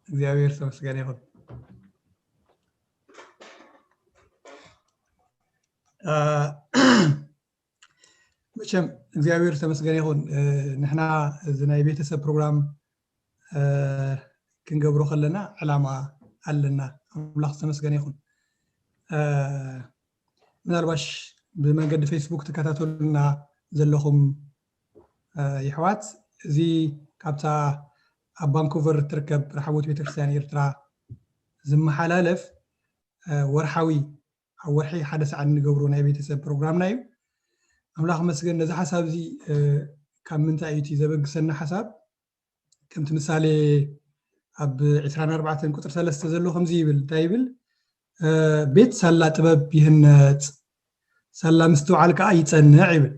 እግዚኣብሔር ተመስገን ይኹን። መቸም እግዚኣብሔር ተመስገን ይኹን። ንሕና እዚ ናይ ቤተሰብ ፕሮግራም ክንገብሮ ከለና ዕላማ ኣለና። ኣምላኽ ተመስገን ይኹን። ምናልባሽ ብመንገዲ ፌስቡክ ትከታተሉና ዘለኹም ይሕዋት፣ እዚ ካብታ ኣብ ቫንኩቨር ትርከብ ረሓቦት ቤተክርስትያን ኤርትራ ዝመሓላለፍ ወርሓዊ፣ ኣብ ወርሒ ሓደ ሰዓት እንገብሮ ናይ ቤተሰብ ፕሮግራምና እዩ። ኣምላኽ መስገን ነዚ ሓሳብ እዚ ካብ ምንታይ እዩ እቲ ዘበግሰና ሓሳብ? ከምቲ ምሳሌ ኣብ ዕስራን ኣርባዕተን ቁፅሪ ሰለስተ ዘሎ ከምዚ ይብል። እንታይ ይብል? ቤት ሳላ ጥበብ ይህነፅ፣ ሳላ ምስትውዓል ከዓ ይፀንዕ ይብል።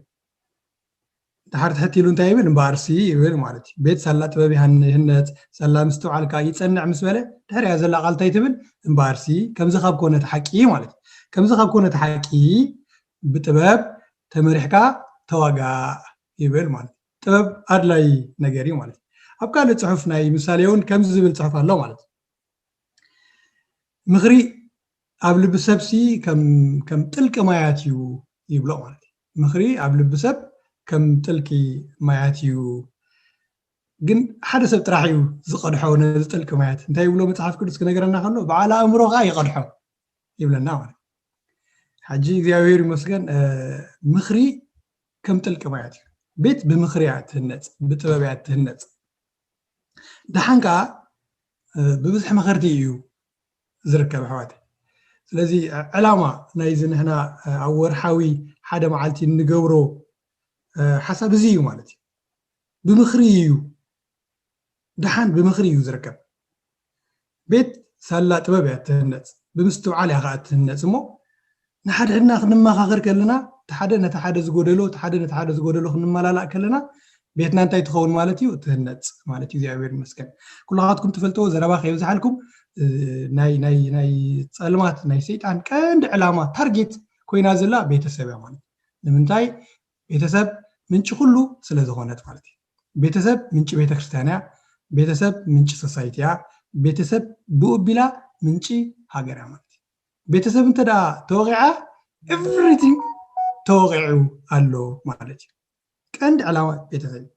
ድሓር ትሕት ኢሉ እንታይ ይብል? እምበኣርሲ ይብል ማለት እዩ። ቤት ሳላ ጥበብ ይሃን- ይህነፅ፣ ሳላ ምስትውዓል ከዓ ይፀንዕ ምስ በለ፣ ድሕሪያ ዘላ ቃል እንታይ ትብል? እምበኣርሲ ከምዚ ካብ ኮነ እቲ ሓቂ ማለት እዩ። ከምዚ ካብ ኮነ እቲ ሓቂ ብጥበብ ተመሪሕካ ተዋጋእ ይብል ማለት እዩ። ጥበብ ኣድላይ ነገር እዩ ማለት እዩ። ኣብ ካልእ ፅሑፍ ናይ ምሳሌ እውን ከምዚ ዝብል ፅሑፍ ኣሎ ማለት እዩ። ምኽሪ ኣብ ልቢ ሰብሲ ከም ከም ጥልቂ ማያት እዩ ይብሎ ማለት እዩ። ምኽሪ ኣብ ልቢ ሰብ ከም ጥልቂ ማያት እዩ። ግን ሓደ ሰብ ጥራሕ እዩ ዝቐድሖ ነዚ ጥልቂ ማያት። እንታይ ይብሎ መጽሓፍ ቅዱስ ክነገረና ከሎ፣ በዓል ኣእምሮ ኸዓ ይቐድሖ ይብለና ማለት እዩ። ሕጂ እግዚኣብሔር ይመስገን፣ ምኽሪ ከም ጥልቂ ማያት እዩ። ቤት ብምኽሪ እያ ትህነጽ፣ ብጥበብ እያ ትህነጽ። ደሓን ከኣ ብብዝሒ መኸርቲ እዩ ዝርከብ ኣሕዋት። ስለዚ ዕላማ ናይዚ ንሕና ኣብ ወርሓዊ ሓደ መዓልቲ እንገብሮ ሓሳብ እዚ እዩ ማለት እዩ። ብምኽሪ እዩ፣ ደሓን ብምኽሪ እዩ ዝርከብ። ቤት ሳላ ጥበብ እያ እትህነጽ፣ ብምስትውዓል እያ ኸዓ እትህነጽ እሞ ንሓድሕድና ክንመኻኸር ከለና፣ እቲ ሓደ ነቲ ሓደ ዝጎደሎ፣ እቲ ሓደ ነቲ ሓደ ዝጎደሎ ክንመላላእ ከለና፣ ቤትና እንታይ ትኸውን ማለት እዩ? ትህነጽ ማለት እዩ። እግዚኣብሔር ይመስገን። ኩላኻትኩም ትፈልጥዎ ዘረባ ከየብዝሓልኩም፣ ናይ ናይ ናይ ጸልማት ናይ ሰይጣን ቀንዲ ዕላማ ታርጌት ኮይና ዘላ ቤተሰብ እያ ማለት እዩ። ንምንታይ? ቤተሰብ ምንጪ ኩሉ ስለ ዝኾነት ማለት እዩ። ቤተሰብ ምንጪ ቤተክርስትያን እያ። ቤተሰብ ምንጪ ሶሳይቲ እያ። ቤተሰብ ብኡ ኣቢላ ምንጪ ሃገር እያ ማለት እዩ። ቤተሰብ እንተ ደኣ ተወቒዓ everything ተወቒዑ ኣሎ ማለት እዩ። ቀንዲ ዕላማ ቤተሰብ እዩ።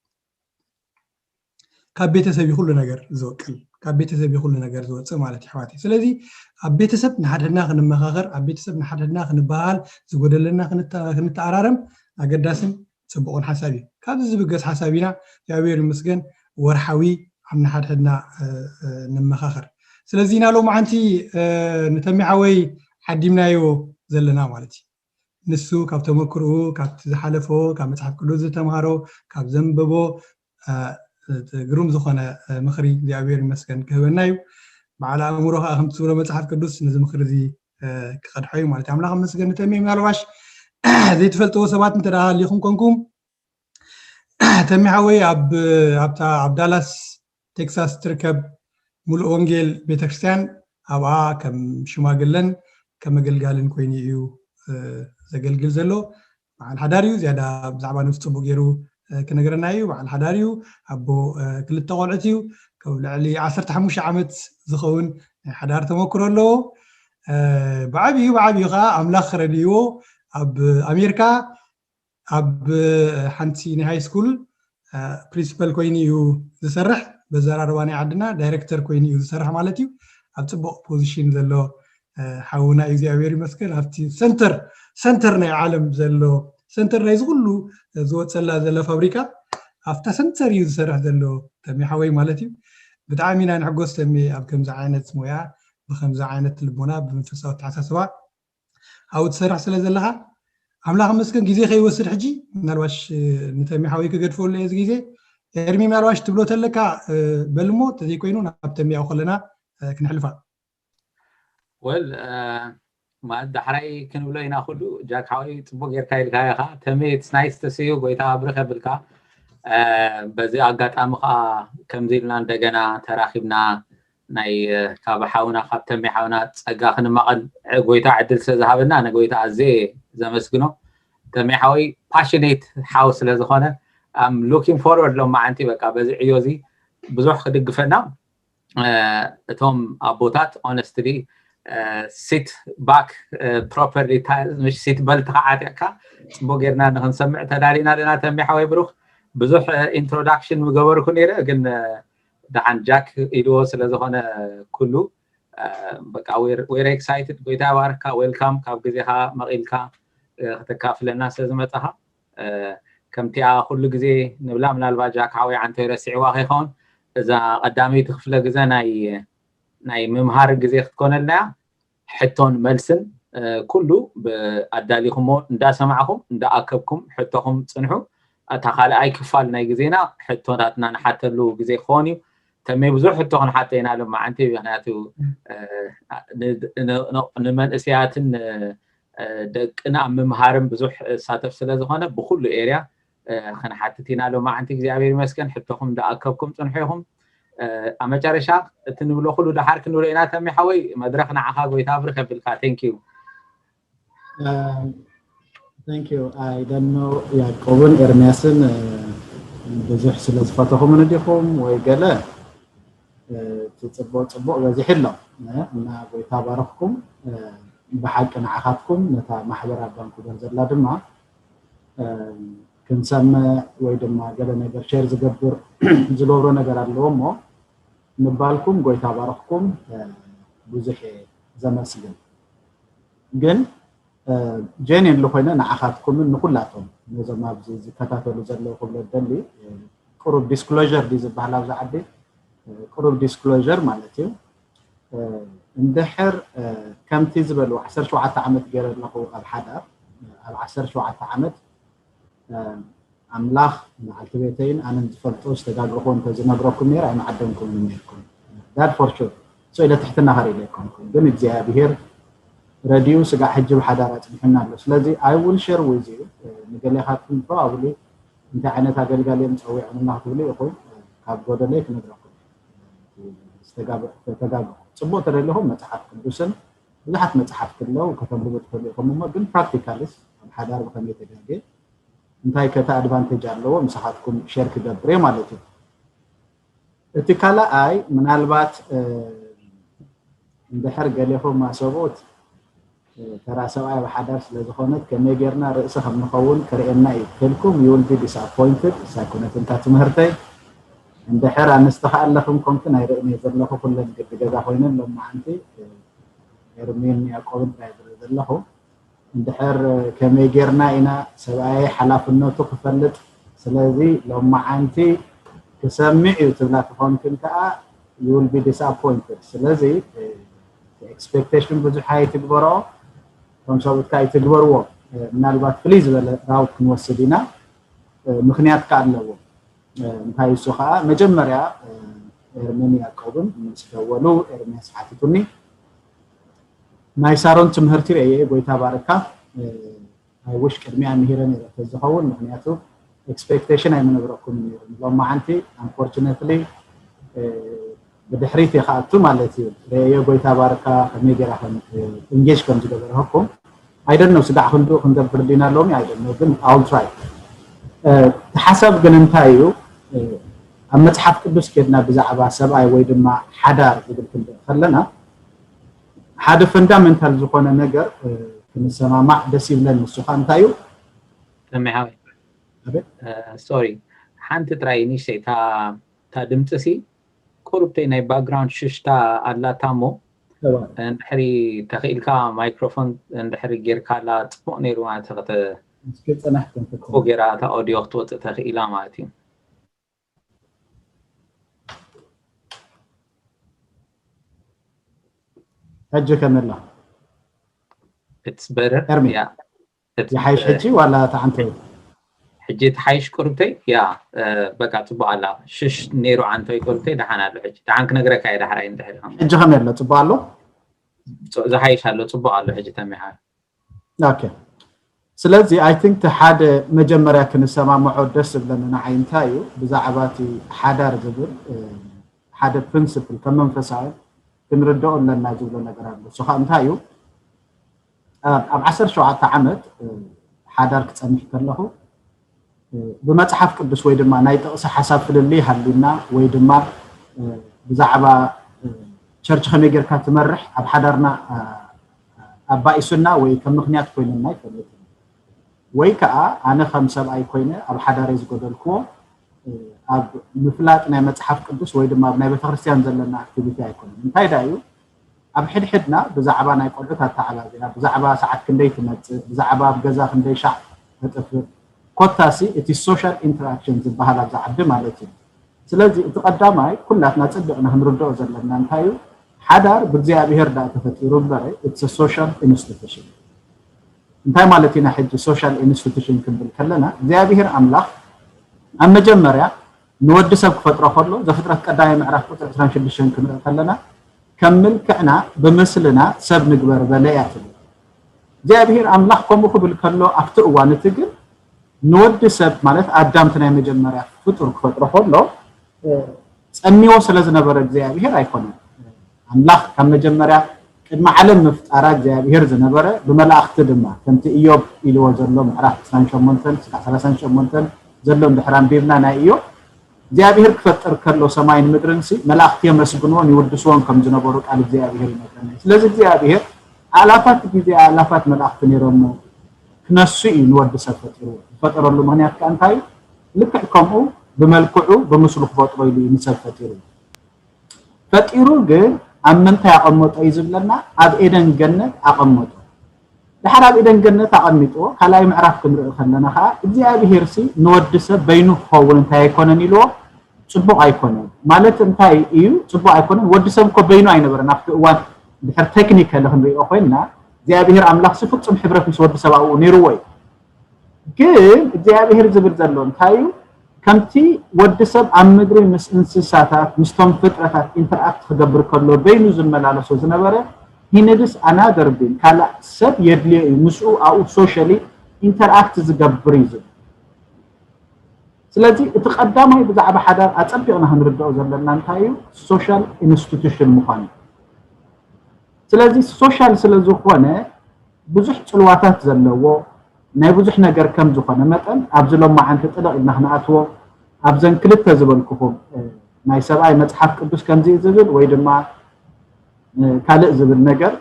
ካብ ቤተሰብ እዩ ኩሉ ነገር ዝወቅል፣ ካብ ቤተሰብ እዩ ኩሉ ነገር ዝወፅእ ማለት እዩ ኣሕዋተይ። ስለዚ ኣብ ቤተሰብ ንሓድሕድና ክንመኻኸር፣ ኣብ ቤተሰብ ንሓድሕድና ክንበሃል፣ ዝጎደለና ክንተ- ክንተኣራረም ኣገዳስን ፅቡቕን ሓሳብ እዩ። ካብዚ ዝብገስ ሓሳብ ኢና እግዚኣብሔር ይመስገን ወርሓዊ ኣብ ንሓድሕድና ንመኻኸር። ስለዚ ኢና ሎማዓንቲ ንተሚ ሓወይ ዓዲምናዮ ዘለና ማለት እዩ። ንሱ ካብ ተመክርኡ፣ ካብቲ ዝሓለፎ፣ ካብ መጽሓፍ ቅዱስ ዝተምሃሮ፣ ካብ ዘንበቦ ግሩም ዝኾነ ምኽሪ እግዚኣብሔር ይመስገን ክህበና እዩ። በዓል ኣእምሮ ከዓ ከምቲ ዝብሎ መጽሓፍ ቅዱስ ነዚ ምኽሪ እዚ ክቐድሖ እዩ ማለት እዩ። ኣምላኽ ይመስገን። ንተሚ ምናልባሽ ዘይትፈልጥዎ ሰባት እንተ ደኣ ሃሊኹም ኮንኩም፣ ተሚ ሓወይ ኣብ ኣብታ ኣብ ዳላስ ቴክሳስ ትርከብ ሙሉእ ወንጌል ቤተክርስትያን ኣብኣ ከም ሽማግለን ከም ኣገልጋልን ኮይኑ እዩ ዘገልግል ዘሎ። በዓል ሓዳር እዩ። ዝያዳ ብዛዕባ ነብሱ ፅቡቅ ገይሩ ክነግረና እዩ። በዓል ሓዳር እዩ። ኣቦ ክልተ ቆልዑት እዩ። ካብ ልዕሊ ዓሰርተ ሓሙሽተ ዓመት ዝኸውን ናይ ሓዳር ተመክሮ ኣለዎ። ብዓብዩ ብዓብዩ ከዓ ኣምላኽ ረድእዎ ኣብ ኣሜሪካ ኣብ ሓንቲ ናይ ሃይ ስኩል ፕሪንሲፐል ኮይኑ እዩ ዝሰርሕ። በዘራርባ ናይ ዓድና ዳይሬክተር ኮይኑ እዩ ዝሰርሕ ማለት እዩ። ኣብ ፅቡቅ ፖዚሽን ዘሎ ሓውና እዩ፣ እግዚኣብሔር ይመስገን። ኣብቲ ሰንተር ሰንተር ናይ ዓለም ዘሎ ሰንተር ናይ ዝኩሉ ዝወፀላ ዘሎ ፋብሪካ ኣብታ ሰንተር እዩ ዝሰርሕ ዘሎ ተሚ ሓወይ ማለት እዩ። ብጣዕሚ ኢና ንሕጎስ ተሚ ኣብ ከምዚ ዓይነት ሞያ ብከምዚ ዓይነት ልቦና ብመንፈሳዊ ኣተሓሳስባ ኣብኡ ትሰርሕ ስለ ዘለኻ ኣምላኽ መስገን ግዜ ከይወስድ ሕጂ ምናልባሽ ንተሚ ሓወይ ክገድፈሉ እየ እዚ ግዜ። ኤርሚ ምናልባሽ ትብሎ ተለካ በልሞ ተዘይኮይኑ ናብ ተሚያው ከለና ክንሕልፋ። ወል ማለት ዳሕራይ ክንብሎ ኢና። ኩሉ ጃክ ሓወይ ጽቡቅ ጌርካ ኢልካ ኢኻ። ተሜ it's nice to see you። ጎይታ ኣብርኸ ብልካ። በዚ ኣጋጣሚ ከዓ ከምዚ ኢልና እንደገና ተራኺብና ናይ ካብ ሓውና ካብ ተሜ ሓውና ጸጋ ክንማቐል ጎይታ ዕድል ስለ ዝሃበና ንጎይታ ኣዘየ ዘመስግኖ። ተሜ ሓወይ ፓሽኔት ሓው ስለ ዝኾነ I'm looking forward ሎማዓንቲ በቃ በዚ ዕዮ እዚ ብዙሕ ክድግፈና እቶም ኣቦታት honestly sit back properly ምሽ seat belt ከዓ ዓጢቕካ ጽቡቅ ጌርና ንክንሰምዕ ተዳሊና ኣለና። ተሜ ሓወይ ብሩክ ብዙሕ introduction ምገበርኩ ነይረ ግን ደሓን ጃክ ኢልዎ ስለ ዝኾነ ኩሉ በቃ we're excited። ጎይታ ይባርካ። Welcome ካብ ግዜኻ መቒልካ ክተካፍለና ስለ ዝመጻኻ። ከምቲኣ ኩሉ ግዜ ንብላ ምናልባት ጃክ ሓወይ ዓንተይ ረሲዕዋ ከይኸውን እዛ ቀዳመይቲ ክፍለ ግዜ ናይ ናይ ምምሃር ግዜ ክትኮነልና እያ። ሕቶን መልስን ኩሉ ኣዳሊኹሞ እንዳሰማዕኹም እንዳኣከብኩም ሕቶኹም ጽንሑ። እታ ካልኣይ ክፋል ናይ ግዜና ሕቶታትና ንሓተሉ ግዜ ክኸውን እዩ። ተመይ ብዙሕ ሕቶ ክንሓቶ ኢና ሎማዓንቲ ምክንያቱ ንመንእሰያትን ደቅና ኣብ ምምሃርም ብዙሕ እሳተፍ ስለ ዝኾነ ብኩሉ ኤርያ ክንሓትት ኢና ሎማዓንቲ እግዚኣብሔር ይመስገን። ሕቶኹም እንዳኣከብኩም ጽንሑ ኢኹም። ኣብ መጨረሻ እቲ ንብሎ ኩሉ ደሓር ክንብሎ ኢና። ተሚ ሓወይ መድረኽ ንዓኻ ጎይታ ኣብሪ ከብልካ። Thank you. Thank you. I don't know ያዕቆብን ኤርሚያስን ብዙሕ ስለ ዝፈተኹምን እንዲኹም ወይ ገለ እቲ ፅቡቅ ፅቡቅ በዚሕ ኣሎ እና ጎይታ ባረኽኩም። ብሓቂ ንዓኻትኩም ነታ ማሕበር ኣብ ቫንኩቨር ዘላ ድማ ክንሰምዕ ወይ ድማ ገለ ነገር ሼር ዝገብር ዝገብሮ ነገር ኣለዎ እሞ ምባልኩም ጎይታ ባረኽኩም። ብዙሕ ዘመስግን ግን ጀኒን ዝኾይነ ንዓኻትኩምን ንኩላቶም ነዞም ኣብዚ ዝከታተሉ ዘለዉ ክብሎ ደሊ ቅሩብ ዲስክሎር ድዩ ዝበሃል ኣብዚ ዓዲ ቅሩብ ዲስክሎር ማለት እዩ። እንድሕር ከምቲ ዝበሉ ዓሰርተ ሸውዓተ ዓመት ገይረ ኣለኹ ኣብ ሓዳር ኣብ ዓሰርተ ሸውዓተ ዓመት ኣምላኽ መዓልቲ ቤተይን ኣነን ዝፈልጦ ዝተጋግኹ እንተዝነግረኩም ነይረ ኣይምዓደምኩም ነርኩም። That for sure። So ኢለ ትሕትና ከርኢ ኣይኮንኩም ግን እግዚኣብሄር ረድኡ ስጋዕ ሕጂ ብሓዳር ኣፅኒሑና ኣሎ። ስለዚ I will share with you ንገሌኻትኩም probably እንታይ ዓይነት ኣገልጋሊ እዮም ፀዊዖምና ክትብሉ ኢኹም። ካብ ጎደለይ ክነግረኩም ተጋግኹ ፅቡቅ ተደሊኹም መፅሓፍ ቅዱስን ብዙሓት መፅሓፍቲ ኣለዉ ከተንብቡ ትኽእሉ ኢኹም እሞ ግን ፕራክቲካልስ ኣብ ሓዳር ብከመይ ተጋጌ እንታይ ከተ ኣድቫንቴጅ ኣለዎ ምሳኻትኩም ሼር ክገብር እየ ማለት እዩ። እቲ ካልኣይ ምናልባት እንድሕር ገሌኹም ኣሰብኡት ተራ ሰብኣይ ብሓዳር ስለ ዝኾነት ከመይ ጌርና ርእሲ ከም ንኸውን ክርእየና እዩ ተልኩም you will be disappointed። ሳይኮነት እንታ ትምህርተይ እንድሕር ኣንስቲ ከኣለኽም ኮንክን ኣይርእን እየ ዘለኹ ኩለን ግዲ ገዛ ኮይነን ሎማዓንቲ ኤርሚን ያዕቆብን ጥራይ ዝርኢ ዘለኹ። እንድሕር ከመይ ጌርና ኢና ሰብኣየይ ሓላፍነቱ ክፈልጥ ስለዚ ሎማዓንቲ ክሰምዕ እዩ ትብላ ተኾንክን ከዓ you will be disappointed። ስለዚ ኤክስፔክቴሽን ብዙሕ ኣይትግበሮ እቶም ሰብኡትካ ኣይትግበርዎ። ምናልባት ፍልይ ዝበለ ራውት ክንወስድ ኢና ምክንያት ከዓ ኣለዎ። እንታይ እሱ ከዓ መጀመርያ ኤርሚን ያዕቆብን ምስ ደወሉ ኤርሚያስ ሓቲቱኒ ናይ ሳሮን ትምህርቲ ርእየ ጎይታ ባርካ I wish ቅድሚያ ምሂረ ነይረ ተዝኸውን ምክንያቱ ኤክስፔክቴሽን ኣይምነግረኩም ነይሩ ሎማዓንቲ unfortunately ብድሕሪት እየ ክኣቱ ማለት እዩ ርእየ ጎይታ ባርካ ከመይ ገይራ ከም ኢንጌጅ ከም ዝገበረኩም I don't know ስጋዕ ክንድኡ ክንገብር ዲና ሎሚ I don't know ግን I will try። እቲ ሓሳብ ግን እንታይ እዩ ኣብ መፅሓፍ ቅዱስ ኬድና ብዛዕባ ሰብኣይ ወይ ድማ ሓዳር ዝብል ክንርኢ ከለና ሓደ ፈንዳመንታል ዝኾነ ነገር ክንሰማማዕ ደስ ይብለኒ። ንሱ ከዓ እንታይ እዩ? ተሜ ሓወይ ሶሪ ሓንቲ ጥራይ ንእሽተይ እታ ድምፂ ሲ ቁሩብተይ ናይ ባክግራውንድ ሽሽታ ኣላታ እሞ እንድሕሪ ተኽኢልካ ማይክሮፎን እንድሕሪ ጌርካላ ፅቡቅ ነይሩ ማለት ክፅናሕ ጌራ እታ ኦዲዮ ክትወፅእ ተኽኢላ ማለት እዩ። ሕጂ ከመላ it's better yeah ይሓይሽ ሕጂ ዋላ ተዓንተ ሕጂ ተሓይሽ ቁርብተይ ያ በቃ ፅቡቅ ኣላ ሽሽ ነይሩ ዓንተይ ቁርብተይ ደሓን ኣሎ ሕጂ ደሓን ክነግረካ እየ ዳሕራይ እንድሕር ሕጂ ከመይ ኣሎ ፅቡቅ ኣሎ ዝሓይሽ ኣሎ፣ ፅቡቅ ኣሎ። ሕጂ ተሚሓ okay ስለዚ I think ሓደ መጀመርያ ክንሰማምዖ ደስ ዝብለኒ ንዓይ እንታይ እዩ ብዛዕባ እቲ ሓዳር ዝብል ሓደ principle ከም መንፈሳዊ ክንርድኦ ኣለና ዝብሎ ነገር ኣሎ። እሱ ከዓ እንታይ እዩ? ኣብ ዓሰርተ ሸውዓተ ዓመት ሓዳር ክፀንሕ ከለኹ ብመፅሓፍ ቅዱስ ወይ ድማ ናይ ጥቕሲ ሓሳብ ፍልልይ ሃልዩና ወይ ድማ ብዛዕባ ቸርች ከመይ ጌርካ ትመርሕ ኣብ ሓዳርና ኣባኢሱና ወይ ከም ምኽንያት ኮይኑና ይፈልጥ ወይ ከዓ ኣነ ከም ሰብኣይ ኮይነ ኣብ ሓዳረይ ዝጎደልክዎ ኣብ ምፍላጥ ናይ መፅሓፍ ቅዱስ ወይ ድማ ኣብ ናይ ቤተክርስትያን ዘለና ኣክቲቪቲ ኣይኮነን። እንታይ ዳ እዩ ኣብ ሕድሕድና ብዛዕባ ናይ ቆልዑት ኣተዓባብያ፣ ብዛዕባ ሰዓት ክንደይ ትመፅእ፣ ብዛዕባ ኣብ ገዛ ክንደይ ሻዕ ተጥፍእ፣ ኮታሲ እቲ social interaction ዝበሃል ኣብዚ ዓዲ ማለት እዩ። ስለዚ እቲ ቀዳማይ ኩላትና ፅብቕና ክንርድኦ ዘለና እንታይ እዩ? ሓዳር ብእግዚኣብሔር ዳ ተፈጢሩ እምበረ it's social institution። እንታይ ማለት ኢና ሕጂ social institution ክንብል ከለና እግዚኣብሔር ኣምላኽ ኣብ መጀመርያ ንወዲ ሰብ ክፈጥሮ ከሎ ዘፍጥረት ቀዳማይ ምዕራፍ ቁፅሪ ዕስራን ሽዱሽተን ክንርኢ ከለና ከም ምልክዕና ብምስልና ሰብ ንግበር በለ እያ ትብል እግዚኣብሔር ኣምላኽ ከምኡ ክብል ከሎ ኣብቲ እዋን እቲ ግን ንወዲ ሰብ ማለት ኣዳምቲ ናይ መጀመርያ ፍጡር ክፈጥሮ ከሎ ፀሚዎ ስለ ዝነበረ እግዚኣብሔር ኣይኮነን ኣምላኽ ካብ መጀመርያ ቅድሚ ዓለም ምፍጣራ እግዚኣብሔር ዝነበረ ብመላእኽቲ ድማ ከምቲ እዮብ ኢልዎ ዘሎ ምዕራፍ ዕስራን ሸሞንተን ክሳዕ ሰላሳን ሸሞንተን ዘሎ እንድሕር ኣንቢብና ናይ እዮብ እግዚኣብሔር ክፈጥር ከሎ ሰማይን ምድርን ሲ መላእኽቲ የመስግንዎን ይውድስዎን ከም ዝነበሩ ቃል እግዚኣብሔር ይነግረና እዩ። ስለዚ እግዚኣብሔር ኣላፋት ግዜ ኣላፋት መላእኽቲ ነይሮሞ ክነሱ እዩ ንወዲ ሰብ ፈጢርዎ ዝፈጠረሉ ምክንያት ከዓ እንታይ እዩ? ልክዕ ከምኡ ብመልክዑ ብምስሉ ክፈጥሮ ኢሉ እዩ ንሰብ ፈጢርዎ። ፈጢሩ ግን ኣብ ምንታይ ኣቐመጦ እዩ ዝብለና? ኣብ ኤደን ገነት ኣቐመጦ። ድሓር ኣብ ኤደን ገነት ኣቐሚጥዎ ካልኣይ ምዕራፍ ክንርኢ ከለና ከዓ እግዚኣብሄር ሲ ንወዲ ሰብ በይኑ ክኸውን እንታይ ኣይኮነን ኢልዎ? ፅቡቕ ኣይኮነን ማለት እንታይ እዩ? ፅቡቕ ኣይኮነን። ወዲ ሰብ እኮ በይኑ ኣይነበረን ኣብቲ እዋን ድሕር ቴክኒካሊ ክንሪኦ ኮይንና እግዚኣብሄር ኣምላኽ ሲ ፍፁም ሕብረት ምስ ወዲ ሰብ ኣብኡ ነይርዎ እዩ። ግን እግዚኣብሄር ዝብል ዘሎ እንታይ እዩ? ከምቲ ወዲ ሰብ ኣብ ምድሪ ምስ እንስሳታት ምስቶም ፍጥረታት ኢንተርኣክት ክገብር ከሎ በይኑ ዝመላለሶ ዝነበረ he needs another being ካልእ ሰብ የድልዮ እዩ ምስኡ ኣብኡ ሶሻሊ ኢንተርኣክት ዝገብር እዩ ዝብል። ስለዚ እቲ ቀዳማይ ብዛዕባ ሓዳር ኣፀቢቕና ክንርድኦ ዘለና እንታይ እዩ? ሶሻል ኢንስቲቱሽን ምዃኑ እዩ። ስለዚ ሶሻል ስለ ዝኾነ ብዙሕ ፅልዋታት ዘለዎ ናይ ብዙሕ ነገር ከም ዝኾነ መጠን ኣብዚ ሎማዓንቲ ጥልቕ ኢልና ክንኣትዎ ኣብዘን ክልተ ዝበልኩኹም ናይ ሰብኣይ መፅሓፍ ቅዱስ ከምዚ ዝብል ወይ ድማ ካልእ ዝብል ነገር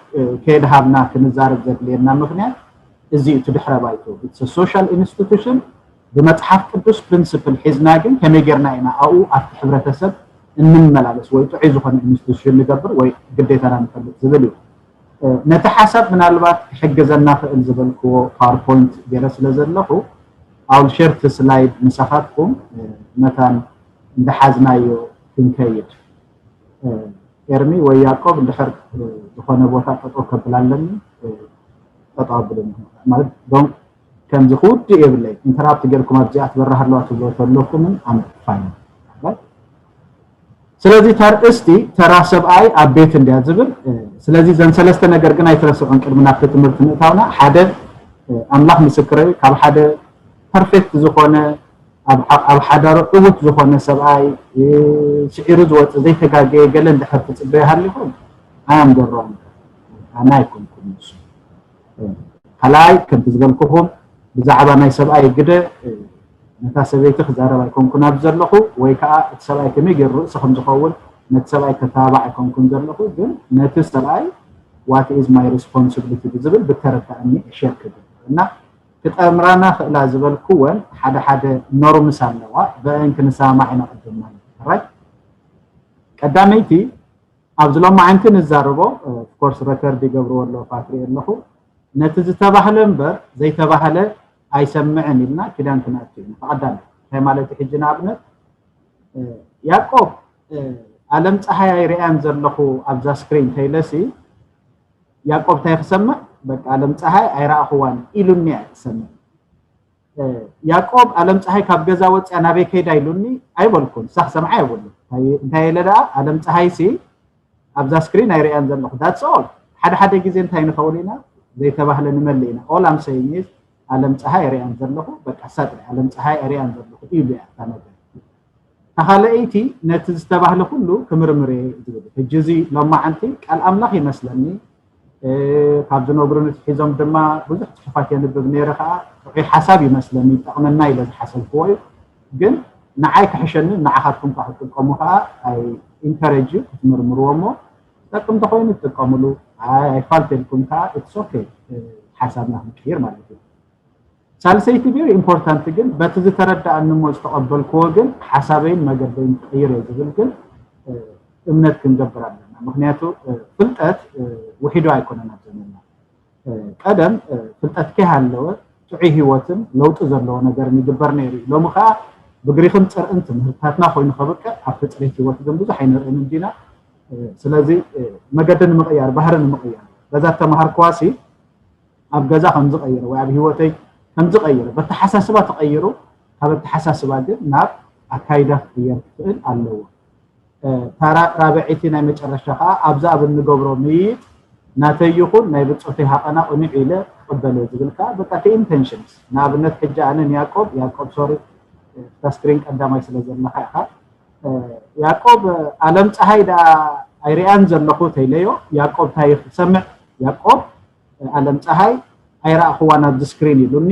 ከየድሃብና ክንዛረብ ዘድልየና ምክንያት እዚ እዩ እቲ ድሕረ ባይቶ። It's a social institution ብመፅሓፍ ቅዱስ ፕሪንስፕል ሒዝና ግን ከመይ ጌርና ኢና ኣብኡ ኣብቲ ሕብረተሰብ እንመላለስ ወይ ጥዑይ ዝኾነ ኢንስቲቱሽን ንገብር ወይ ግዴታና ንፈልጥ ዝብል እዩ። ነቲ ሓሳብ ምናልባት ክሕግዘና ክእል ዝበልክዎ ፓወርፖይንት ገይረ ስለ ዘለኹ I will share the slide ምሳኻትኩም መታን እንደሓዝናዮ ክንከይድ። ኤርሚ ወይ ያዕቆብ እንድሕር ዝኾነ ቦታ ጠጠው ከብል ኣለኒ ጠጠው ኣብልኒ ማለት ዶን ከምዚ ክውድእ የብለይ ኢንተራፕት ገርኩም ኣብዚኣ ትበርሃ ኣለዋ ትብሎ ተለኩምን ኣምፋይ ስለዚ ተርእስቲ ተራ ሰብኣይ ኣብ ቤት እንድያ ዝብል ስለዚ ዘን ሰለስተ ነገር ግን ኣይትረስዑን ቅድሚ ናብቲ ትምህርቲ ምእታውና ሓደ ኣምላኽ ምስክረይ ካብ ሓደ ፐርፌክት ዝኾነ ኣብ ሓዳሩ ዕዉት ዝኾነ ሰብኣይ ስዒሩ ዝወፅእ ዘይተጋገየ ገለ እንድሕር ትፅበዩ ሃሊኹም ኣያም ገብሮም ኣና ኣይኮንኩም ንሱ ካልኣይ ከምቲ ዝበልኩኹም ብዛዕባ ናይ ሰብኣይ ግደ ነታ ሰበይቲ ክዛረብ ኣይኮንኩን ኣብ ዘለኹ ወይ ከዓ እቲ ሰብኣይ ከመይ ገይሩ ርእሲ ከም ዝኸውን ነቲ ሰብኣይ ከተባባዕ ኣይኮንኩን ዘለኹ ግን ነቲ ሰብኣይ what is my responsibility ብዝብል ብተረዳእኒ ሸር ክብል እና ክጠምራና ክእላ ዝበልኩወን ሓደ ሓደ ኖርምስ ኣለዋ በአን ክንሰማማዕ ኢና ቅድም ማለት right ቀዳመይቲ ኣብዚ ሎማዓንቲ ንዛረቦ ኦፍኮርስ ረከርድ ይገብርዎ ኣለዉ ፋትሪ ኣለኹ ነቲ ዝተባህለ እምበር ዘይተባህለ ኣይሰምዕን ኢልና ኪዳን ክንኣቱ ኢና ተቐዳሚ እንታይ ማለት ሕጂ ንኣብነት ያዕቆብ ኣለም ፀሃይ ኣይርእያን ዘለኹ ኣብዛ ስክሪን ተይለሲ ያዕቆብ እንታይ ክሰምዕ በቃ ኣለም ፀሃይ ኣይረኣኽዋን ኢሉኒ እያ ክሰምዕ ያዕቆብ ኣለም ፀሃይ ካብ ገዛ ወፅያ ናበይ ከይዳ ኢሉኒ ኣይበልኩን ንሳ ክሰምዓ የብሉ እንታይ ኢለ ደኣ ኣለም ፀሃይ ሲ ኣብዛ ስክሪን ኣይርእያን ዘለኹ that's all ሓደ ሓደ ግዜ እንታይ ንኸውን ኢና ዘይተባህለ ንመልእ ኢና። All I'm saying is ኣለም ፀሃይ ሪኣን ዘለኹ በቃ ሳጥሪ ኣለም ፀሃይ ሪኣን ዘለኹ ኢሉ እያ እታ ነገር። ተኻለአይቲ ነቲ ዝተባህለ ኩሉ ክምርምር እየ ዝብል። ሕጂ እዚ ሎማዓንቲ ቃል ኣምላኽ ይመስለኒ ካብ ዝነግሩኒ ሒዞም ድማ ብዙሕ ፅሑፋት የንብብ ነይረ ከዓ ጥዑይ ሓሳብ ይመስለኒ ይጠቕመና ኢለ ዝሓሰብክዎ እዩ። ግን ንዓይ ክሕሸኒ ንዓኻትኩም ከዓ ክትጥቀሙ ከዓ ኣይ ኢንከረጅ ክትምርምርዎ እሞ ዝጠቅም ተኮይኑ ትጥቀምሉ ኣይፋልተልኩም ከዓ it's okay ሓሳብና ክንቀይር ማለት እዩ። ሳልሰይቲ very important ግን በቲ ዝተረዳእኒ እሞ ዝተቐበልክዎ ግን ሓሳበይን መገደይን ክቕይር እየ ዝብል ግን እምነት ክንገብር ኣለና። ምክንያቱ ፍልጠት ውሒዱ ኣይኮነን ኣብ ዘመንና። ቀደም ፍልጠት ከይሃለወ ጥዑይ ህይወትን ለውጢ ዘለዎ ነገርን ይግበር ነይሩ እዩ። ሎሚ ከዓ ብግሪኽን ፅርዕን ትምህርትታትና ኮይኑ ከብቅዕ ኣብቲ ፅሬት ህይወት ግን ብዙሕ ኣይንርእን እንዲና። ስለዚ መገዲ ንምቕያር ባህሪ ንምቕያር በዛ ተምሃርክዋሲ ኣብ ገዛ ከምዝቐይሮ ወይ ኣብ ህይወተይ ከምዝቐይሮ በተሓሳስባ ተቐይሩ ካብ ኣተሓሳስባ ግን ናብ ኣካይዳ ክቕየር ክኽእል ኣለዎ። ታራ ራብዐይቲ ናይ መጨረሻ ከዓ ኣብዚ ኣብ እንገብሮ ምይጥ ናተይ ይኹን ናይ ብፆተይ ሃቐና ቅኑዕ ኢለ ክቕበለ ዝብል ከዓ በቃ እቲ ኢንቴንሽንስ ንኣብነት ሕጂ ኣነ ንያቆብ ያቆብ ሶሪ እታ ስክሪን ቀዳማይ ስለ ዘለካ ኢኻ ያቆብ ኣለም ፀሃይ ዳ ኣይሪኣን ዘለኹ ተይለዮ ያቆብ ታይ ክሰምዕ ያቆብ ኣለም ፀሃይ ኣይረኣኽዋን ኣብዚ ስክሪን ኢሉኒ።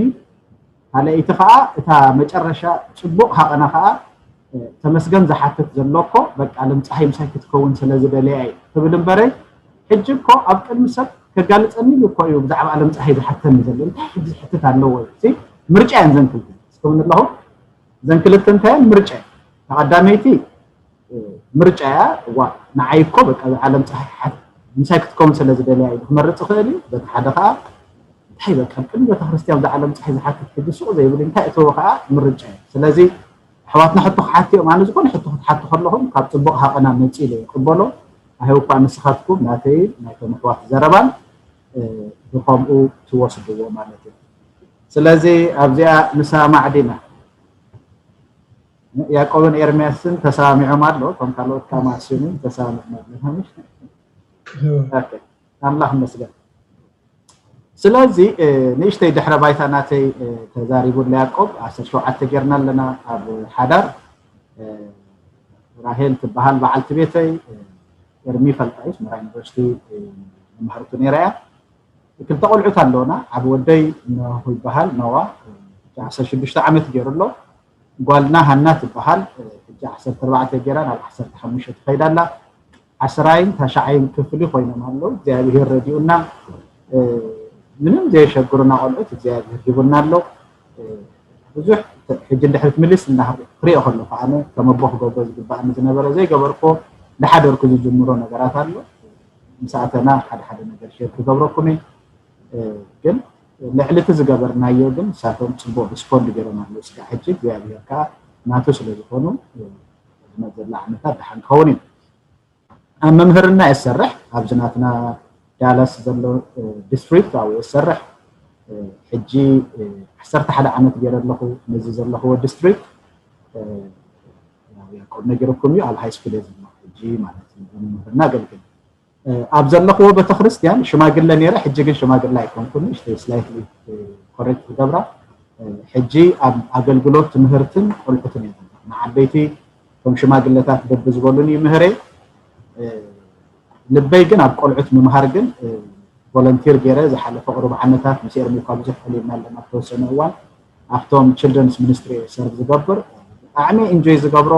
ካልኣይቲ ከዓ እታ መጨረሻ ፅቡቕ ሃቐና ከዓ ተመስገን ዝሓትት ዘሎ እኮ በቃ ኣለም ፀሃይ ምሳይ ክትከውን ስለ ዝደለያ እዩ ትብል እምበረይ ሕጂ እኮ ኣብ ቅድሚ ሰብ ከጋልፀኒ ኢሉ እኮ እዩ ብዛዕባ ኣለም ፀሃይ ዝሓተኒ ዘሎ እንታይ ሕጂ ዝሕትት ኣለዎ ምርጫ እየን ዘንክልትን እስከምን ኣለኹ ዘንክልትን እንታይ ምርጫ እዩ ተቐዳመይቲ ምርጫ እያ እዋ ንዓይ እኮ በቃ ዓለም ፀሓይ ሓት ምሳይ ክትከውን ስለ ዝደልያ እዩ ክመርፅ ይኽእል እዩ በቲ ሓደ ከዓ እንታይ በቃ ቅድሚ ቤተክርስትያን ዝዓለም ፀሓይ ዝሓትት ሕጂ ሱቕ ዘይብል እንታይ እተወ ከዓ ምርጫ እዩ ስለዚ ኣሕዋትና ሕቶ ክሓትኦም ኣነ ዝኾነ ሕቶ ክትሓቱ ከለኹም ካብ ፅቡቕ ሃቐና መፂ ኢለ ይቅበሎ ኣህው እኳ ንስኻትኩም ናተይ ናይቶም ኣሕዋት ዘረባን ብከምኡ ትወስድዎ ማለት እዩ ስለዚ ኣብዚኣ ንሰማማዕ ዲና ያዕቆብን ኤርምያስን ተሰማሚዖም ኣሎ እቶም ካልኦት ከማስዩምን ተሰማሚዕና ኣለና ኣምላኽ መስገን ስለዚ ንእሽተይ ድሕረ ባይታ ናተይ ተዛሪቡላ ያዕቆብ ዓሰርተ ሸውዓተ ጌርና ኣለና ኣብ ሓዳር ራሄል ትበሃል በዓልቲ ቤተይ ኤርሚ ፈልጣ እዩ ስመራ ዩኒቨርሲቲ መምሃርቱ ነይራ እያ ክልተ ቆልዑት ኣለውና ዓብ ወደይ ነሁ ይበሃል ነዋ ሕጂ ዓሰርተ ሽዱሽተ ዓመት ገይሩ ኣሎ ጓልና ሃና ትበሃል ሕጂ ዓሰርተ ኣርባዕተ ገይራ ናብ ዓሰርተ ሓሙሽተ ትኸይድ ኣላ ዓስራይን ታሽዓይን ክፍሊ ኮይኖም ኣለዉ እግዚኣብሄር ረዲኡና ምንም ዘየሸግሩና ቆልዑት እግዚኣብሄር ሂቡና ኣሎ ብዙሕ ሕጂ እንድሕር ትምልስ እና ክሪኦ ከለኩ ኣነ ከም ኣቦ ክገብሮ ዝግባእኒ ዝነበረ ዘይገበርኮ እንዳሓደርኩ ዝጅምሮ ነገራት ኣሎ ምስ ኣተና ሓደ ሓደ ነገር ሸር ክገብረኩም እየ ግን ልዕሊ እቲ ዝገበርናዮ ግን ንሳቶም ፅቡቅ ሪስፖንድ ገይሮም ኣለዉ ስጋዕ ሕጂ እግዚኣብሔር ከዓ ናቱ ስለ ዝኾኑ ዝመፅእ ዘሎ ዓመታት ደሓን ክኸውን እዩ ኣብ መምህርና የሰርሕ ኣብዚ ናትና ዳላስ ዘሎ ዲስትሪክት ኣብኡ የሰርሕ ሕጂ ዓሰርተ ሓደ ዓመት ገይረ ኣለኹ ነዚ ዘለኽዎ ዲስትሪክት ያዕቆብ ነጊሩኩም እዩ ኣብ ሃይ ስኩል እየ ዘሎ ሕጂ ማለት እዩ መምህርና ኣገልግል ኣብ ዘለኽዎ ቤተክርስትያን ሽማግለ ነይረ ሕጂ ግን ሽማግለ ኣይኮንኩን ንእሽተይ ስላይትሊ ኮሬክት ክገብራ ሕጂ ኣብ ኣገልግሎት ትምህርትን ቆልዑትን እየ ንዓበይቲ ከም ሽማግለታት በቢ ዝበሉን ይምህረ ልበይ ግን ኣብ ቆልዑት ምምሃር ግን ቮለንቲር ገይረ ዝሓለፈ ቅሩብ ዓመታት ምስ ኤርሚ እኳ ብዙሕ ፈሊጥና ኣለና ዝተወሰነ እዋን ኣብቶም ችልድረንስ ሚኒስትሪ ሰርቭ ዝገብር ብጣዕሚ ኢንጆይ ዝገብሮ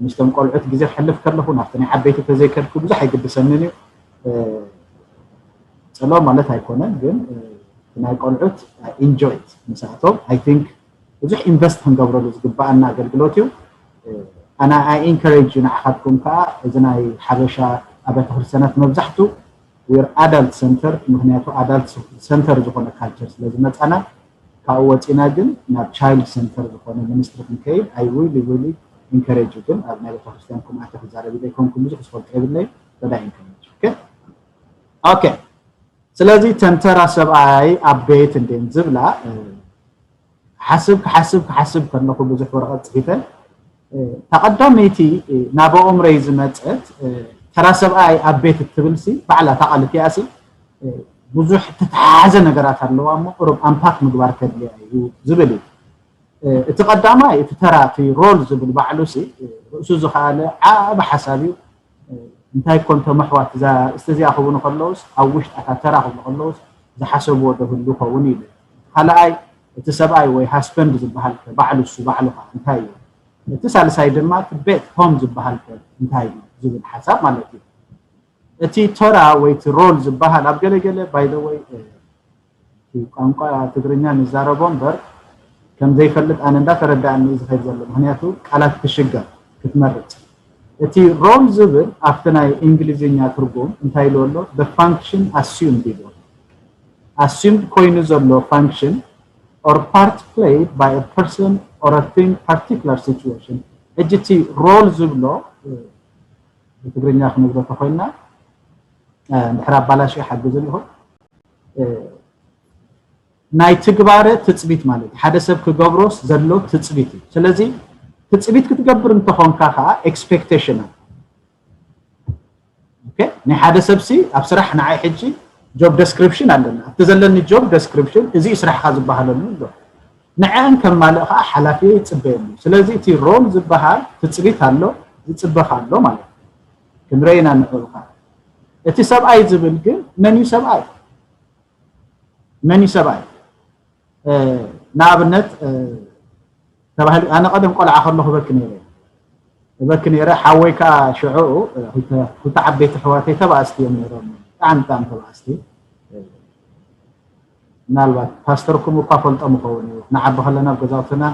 ምስቶም ቆልዑት ግዜ ክሕልፍ ከለኹ ናብቲ ናይ ዓበይቲ ተዘይከድኩ ብዙሕ ኣይግድሰንን እዩ ፀሎ ማለት ኣይኮነን ግን ናይ ቆልዑት ኢንጆይ ምሳቶም ኣይ ቲንክ ብዙሕ ኢንቨስት ክንገብረሉ ዝግባኣና ኣገልግሎት እዩ ኣና ኣይ ኢንከሬጅ ንዓኻትኩም ከዓ እዚ ናይ ሓበሻ ኣብያተ ክርስትያናት መብዛሕቱ ዊር ኣዳልት ሰንተር ምክንያቱ ኣዳልት ሰንተር ዝኾነ ካልቸር ስለ ዝመፃና ካብኡ ወፂና ግን ናብ ቻይልድ ሰንተር ዝኾነ ሚኒስትሪ ክንከይድ ኣይ ዊሊ ዊሊ ኢንከሬጅ ግን ኣብ ናይ ቤተክርስትያን ኩምኣተ ክዛረብ ዘይኮንኩም ብዙሕ ዝፈልጦ የብለይ በዳ ኢንከሬጅ ኦኬ ስለዚ ተንተራ ሰብኣይ ኣብ ቤት እንዴን ዝብላ ክሓስብ ክሓስብ ክሓስብ ከለኹ ብዙሕ ወረቐት ፅሒፈ ተቐዳመይቲ ናብ ኣእምሮይ ዝመፀት ተራ ሰብኣይ ኣብ ቤት እትብል ሲ ባዕላ እታ ቃል እቲኣ ሲ ብዙሕ ተተሓሓዘ ነገራት ኣለዋ እሞ ቁሩብ ኣምፓክ ምግባር ከድልያ እዩ ዝብል እዩ። እቲ ቀዳማይ እቲ ተራ እቲ ሮል ዝብል ባዕሉ ሲ ርእሱ ዝኸኣለ ዓቢ ሓሳብ እዩ። እንታይ ኮን ተመሕዋት እዛ እስቲ እዚኣ ክብሉ ከለውስ ኣብ ውሽጣ እታ ተራ ክብሉ ከለውስ ዝሓሰብዎ ዶ ህሉ ኸውን ኢለ። ካልኣይ እቲ ሰብኣይ ወይ ሃስበንድ ዝበሃል ከ ባዕሉ እሱ ባዕሉ ከዓ እንታይ እዩ? እቲ ሳልሳይ ድማ እቲ ቤት ሆም ዝበሃል ከ እንታይ እዩ ዝብል ሓሳብ ማለት እዩ። እቲ ተራ ወይ እቲ ሮል ዝበሃል ኣብ ገለገለ ባይደወይ ቋንቋ ትግርኛ ንዛረቦ እምበር ከም ዘይፈልጥ ኣነ እንዳተረዳእኒ እዩ ዝኸይድ ዘሎ። ምክንያቱ ቃላት ትሽገር ክትመርፅ። እቲ ሮል ዝብል ኣብቲ ናይ እንግሊዝኛ ትርጉም እንታይ ኢሉ ኣሎ? The function assumed ይብል። ኣስዩምድ ኮይኑ ዘሎ function or part played by a person or a thing particular situation። ሕጂ እቲ ሮል ዝብሎ ብትግርኛ ክንብሎ ተኮይና ድሕር ኣባላሽ ሓግዝ ኣለኹ። ናይ ትግባረ ትፅቢት ማለት ሓደ ሰብ ክገብሮስ ዘሎ ትፅቢት እዩ። ስለዚ ትፅቢት ክትገብር እንተኾንካ ከዓ ኤክስፔክቴሽን ኣሎ። ናይ ሓደ ሰብሲ ኣብ ስራሕ ንዓይ ሕጂ ጆብ ደስክሪፕሽን ኣለና። ኣብቲ ዘለኒ ጆብ ደስክሪፕሽን እዚ ስራሕካ ዝበሃለሉ ኣሎ። ንዐን ከማልእ ከዓ ሓላፊ ይፅበየሉ። ስለዚ እቲ ሮል ዝበሃል ትፅቢት ኣሎ፣ ዝፅበካ ኣሎ ማለት እዩ። ክንረኢና ንዕኡ ከዓ እቲ ሰብኣይ ዝብል ግን መን እዩ ሰብኣይ? መን እዩ ሰብኣይ? ንኣብነት ተባሂሉ ኣነ ቀደም ቆልዓ ከለኹ በኪ ነይረ በኪ ነይረ። ሓወይ ከዓ ሽዑ ክልተ ዓበይቲ ኣሕዋተይ ተባእስቲ እዮም ነይሮም። ብጣዕሚ ብጣዕሚ ተባእስቲ። ምናልባት ፓስተርኩም እኳ ፈልጦም ይኸውን እዩ። ንዓቢ ከለና ኣብ ገዛውትና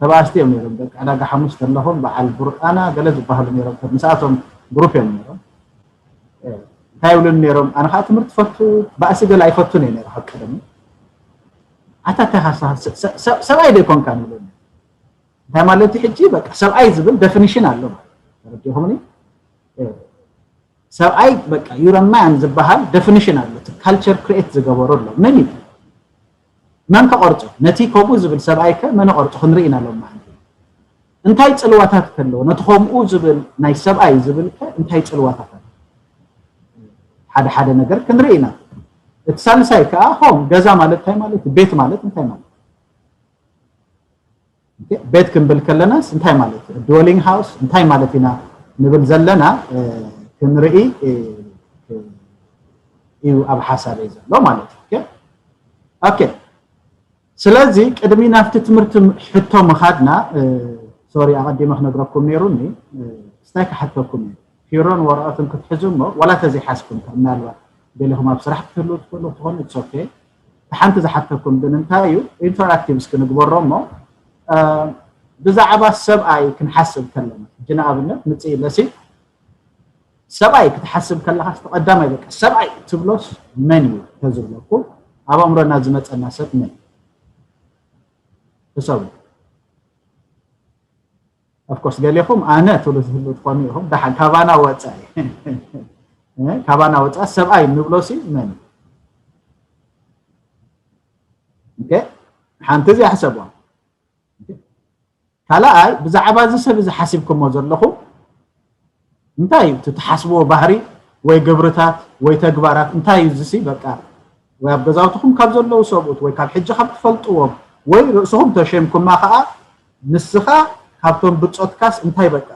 ተባእስቲ እዮም ነይሮም። ደቂ ዕዳጋ ሓሙስ ከለኹም በዓል ቡርቃና ገለ ዝበሃሉ ነይሮም። ምስኣቶም ግሩፕ እዮም ነይሮም። እንታይ ይብሉኒ ነይሮም? ኣነ ከዓ ትምህርቲ ፈቱ ባእሲ ገለ ኣይፈቱን እየ ነይረ ካብ ቀደሙ። ኣታ እንታይ ሰብኣይ ዶ ይኮንካ ንብለኒ። እንታይ ማለት እዩ ሕጂ በቃ ሰብኣይ ዝብል ደፊኒሽን ኣሎ ማለት ተረዲኹምኒ? ሰብኣይ በቃ ዩረማያን ዝበሃል ደፊኒሽን ኣሎ። እቲ ካልቸር ክሪኤት ዝገበሮ ኣሎ መን እዩ? መን ከቐርጾ? ነቲ ከምኡ ዝብል ሰብኣይ ከ መን ቐርጾ ክንርኢ ኢና ሎም መዓልቲ። እንታይ ጽልዋታት ከለዎ ነቲ ከምኡ ዝብል ናይ ሰብኣይ ዝብል ከ እንታይ ጽልዋታት ኣሎ? ሓደ ሓደ ነገር ክንርኢ ኢና። እቲ ሳልሳይ ከኣ ሆም ገዛ ማለት እንታይ ማለት ቤት ማለት እንታይ ማለት ቤት ክንብል ከለናስ እንታይ ማለት እዩ? ድወሊንግ ሃውስ እንታይ ማለት ኢና ንብል ዘለና ክንርኢ እዩ ኣብ ሓሳበይ ዘሎ ማለት እዩ። ኦኬ ስለዚ ቅድሚ ናብቲ ትምህርቲ ሕቶ ምኻድና ሶሪ ኣቐዲመ ክነግረኩም ነይሩኒ ስታይ ክሓተኩም እዩ ፒሮን ወረቐትን ክትሕዙ እሞ ዋላ ተዘይሓዝኩም ምናልባት ገሌኹም ኣብ ስራሕ ክትህልዉ ትኽእሉ ትኾኑ it's okay ሓንቲ ዝሓተኩም ግን እንታይ እዩ ኢንተራክቲቭ እስኪ ንግበሮ እሞ ብዛዕባ ሰብኣይ ክንሓስብ ከለና ሕጂ ንኣብነት ምፅእ ለሲ ሰብኣይ ክትሓስብ ከለካ ቀዳማይ በቃ ሰብኣይ ትብሎስ መን እዩ ተዝብለኩም ኣብ ኣእምሮና ዝመፀና ሰብ መን ተሰቡ ኦፍኮርስ ገሌኹም ኣነ ትብሉ ትህሉ ትኾኑ ኢኹም ደሓን ካባና ወፃኢ ካባና ወፃኢ ሰብኣይ ንብሎ ሲ መን ሓንቲ እዚኣ ሕሰቧ ካልኣይ ብዛዕባ እዚ ሰብ እዚ ሓሲብኩሞ ዘለኹም እንታይ እዩ እቲ ትሓስብዎ ባህሪ ወይ ግብርታት ወይ ተግባራት እንታይ እዩ ዝሲ በቃ ወይ ኣብ ገዛውትኹም ካብ ዘለዉ ሰብኡት ወይ ካብ ሕጂ ካብ ትፈልጥዎም ወይ ርእስኹም ተሸምኩማ ከዓ ንስኻ ካብቶም ብጾትካስ እንታይ በቃ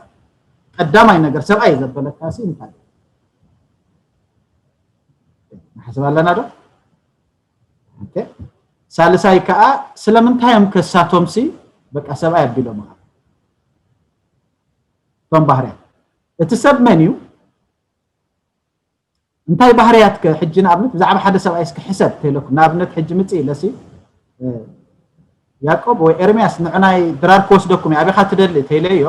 ቀዳማይ ነገር ሰብኣይ ዘበለካሲ እንታይ ንሓስብ ኣለና ዶ ሳልሳይ ከዓ ስለምንታይ እዮም ከሳቶምሲ በቃ ሰብኣይ ኣቢሎም እቶም ባህርያት እቲ ሰብ መን እዩ እንታይ ባህርያት ከ ሕጂ ንኣብነት ብዛዕባ ሓደ ሰብኣይ እስኪ ሕሰብ ተይለኩም ንኣብነት ሕጂ ምፅእ ኢለሲ ያቆብ ወይ ኤርሚያስ ንዕናይ ድራር ክወስደኩም እዩ ኣበኻ ትደሊ ተይለዮ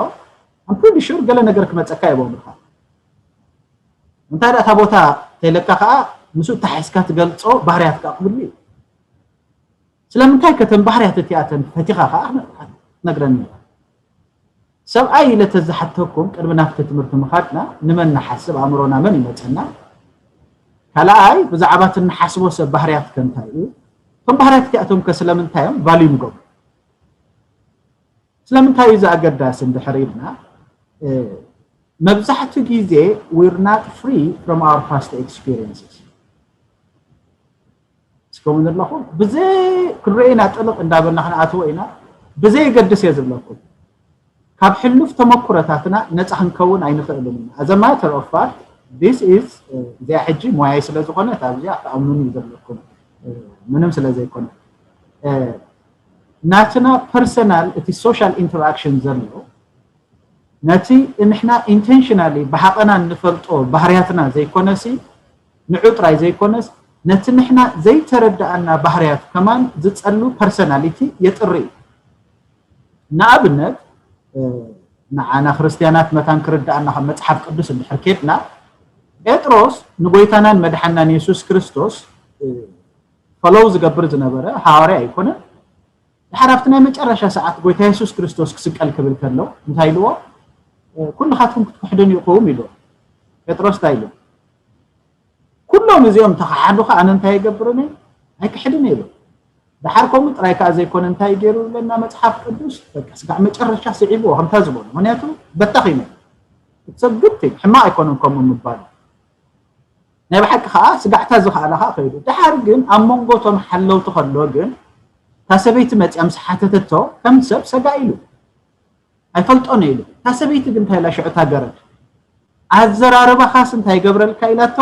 ኣምፕሪቲ ሹር ገለ ነገር ክመፀካ ይቦምልካ እንታይ ደኣ እታ ቦታ ተይለካ ከዓ ምስኡ ተሓሒዝካ ትገልፆ ባህርያት ከዓ ክህሉ እዩ ስለምንታይ ከተን ባህርያት እቲኣተን ፈቲኻ ከዓ ነግረኒ ሰብኣይ ኢለ ተዝሓተኩም ቅድሚ ናብቲ ትምህርቲ ምኻድና ንመን ንሓስብ ኣእምሮና መን ይመፀና ካልኣይ ብዛዕባ እቲ ንሓስቦ ሰብ ባህርያት ከ እንታይ እዩ እቶም ባህርያት እቲኣቶም ከ ስለምንታይ እዮም ቫልዩ ንገብሩ ስለምንታይ እዩ ዝኣገዳሲ እንድሕር ኢልና መብዛሕትኡ ግዜ we're not free from our past experiences ከምኡ ዘለኹ ብዘይ ክንርእዮ ኢና፣ ጥልቕ እንዳበልና ክንኣትዎ ኢና። ብዘይ ገድስ እየ ዝብለኩም፣ ካብ ሕሉፍ ተመኩረታትና ነፃ ክንከውን ኣይንኽእልን ኢና። As a matter of fact, this is እዚኣ ሕጂ ሞያይ ስለ ዝኾነት ኣብዚኣ ክትኣምኑኒ እዩ ዘለኩም፣ ምንም ስለ ዘይኮነ ናትና ፐርሰናል እቲ ሶሻል ኢንተራክሽን ዘሎ ነቲ ንሕና ኢንቴንሽናሊ ብሓቐና እንፈልጦ ባህርያትና ዘይኮነሲ ንዑ ጥራይ ዘይኮነስ ነቲ ንሕና ዘይተረዳኣና ባህርያት ከማን ዝጸሉ ፐርሰናሊቲ የጥሪ እዩ። ንኣብነት ንዓና ክርስትያናት መታን ክርዳኣና ካብ መጽሓፍ ቅዱስ እንድሕር ኬድና ጴጥሮስ ንጎይታናን መድሓናን የሱስ ክርስቶስ ፈሎው ዝገብር ዝነበረ ሃዋርያ ኣይኮነን። ድሓር ኣብቲ ናይ መጨረሻ ሰዓት ጎይታ የሱስ ክርስቶስ ክስቀል ክብል ከሎ እንታይ ኢልዎ? ኩልኻትኩም ክትክሕዱን ኢኹም ኢልዎ። ጴጥሮስ እንታይ ኢሉ? ኩሎም እዚኦም ተኸሓዱ ከ ኣነ እንታይ ይገብርን እየ? ኣይክሕድን እየ ኢሉ። ድሓር ከምኡ ጥራይ ከኣ ዘይኮነ እንታይ ገይሩ ይብለና መጽሓፍ ቅዱስ? በቃ ስጋዕ መጨረሻ ስዒብዎ ከምታ ዝበሎ። ምክንያቱ በታኺ እዩ። It's a good thing። ሕማቕ ኣይኮነን ከምኡ ምባል። ናይ ብሓቂ ከኣ ስጋዕታ ዝኸኣለ ከኣ ከይዱ። ድሓር ግን ኣብ መንጎ እቶም ሓለውቲ ከሎ ግን እታ ሰበይቲ መጽያ ምስ ሓተተቶ ከም ሰብ ሰጋእ ኢሉ። ኣይፈልጦን እየ ኢሉ። እታ ሰበይቲ ግን እንታይ ኢላ ሽዑ እታ ገረድ? ኣዘራርባኻስ እንታይ ይገብረልካ ኢላቶ?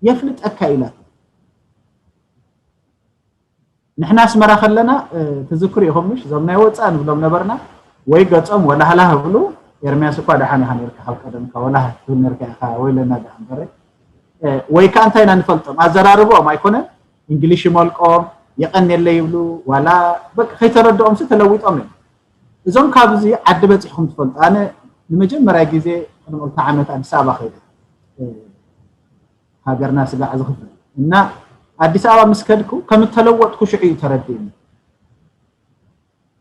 የፍልጠካ ኢላቶ። ንሕና ኣስመራ ከለና ትዝክሩ ኢኹም ምሽ? እዞም ናይ ወፃእ ንብሎም ነበርና ወይ ገፆም ወላህላ ህብሉ ኤርሚያስ እኳ ደሓን ኢኻ ነርካ ካብ ቀደምካ ወላህ ትብል ነርካ ኢኻ ወይ ለና ደኣ እምበረ ወይ ከዓ እንታይ ኢና ንፈልጦም ኣዘራርቦም ኣይኮነን እንግሊሽ ይመልቆም የቐን የለ ይብሉ ዋላ በቃ ከይተረድኦም ሲ ተለዊጦም እዮም። እዞም ካብዚ ዓዲ በፂሕኩም ትፈልጡ ኣነ ንመጀመርያ ግዜ ቅድሚ ክልተ ዓመት ኣዲስ ኣበባ ከይደ ሃገርና ስጋዕ ዝኽፍል እና ኣዲስ ኣበባ ምስ ከድኩ ከም እተለወጥኩ ሽዑ እዩ ተረዲእኒ።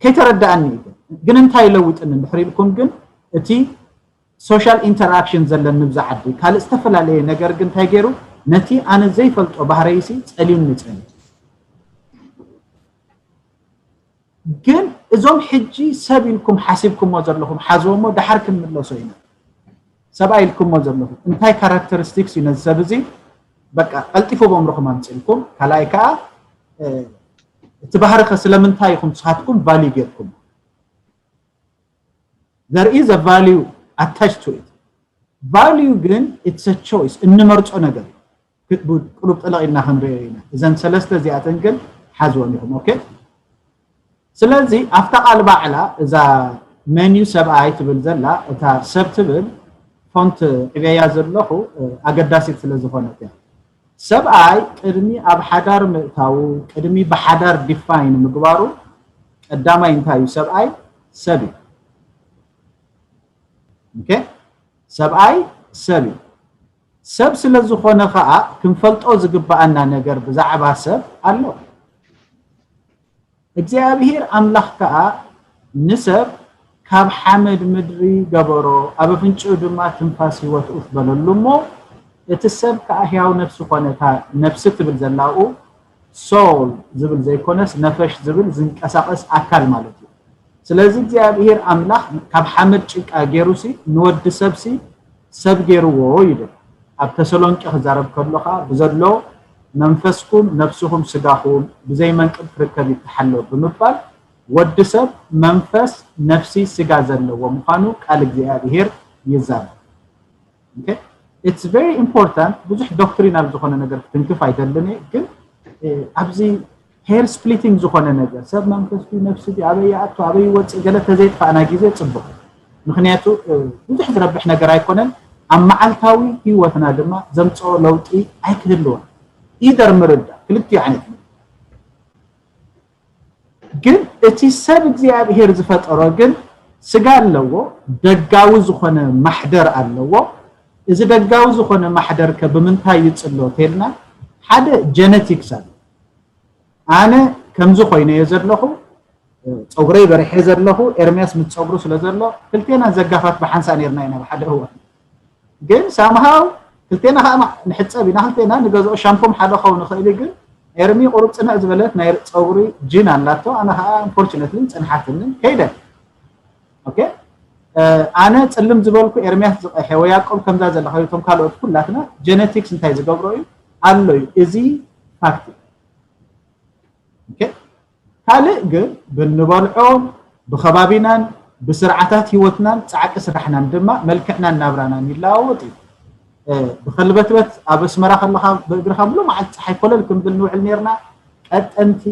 ከይተረዳእኒ እዩ ግን እንታይ ይለውጥኒ እንድሕር ኢልኩም ግን እቲ ሶሻል ኢንተራክሽን ዘለኒ ብዛ ዓዲ ካልእ ዝተፈላለየ ነገር ግን እንታይ ገይሩ ነቲ ኣነ ዘይፈልጦ ባህረይሲ ፀልዩኒ ፀኒ ግን እዞም ሕጂ ሰብ ኢልኩም ሓሲብኩሞ ዘለኹም ሓዝዎሞ ደሓር ክንምለሶ ኢና። ሰብኣይ ኢልኩሞ ዘለኹም እንታይ ካራክተሪስቲክስ እዩ ነዚ ሰብ እዚ በቃ ቀልጢፉ በምርኹም ኣምፅልኩም ካልኣይ ከዓ እቲ ባህሪ ከ ስለምንታይ ኢኹም ንስኻትኩም ቫልዩ ጌርኩም there is a value attached to it value ግን it's a choice እንመርፆ ነገር እዩ ቁሩብ ጥልቕ ኢልና ክንሪኦ ኢና እዘን ሰለስተ እዚኣተን ግን ሓዝወን ኢኹም ኦኬ ስለዚ ኣብታ ቃል ባዕላ እዛ ሜንዩ ሰብኣይ ትብል ዘላ እታ ሰብ ትብል ፎንት ዕበያ ዘለኹ ኣገዳሲት ስለ ዝኾነት እያ ሰብኣይ ቅድሚ ኣብ ሓዳር ምእታዉ ቅድሚ ብሓዳር ዲፋይን ምግባሩ ቀዳማይ እንታይ እዩ ሰብኣይ ሰብ እዩ ሰብኣይ ሰብ እዩ ሰብ ስለ ዝኾነ ኸዓ ክንፈልጦ ዝግብኣና ነገር ብዛዕባ ሰብ ኣሎ እግዚኣብሔር ኣምላኽ ከኣ ንሰብ ካብ ሓመድ ምድሪ ገበሮ ኣብ ኣፍንጭኡ ድማ ትንፋስ ህይወት ኡፍ በለሉ እሞ እቲ ሰብ ከኣ ሕያው ነፍሲ ኾነ እታ ነፍሲ ትብል ዘላ ኡ soul ዝብል ዘይኮነስ ነፈሽ ዝብል ዝንቀሳቐስ ኣካል ማለት እዩ ስለዚ እግዚኣብሔር ኣምላኽ ካብ ሓመድ ጭቃ ገይሩሲ ንወዲ ሰብሲ ሰብ ገይርዎ ይብል ኣብ ተሰሎንቄ ክዛረብ ከሎ ከዓ ብዘሎ መንፈስኩም ነፍስኹም ስጋኹም ብዘይ መንቅብ ክርከብ ይተሓሎ ብምባል ወዲ ሰብ መንፈስ ነፍሲ ስጋ ዘለዎ ምዃኑ ቃል እግዚኣብሔር ይዛረብ it's very important ብዙሕ ዶክትሪናል ዝኾነ ነገር ክትንክፍ ኣይደልን ግን ኣብዚ hair splitting ዝኾነ ነገር ሰብ መንፈስ ነፍሲ ኣበይ ይኣቱ ኣበይ ይወፅእ ገለ ተዘይጥፋእና ግዜ ፅቡቅ ምክንያቱ ብዙሕ ዝረብሕ ነገር ኣይኮነን ኣብ መዓልታዊ ህይወትና ድማ ዘምፅኦ ለውጢ ኣይክህልዎን ኢደር ምርዳእ ክልቲኡ ዓይነት ግን እቲ ሰብ እግዚኣብሔር ዝፈጠሮ ግን ስጋ ኣለዎ ደጋዊ ዝኾነ ማሕደር ኣለዎ እዚ ደጋዊ ዝኾነ ማሕደር ከ ብምንታይ ይፅሎ ተልና ሓደ ጀነቲክስ ኣሎ ኣነ ከምዚ ኮይነ እየ ዘለኹ ፀጉረይ በሪሐ ዘለኹ ኤርሚያስ ምስ ፀጉሩ ስለ ዘሎ ክልቴና ዘጋፋት ብሓንሳ ነርና ኢና ብሓደ እዋን ግን ሳምሃው ክልቴና ከዓ ንሕፀብ ኢና ክልቴና ንገዝኦ ሻምፖም ሓደ ኸውን ይኽእል ግን ኤርሚ ቁሩብ ፅንዕ ዝበለት ናይ ፀጉሪ ጅን ኣላቶ ኣነ ከዓ unfortunately ፅንሓትኒ ከይደ okay ኣነ ፅልም ዝበልኩ ኤርሚያስ ዝቀሐ ወይ ያቆብ ከምዛ ዘለካ እቶም ካልኦት ኩላትና ጀነቲክስ እንታይ ዝገብሮ እዩ ኣሎ እዩ እዚ ፋክት ካልእ ግን ብንበልዖ፣ ብኸባቢናን ብስርዓታት ህይወትናን ፃዕቂ ስራሕናን ድማ መልክዕናን ናብራናን ይለዋወጥ እዩ። ብኸልበትበት ኣብ ኣስመራ ከለኻ ብእግርኻ ሙሉ መዓልቲ ፀሓይ ኮለል ክንብል ንውዕል ነርና። ቀጠንቲ፣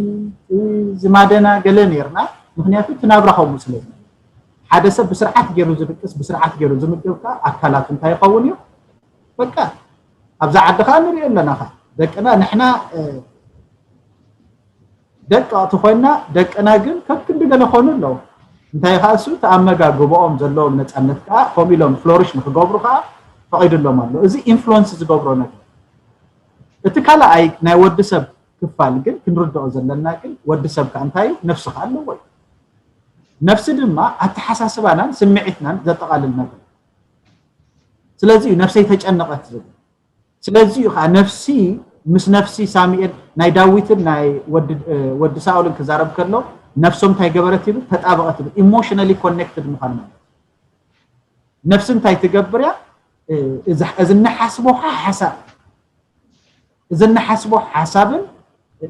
ዝማደና ገለ ነርና። ምክንያቱ እቲ ናብራ ከምኡ ስለ ዝነበረ፣ ሓደ ሰብ ብስርዓት ገይሩ ዝድቅስ፣ ብስርዓት ገይሩ ዝምገብ ከዓ ኣካላቱ እንታይ ይኸውን እዩ? በቃ ኣብዛ ዓዲ ከዓ ንሪኦ ኣለና። ከዓ ደቅና ንሕና ደቀቕቲ ኮይና፣ ደቅና ግን ከክንዲ ገለ ኮኑ ኣለዉ። እንታይ ከዓ እሱ፣ እቲ ኣመጋግባኦም ዘለዎም ነፃነት ከዓ ከምኡ ኢሎም ፍሎሪሽ ንክገብሩ ከዓ ፈቒዱሎም ኣሎ። እዚ ኢንፍሉወንስ ዝገብሮ ነገር። እቲ ካልኣይ ናይ ወዲ ሰብ ክፋል ግን ክንርድኦ ዘለና ግን፣ ወዲ ሰብ ከዓ እንታይ እዩ? ነፍሲ ከዓ ኣለዎ እዩ። ነፍሲ ድማ ኣተሓሳስባናን ስምዒትናን ዘጠቓልል ነገር። ስለዚ እዩ ነፍሰይ ተጨነቐት ዝብል። ስለዚ እዩ ከዓ ነፍሲ ምስ ነፍሲ ሳሙኤል ናይ ዳዊትን ናይ ወዲ ሳኦልን ክዛረብ ከሎ፣ ነፍሶም እንታይ ገበረት ይብል? ተጣበቐት ይብል። ኢሞሽናሊ ኮኔክትድ ምዃን ማለት። ነፍሲ እንታይ ትገብር እያ? እዚ እንሓስቦ ሓሳብ፣ እዚ እንሓስቦ ሓሳብን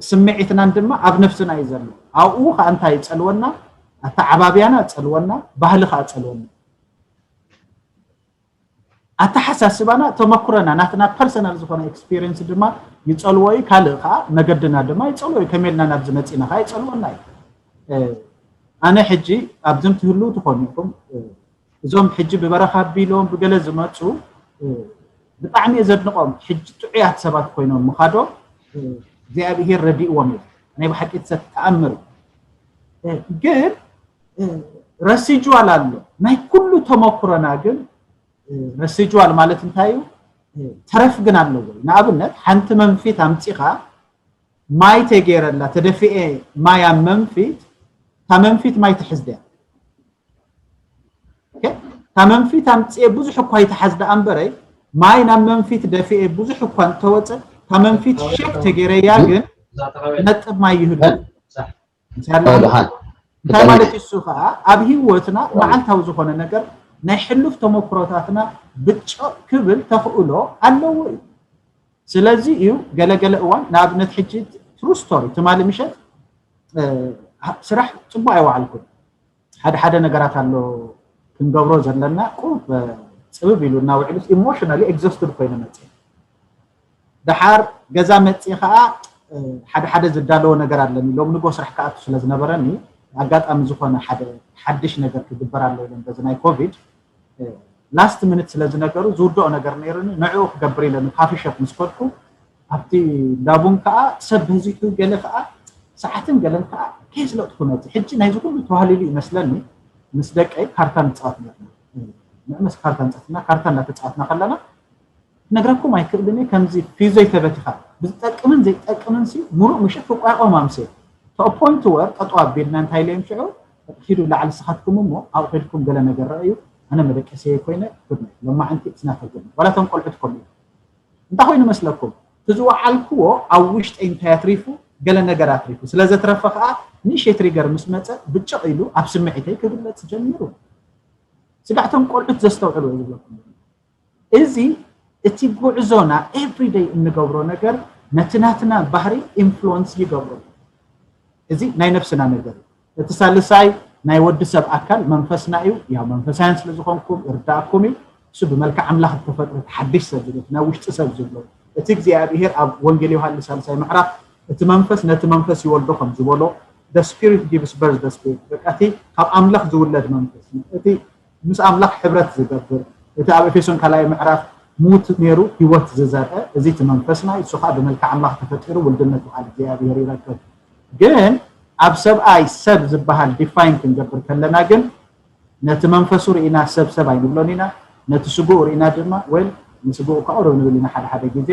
ስምዒትናን ድማ ኣብ ነፍስና እዩ ዘሎ። ኣብኡ ከዓ እንታይ ይፀልወና? ኣተዓባብያና ፀልወና፣ ባህሊ ከዓ ፀልወና። ኣተሓሳስባና፣ ተመክሮና፣ ናትና ፐርሰናል ዝኾነ ኤክስፒሪየንስ ድማ ይፀልዎ እዩ። ካልእ ከዓ መገድና ድማ ይፀልዎ እዩ። ከመልና ናብዚ መፂና ከዓ ይፀልወና እዩ። ኣነ ሕጂ ኣብዝም ትህልው ትኾኑ ኢኹም። እዞም ሕጂ ብበረኻ ኣቢሎም ብገለ ዝመፁ ብጣዕሚ እየ ዘድንቖም። ሕጂ ጥዑያት ሰባት ኮይኖም ምኻዶም እግዚኣብሄር ረዲእዎም እዩ። ናይ ብሓቂ ትሰብ ተኣምር እዩ። ግን ረሲጅዋል ኣሎ። ናይ ኩሉ ተመክሮና ግን ረሲጅዋል ማለት እንታይ እዩ? ተረፍ ግን ኣለዎ። ንኣብነት ሓንቲ መንፊት ኣምፂኻ ማይ ተገይረላ፣ ተደፊኤ ማይ ኣብ መንፊት፣ እታ መንፊት ማይ ትሕዝ ድያ? እታ መንፊት ኣምፅኤ ብዙሕ እኳ ይትሓዝ ደኣ እምበረይ፣ ማይ ናብ መንፊት ደፊኤ ብዙሕ እኳ እንተወፀ፣ እታ መንፊት ሸክ ተገይረያ ግን ነጥብ ማይ ይህሉ። እንታይ ማለት እሱ ከዓ ኣብ ህይወትና መዓልታዊ ዝኾነ ነገር ናይ ሕሉፍ ተመክሮታትና ብጭቕ ክብል ተኽእሎ ኣለዎ እዩ። ስለዚ እዩ ገለገለ እዋን ንኣብነት ሕጂ ትሩ ስቶሪ ትማሊ ምሸት ስራሕ ፅቡቅ ኣይወዓልኩን። ሓደ ሓደ ነገራት ኣሎ ክንገብሮ ዘለና ቁ ፅብብ ኢሉ እናውዕሉስ ኢሞሽናሊ ኤግዞስትድ ኮይነ መፅእ። ደሓር ገዛ መፅእ ከዓ ሓደ ሓደ ዝዳለዎ ነገር ኣለኒ። ሎም ንጎ ስራሕ ክኣቱ ስለ ዝነበረኒ ኣጋጣሚ ዝኾነ ሓደ ሓድሽ ነገር ክግበር ኣሎ ኢለን በዚ ናይ ኮቪድ ላስት ሚኒት ስለ ዝነገሩ ዝውድኦ ነገር ነይሩኒ። ንዕኡ ክገብር ኢለ ንካፊ ሸፕ ምስ ከድኩ ኣብቲ እንዳቡን ከዓ ሰብ በዚሑ ገለ ከዓ ሰዓትን ገለን ከዓ ከየስለጥኩ ነቲ ሕጂ ናይዚ ኩሉ ተዋህሊሉ ይመስለኒ ምስ ደቀይ ካርታ ንፃወት ነርና። ንዕመስ ካርታ ንፃወትና ካርታ እናተፃወትና ከለና ክነግረኩም ኣይክእልን እየ። ከምዚ ፊዞይ ተበቲኻ ብዝጠቅምን ዘይጠቅምን ሲ ሙሉእ ምሸት ክቋቆም ኣምስየ ተኦፖይንት ወር ጠጠው ኣቢልና እንታይ ኢለዮም ሽዑ ኪዱ ላዕሊ ንስኻትኩም እሞ ኣብኡ ከድኩም ገለ ነገር ረእዩ ኣነ መደቀሰየ ኮይነ ጉድ ናይት ሎማዓንቲ it's not a good night ዋላ እቶም ቆልዑት ከምኡ እንታይ ኮይኑ መስለኩም እቲ ዝወዓልክዎ ኣብ ውሽጠይ እንታይ ኣትሪፉ ገለ ነገር ኣትሪፉ ስለ ዘትረፈ ከዓ ንእሽተይ ትሪገር ምስ መፀ ብጭቕ ኢሉ ኣብ ስምዒተይ ክግለፅ ጀሚሩ ስጋዕቶም ቆልዑት ዘስተውዕሉ ዝብለኩም እዚ እቲ ጉዕዞና ኤቭሪደይ እንገብሮ ነገር ነቲ ናትና ባህሪ ኢንፍሉወንስ ይገብሮ። እዚ ናይ ነፍስና ነገር እዩ። እቲ ሳልሳይ ናይ ወዲ ሰብ ኣካል መንፈስና እዩ። ያው መንፈሳውያን ስለ ዝኾንኩም ይርዳእኩም እዩ። እሱ ብመልክዕ ኣምላኽ ዝተፈጥረ እቲ ሓድሽ ሰብ ዝብል እቲ ናይ ውሽጢ ሰብ ዝብሎ እቲ እግዚኣብሄር ኣብ ወንጌል ዮሃንስ ሳልሳይ ምዕራፍ እቲ መንፈስ ነቲ መንፈስ ይወልዶ ከም ዝበሎ the spirit gives birth the spirit በቃ እቲ ካብ ኣምላኽ ዝውለድ መንፈስ እቲ ምስ ኣምላኽ ሕብረት ዝገብር እቲ ኣብ ኤፌሶን ካልኣይ ምዕራፍ ሙት ነይሩ ህይወት ዝዘርአ እዚ እቲ መንፈስና እዩ። እሱ ከዓ ብመልክዕ ኣምላኽ ተፈጢሩ ውልድነት በዓል እግዚኣብሔር ይረክብ። ግን ኣብ ሰብኣይ ሰብ ዝበሃል ዲፋይን ክንገብር ከለና ግን ነቲ መንፈሱ ርኢና ሰብ ሰብ ኣይንብሎን ኢና። ነቲ ስግኡ ርኢና ድማ ወል ንስግኡ ከዓ ቁሩብ ንብል ኢና ሓደ ሓደ ግዜ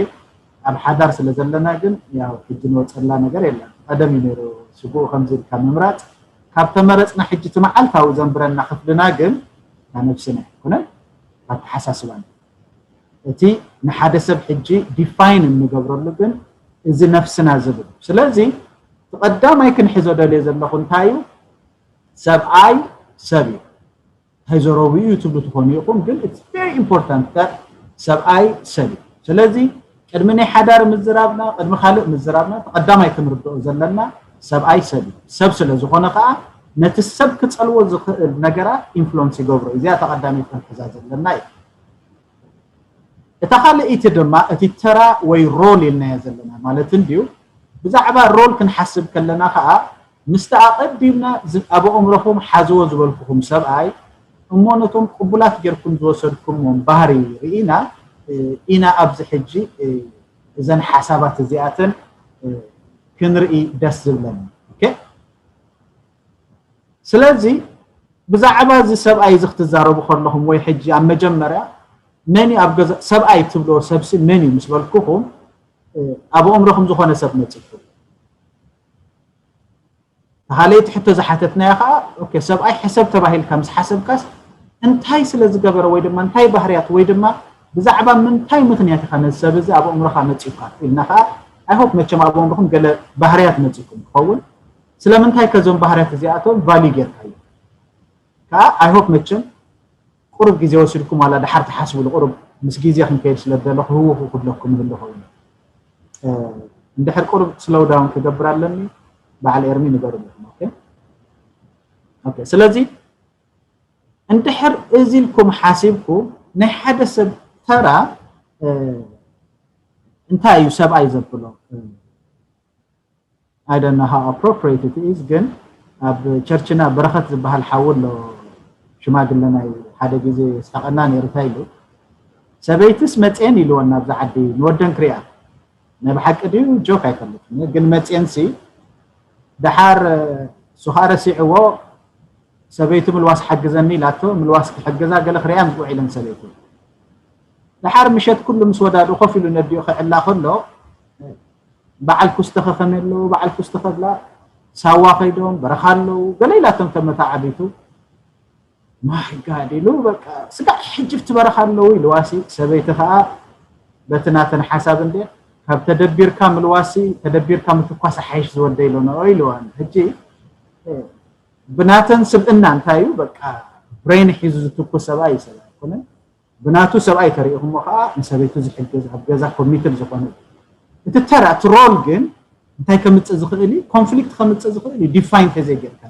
ኣብ ሓዳር ስለ ዘለና ግን ያው ሕጂ ንወፀላ ነገር የለን። ቀደም እዩ ነይሩ ስግኡ ከምዚ ኢልካ ምምራፅ ካብ ተመረፅና ሕጂ እቲ መዓልታዊ ዘንብረና ክፍልና ግን እታ ነብስና ኣይኮነን ኣተሓሳስባና እቲ ንሓደ ሰብ ሕጂ ዲፋይን እንገብረሉ ግን እዚ ነፍስና ዝብል ስለዚ እቲ ቀዳማይ ክንሕዞ ደልየ ዘለኹ እንታይ እዩ ሰብኣይ ሰብ እዩ እንታይ ዘረቡ እዩ ትብሉ ትኾኑ ኢኹም ግን it's very important that ሰብኣይ ሰብ እዩ ስለዚ ቅድሚ ናይ ሓዳር ምዝራብና ቅድሚ ካልእ ምዝራብና ተቐዳማይ ክንርድኦ ዘለና ሰብኣይ ሰብ እዩ። ሰብ ስለ ዝኾነ ከዓ ነቲ ሰብ ክፀልዎ ዝኽእል ነገራት ኢንፍሉንስ ይገብሮ። እዚኣ ተቐዳሚት ክንሕዛ ዘለና እዩ። እታ ካልኣይቲ ድማ እቲ ተራ ወይ ሮል ኢልናዮ ዘለና ማለት እንድዩ። ብዛዕባ ሮል ክንሓስብ ከለና ከዓ ምስቲ ኣቐዲምና ዝ- ኣብ ኣእምሮኹም ሓዝዎ ዝበልኩኹም ሰብኣይ እሞ ነቶም ቅቡላት ጌርኩም ዝወሰድኩምዎም ባህሪ ርኢና እ፣ ኢና ኣብዚ ሕጂ እ፣ እዘን ሓሳባት እዚኣተን እ፣ ክንርኢ ደስ ዝብለኒ። ኦኬ? ስለዚ ብዛዕባ እዚ ሰብኣይ እዚ ክትዛረቡ ከለኹም ወይ ሕጂ ኣብ መጀመርያ መን እዩ ኣብ ገዛ ሰብኣይ ትብልዎ ሰብሲ መን እዩ ምስ በልኩኹም እ፣ ኣብ ኣእምሮኹም ዝኾነ ሰብ መፂኩም። ተኻለይቲ ሕቶ ዝሓተትናዮ ከዓ ኦኬ፣ ሰብኣይ ሕሰብ ተባሂልካ ምስ ሓሰብካስ እንታይ ስለ ዝገበረ ወይ ድማ እንታይ ባህርያት ወይ ድማ ብዛዕባ ምንታይ ምኽንያት ኢኻ ነዚ ሰብ እዚ ኣብ ኣእምሮኻ መፂኡካ ኢልና ከዓ ኣይሆፕ መቸም ኣብ ኣእምሮኹም ገለ ባህርያት መፂኡኩም ክኸውን። ስለምንታይ ከዞም ባህርያት እዚኣቶም ቫልዩ ጌርካዮ ከዓ ኣይሆፕ መቸም ቁሩብ ግዜ ወሲድኩም ዋላ ድሓር ትሓስብሉ ቁሩብ ምስ ግዜ ክንከይድ ስለ ዝደለኹ ህውኹ ክብለኩም ይህሉ ኸውን። እንድሕር ቁሩብ ስሎው ዳውን ክገብር ኣለኒ በዓል ኤርሚ ንገሩ ኣለኹም። ኦኬ ኦኬ። ስለዚ እንድሕር እዚ ኢልኩም ሓሲብኩም ናይ ሓደ ሰብ ተራ እንታይ እዩ ሰብኣይ ዘብሎ? I don't know how appropriate it is፣ ግን ኣብ ቸርችና በረኸት ዝበሃል ሓው ኣሎ ሽማግለ ናይ ሓደ ግዜ ስሕቐና ነይሩ እንታይ ኢሉ ሰበይትስ መፅየን ኢልወን ናብዛ ዓዲ ንወደን ክሪኣ ናይ ብሓቂ ድዩ ጆክ ኣይፈልጥን ግን መፅየንሲ ደሓር እሱ ከዓ ረሲዕዎ ሰበይቱ ምልዋስ ሓግዘኒ ኢላቶ ምልዋስ ክሕግዛ ገለ ክሪኣ ምስ ውዒለን ሰበይቱ ደሓር ምሸት ኩሉ ምስ ወዳዱ ኮፍ ኢሉ ነዲኡ ክዕላ ከሎ በዓል ኩስተ ከኸመ ኣለዉ በዓል ኩስተ ከብላ ሳዋ ከይዶም በረኻ ኣለዉ ገለ ኢላቶም ተመታዓቢቱ ማይ ጋድ ኢሉ በቃ ስጋዕ ሕጂ ብቲ በረኻ ኣለዉ ኢልዋሲ ሰበይቲ ከዓ በቲ ናተን ሓሳብ እንደ ካብ ተደቢርካ ምልዋሲ ተደቢርካ ምትኳስ ሓይሽ ዝወደ ኢሎኖ ኢልዋን ሕጂ ብናተን ስብእና እንታይ እዩ በቃ ብሬን ሒዙ ዝትኩስ ሰብኣይ እዩ ሰብኣይ ኣይኮነን ብናቱ ሰብኣይ ተሪኢኹሞ ከዓ ንሰበይቱ ዝሕግዝ ኣብ ገዛ ኮሚትድ ዝኾነ እቲ ተራ እቲ ሮል ግን እንታይ ከምፅእ ዝኽእል እዩ ኮንፍሊክት ከምፅእ ዝኽእል እዩ ዲፋይን ተዘይጌርካ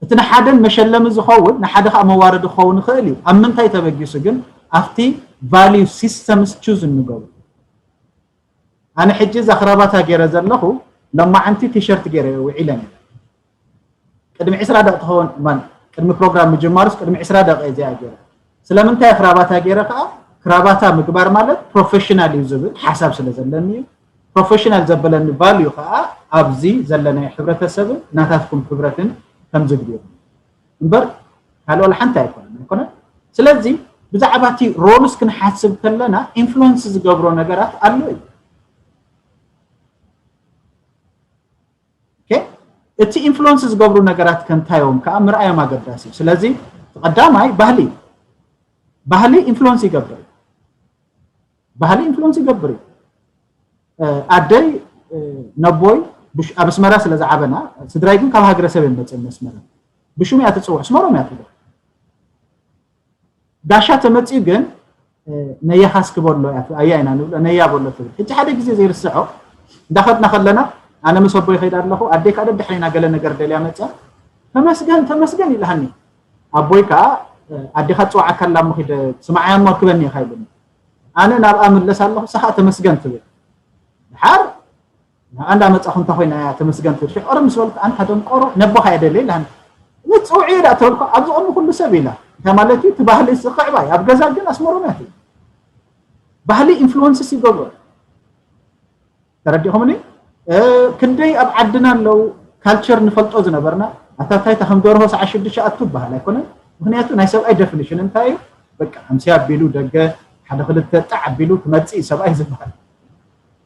እቲ ንሓደን መሸለሚ ዝኸውን ንሓደ ከዓ መዋረዲ ክኸውን ይኽእል እዩ ኣብ ምንታይ ተበጊሱ ግን ኣብቲ ቫልዩ ሲስተምስ ቹዝ እንገብሩ ኣነ ሕጂ እዛ ክራባታ ገይረ ዘለኹ ለማዓንቲ ቲሸርት ገይረ ውዒለ ነይረ ቅድሚ ዕስራ ደቂ ትኸውን ማን ቅድሚ ፕሮግራም ምጅማሩስ ቅድሚ ዕስራ ደቂ እዚኣ ገይረ ስለምንታይ ክራባታ ገይረ ከዓ ክራባታ ምግባር ማለት ፕሮፌሽናል እዩ ዝብል ሓሳብ ስለ ዘለኒ እዩ ፕሮፌሽናል ዘበለኒ ቫልዩ ከዓ ኣብዚ ዘለናይ ሕብረተሰብን ናታትኩም ክብረትን ከም ዝግብሩ እምበር ካልኦ ሓንቲ ኣይኮነን ኣይኮነን ስለዚ ብዛዕባ እቲ ሮልስ ክንሓስብ ከለና ኢንፍሉንስ ዝገብሮ ነገራት ኣሎ እዩ እቲ ኢንፍሉንስ ዝገብሩ ነገራት ከንታዮም ከዓ ምርኣዮም ኣገዳሲ እዩ ስለዚ ቀዳማይ ባህሊ ባህሊ ኢንፍሉንስ ይገብር ባህሊ ኢንፍሉንስ ይገብር እዩ ኣደይ ነቦይ ኣብ ኣስመራ ስለ ዝዓበና ስድራይ ግን ካብ ሃገረሰብ እዮም መፅእ ኣስመራ ብሽሙ እያ ትፅውዕ ስመሮም እያ ትብሎ ጋሻ ተመፅኡ ግን ነያኻስ ክበሎ ኣያ ኢና ንብሎ ነያ በሎ ትብል ሕጂ ሓደ ግዜ ዘይርስዖ እንዳኸድና ከለና ኣነ ምስ ኣቦይ ከይዳ ኣለኹ ኣደይ ከዓ ደድሕሪና ገለ ነገር ደልያ መፅያ ተመስገን ተመስገን ኢልሃኒ ኣቦይ ከዓ ኣዴኻ ፅዋዓካ ኣላ እሞ ኪደ ስማዓያ እሞ ኣርክበኒ ኢኻ ኢሉኒ ኣነ ናብኣ ምለስ ኣለኹ ንሳ ከዓ ተመስገን ትብል ድሓር ንዓንዳ መጻኹ እንተ ኮይና እያ ተመስገን ትብል ሽሕ ኦረ ምስ በልኩ ኣንታ ደንቆሮ ነቦኻ እየ ደልየ ኢላኒ ንጽውዒ እየ ዳ ተበልኩ ኣብዚ ቅድሚ ኩሉ ሰብ ኢላ እንታይ ማለት እዩ እቲ ባህሊ እዚ ክዕባይ ኣብ ገዛ ግን ኣስመሮም እያ ትብል ባህሊ ኢንፍሉወንስስ ይገብሮ ተረዲኹምኒ ክንደይ ኣብ ዓድና ኣለዉ ካልቸር ንፈልጦ ዝነበርና ኣታ እንታይ ከም ደርሆ ሰዓ ሽዱሽተ ኣቱ ይበሃል ኣይኮነን ምክንያቱ ናይ ሰብኣይ ደፊኒሽን እንታይ እዩ በቃ ኣምስያ ኣቢሉ ደገ ሓደ ክልተ ጣዕ ኣቢሉ ክመፅእ እዩ ሰብኣይ ዝበሃል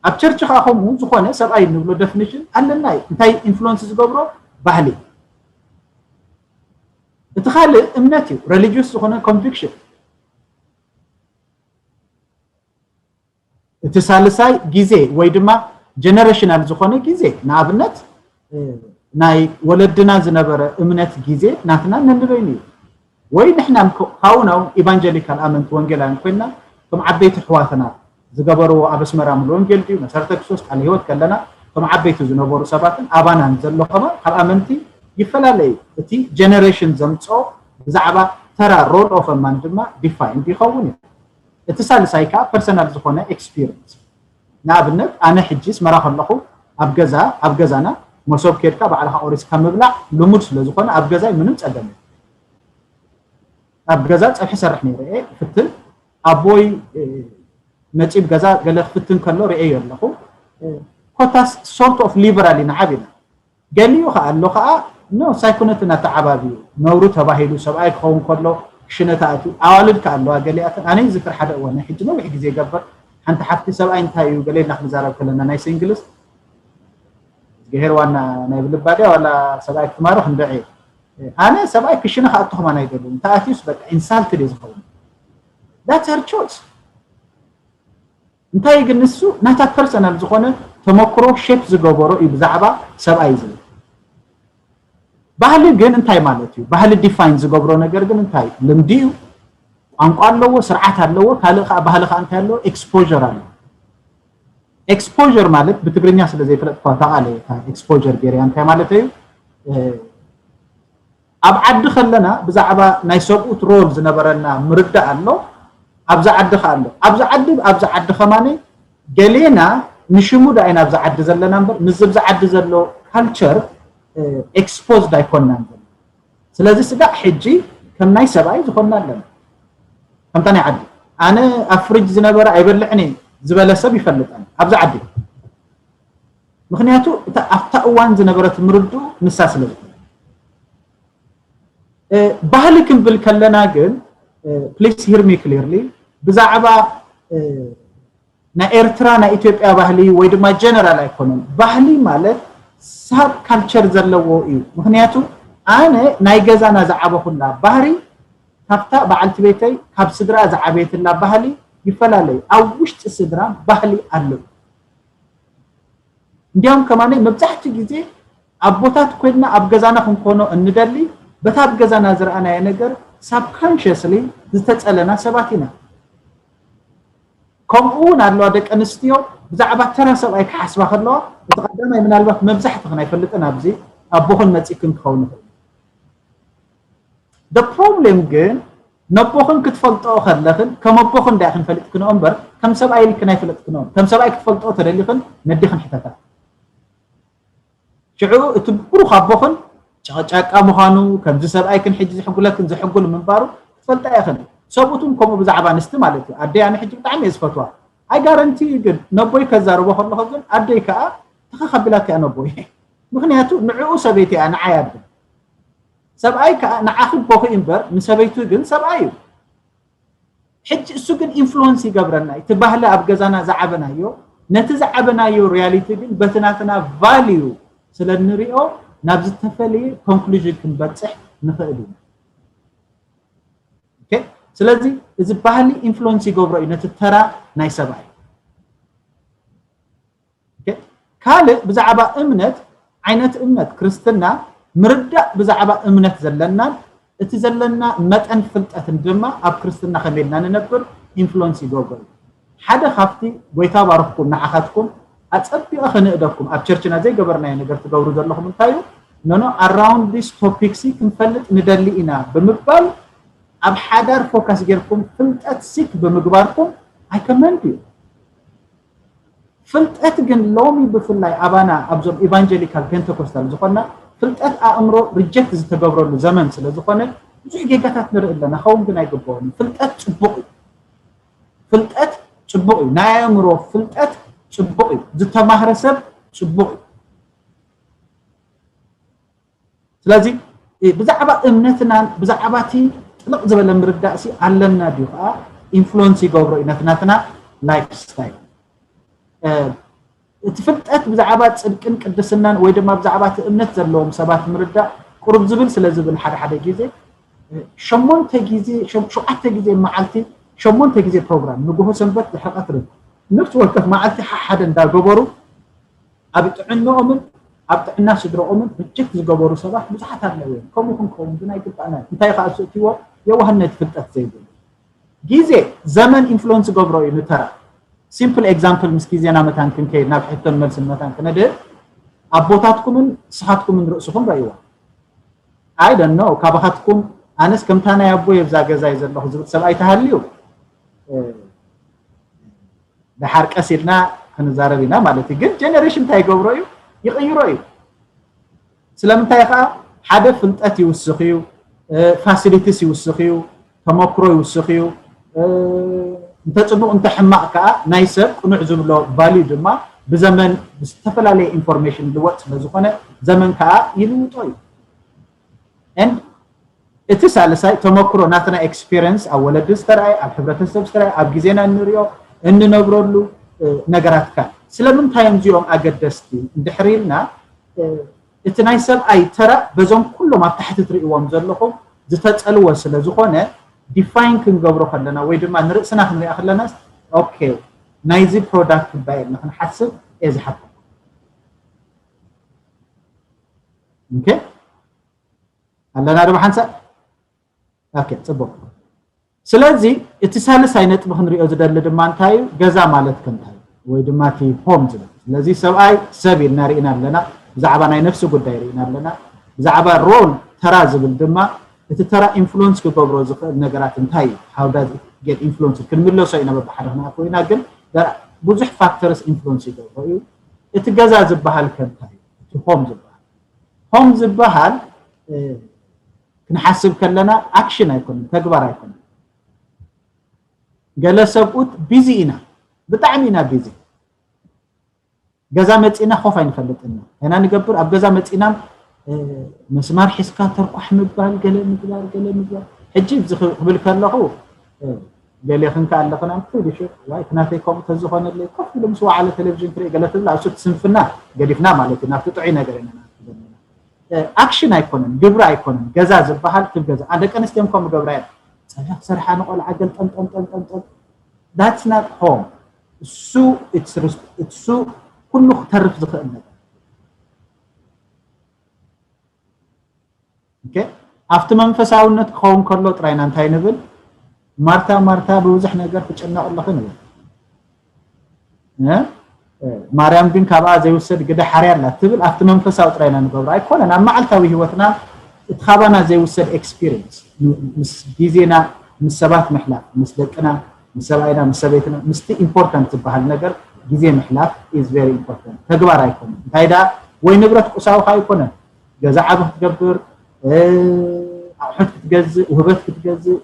ኣብ ቸርች ከዓ ከምኡ ዝኾነ ሰብኣይ እንብሎ ደፊኒሽን ኣለና እዩ እንታይ ኢንፍሉወንስ ዝገብሮ ባህሊ እቲ ካልእ እምነት እዩ ረሊጅስ ዝኾነ ኮንቪክሽን እቲ ሳልሳይ ግዜ ወይ ድማ ጀነሬሽናል ዝኾነ ግዜ ንኣብነት ናይ ወለድና ዝነበረ እምነት ግዜ ናትና ነንበይኑ እዩ ወይ ንሕና ካብኡ ናብ ኢቫንጀሊካል ኣመንቲ ወንጌላውያን ኮይንና ከም ዓበይቲ ኣሕዋትና ዝገበርዎ ኣብ ኣስመራ ሙሉ ወንጌል ድዩ መሰረተ ክርስቶስ ቃለ ህይወት ከለና እቶም ዓበይቲ ዝነበሩ ሰባትን ኣባናን ዘሎ ከማን ካብ ኣመንቲ ይፈላለዩ። እቲ ጀነሬሽን ዘምፅኦ ብዛዕባ ተራ ሮል ኦፍ ማን ድማ ዲፋይንድ ይኸውን እዩ። እቲ ሳልሳይ ከዓ ፐርሰናል ዝኾነ ኤክስፒሪንስ። ንኣብነት ኣነ ሕጂ ኣስመራ ከለኹ ኣብ ገዛ ኣብ ገዛና መሶብ ኬድካ ባዕልኻ ቆሪስካ ምብላዕ ልሙድ ስለ ዝኾነ ኣብ ገዛይ ምንም ፀገም የለን። ኣብ ገዛ ፀብሒ ሰርሕ ነይረ እየ ፍትን ኣቦይ መፂብ ገዛ ገለ ክፍትን ከሎ ርእየ ኣለኹ። ኮታስ ሶርት ኦፍ ሊበራል ኢና ዓቢና። ገሊኡ ከዓ ኣሎ ከዓ ኖ ሳይኮነት እናተዓባብዩ ነውሪ ተባሂሉ ሰብኣይ ክኸውን ከሎ ክሽነ ተኣትዩ ኣዋልድ ከዓ ኣለዋ ገሊኣተን። ኣነ ይዝክር ሓደ እዋን ናይ ሕጂ ነዊሕ ግዜ ይገብር ሓንቲ ሓፍቲ ሰብኣይ እንታይ እዩ ገለ ኢልና ክንዛረብ ከለና ናይ ሲንግልስ ሄርዋና ናይ ብልባድያ ዋላ ሰብኣይ ክትማርኽ እንድዒ ኣነ ሰብኣይ ክሽነ ክኣቱ ከማን ኣይደልን ተኣትዩስ በቃ ኢንሳልትድ እየ ዝኸውን። That's her choice። እንታይ ግን ንሱ ናታ ፐርሰናል ዝኾነ ተመክሮ ሼፕ ዝገበሮ እዩ ብዛዕባ ሰብኣይ ዝብል። ባህሊ ግን እንታይ ማለት እዩ? ባህሊ ዲፋይን ዝገብሮ ነገር ግን እንታይ እዩ? ልምዲ እዩ፣ ቋንቋ ኣለዎ፣ ስርዓት ኣለዎ፣ ካልእ ከዓ ባህሊ ከዓ እንታይ ኣለዎ? ኤክስፖር ኣለዎ። ኤክስፖር ማለት ብትግርኛ ስለ ዘይፈለጥኳ እታ ቃል እየ እታ ኤክስፖር ገይረያ እንታይ ማለት እዩ? ኣብ ዓዲ ከለና ብዛዕባ ናይ ሰብኡት ሮል ዝነበረና ምርዳእ ኣሎ። ኣብዚ ዓዲ ከ ኣሎ ኣብዚ ዓዲ ኣብዚ ዓዲ ከማነ ገሌና ንሽሙ ዳኣይ ናብዚ ዓዲ ዘለና እምበር ምስዚ ብዚ ዓዲ ዘሎ ካልቸር ኤክስፖዝድ ኣይኮንናን ዘለና። ስለዚ ስጋዕ ሕጂ ከም ናይ ሰብኣይ ዝኾንና ኣለና። ከምታ ናይ ዓዲ ኣነ ኣብ ፍሪጅ ዝነበረ ኣይበልዕን እየ ዝበለ ሰብ ይፈልጠን ኣብዚ ዓዲ። ምክንያቱ እታ ኣብታ እዋን ዝነበረት ምርድኡ ንሳ ስለ ዝኾነ ባህሊ ክንብል ከለና ግን please hear me clearly ብዛዕባ ናይ ኤርትራ ናይ ኢትዮጵያ ባህሊ ወይ ድማ ጀነራል ኣይኮነን። ባህሊ ማለት ሳብ ካልቸር ዘለዎ እዩ። ምክንያቱ ኣነ ናይ ገዛና ዝዓበኹላ ባህሪ ካብታ በዓልቲ ቤተይ ካብ ስድራ ዝዓበየትላ ባህሊ ይፈላለዩ። ኣብ ውሽጢ ስድራ ባህሊ ኣለዉ። እንዲያውም ከማነይ መብዛሕትኡ ግዜ ኣቦታት ኮይንና ኣብ ገዛና ክንኮኖ እንደሊ በታ ኣብ ገዛና ዝረኣናዮ ነገር ሳብካንሽስሊ ዝተፀለና ሰባት ኢና። ከምኡ እውን ኣለዋ ደቂ ኣንስትዮ ብዛዕባ ተራ ሰብኣይ ክሓስባ ከለዋ እቲ ቀዳማይ ምናልባት መብዛሕትኽን ኣይፈልጥን ኣብዚ ኣቦኽን መፂክን ክኸውን ይኽእል። The problem ግን ነቦኽን ክትፈልጥኦ ከለኽን ከም ኣቦኽን ዳኢኽን ፈሊጥክንኦ እምበር ከም ሰብኣይ ኢልክን ኣይፈለጥክንኦን። ከም ሰብኣይ ክትፈልጥኦ ተደሊኽን ነዲኽን ሕተታ። ሽዑ እቲ ብሩኽ ኣቦኽን ጨቕጫቃ ምዃኑ ከምዚ ሰብኣይክን ሕጂ ዝሕጉለክን ዘሕጉል ምንባሩ ክትፈልጣ ኢኽን። ሰብኡት እውን ከምኡ ብዛዕባ ኣንስቲ ማለት እዩ። ኣደይ ኣነ ሕጂ ብጣዕሚ እየ ዝፈትዋ። I guarantee ግን ነቦይ ከዛርቦ ከለኹ ግን ኣደይ ከዓ ተኸኻቢላትያ ነቦይ። ምኽንያቱ ንዕኡ ሰበይቲ እያ ንዓይ ኣደ። ሰብኣይ ከዓ ንዓኺ ኣቦኺ እምበር ንሰበይቱ ግን ሰብኣይ እዩ። ሕጂ እሱ ግን ኢንፍሉወንስ ይገብረና እቲ ባህሊ ኣብ ገዛና ዝዓበናዮ ነቲ ዝዓበናዮ ሪያሊቲ ግን በቲ ናትና ቫልዩ ስለ እንሪኦ ናብ ዝተፈለየ ኮንክሉዥን ክንበፅሕ ንኽእል ኢና። ስለዚ እዚ ባህሊ ኢንፍሉወንስ ይገብሮ እዩ ነቲ ተራ ናይ ሰብኣይ። ካልእ ብዛዕባ እምነት ዓይነት እምነት ክርስትና ምርዳእ ብዛዕባ እምነት ዘለናን እቲ ዘለና መጠን ፍልጠትን ድማ ኣብ ክርስትና ከመይ ኢልና ንነብር ኢንፍሉወንስ ይገብሮ እዩ። ሓደ ካብቲ ጎይታ ባርኽኩም ንዓኻትኩም ኣጸቢቐ ክንእደኩም ኣብ ቸርችና ዘይገበርናዮ ነገር ትገብሩ ዘለኹም እንታይ እዩ? ኖኖ ኣራውንድ ዲስ ቶፒክሲ ክንፈልጥ ንደሊ ኢና ብምባል ኣብ ሓዳር ፎካስ ጌርኩም ፍልጠት ሲክ ብምግባርኩም ኣይከመንድ እዩ። ፍልጠት ግን ሎሚ ብፍላይ ኣባና ኣብዞም ኢቫንጀሊካል ፔንተኮስታል ዝኾንና ፍልጠት ኣእምሮ ሪጀክት ዝተገብረሉ ዘመን ስለ ዝኾነ ብዙሕ ጌጋታት ንርኢ ኣለና። ኸውን ግን ኣይግበኦን። ፍልጠት ጽቡቕ እዩ። ፍልጠት ጽቡቕ እዩ። ናይ ኣእምሮ ፍልጠት ጽቡቕ እዩ። ዝተማህረ ሰብ ጽቡቕ እዩ። ስለዚ ብዛዕባ እምነትናን ብዛዕባ እቲ ጥልቕ ዝበለ ምርዳእሲ ኣለና ድዩ ከዓ ኢንፍሉወንስ ይገብሮ እዩ ነቲ ናትና ላይፍ ስታይል። እቲ ፍልጠት ብዛዕባ ፅድቅን ቅድስናን ወይ ድማ ብዛዕባ እቲ እምነት ዘለዎም ሰባት ምርዳእ ቁሩብ ዝብል ስለ ዝብል ሓደ ሓደ ግዜ ሸሞንተ ግዜ ሸውዓተ ግዜ መዓልቲ ሸሞንተ ግዜ ፕሮግራም ንግሆ ሰንበት ድሕሪ ቀትርን ነፍሲ ወከፍ መዓልቲ ሓሓደ እንዳገበሩ ኣብ ጥዕንኦምን ኣብ ጥዕና ስድረኦምን ሪጀክት ዝገበሩ ሰባት ብዙሓት ኣለዉ እዮም። ከምኡ ክንከውን ግን ኣይግባእናን። እንታይ ከዓ እሱ እትዎ የዋህነት ፍልጠት ዘይብሉ ግዜ ዘመን ኢንፍሉወንስ ገብሮ እዩ ንተራ simple example ምስ ግዜና መታን ክንከይድ ናብ ሕቶን መልስን መታን ክነድህብ ኣቦታትኩምን ንስኻትኩምን ርእስኹም ረእይዋ። I don't know ካባኻትኩም ኣነስ ከምታ ናይ ኣቦ የብዛ ገዛ እዩ ዘለኹ ዝብል ሰብኣይ ተሃልዩ ደሓር ቀስ ኢልና ክንዛረብ ኢና ማለት እዩ። ግን ጀነሬሽን እንታይ ይገብሮ እዩ? ይቕይሮ እዩ። ስለምንታይ ከዓ ሓደ ፍልጠት ይውስኽ እዩ፣ ፋሲሊቲስ ይውስኽ እዩ፣ ተመክሮ ይውስኽ እዩ። እንተ ፅቡቕ እንተ ሕማቕ ከዓ ናይ ሰብ ቅኑዕ ዝብሎ ቫልዩ ድማ ብዘመን ብዝተፈላለየ ኢንፎርሜሽን ልወጥ ስለዝኾነ ዘመን ከዓ ይልውጦ እዩ። And እቲ ሳልሳይ ተመክሮ ናትና ኤክስፒሪየንስ ኣብ ወለዲ ዝተረኣየ ኣብ ሕብረተሰብ ዝተረኣየ ኣብ ግዜና እንሪኦ እንነብረሉ ነገራት ከ ስለምንታይ እዮም እዚኦም ኣገደስቲ እንድሕር ኢልና እቲ ናይ ሰብኣይ ተራ በዞም ኩሎም ኣብ ታሕቲ ትርእዎም ዘለኹም ዝተፀልወ ስለ ዝኾነ ዲፋይን ክንገብሮ ከለና ወይ ድማ ንርእስና ክንሪኣ ከለና ኦኬ ናይዚ ፕሮዳክት እንታይ ኢልና ክንሓስብ እየ ዝሓተኩም። ኦኬ ኣለና ዶ ብሓንሳብ ኦኬ ፅቡቅ ስለዚ እቲ ሳልሳይ ነጥቢ ክንሪኦ ዝደሊ ድማ እንታይ እዩ ገዛ ማለት ከንታይ ወይ ድማ እቲ ሆም ዝብል ስለዚ ሰብኣይ ሰብ ኢልና ርኢና ኣለና ብዛዕባ ናይ ነፍሲ ጉዳይ ርኢና ኣለና ብዛዕባ ሮል ተራ ዝብል ድማ እቲ ተራ ኢንፍሉንስ ክገብሮ ዝኽእል ነገራት እንታይ እዩ how does it get influence ክንምለሶ ኢና በብሓደ ክንኣትዎ ኢና ግን ብዙሕ ፋክተርስ ኢንፍሉንስ ይገብሮ እዩ እቲ ገዛ ዝበሃል ከንታይ እዩ እቲ ሆም ዝበሃል ሆም ዝበሃል ክንሓስብ ከለና ኣክሽን ኣይኮነን ተግባር ኣይኮነን ገለ ሰብኡት ቢዚ ኢና ብጣዕሚ ኢና ቢዚ ገዛ መፂና ኮፍ ኣይንፈልጥና ኢና ንገብር ኣብ ገዛ መፂና መስማር ሒዝካ ተርኳሕ ምባል ገለ ምግባር ገለ ምግባር ሕጂ ክብል ከለኹ ገሌኽን ከ ኣለኽን ኣምቲ ዲሹ ዋይ ክናተይ ከምኡ ተዝኾነለይ ኮፍ ኢሉ ምስ ወዓለ ቴሌቪዥን ክርኢ ገለ ትብል ኣብሱ ስንፍና ገዲፍና ማለት እዩ ናብቲ ጥዑይ ነገር ኢና ዘለና ኣክሽን ኣይኮነን ግብሪ ኣይኮነን ገዛ ዝበሃል ክብ ገዛ ደቂ ኣንስትዮ ከም ገብራ እየን ፀብሒ ክሰርሓ ንቆልዓ ገልጠምጠምጠምጠምጠም that's not home እሱ እሱ ኩሉ ክተርፍ ዝኽእል ነገር ኣብቲ መንፈሳውነት ክኸውን ከሎ ጥራይና እንታይ ንብል ማርታ ማርታ ብብዙሕ ነገር ትጨነቕ ኣለኺ ንብል ማርያም ግን ካብኣ ዘይውሰድ ግደ ሓርያ ኣላ ትብል ኣብቲ መንፈሳዊ ጥራይና ንገብሮ ኣይኮነን ኣብ መዓልታዊ ህይወትና እቲ ካባና ዘይውሰድ ኤክስፒሪንስ ምስ ግዜና ምስ ሰባት ምሕላፍ ምስ ደቅና ምስ ሰብኣይና ምስ ሰበይትና ምስቲ ኢምፖርታንት ዝበሃል ነገር ግዜ ምሕላፍ is very important ተግባር ኣይኮነን እንታይ ዳ ወይ ንብረት ቁሳዊ ኣይኮነን ገዛ ዓቢ ክትገብር ኣቑሑት ክትገዝእ ውህበት ክትገዝእ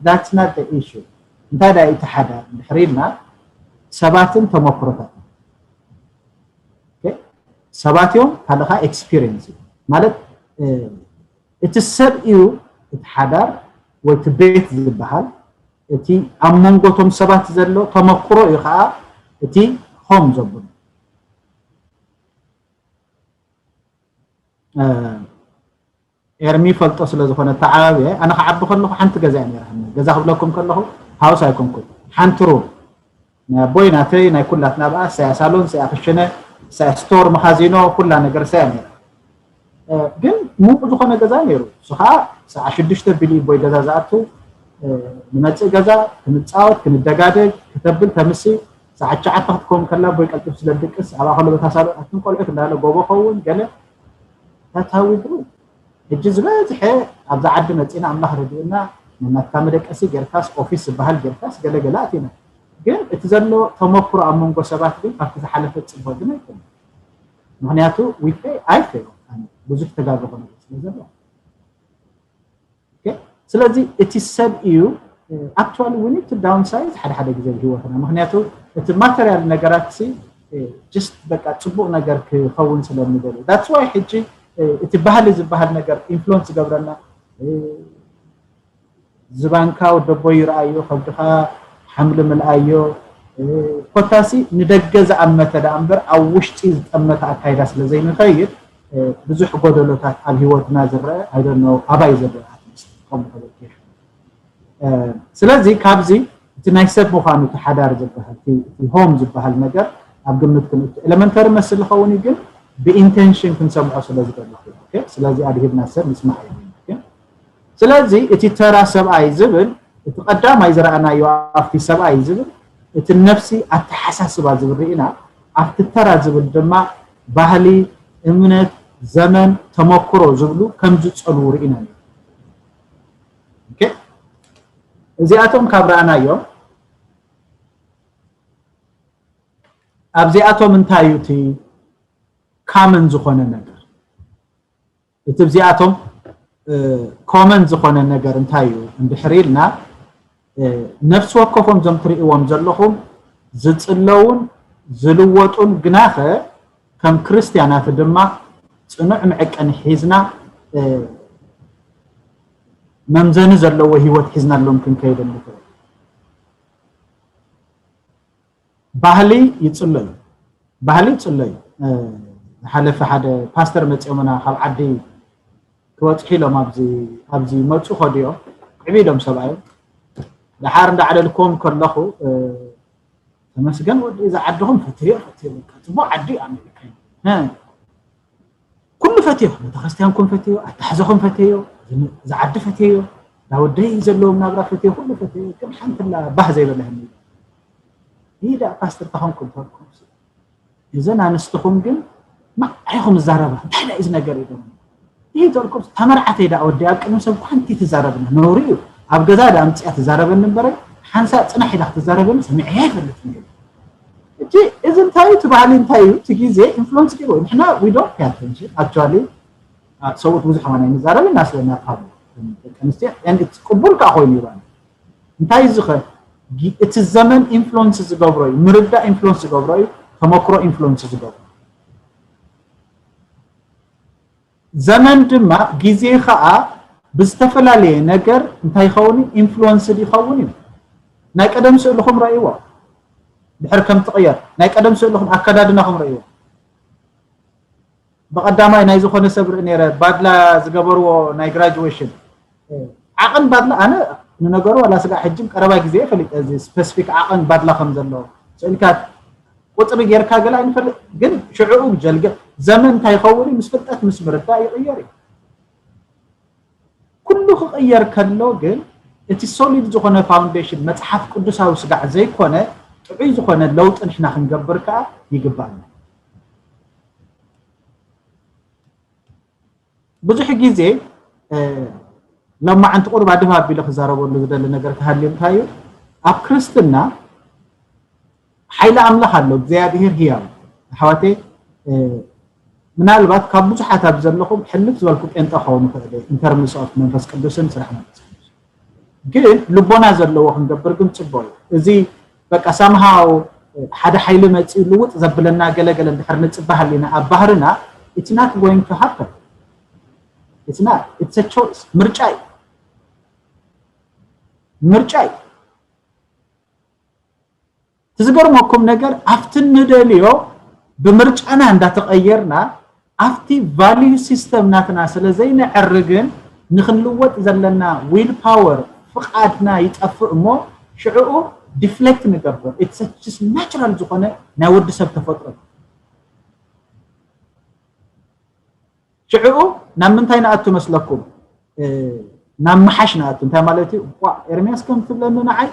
that's not the issue እንታይ ዳ እቲ ሓዳር እንድሕር ኢልና ሰባትን ተመክሮታትን ሰባት እዮም ካልኻ ኤክስፒሪየንስ እዩ ማለት እቲ ሰብ እዩ እቲ ሓዳር ወይ እቲ ቤት ዝበሃል እቲ ኣብ መንጎቶም ሰባት ዘሎ ተመክሮ እዩ ከዓ እቲ ሆም ዘብሉ ኤርሚ ፈልጦ ስለ ዝኾነ ተዓባብየ ኣነ ክዓቢ ከለኹ ሓንቲ ገዛ እያ ነይራኒ ገዛ ክብለኩም ከለኹ ሃውስ ኣይኮንኩን ሓንቲ ሩም ናይ ኣቦይ ናተይ ናይ ኩላትና ብኣ ሰያ ሳሎን ሰያ ክሽነ ሰያ ስቶር መኻዚኖ ኩላ ነገር ሰያ ነይራ ግን ሙቕ ዝኾነ ገዛ ነይሩ እሱ ከዓ ሰዓ ሽዱሽተ ቢልዩ ቦይ ገዛ ዝኣቱ ንመፅእ ገዛ ክንፃወት ክንደጋደግ ክተብል ተምሲ ሰዓ ትሽዓተ ክትከውን ከላ ቦይ ቀልጥፍ ስለ ድቅስ ኣብ ኣኸሎ በታ ሳሎን ኣትን ቆልዑት እንዳለ ጎቦ ኸውን ገለ that's how we do ሕጂ ዝበዝሐ ኣብዛ ዓዲ መፂና ኣምላኽ ረድኡና ንናትካ መደቀሲ ጌርካስ ኦፊስ ዝበሃል ጌርካስ ገለገለ ኣቲና ግን እቲ ዘሎ ተመክሮ ኣብ መንጎ ሰባት ግን ካብቲ ዝሓለፈ ፅቡቅ ግን ኣይኮነ ምክንያቱ ዊፌ ኣይፈ ብዙሕ ተጋግኾ ነገር ስለ ዘሎ ስለዚ እቲ ሰብ እዩ actually we need to downsize ሓደ ሓደ ግዜ ህይወትና ምክንያቱ እቲ ማተሪያል ነገራት ሲ just በቃ ፅቡቅ ነገር ክኸውን ስለምደል that's why ሕጂ እቲ ባህሊ ዝበሃል ነገር ኢንፍሉንስ ገብረና ዝባንካ ወደቦ ይረኣዮ ከብድኻ ሓምሊ ምልኣዮ ኮታሲ ንደገ ዝኣመተ ደኣ እምበር ኣብ ውሽጢ ዝጠመተ ኣካይዳ ስለ ዘይንኸይድ ብዙሕ ጎደሎታት ኣብ ህይወትና ዝረአ ኣይደኖ ኣባይ ዝረአ ከምኡ ተበኪሑ ስለዚ ካብዚ እቲ ናይ ሰብ ምዃኑ እቲ ሓዳር ዝበሃል እቲ ሆም ዝበሃል ነገር ኣብ ግምት ክንእቱ ኤለመንተሪ መስል ዝኸውን እዩ ግን ብኢንቴንሽን ክንሰምዖ ስለ ዝደለኹ ስለዚ ኣድሂብና ሰብ ምስማዕ የብልና ስለዚ እቲ ተራ ሰብኣይ ዝብል እቲ ቀዳማይ ዝረኣናዮ ኣብቲ ሰብኣይ ዝብል እቲ ነፍሲ ኣተሓሳስባ ዝብል ርኢና፣ ኣብቲ ተራ ዝብል ድማ ባህሊ፣ እምነት፣ ዘመን፣ ተመክሮ ዝብሉ ከም ዝጸልዉ ርኢና ነይሩ። ኦኬ? እዚኣቶም ካብ ረኣናዮም፣ ኣብዚኣቶም እንታይ እዩ እቲ ካመን ዝኾነ ነገር? እቲ ኣብዚኣቶም ኮመን ዝኾነ ነገር እንታይ እዩ እንድሕር ኢልና፣ ነፍሲ ወከፎም እዞም ትርእይዎም ዘለኹም ዝጽለውን ዝልወጡን፣ ግናኸ ከም ክርስትያናት ድማ ጽኑዕ መዐቀኒ ሒዝና፣ መምዘኒ ዘለዎ ህይወት ሒዝናሎም ክንከይድ ንኽእል። ባህሊ ይጽለዩ፣ ባህሊ ይጽለዩ። ዝሓለፈ ሓደ ፓስተር መጺኦምና፣ ካብ ዓዲ ክበጽሑ ኢሎም ኣብዚ ኣብዚ መጹ ከድዮም ዕቢዶም ሰብኣዮም። ደሓር እንዳዕለልክዎም ከለኹ፣ ተመስገን ወዲ፣ እዚ ዓድኹም ፈትዮ፣ ፈትዮ፣ በቃ ጽቡቕ ዓዲ እዩ ኣሜሪካ እዩ። ኩሉ ፈትዮ፣ ቤተክርስትያንኩም ፈትዮ፣ ኣታሕዛኹም ፈትዮ፣ ዝዓዲ ፈትዮ፣ ዳወደይ ዘለዎም ናብራ ፈትዮ፣ ኩሉ ፈትዮ፣ ግን ሓንትላ ባህ ዘይበለህኒ። ይዳ ፓስተር ተኾንኩም ተልኩም። እዘን ኣንስትኹም ግን ማዕሪኹም ዝዛረባ፣ እንታይ ዳ እዚ ነገር እዩ ደሞ? ይህ ተልኩም፣ ተመርዓተይ ዳ ወዲ ኣብ ቅድሚ ሰብ ኳንቲ ትዛረብና፣ ነውሪ እዩ። ኣብ ገዛ ዳ ኣምፅያ ትዛረበኒ እምበረ፣ ሓንሳ ፅናሕ ኢላ ክትዛረበኒ ሰሚዐ ኣይፈልጥን እዩ። እቲ እዚ እንታይ እዩ፣ እቲ ባህሊ እንታይ እዩ፣ እቲ ግዜ ኢንፍሉንስ ገይሩ። ንሕና we don't pay attention actually። ሰብኡት ብዙሕ ከማን ኣይንዛረብን፣ ናስለና ካብ ደቂ ኣንስትዮ፣ and it's ቅቡል ከዓ ኮይኑ ይባል። እንታይ እዚ ኸ? እቲ ዘመን ኢንፍሉንስ ዝገብሮ እዩ፣ ምርዳእ ኢንፍሉንስ ዝገብሮ እዩ፣ ተመክሮ ኢንፍሉንስ ዝገብሮ። ዘመን ድማ ግዜ ከዓ ብዝተፈላለየ ነገር እንታይ ይኸውን እዩ? ኢንፍሉንስ ይኸውን እዩ። ናይ ቀደም ስእልኹም ረእይዎ፣ ድሕር ከም ትቕየር ናይ ቀደም ስእልኹም ኣከዳድናኹም ረእይዎ። ብቐዳማይ ናይ ዝኾነ ሰብ ርኢ ነይረ፣ ባድላ ዝገበርዎ ናይ ግራጁዌሽን። ዓቐን ባድላ፣ ኣነ ንነገሩ ዋላ ስጋዕ ሕጂ ቀረባ ግዜ ፈሊጠ፣ እዚ ስፐሲፊክ ዓቐን ባድላ ከም ዘለዎ። ስእልካ ቁፅሪ ጌርካ ገለ ኣይንፈልጥ፣ ግን ሽዕኡ ጀልገ ዘመን እንታይ ይኸውን እዩ? ምስ ፍልጠት ምስ ምርዳእ ይቕየር እዩ። ኩሉ ክቕየር ከሎ ግን እቲ ሶሊድ ዝኾነ ፋውንዴሽን መፅሓፍ ቅዱሳዊ ስጋዕ ዘይኮነ ጥዑይ ዝኾነ ለውጢ ንሕና ክንገብር ከዓ ይግባእና። ብዙሕ ግዜ ሎማዓንቲ ቁሩብ ኣድም ኣቢለ ክዛረበሉ ዝደሊ ነገር ተሃልዩ እንታይ እዩ? ኣብ ክርስትና ሓይሊ ኣምላኽ ኣሎ፣ እግዚኣብሔር ህያው። ኣሕዋተይ፣ ምናልባት ካብ ብዙሓት ኣብ ዘለኹም ሕልፍ ዝበልኩ ጴንጠ ክኸውን ይኽእል እየ፣ in terms of መንፈስ ቅዱስን ስራሕ መንፈስ ቅዱስ። ግን ልቦና ዘለዎ ክንገብር ግን ጽቡቕ እዩ። እዚ በቃ ሳምሃው ሓደ ሓይሊ መጺኡ ልውጥ ዘብለና ገለገለ እንድሕር ንጽበ ሃሊና ኣብ ባህርና፣ it's not going to happen። It's not, it's a choice። ምርጫ እዩ። ምርጫ እዩ። እቲ ዝገርመኩም ነገር ኣብቲ ንደልዮ ብምርጫና እንዳተቐየርና ኣብቲ ቫልዩ ሲስተም ናትና ስለ ዘይነዕርግን ንክንልወጥ ዘለና ዊል ፓወር ፍቓድና ይጠፍእ እሞ ሽዕኡ ዲፍሌክት ንገብር። It's just ናቹራል ዝኾነ ናይ ወዲ ሰብ ተፈጥሮ። ሽዕኡ ናብ ምንታይ ንኣቱ መስለኩም? ናብ ምሓሽ ንኣቱ። እንታይ ማለት እዩ? ዋ ኤርሚያስ ከም ትብለኒ ንዓይ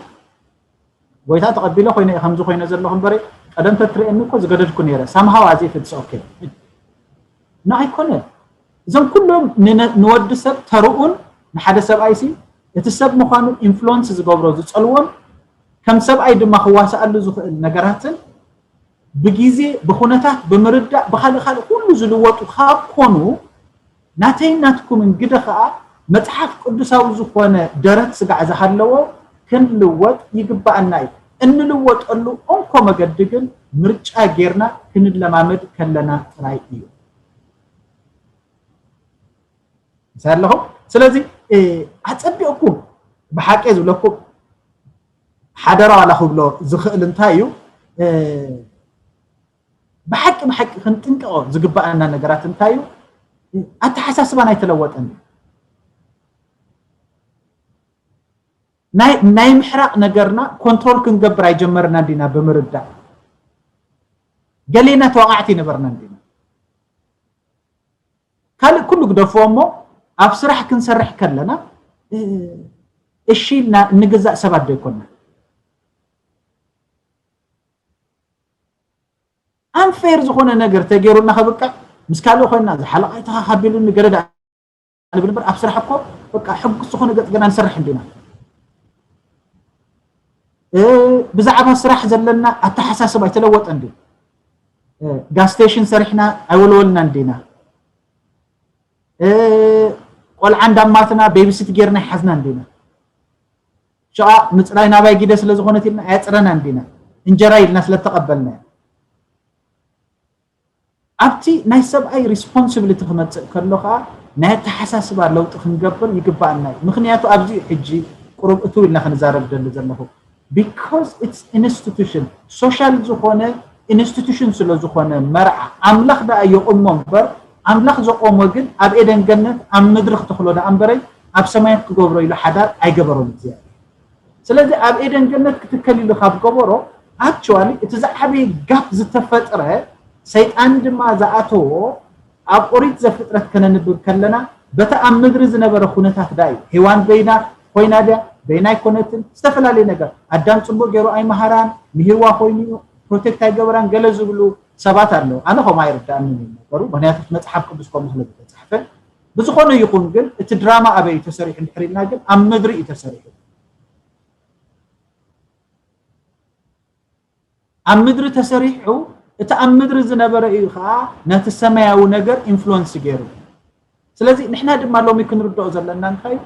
ጎይታ ተቐቢለ ኮይነ እየ ከምዚ ኮይነ ዘለኹ እምበረ ቀደም ተትርእየኒ እኮ ዝገደድኩ ነይረ። ሳምሃው ኣዚ ፍትስ ኦኬ ንኣይኮነ እዞም ኩሎም ንወዲ ሰብ ተርኡን ንሓደ ሰብኣይ ሲ እቲ ሰብ ምዃኑ ኢንፍሉወንስ ዝገብሮ ዝጸልዎን ከም ሰብኣይ ድማ ክዋስኣሉ ዝኽእል ነገራትን ብግዜ ብኹነታት ብምርዳእ ብኻልእ ካልእ ኩሉ ዝልወጡ ካብ ኮኑ ናተይን ናትኩምን ግደ ኸኣ መጽሓፍ ቅዱሳዊ ዝኾነ ደረት ስጋዕ ዝሃለዎ ክንልወጥ ይግብኣና እዩ። እንልወጠሉ እንኮ መገዲ ግን ምርጫ ጌርና ክንለማመድ ከለና ጥራይ እዩ። ምሳይ ኣለኹም? ስለዚ ኣጸቢቕኩም ብሓቂ ዝብለኩም ሓደራ ዋላ ክብሎ ዝኽእል እንታይ እዩ? ብሓቂ ብሓቂ ክንጥንቀቖ ዝግብኣና ነገራት እንታይ እዩ? ኣተሓሳስባና ኣይተለወጠን። ናይ ናይ ምሕራቕ ነገርና ኮንትሮል ክንገብር ኣይጀመርና እንዲና ብምርዳእ ገሌና ተዋቃዕቲ ነበርና እንዲና። ካልእ ኩሉ ግደፍዎ እሞ ኣብ ስራሕ ክንሰርሕ ከለና እሺ ኢልና እንግዛእ ሰባት ዶ ይኮና? unfair ዝኾነ ነገር ተገይሩና ከብቅዕ፣ ምስ ካልእ ኮይና ዝሓለቓይ ተኻኻቢሉኒ ገለ ደኣ ንብል እምበር፣ ኣብ ስራሕ እኮ በቃ ሕጉስ ዝኾነ ገጽ ገና ንሰርሕ እንዲና። እ፣ ብዛዕባ ስራሕ ዘለና ኣተሓሳስባ ኣይተለወጠ እንዲ። እ፣ ጋስ ስቴሽን ሰሪሕና ኣይወልወልና እንዲና። እ፣ ቆልዓ እንዳማትና ቤቢሲት ጌርና ይሓዝና እንዲና። ሸኣ ምጽራይ ናባይ ግደ ስለ ዝኾነት ኢልና ኣየጽረና እንዲና። እንጀራ ኢልና ስለ ተቐበልናዮ። ኣብቲ ናይ ሰብኣይ ሪስፖንሲቢሊቲ ክመጽእ ከሎ ከኣ ናይ ኣተሓሳስባ ለውጢ ክንገብር ይግባኣና እዩ። ምኽንያቱ ኣብዚ ሕጂ ቁሩብ እትው ኢልና ክንዛረብ ደሊ ዘለኹ። Because it's institution፣ ሶሻል ዝኾነ ኢንስቲቱሽን ስለ ዝኾነ መርዓ ኣምላኽ ደኣ የቑሞ እምበር፣ ኣምላኽ ዘቖሞ ግን ኣብ ኤደን ገነት ኣብ ምድሪ ክተኽሎ ደኣ እምበረይ ኣብ ሰማያት ክገብሮ ኢሉ ሓዳር ኣይገበሮን እግዚኣብሔር። ስለዚ ኣብ ኤደን ገነት ክትከል ኢሉ ካብ ገበሮ፣ ኣክቹዋሊ እቲ ዝዓበየ ጋፕ ዝተፈጥረ፣ ሰይጣን ድማ ዝኣተዎ፣ ኣብ ኦሪት ዘፍጥረት ከነንብብ ከለና በቲ ኣብ ምድሪ ዝነበረ ኩነታት ደኣ እዩ። ሄዋን በይና ኮይና ድያ? በይና ኣይኮነትን። ዝተፈላለየ ነገር፣ ኣዳም ጽቡቕ ገይሩ ኣይመሃራን፣ ምሂርዋ ኮይኑ እዩ፣ ፕሮቴክት ኣይገበራን፣ ገለ ዝብሉ ሰባት ኣለዉ። ኣነ ከምኡ ኣይርድኣንን እዩ ነገሩ፣ ምኽንያቱ እቲ መጽሓፍ ቅዱስ ከምኡ ስለ ዝተጻሕፈ። ብዝኾነ ይኹን ግን እቲ ድራማ ኣበይ እዩ ተሰሪሑ እንድሕር ኢልና ግን ኣብ ምድሪ እዩ ተሰሪሑ። ኣብ ምድሪ ተሰሪሑ፣ እቲ ኣብ ምድሪ ዝነበረ እዩ ኸዓ ነቲ ሰማያዊ ነገር ኢንፍሉወንስ ገይሩ። ስለዚ ንሕና ድማ ሎሚ ክንርድኦ ዘለና እንታይ እዩ?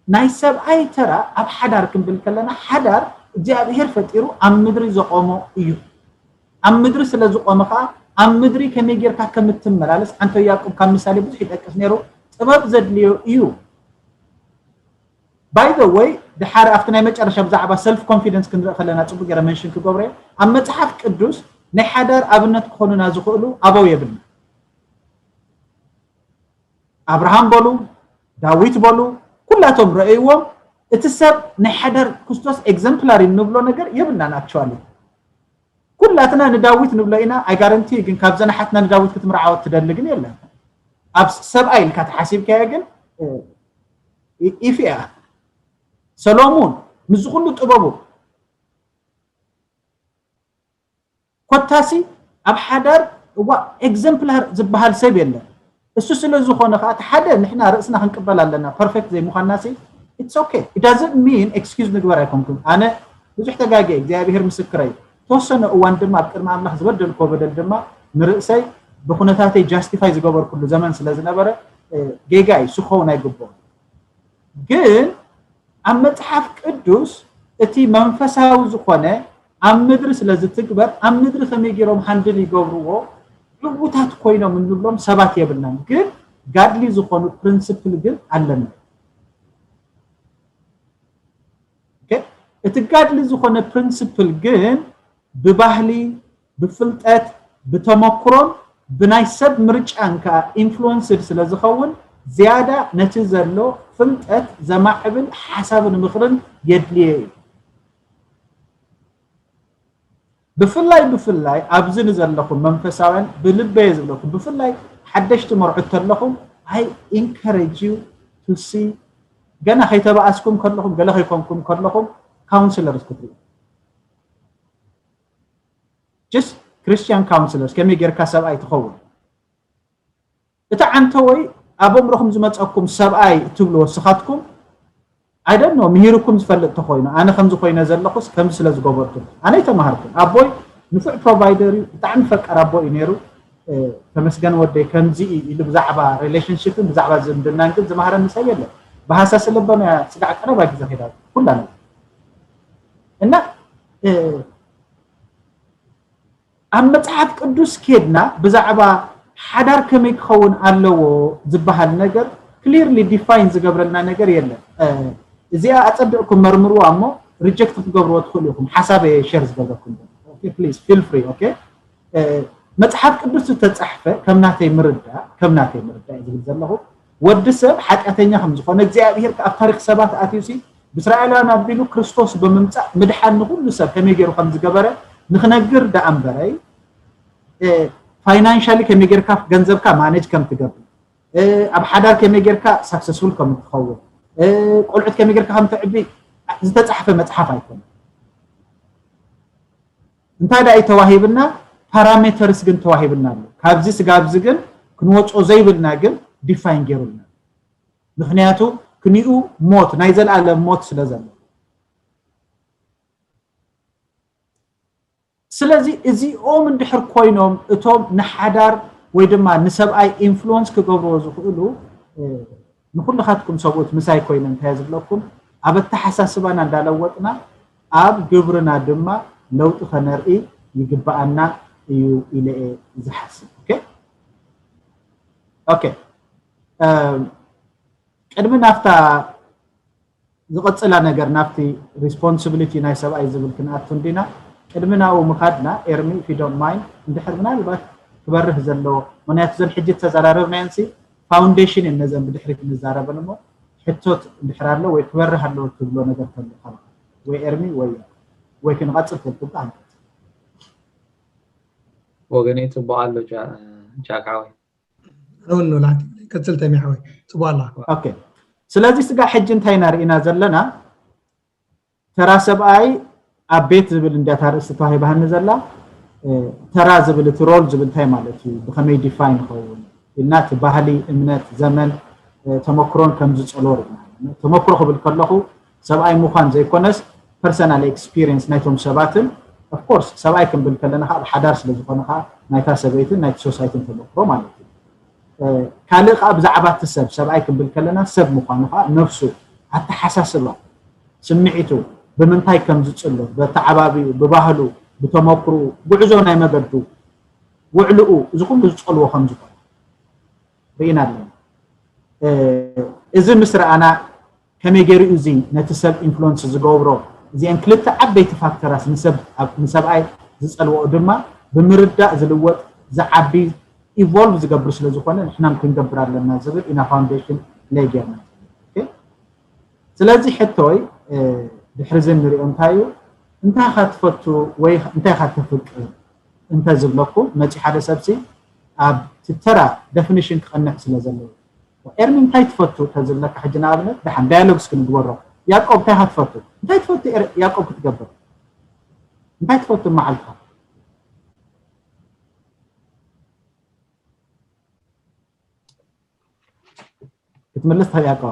ናይ ሰብኣይ ተራ ኣብ ሓዳር ክንብል ከለና፣ ሓዳር እግዚኣብሔር ፈጢሩ ኣብ ምድሪ ዘቆሞ እዩ። ኣብ ምድሪ ስለ ዝቆመ ኸዓ ኣብ ምድሪ ከመይ ጌርካ ከም እትመላለስ፣ ኣንቶ ያዕቆብ ካብ ምሳሌ ብዙሕ ይጠቅስ ነይሩ። ጥበብ ዘድልዮ እዩ። By the way፣ ድሓር ኣብቲ ናይ መጨረሻ ብዛዕባ ሰልፍ ኮንፊደንስ ክንርኢ ከለና ጽቡቅ ገይረ መንሽን ክገብሮ እየ። ኣብ መጽሓፍ ቅዱስ ናይ ሓዳር ኣብነት ክኾኑና ዝኽእሉ ኣበው የብልና። ኣብርሃም በሉ፣ ዳዊት በሉ፣ ኩላቶም ረእይዎም። እቲ ሰብ ናይ ሓዳር ክርስቶስ ኤግዘምፕላሪ እንብሎ ነገር የብልናን። ኣክቹዋሊ ኩላትና ንዳዊት ንብሎ ኢና። ኣይ ጋረንቲ ግን ካብዘን ኣሓትና ንዳዊት ክትምርዓወ ትደሊ ግን የለን። ኣብ ሰብኣይ ኢልካ ተሓሲብካዮ ግን፣ እ፣ ኢፍ እያ። ሰሎሙን ምስዚ ኩሉ ጥበቡ ኮታሲ ኣብ ሓዳር እዋ ኤግዘምፕላር ዝበሃል ሰብ የለን። እሱ ስለ ዝኾነ ኸዓ እቲ ሓደ ንሕና ርእስና ክንቅበል ኣለና። ፐርፌክት ዘይምዃንና ሲ፣ it's okay። It doesn't mean ኤክስኪውዝ ንግበር ኣይኮንኩን። ኣነ ብዙሕ ተጋግየ፣ እግዚኣብሔር ምስክረይ። ተወሰነ እዋን ድማ ኣብ ቅድሚ ኣምላኽ ዝበደልኮ በደል ድማ ንርእሰይ ብኩነታተይ ጃስቲፋይ ዝገበርኩሉ ዘመን ስለ ዝነበረ፣ እ፣ ጌጋ እዩ፣ እሱ ክኸውን ኣይግብኦን። ግን ኣብ መጽሓፍ ቅዱስ እቲ መንፈሳዊ ዝኾነ ኣብ ምድሪ ስለ ዝትግበር፣ ኣብ ምድሪ ከመይ ገይሮም ሃንድል ይገብርዎ፣ ዕዉታት ኮይኖም እንብሎም ሰባት የብልናን። ግን ጋድሊ ዝኾኑ ፕሪንስፕል ግን ኣለና። ኦኬ? እቲ ጋድሊ ዝኾነ ፕሪንስፕል ግን ብባህሊ፣ ብፍልጠት፣ ብተመክሮን ብናይ ሰብ ምርጫን ከኣ ኢንፍሉወንስድ ስለ ዝኸውን፣ ዝያዳ ነቲ ዘሎ ፍልጠት ዘማዕብል ሓሳብን ምኽርን የድልዮ እዩ። ብፍላይ፣ ብፍላይ ኣብዚ ንዘለኹም መንፈሳውያን ብልበየ ዝብለኩም፣ ብፍላይ ሓደሽቲ መርዑት ተለኹም፣ I encourage you to see፣ ገና ከይተባኣስኩም ከለኹም፣ ገለ ከይኮንኩም ከለኹም፣ ካውንስለርስ ክትሪኡ። Just Christian counselors፣ ከመይ ጌርካ ሰብኣይ ትኸውን? እቲ ዓንተወይ ኣብ ኣእምሮኹም ዝመጸኩም ሰብኣይ እትብልዎ ንስኻትኩም፣ I don't know፣ ምሂርኩም ዝፈልጥ ተኾይኑ፣ ኣነ ከምዚ ኮይነ ዘለኹስ ከምዚ ስለ ዝገበርኩም። ኣነ ኣይተማሃርኩን። ኣቦይ ንፉዕ ፕሮቫይደር እዩ፣ ብጣዕሚ ፈቃር ኣቦ እዩ ነይሩ። እ፣ ተመስገን ወደይ ከምዚ እዩ ኢሉ ብዛዕባ ሪሌሽንሺፕን ብዛዕባ ዝምድናን ግን ዝመሃረኒ ሰብ የለን። ብሃሳስ ለበና ስጋዕ ቀረባ ግዜ ኸይዳ ኩላ ነገር። እና፣ እ፣ ኣብ መጽሓፍ ቅዱስ ኬድና ብዛዕባ ሓዳር ከመይ ክኸውን ኣለዎ ዝበሃል ነገር ክሊርሊ ዲፋይን ዝገብረልና ነገር የለን። እ፣ እዚኣ ኣጸቢቕኩም መርምርዋ እሞ ሪጀክት ክትገብርዎ ትኽእሉ ኢኹም። ሓሳብ እየ ሸር ዝገብረኩም። ኦኬ፣ ፕሊዝ ፊል ፍሪ። ኦኬ፣ እ፣ መጽሓፍ ቅዱስ ዝተጻሕፈ ከም ናተይ ምርዳእ፣ ከም ናተይ ምርዳእ ዝብል ዘለኹ፣ ወዲ ሰብ ሓጢኣተኛ ከም ዝኾነ እግዚኣብሔር ኣብ ታሪኽ ሰባት ኣትዩሲ ብእስራኤላውያን ኣቢሉ ክርስቶስ ብምምጻእ ምድሓን ንኹሉ ሰብ ከመይ ገይሩ ከም ዝገበረ ንኽነግር ደኣ እምበረይ፣ እ፣ ፋይናንሻሊ ከመይ ጌርካ ገንዘብካ ማኔጅ ከም ትገብር፣ እ፣ ኣብ ሓዳር ከመይ ጌርካ ሳክሰስፉል ከም ትኸውን፣ እ፣ ቆልዑት ከመይ ጌርካ ከም ተዕቢ ዝተጻሕፈ መጽሓፍ ኣይኮነን። እንታይ ደኣ እዩ ተዋሂብና? ፓራሜተርስ ግን ተዋሂብና ኣሎ። ካብዚ ስጋብ እዚ ግን ክንወፅኦ ዘይብልና ግን ዲፋይን ገይሩልና። ምክንያቱ ክኒኡ ሞት፣ ናይ ዘለኣለም ሞት ስለ ዘሎ። ስለዚ እዚኦም እንድሕር ኮይኖም እቶም ንሓዳር ወይ ድማ ንሰብኣይ ኢንፍሉወንስ ክገብርዎ ዝኽእሉ፣ ንኩልኻትኩም ሰብኡት ምሳይ ኮይነ እንታይ ዝብለኩም፣ ኣብ ኣተሓሳስባና እንዳለወጥና ኣብ ግብርና ድማ ለውጢ ከነርኢ ይግብኣና እዩ ኢለ እየ ዝሓስብ። ኦኬ ኦኬ። ቅድሚ ናፍታ ዝቐጽላ ነገር ናብቲ ሪስፖንሲቢሊቲ ናይ ሰብኣይ ዝብል ክንኣቱ እንዲና። ቅድሚ ናብኡ ምኻድና ኤርሚ፣ if you don't mind፣ እንድሕር ምናልባት ክበርህ ዘለዎ፣ ምክንያቱ ዘን ሕጂ ተዘራረብናየን ሲ ፋውንዴሽን እየን ነዘን ብድሕሪት ንዛረበን እሞ፣ ሕቶት እንድሕር ኣሎ ወይ ክበርህ ኣለዎ ትብሎ ነገር ተሎ ወይ ኤርሚ ወይ ወይ ክንቐጽል ተልኩካ። ወገነይ ጽቡቕ ኣሎ። ጃካዊ ኣነ እውን ንብላዕቲ ቀጽል ተሚሓዊ ጽቡቕ ኣላ። ኦኬ። ስለዚ ስጋ ሕጂ እንታይ ኢና ርኢና ዘለና? ተራ ሰብኣይ ኣብ ቤት ዝብል እንዲያ እታ ርእሲ ተዋሂባሃኒ ዘላ። ተራ ዝብል እቲ ሮል ዝብል እንታይ ማለት እዩ፣ ብኸመይ ዲፋይን ይኸውን ኢልና፣ እቲ ባህሊ፣ እምነት፣ ዘመን፣ ተመክሮን ከም ዝጸልዎ ርኢና። ተመክሮ ክብል ከለኹ ሰብኣይ ምዃን ዘይኮነስ ፐርሰናል ኤክስፒሪየንስ ናይቶም ሰባትን፣ ኦፍኮርስ ሰብኣይ ክንብል ከለና ከዓ ኣብ ሓዳር ስለ ዝኾነ ከዓ ናይታ ሰበይትን ናይቲ ሶሳይትን ተመክሮ ማለት እዩ። ካልእ ከዓ ብዛዕባ እቲ ሰብ፣ ሰብኣይ ክንብል ከለና ሰብ ምዃኑ ከዓ ነፍሱ፣ ኣተሓሳስባ፣ ስምዒቱ፣ ብምንታይ ከም ዝጽሎ፣ በተዓባቢኡ፣ ብባህሉ፣ ብተመክርኡ፣ ጉዕዞ ናይ መገዱ፣ ውዕልኡ፣ እዚ ኩሉ ዝጸልዎ ከም ዝኾነ ርኢና ኣለና። እዚ ምስ ረኣና ከመይ ገይሩ እዩ እዚ ነቲ ሰብ ኢንፍሉወንስ ዝገብሮ? እዚአን ክልተ ዓበይቲ ፋክተራት ንሰብ ንሰብኣይ ዝጸልወኦ ድማ ብምርዳእ ዝልወጥ ዝዓቢ ኢቮልቭ ዝገብር ስለ ዝኾነ ንሕናም ክንገብር ኣለና ዝብል ኢና ፋውንዴሽን ለይ ጌርና። ስለዚ ሕቶይ ድሕሪ እዚ ንሪኦ እንታይ እዩ? እንታይ ኢኻ ትፈቱ ወይ እንታይ ኢኻ ተፍቅር እንተ ዝብለኩም መፂ ሓደ ሰብሲ ኣብ ትተራ ደፊኒሽን ክቐንዕ ስለ ዘለዎ ኤርሚ እንታይ ትፈቱ ተዝብለካ ሕጂ ንኣብነት ደሓን ዳያሎግስ ክንግበሮ ያቆብ እንታይ ኢኻ ትፈቱ እንታይ ትፈቱ ያቆብ ክትገብር እንታይ ትፈቱ መዓልትኻ ክትምልስ ያቆባ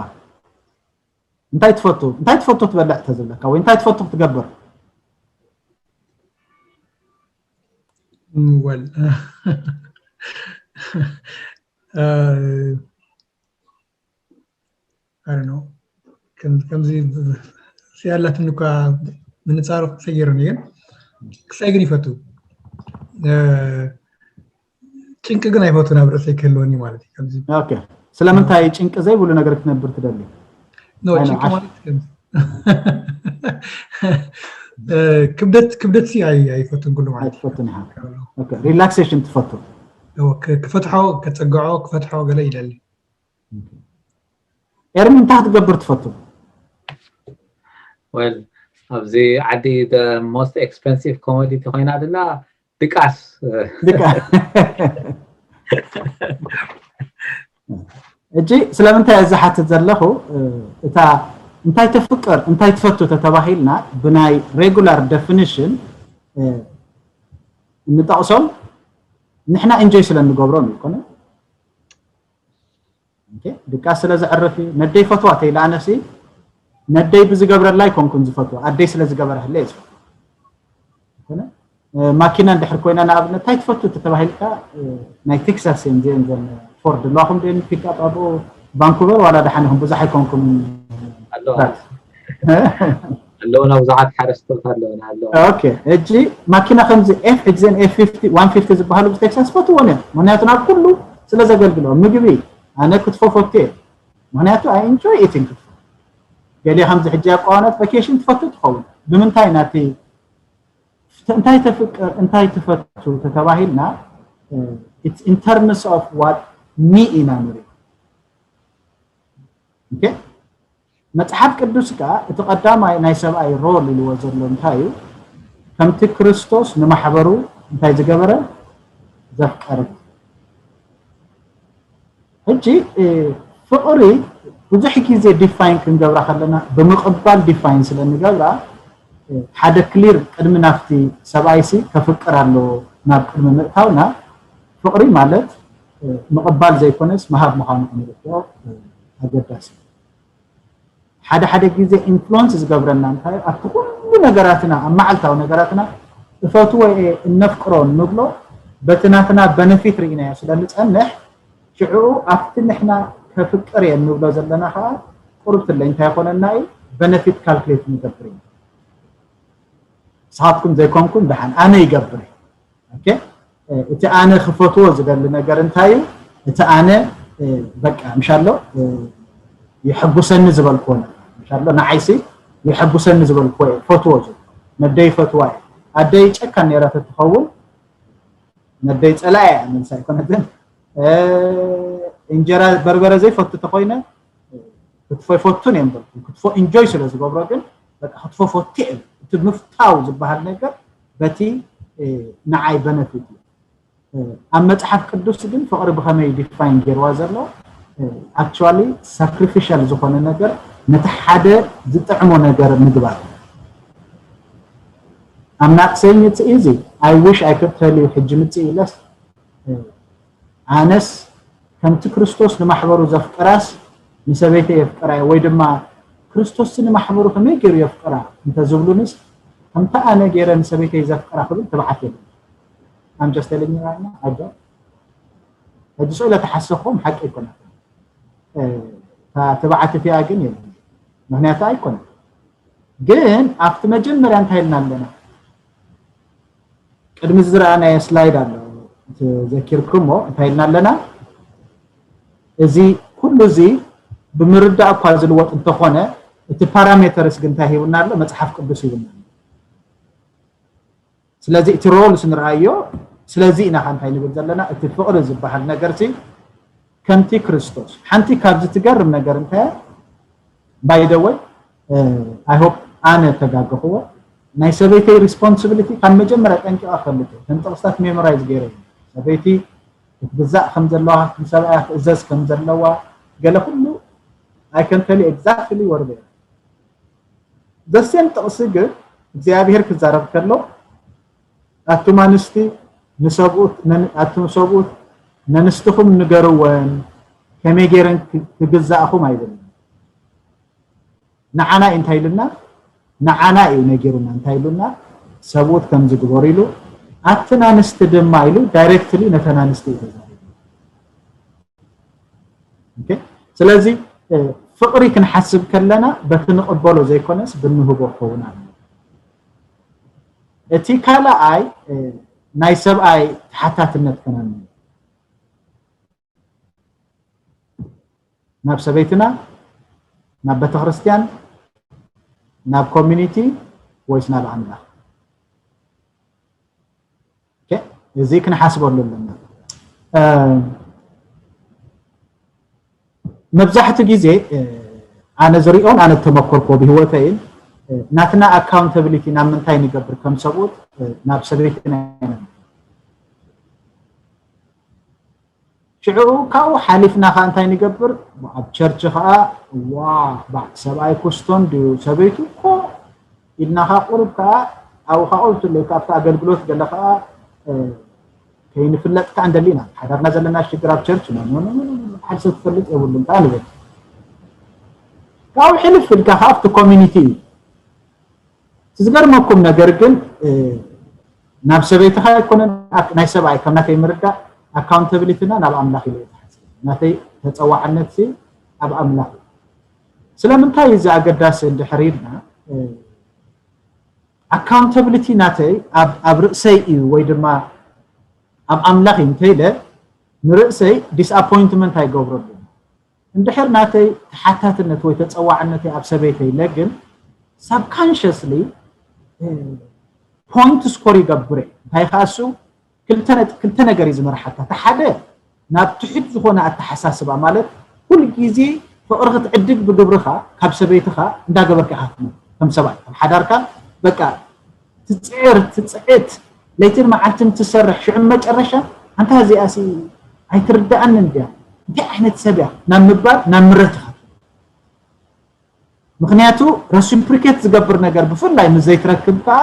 እንታይ ትፈቱ እንታይ ትፈቱ ትበልዕ ተዝብለካ ወይ እንታይ ትፈቱ ክትገብር ወል ከምዚ ያላትኒ እኳ ምንፃሩ ተሰይሩኒ ግን ክሳይ ግን ይፈቱ ጭንቂ ግን ኣይፈቱን ኣብ ርእሰይ ክህልወኒ ማለት እዩ። ከምዚ ኦኬ፣ ስለምንታይ ጭንቂ ዘይብሉ ነገር ክትነብር ትደሊ? ኖ፣ ጭንቂ ማለት ከም ክብደት ክብደት ሲ ኣይ ኣይፈቱን ኩሉ ማለት እዩ። ኣይትፈቱን ኢኻ። ኦኬ፣ ሪላክሴሽን ትፈቱ። ኦ፣ ክ- ክፈትሖ ከጸግዖ ክፈትሖ ገለ ይደሊ። ኤርሚ እንታይ ክትገብር ትፈቱ? ወል ኣብዚ ዓዲ the most expensive commodity ኮይና ደላ ድቃስ ድቃ እጂ ስለምንታይ እዚ ሓትት ዘለኹ እታ እንታይ ተፍቅር እንታይ ትፈቱ ተተባሂልና ብናይ ሬጉላር ደፊኒሽን እንጠቕሶም ንሕና ኢንጆይ ስለ እንገብሮም ይኮነ ድቃስ ስለ ዘዕርፍ እዩ ነደይ ፈትዋ ተይላ ኣነሲ ነደይ ብዝገብረላ ኣይኮንኩን ዝፈትዋ ኣደይ ስለ ዝገበረህለ እየ ዝፈትዋ ማኪና እንድሕር ኮይና ንኣብነት እንታይ ትፈቱ ተተባሂልካ ናይ ቴክሳስ እየን እዚአን ዘን ፎርድ ኣለዋኹም ደ ፒክኣፕ ኣብኡ ቫንኩቨር ዋላ ደሓን ኢኹም ብዙሕ ኣይኮንኩም ኣለውና ብዙሓት ሓረስቶት ኣለውና ኣለውና ኦኬ እጂ ማኪና ከምዚ ኤፍ እግዜን ኤፍ ፊፍቲ ዋን ፊፍቲ ዝበሃሉ ብቴክሳስ ፈትዎን እዮም ምክንያቱ ናብ ኩሉ ስለ ዘገልግሎ ምግቢ ኣነ ክትፎ ፈትየ ምክንያቱ ኣይ ኢንጆይ ኢቲንግ ክትፎ ገሊእ ከምዚ ሕጂ ኣቋዋናት ቫኬሽን ትፈቱ ትኸውን ብምንታይ ናቲ እንታይ ተፍቅር እንታይ ትፈቱ ተተባሂልና in terms of what me ኢና ንሪኦ መፅሓፍ ቅዱስ ከዓ እቲ ቀዳማይ ናይ ሰብኣይ ሮል ኢልዎ ዘሎ እንታይ እዩ ከምቲ ክርስቶስ ንማሕበሩ እንታይ ዝገበረ ዘፍቀረ ሕጂ ፍቕሪ ብዙሕ ግዜ ዲፋይን ክንገብራ ከለና ብምቕባል ዲፋይን ስለ ንገብራ ሓደ ክሊር ቅድሚ ናብቲ ሰብኣይሲ ከፍቅር ኣለዎ ናብ ቅድሚ ምእታውና ፍቕሪ ማለት ምቕባል ዘይኮነስ ምሃብ ምዃኑ ክንርድኦ ኣገዳሲ እዩ። ሓደ ሓደ ግዜ ኢንፍሉወንስ ዝገብረና እንታይ ኣብቲ ኩሉ ነገራትና ኣብ መዓልታዊ ነገራትና እፈትዎ እየ እነፍቅሮ እንብሎ በቲ ናትና በነፊት ርኢናዮ ስለ ንፀንሕ ሽዕኡ ኣብቲ ንሕና ከፍቅር እየ እንብሎ ዘለና ከዓ ቁርብትለይ እንታይ ይኮነና እዩ በነፊት ካልኩሌት ንገብር እዩ። ንስኻትኩም ዘይኮንኩም ደሓን ኣነ ይገብር። ኦኬ፣ እቲ ኣነ ክፈትዎ ዝደሊ ነገር እንታይ እዩ? እቲ ኣነ በቃ ምሻሎ ይሕጉሰኒ ዝበልክዎ ነገር ምሻሎ ንዓይሲ ይሕጉሰኒ ዝበልክዎ እየ ፈትዎ ዝ ነደይ ፈትዋ እየ። ኣደይ ጨካን ነይራ ተትኸውን ነደይ ፀላእ እያ መልሳ ኣይኮነትን። እንጀራ በርበረ ዘይፈቱ ተኮይነ ክትፎ ይፈቱን እዮም በልኩም ክትፎ ኢንጆይ ስለ ዝገብሮ ግን በቃ ክትፎ ፈቱ እዮም። እቲ ምፍታው ዝበሃል ነገር በቲ ንዓይ በነፊት እዩ። ኣብ መፅሓፍ ቅዱስ ግን ፍቕሪ ብኸመይ ዲፋይን ገይርዋ ዘሎ actually ሳክሪፊሻል ዝኾነ ነገር ነቲ ሓደ ዝጥዕሞ ነገር ምግባር። I'm not saying it's easy. I wish I could tell you ሕጂ ምፅእ ኢለስ ኣነስ ከምቲ ክርስቶስ ንማሕበሩ ዘፍቅራስ ንሰበይተይ የፍቅራ እየ ወይ ድማ ክርስቶስሲ ንማሕበሩ ከመይ ገይሩ የፍቅራ እንተዝብሉንስ ከምቲ ኣነ ገይረ ንሰበይተይ ዘፍቅራ ክብል ትብዓት የለን። I'm just telling you right now. I don't. ሕጂ ስእለ ተሓሰኹም ሓቂ ኣይኮነትን። ትብዓት እቲኣ ግን የለን። ምክንያቱ ኣይኮነን። ግን ኣብቲ መጀመርያ እንታይ ኢልና ኣለና? ቅድሚ ዝረኣናዮ ስላይድ ኣሎ ዘኪርኩሞ እንታይ ኢልና ኣለና? እዚ ኩሉ እዚ ብምርዳእ እኳ ዝልወጥ እንተኾነ እቲ ፓራሜተርስ ግን እንታይ ሂቡና ኣሎ? መፅሓፍ ቅዱስ ሂቡና ኣሎ። ስለዚ እቲ ሮልስ ንርኣዮ። ስለዚ ኢና እንታይ ንብል ዘለና እቲ ፍቕሪ ዝበሃል ነገርሲ ከምቲ ክርስቶስ ሓንቲ ካብዚ ትገርም ነገር እንታይ ባይደወይ I hope ኣነ ተጋገኽዎ ናይ ሰበይተይ ሪስፖንስብሊቲ ካብ መጀመርያ ጠንቂቐ ፈልጥ እተን ጥቕስታት ሜሞራይዝ ገይረ ሰበይቲ ክትግዛእ ከም ዘለዋ ንሰብኣያ ትእዘዝ ከም ዘለዋ ገለ ኩሉ I can tell you exactly ወርደ ዘሴም ጥቕሲ ግን እግዚኣብሔር ክዛረብ ከሎ ኣቱም ኣንስቲ ንሰብኡት ኣቱም ሰብኡት ነንስትኹም ንገርወን ከመይ ገይረን ክግዛእኹም ኣይብልን። ንዓና እዩ እንታይ ኢሉና? ንዓና እዩ ነጊሩና እንታይ ኢሉና? ሰብኡት ከም ዝግበሩ ኢሉ ኣትን ኣንስቲ ድማ ኢሉ ዳይሬክትሊ ነተን ኣንስቲ እዩ ተዛሪቡ። ስለዚ ፍቕሪ ክንሓስብ ከለና በቲ ንቕበሎ ዘይኮነስ ብንህቦ ክኸውን ኣሎ። እቲ ካልኣይ ናይ ሰብኣይ ተሓታትነት ከነምኒ ናብ ሰበይትና ናብ ቤተክርስትያን ናብ ኮሚኒቲ ወይስ ናብ ኣምላኽ? እዚ ክንሓስበሉ ኣለና። መብዛሕትኡ ግዜ ኣነ ዝሪኦን ኣነ ተመኮርኮ ብህይወተይን ናትና ኣካውንተብሊቲ ናብ ምንታይ ንገብር ከም ሰብኡት ናብ ሰበይትና ሽዕኡ ካብኡ ሓሊፍና ከዓ እንታይ ንገብር ኣብ ቸርች ከዓ ዋ ሰብኣይ ኩስቶን ድዩ ሰበይቱ እኮ ኢልና ከዓ ቁሩብ ከዓ ኣብኡ ከዓ ቁሩብ ትለይ ካብቲ ኣገልግሎት ገለ ከዓ ከይንፍለጥ ከዓ እንደሊ ኢና ሓዳርና ዘለና ሽግር ኣብ ቸርች ሓደ ሰብ ትፈልጥ የብሉን ከዓ ንብል ካብኡ ሕልፍ ኢልካ ከዓ ኣብቲ ኮሚኒቲ እዩ ዝገርመኩም ነገር ግን ናብ ሰበይትኻ ኣይኮነን ናይ ሰብኣይ ከም ናተይ ምርዳእ ኣካውንተብሊቲና ናብ ኣምላኽ ኢለ ዝሓስብ ናተይ ተፀዋዕነት ኣብ ኣምላኽ እዩ ስለምንታይ እዚ ኣገዳሲ እንድሕር ኢልና ኣካውንተብሊቲ ናተይ ኣብ ርእሰይ እዩ ወይ ድማ ኣብ ኣምላኽ እዩ እንተኢለ ንርእሰይ ዲስኣፖይንትመንት ኣይገብረሉን እንድሕር ናተይ ተሓታትነት ወይ ተፀዋዕነተይ ኣብ ሰበይተይ ለግን ሳብካንሸስሊ ፖይንት ስኮር ይገብር እየ እንታይ ከዓ እሱ ክልተ ነገር እዩ ዝመርሓካ እቲ ሓደ ናብ ትሑት ዝኾነ ኣተሓሳስባ ማለት ኩል ግዜ ፍቕሪ ክትዕድግ ብግብርኻ ካብ ሰበይትኻ እንዳገበርካ ኢኻ ከም ሰብኣይ ካብ ሓዳርካ በቃ ትፅዕር ትፅዕት ለይትን መዓልትን ትሰርሕ ሽዑ መጨረሻ ኣንታ እዚኣሲ ኣይትርዳኣንን ድያ እንታይ ዓይነት ሰብ እያ ናብ ምባል ናብ ምረት ኢኻ ምክንያቱ reciprocate ዝገብር ነገር ብፍላይ ምስ ዘይትረክብ ከዓ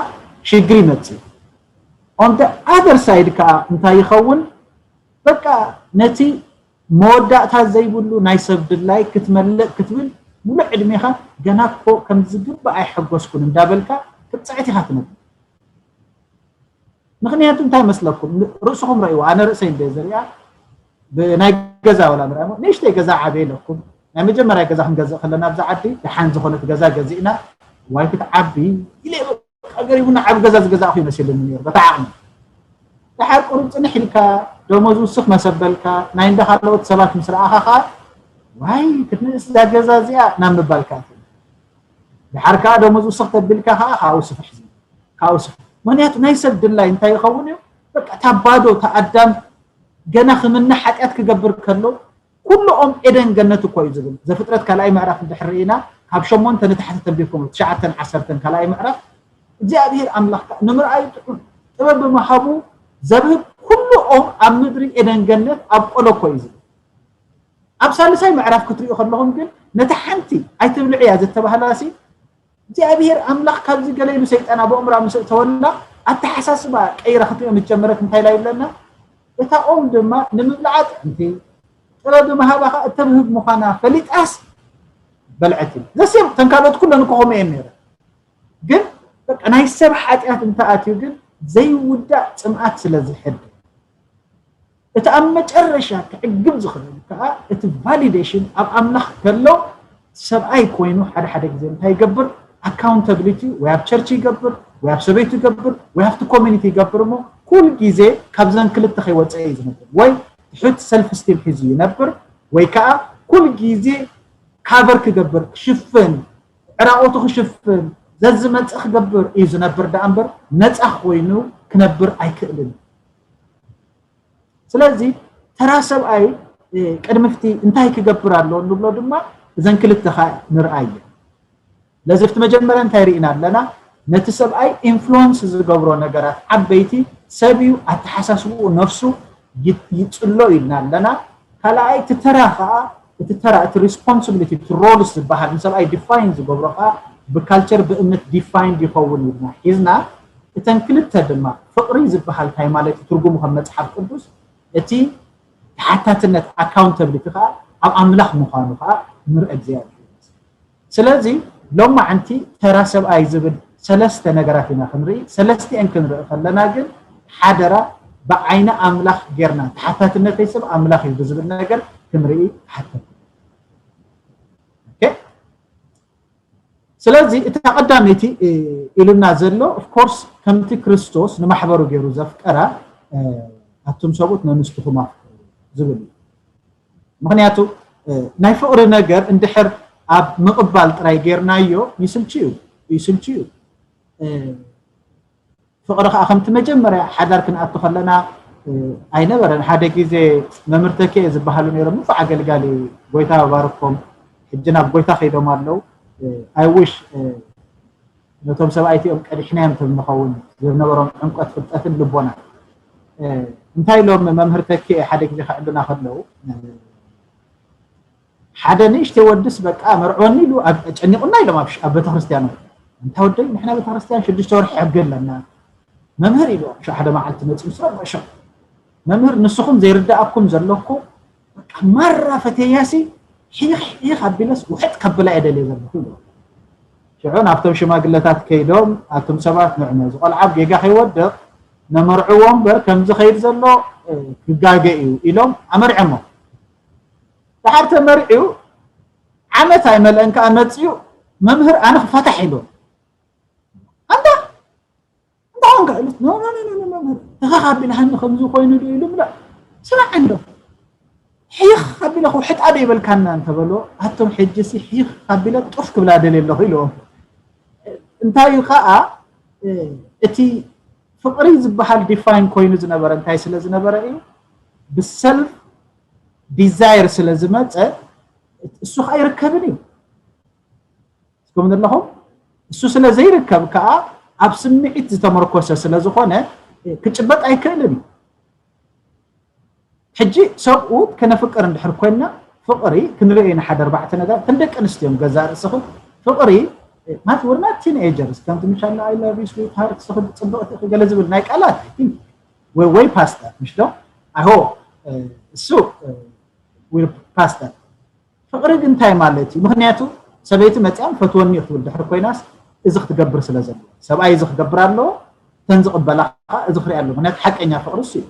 ሽግር ይመፅእ። On the other side ከዓ እንታይ ይኸውን? በቃ ነቲ መወዳእታ ዘይብሉ ናይ ሰብ ድላይ ክትመልእ ክትብል ሙሉእ ዕድሜኻ ገና እኮ ከም ዝግባእ ኣይሐጎስኩን እንዳበልካ ክትፅዕት ኢኻ ትነብር። ምክንያቱ እንታይ መስለኩም? ርእስኹም ረእይዎ፣ ኣነ ርእሰይ እንደ ዝሪኣ ብናይ ገዛ ወላ ንርኣሞ ንእሽተይ ገዛ ዓበ ኢለኩም። ናይ መጀመርያ ገዛ ክንገዝእ ከለና ኣብዚ ዓዲ ደሓን ዝኾነት ገዛ ገዚእና፣ ዋይ ክትዓቢ ኢለ በቃ ገሪሙና ዓቢ ገዛ ዝገዛእኹ ይመስለኒ ነይሩ በታ ዓቕሚ። ደሓር ቁሩብ ፅንሕ ኢልካ ደሞዝ ውስኽ መሰበልካ ናይ እንደ ካልኦት ሰባት ምስ ረኣኻ ከዓ ዋይ ክትንእስ እዛ ገዛ እዚኣ ናብ ምባልካ ኣትዩ። ደሓር ከዓ ደሞዝ ውስኽ ተቢልካ ከዓ ካብኡ ስፍሕ ዝብል ካብኡ ስፍሕ። ምክንያቱ ናይ ሰብ ድላይ እንታይ ይኸውን እዩ? በቃ እታ ባዶ እታ ኣዳም ገና ክምነ ሓጢኣት ክገብር ከሎ ኩልኦም ኤደን ገነት እኮ እዩ ዝብል ዘፍጥረት ካልኣይ ምዕራፍ እንድሕር ርኢና ካብ ሸሞንተ ንታሕቲ ተንቢብኩም ትሽዓተን ዓሰርተን ካልኣይ ምዕራፍ እግዚኣብሔር ኣምላኽ ከዓ ንምርኣዩ ጥዑም ጥበብ ብምሃቡ ዘብህግ ኩልኦም ኣብ ምድሪ ኤደን ገነት ኣብ ቆሎ እኮ እዩ ዝብል። ኣብ ሳልሳይ ምዕራፍ ክትሪኡ ከለኹም ግን ነታ ሓንቲ ኣይትብልዕያ ዝተባህላሲ እግዚኣብሔር ኣምላኽ ካብዚ ገለ ኢሉ ሰይጣን ኣብ ኣእምራ ምስ እተወላ ኣተሓሳስባ ቀይራ ክትሪኦ ምስ ጀመረት እንታይ ኢላ ይብለና? እታ ኦም ድማ ንምብልዓ ጥዕምቲ ጥበብ ብምሃባ ኸዓ እተብህግ ምዃና ፈሊጣስ በልዐት። ዘሴም ተን ካልኦት ኩለን እኮ ከምኡ እየን ነይረን። ግን በቃ ናይ ሰብ ሓጢኣት እንተኣትዩ ግን ዘይውዳእ ፅምኣት ስለ ዝሕድር እቲ ኣብ መጨረሻ ክዕግብ ዝኽእል ከዓ እቲ ቫሊዴሽን ኣብ ኣምላኽ ከሎ ሰብኣይ ኮይኑ ሓደ ሓደ ግዜ እንታይ ይገብር ኣካውንታብሊቲ ወይ ኣብ ቸርች ይገብር ወይ ኣብ ሰበይቱ ይገብር ወይ ኣብቲ ኮሚኒቲ ይገብር እሞ ኩል ግዜ ካብዘን ክልተ ከይወፀ እዩ ዝነብር ወይ ትሑት ሰልፍ ስቲም ሒዙ ይነብር ወይ ከዓ ኩል ግዜ ካቨር ክገብር ክሽፍን ዕራቆቱ ክሽፍን ዘዝመፅእ ክገብር እዩ ዝነብር ደኣ እምበር ነፃ ኮይኑ ክነብር ኣይክእልን። ስለዚ ተራ ሰብኣይ ቅድሚ ፍቲ እንታይ ክገብር ኣለዎ እንብሎ ድማ እዘን ክልተ ኸ ንርኣየ። ለዚ ፍቲ መጀመርያ እንታይ ርኢና ኣለና? ነቲ ሰብኣይ ኢንፍሉወንስ ዝገብሮ ነገራት ዓበይቲ ሰብ እዩ፣ ኣተሓሳስብኡ ነፍሱ ይፅሎ ኢልና ኣለና። ካልኣይ እቲ ተራ ከዓ እቲ ተራ እቲ ሪስፖንሲቢሊቲ እቲ ሮልስ ዝበሃል ንሰብኣይ ዲፋይን ዝገብሮ ከዓ ብካልቸር ብእምነት ዲፋይንድ ይኸውን ኢልና ሒዝና እተን ክልተ ድማ ፍቕሪ ዝበሃል እንታይ ማለት እዩ ትርጉሙ ከም መፅሓፍ ቅዱስ እቲ ተሓታትነት ኣካውንታብሊቲ ከዓ ኣብ ኣምላኽ ምዃኑ ከዓ ንርኢ እግዚኣብሔር። ስለዚ ሎማዓንቲ ተራ ሰብኣይ ዝብል ሰለስተ ነገራት ኢና ክንርኢ። ሰለስቲአን ክንርኢ ከለና ግን ሓደራ ብዓይኒ ኣምላኽ ጌርና ተሓታትነተይ ሰብ ኣምላኽ እዩ ብዝብል ነገር ክንርኢ ሓተት። ስለዚ እታ ቀዳመይቲ ኢሉና ዘሎ ኦፍኮርስ ከምቲ ክርስቶስ ንማሕበሩ ገይሩ ዘፍቀራ ኣቱም ሰብኡት ነንስትኹም ኣፍቅሩ ዝብል እዩ። ምክንያቱ ናይ ፍቕሪ ነገር እንድሕር ኣብ ምቕባል ጥራይ ጌርናዮ ይስልች እዩ ይስልች እዩ። ፍቕሪ ከዓ ከምቲ መጀመርያ ሓዳር ክንኣቱ ከለና ኣይነበረን። ሓደ ግዜ መምህር ተኪኤ ዝበሃሉ ነይሮም ንፉዕ ኣገልጋሊ ጎይታ ባርኮም ሕጂ ናብ ጎይታ ከይዶም ኣለዉ። ኣይ ዊሽ ነቶም ሰብኣይቲኦም ቀዲሕናዮም ተብ ንኸውን ዝነበሮም ዕምቀት ፍልጠትን ልቦና እንታይ ኢሎም መምህር ተኪኤ ሓደ ግዜ ከዕሉና ከለዉ ሓደ ንእሽተይ ወድስ በቃ መርዕወኒ ኢሉ ጨኒቑና ኢሎም ኣብ ቤተክርስትያን። እንታ ወደይ ንሕና ቤተክርስትያን ሽዱሽተ ወርሒ ሕጊ ኣለና መምህር ኢሉ ሽዑ ሓደ መዓልቲ መፂኡ ምስ ረበሾም መምህር ንስኹም ዘይርዳኣኩም ዘለኩ በቃ ማራ ፈተያሲ ሒኽ ሒኽ ኣቢለስ ውሕጥ ከብላ እየ ደልየ ዘለኹ ኢሉ። ሽዑ ናብቶም ሽማግለታት ከይዶም ኣቱም ሰባት ንዕመ ዝቆልዓ ጌጋ ከይወድቕ ነመርዕዎ እምበር ከምዚ ከይድ ዘሎ ክጋገ እዩ ኢሎም ኣመርዐሞ። ድሓር ተመርዕዩ ዓመት ኣይመልአን ከዓ መፅዩ መምህር ኣነ ክፋታሕ ኢሉ ኣንታ እንታይ ኮንካ ኢሉት ኖ ኖ ኖ ኖ መምህር ተኸኽ ኣቢልሃኒ ከምዚ ኮይኑ ዶ ኢሉ ምለ ስማዕ እንዶ ሒኽ ኣቢለ ክውሕጣ ዶ ይበልካና እንተበሎ ኣቶም ሕጂ ሲ ሒኽ ኣቢለ ጡፍ ክብላ ደልየ ኣለኹ ኢልዎም። እንታይ እዩ ከዓ እቲ ፍቕሪ ዝበሃል ዲፋይን ኮይኑ ዝነበረ እንታይ ስለ ዝነበረ እዩ ብሰልፍ ዲዛይር ስለ ዝመፀ እሱ ከዓ ይርከብን እዩ እስከምን ኣለኹም እሱ ስለ ዘይርከብ ከዓ ኣብ ስምዒት ዝተመርኮሰ ስለ ዝኾነ ክጭበጥ ኣይክእልን እዩ ሕጂ ሰብኡት ከነፍቅር እንድሕር ኮይንና ፍቕሪ ክንርኢ ኢና ሓደ ኣርባዕተ ነገር ከም ደቂ ኣንስትዮም ገዛ ርእስኽን ፍቕሪ ማለት we're not teenagers፣ ከምቲ ምሻላ I love you sweetheart፣ ጽብቕቲ ገለ ዝብል ናይ ቃላት፣ I think፣ ወይ past that፣ ምሽ ዶ? I hope እሱ we're past that። ፍቕሪ ግን እንታይ ማለት እዩ? ምኽንያቱ ሰበይቲ መፂኣም ፈትወኒ ክትብል ድሕሪ ኮይናስ፣ እዚ ክትገብር ስለ ዘለዎ፣ ሰብኣይ እዚ ክገብር ኣለዎ፣ እተን ዝቕበላ ከዓ እዚ ክሪኣ ኣለዎ። ምኽንያቱ ሓቀኛ ፍቕሪ እሱ እዩ።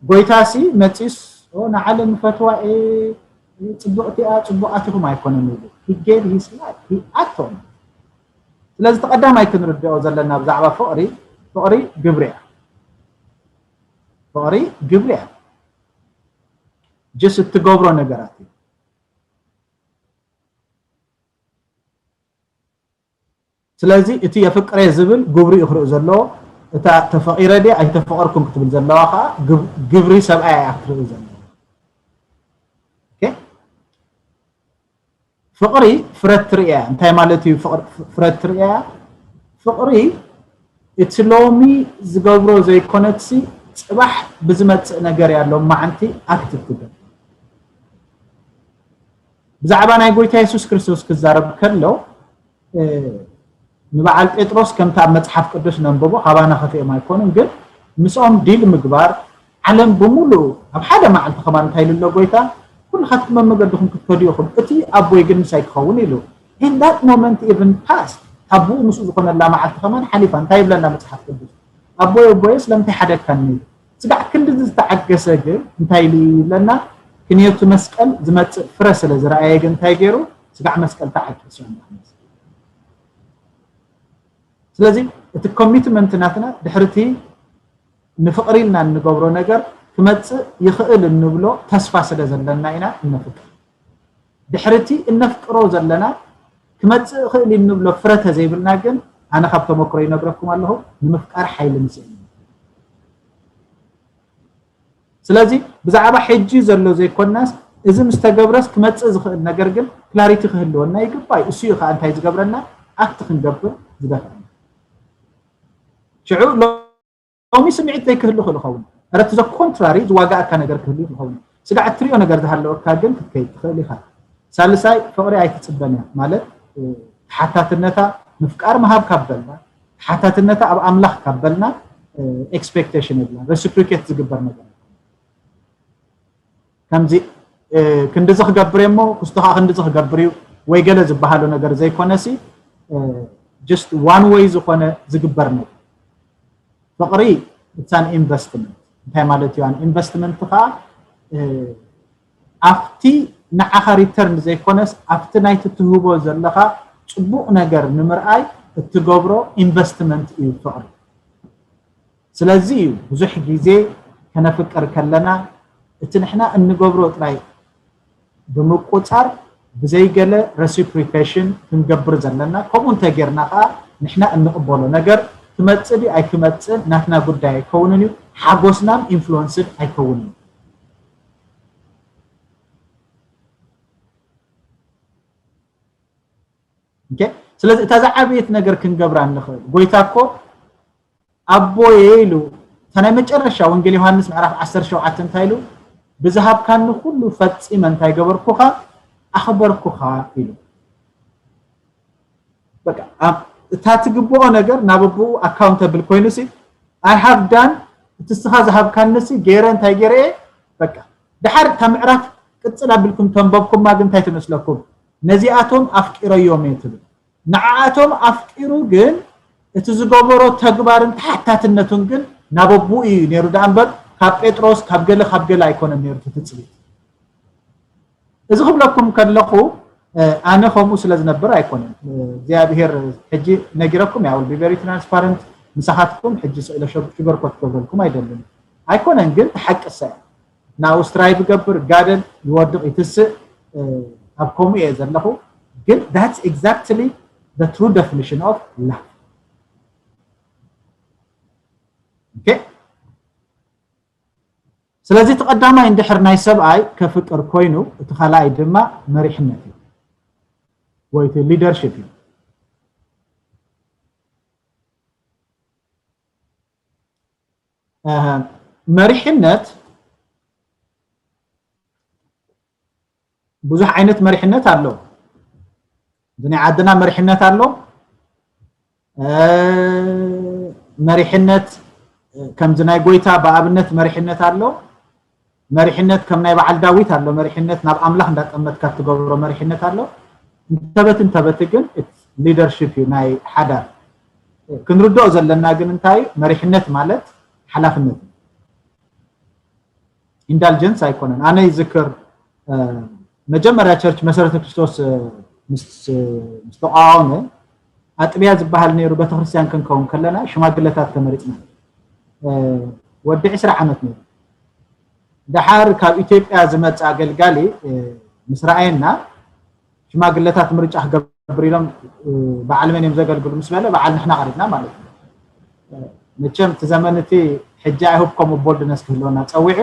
ጎይታ ሲ መፂስ ንዓለም ፈትዋ ጽቡቕቲ እያ፣ ጽቡቓት ኢኹም ኣይኮነን ኢሉ። He gave his life, he act on it። ስለዚ ተቐዳማይ ክንርድኦ ዘለና ብዛዕባ ፍቕሪ፣ ፍቕሪ ግብሪ እያ። ፍቕሪ ግብሪ እያ። ጅስ እትገብሮ ነገራት እዩ። ስለዚ እቲ የፍቅሬ ዝብል ግብሪ እዩ ክርኢ ዘለዎ። እታ ተፈቒረ ድየ ኣይተፈቐርኩን ክትብል ዘለዋ ከዓ ግብሪ ሰብኣይ እያ ክትርኢ ዘለዋ። ፍቕሪ ፍረ ትርእያ። እንታይ ማለት እዩ ፍቕሪ ፍረ ትርእያ? ፍቕሪ እቲ ሎሚ ዝገብሮ ዘይኮነትሲ፣ ፅባሕ ብዝመፅእ ነገር እያ ሎማዓንቲ ኣክቲቭ ትገብር። ብዛዕባ ናይ ጎይታ የሱስ ክርስቶስ ክዛረብ ከሎ፣ ንበዓል ጴጥሮስ ከምቲ ኣብ መጽሓፍ ቅዱስ ነንብቦ፣ ካባና ከፊኦም ኣይኮኑን፣ ግን ምስኦም ዲል ምግባር፣ ዓለም ብምሉኡ ኣብ ሓደ መዓልቲ ከማን እንታይ ኢሉ ኣሎ ጎይታ? ኩልኻትኩም መመገድኹም ክትከዱ ኢኹም፣ እቲ ኣቦይ ግን ምሳይ ክኸውን ኢሉ። In that moment even past፣ ኣቦኡ ምስኡ ዝኾነላ መዓልቲ ከማን ሓሊፋ። እንታይ ይብለና መጽሓፍ ቅዱስ? ኣቦይ ኣቦይ ስለምንታይ ሓደግካኒ? ስጋዕ ክንዲ ዝተዓገሰ ግን እንታይ ኢሉ ይብለና? ክንየቱ መስቀል ዝመጽእ ፍረ ስለ ዝረኣየ ግን እንታይ ገይሩ? ስጋዕ መስቀል ተዓገሰ። ስለዚ እቲ ኮሚትመንት ናትና ድሕርቲ ንፍቕሪ ኢልና እንገብሮ ነገር ክመጽእ ይኽእል እንብሎ ተስፋ ስለ ዘለና ኢና እነፍቅር። ድሕርቲ እነፍቅሮ ዘለና ክመጽእ ይኽእል እዩ እንብሎ ፍረ ተዘይብልና ግን፣ ኣነ ካብ ተመክሮ ይነግረኩም ኣለኹ፣ ንምፍቃር ሓይሊ ንስእን። ስለዚ ብዛዕባ ሕጂ ዘሎ ዘይኮናስ፣ እዚ ምስ ተገብረስ ክመጽእ ዝኽእል ነገር ግን ክላሪቲ ክህልወና ይግባእ። እሱ እዩ ከዓ እንታይ ዝገብረና? ኣክት ክንገብር ዝደፍአና። ሽዑ ሎሚ ስምዒት ዘይክህሉ ክእል ይኸውን። ረት ዘ ኮንትራሪ ዝዋጋእካ ነገር ክህሉ ይኸውን። ስጋዕ እትሪኦ ነገር ዝሃለወካ ግን ክትከይድ ትኽእል ኢኻ። ሳልሳይ፣ ፍቕሪ ኣይትጽበን እያ። ማለት፣ እ፣ ተሓታትነታ ምፍቃር ምሃብ ካብ በልና፣ ተሓታትነታ ኣብ ኣምላኽ ካብ በልና፣ እ፣ ኤክስፔክቴሽን የብላን። ረሲፕሪኬት ዝግበር ነገር። ከምዚ፣ እ፣ ክንድዚ ክገብር እየ እሞ፣ ክስቶ ከዓ ክንድዚ ክገብር እዩ ወይ ገለ ዝበሃሉ ነገር ዘይኮነሲ፣ እ፣ ጀስት ዋን ዌይ ዝኾነ ዝግበር ነገር። ፍቕሪ it's an investment። እንታይ ማለት እዩ? ኣን ኢንቨስትመንት ከዓ፣ እ፣ ኣብቲ ንዓኻ ሪተርን ዘይኮነስ፣ ኣብቲ ናይቲ ትህቦ ዘለኻ ጽቡቕ ነገር ንምርኣይ እትገብሮ ኢንቨስትመንት እዩ ፍቕሪ። ስለዚ እዩ ብዙሕ ግዜ ከነፍቅር ከለና፣ እቲ ንሕና እንገብሮ ጥራይ ብምቁጻር፣ ብዘይገለ ረሲፕሪኬሽን ክንገብር ዘለና። ከምኡ እንተጌርና ከኣ፣ ንሕና እንቕበሎ ነገር ክመጽእ ድዩ ኣይክመጽእን ናትና ጉዳይ ኣይከውንን እዩ። ሓጎስናን ኢንፍሉወንስን ኣይከውንን። ኦኬ? ስለዚ እታ ዝዓበየት ነገር ክንገብራ እንኽእል፣ ጎይታ እኮ ኣቦየ ኢሉ፣ እታ ናይ መጨረሻ ወንጌል ዮሃንስ ምዕራፍ ዓሰርተ ሸውዓተ እንታይ ኢሉ? "ብዝሃብካኒ ኩሉ ፈጺመ እንታይ ገበርኩኻ? ኣኽበርኩኻ" ኢሉ። በቃ፣ ኣብ እታ ትግብኦ ነገር ናብ ኣቦኡ ኣካውንተብል ኮይኑሲ፣ "I have done"፣ እቲ እስኻ ዝሃብካንሲ ገይረ እንታይ ገይረ እየ? በቃ፣ ደሓር እታ ምዕራፍ ቅጽል ኣቢልኩም ተንበብኩማ ግን እንታይ ትመስለኩም? "ነዚኣቶም ኣፍቂረዮም እየ" ትብል። ንዓኣቶም ኣፍቂሩ ግን እቲ ዝገበሮ ተግባርን ተሓታትነቱን ግን ናብ ኣቦኡ እዩ ነይሩ ደኣ እምበር፣ ካብ ጴጥሮስ፣ ካብ ገለ፣ ካብ ገለ ኣይኮነን ነይሩ እቲ ትጽቢት። እዚ ክብለኩም ከለኹ፣ እ፣ ኣነ ከምኡ ስለ ዝነብር ኣይኮነን። እ፣ እግዚኣብሔር ሕጂ ነጊረኩም፣ I will be very transparent፣ ምሳኻትኩም ሕጂ ስእለ ሸግ-፣ ሽገርኮት ክገብረልኩም ኣይደልን። ኣይኮነን ግን፣ እቲ ሓቂ እሳ እያ። ናብኡ ስትራይቭ ይገብር፣ ይጋደል፣ ይወድቕ፣ ይትስእ፣ እ፣ ኣብ ከምኡ እየ ዘለኹ። ግን that's exactly the true definition of love። ኦኬ? ስለዚ እቲ ቀዳማይ እንድሕር ናይ ሰብኣይ ከፍቅር ኮይኑ፣ እቲ ካልኣይ ድማ መሪሕነት እዩ። ወይ እቲ ሊደርሺፕ እዩ። እ፣ መሪሕነት ብዙሕ ዓይነት መሪሕነት ኣሎ። እዚ ናይ ዓድና መሪሕነት ኣሎ። መሪሕነት ከምዚ ናይ ጎይታ ብኣብነት መሪሕነት ኣሎ። መሪሕነት ከም ናይ በዓል ዳዊት ኣሎ። መሪሕነት ናብ ኣምላኽ እንዳጠመትካ እትገብሮ መሪሕነት ኣሎ። እንተበት እንተበት ግን ሊደርሽፕ እዩ ናይ ሓዳር። ክንርድኦ ዘለና ግን እንታይ እዩ? መሪሕነት ማለት ሓላፍነት እዩ። ኢንዳልጀንስ ኣይኮነን። ኣነ ይዝክር መጀመርያ ቸርች መሰረተ ክርስቶስ ምስ ተቋወመ ኣጥቢያ ዝበሃል ነይሩ ቤተክርስትያን ክንከውን ከለና ሽማግለታት ተመሪፅና። ወዲ ዕስራ ዓመት ነይሩ። ደሓር ካብ ኢትዮጵያ ዝመፀ ኣገልጋሊ ምስ ረኣየና ሽማግለታት ምርጫ ክገብር ኢሎም በዓል መን እዮም ዘገልግሉ ምስ በለ በዓል ንሕና ቀሪብና ማለት እዩ። መቸም እቲ ዘመን እቲ ሕጂ ኣይሆፕ ከምኡ ቦልድነስ ክህልወና ፀዊዑ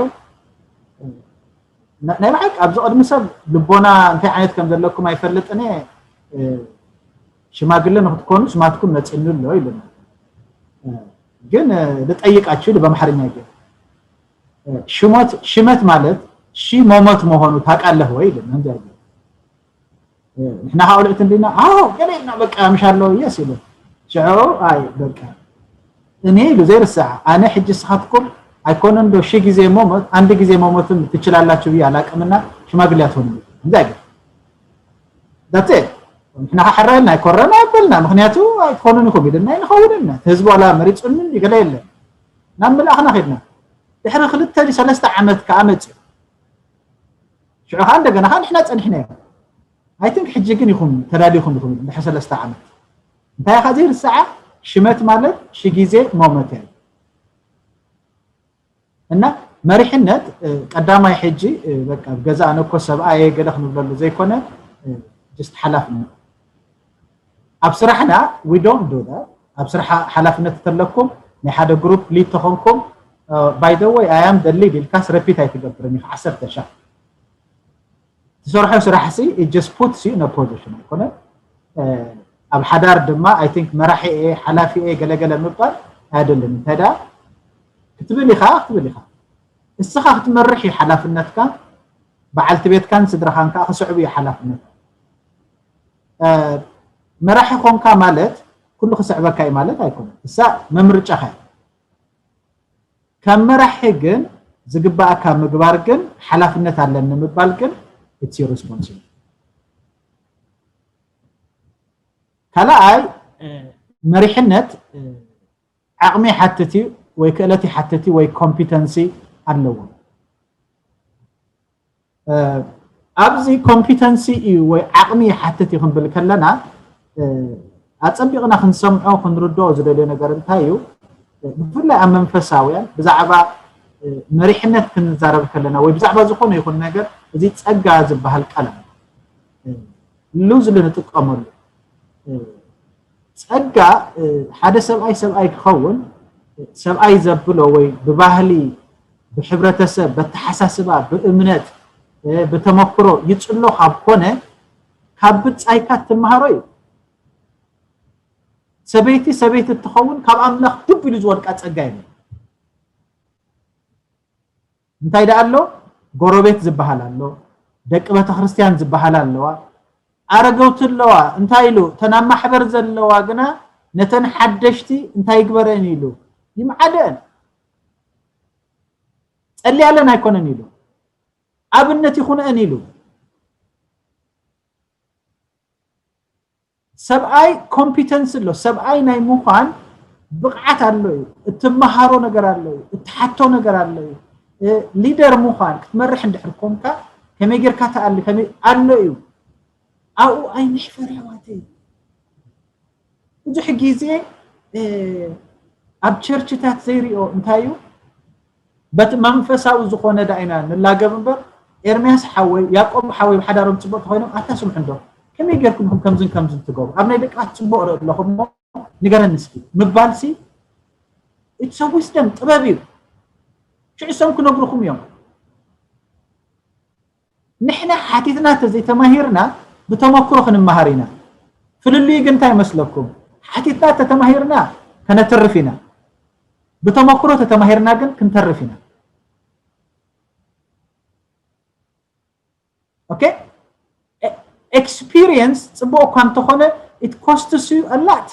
ናይ ብሓቂ ኣብዚ ቅድሚ ሰብ ልቦና እንታይ ዓይነት ከም ዘለኩም ኣይፈልጥን እየ። ሽማግለ ንክትኮኑ ስማትኩም መፂኑ ኣሎ ኢሉና። ግን ልጠይቃችሁ ኢሉ በአማርኛ ገ ሽመት ሽመት ማለት ሺ መሞት መሆኑ ታውቃለህ ወይ ኢሉና። እንዲ ንሕና ከዓ ልዕት እንዲና ኣዎ ገለ ኢልና በቃ ምሽ ኣሎ የስ ኢሉ ሽዑ ኣይ በቃ እኔ ኢሉ ዘይርስዓ ኣነ ሕጂ ስኻትኩም ኣይኮነን ዶ ሺ ግዜ መሞት አንድ ጊዜ መሞትም ትችላላችሁ ብዬ አላቅምና ሽማግሌ አትሆኑ እንታይ ግን ዳት ንሕና ከሕራልና ኣይኮረና ኣበልና ምክንያቱ ኣይትኾኑን ኢኹም ኢልና ኣይንኸውንና ህዝቢ ዋላ መሪፁኒ ገለ የለን ናብ ምልኣኽና ኸድና ድሕሪ ክልተ ሰለስተ ዓመት ከዓ መፅኡ ሽዑ ከዓ እንደገና ከዓ ንሕና ፀኒሕና እዮም ኣይትንክ ሕጂ ግን ኢኹም ተዳሊኹም ኢኹም ድሕሪ ሰለስተ ዓመት እንታይ ከዓ ዘይርስዓ ሽመት ማለት ሺ ግዜ መሞት እያ እና መሪሕነት ቀዳማይ ሕጂ በቃ ኣብ ገዛ ኣነ እኮ ሰብኣየ ገለ ክንብለሉ ዘይኮነ just ሓላፍነት ኣብ ስራሕና we don't do that ኣብ ስራሕ ሓላፍነት ተለኩም ናይ ሓደ ግሩፕ ሊድ ተኾንኩም by the way I am the lead ኢልካስ ረፒት ኣይትገብርን ኢኻ ዓሰርተ ሻዕ ትሰርሖ ስራሕ ሲ just puts you in a position ኣይኮነ ኣብ ሓዳር ድማ I think መራሒ እየ ሓላፊ እየ ገለገለ ምባል ኣየድልን እንታይ ደኣ ክትብል ኢኻ ክትብል ኢኻ እስኻ ክትመርሕ እዩ ሓላፍነትካ በዓልቲ ቤትካን ስድራኻን ከዓ ክስዕቡ እዩ ሓላፍነት መራሒ ኮንካ ማለት ኩሉ ክስዕበካ እዩ ማለት ኣይኮነ እሳ መምርጫኻ እዩ ካብ መራሒ ግን ዝግባኣካ ምግባር ግን ሓላፍነት ኣለኒ ምባል ግን it's your responsibility ካልኣይ መሪሕነት ዓቕሚ ይሓትት እዩ ወይ ክእለት ይሓትት እዩ ወይ ኮምፒተንሲ ኣለዎ ኣብዚ ኮምፒተንሲ እዩ ወይ ዓቕሚ ይሓትት እዩ ክንብል ከለና ኣፀቢቕና ክንሰምዖ ክንርድኦ ዝደልዮ ነገር እንታይ እዩ ብፍላይ ኣብ መንፈሳውያን ብዛዕባ መሪሕነት ክንዛረብ ከለና ወይ ብዛዕባ ዝኾነ ይኹን ነገር እዚ ፀጋ ዝበሃል ቃል ኣሎ ሉዝሊ ንጥቀመሉ ጸጋ ሓደ ሰብኣይ ሰብኣይ ክኸውን ሰብኣይ ዘብሎ ወይ ብባህሊ ብሕብረተሰብ በተሓሳስባ ብእምነት ብተመክሮ ይጽሎ ካብ ኮነ ካብ ብጻይካ ትመሃሮ እዩ ሰበይቲ ሰበይቲ እትኸውን ካብ ኣምላኽ ድብ ኢሉ ዝወድቃ ጸጋ እዩ እንታይ ደኣ ኣሎ ጎረቤት ዝበሃል ኣሎ ደቂ ቤተክርስትያን ዝበሃል ኣለዋ ኣረገውቲ ኣለዋ እንታይ ኢሉ ተን ኣብ ማሕበር ዘለዋ ግና ነተን ሓደሽቲ እንታይ ይግበረን ኢሉ ይምዓደን ጸልያለን ኣይኮነን ኢሉ ኣብነት ይኹነአን ኢሉ ሰብኣይ ኮምፒተንስ ኣሎ ሰብኣይ ናይ ምዃን ብቕዓት ኣሎ እዩ እትመሃሮ ነገር ኣሎ እዩ እትሓቶ ነገር ኣሎ እዩ ሊደር ምዃን ክትመርሕ እንድሕር ኮንካ ከመይ ጌርካ ተኣሊ ከመይ ኣሎ እዩ ኣብኡ ኣይንሕፈር ኣሕዋተይ ብዙሕ ግዜ ኣብ ቸርችታት ዘይሪኦ እንታይ እዩ በቲ መንፈሳዊ ዝኾነ ዳ ኢና ንላገብ እምበር ኤርምያስ ሓወይ ያቆብ ሓወይ ብሓዳሮም ፅቡቅ ተኮይኖም ኣታ ስምሑ እንዶ ከመይ ጌርኩም ኢኹም ከምዝን ከምዝን ትገብሩ ኣብ ናይ ደቂ ባት ፅቡቅ ርኢ ኣለኹ እሞ ንገረኒ እስኪ ምባል ሲ it's a wisdom ጥበብ እዩ ሽዑ እሶም ክነግሩኹም እዮም ንሕና ሓቲትና ተዘይተማሂርና ብተመክሮ ክንመሃር ኢና ፍልልዩ ግን እንታይ ይመስለኩም ሓቲትና ተተማሂርና ከነተርፍ ኢና ብተመክሮ ተተማሂርና ግን ክንተርፍ ኢና okay experience ጽቡቕ እኳ እንተኾነ it costs you a lot።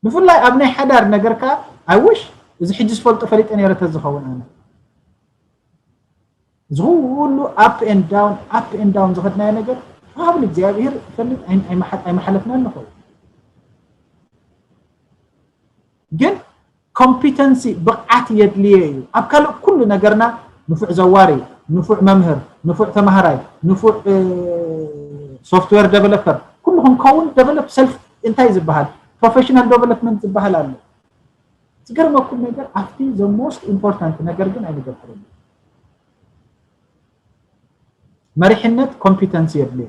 ብፍላይ ኣብ ናይ ሓዳር ነገር ከኣ I wish እዚ ሕጂ ዝፈልጦ ፈሊጠ ነይረ ተዝኸውን ኣነ። እዚ ኩሉ up and down up and down ዝኸድናዮ ነገር probably እግዚኣብሔር ይፈልጥ ኣይመሓለፍናን ንኸውን። ግን competency ብቕዓት የድልየ እዩ። ኣብ ካልእ ኩሉ ነገርና ንፉዕ ዘዋሪ፣ ንፉዕ መምህር፣ ንፉዕ ተማሃራይ፣ ንፉዕ software developer ኩሉ ክንከውን develop self እንታይ ዝበሃል professional development ዝበሃል ኣሎ። ዝገርመኩም ነገር ኣብቲ the most important ነገር ግን ኣይንገብርን። መሪሕነት competency የድልየ።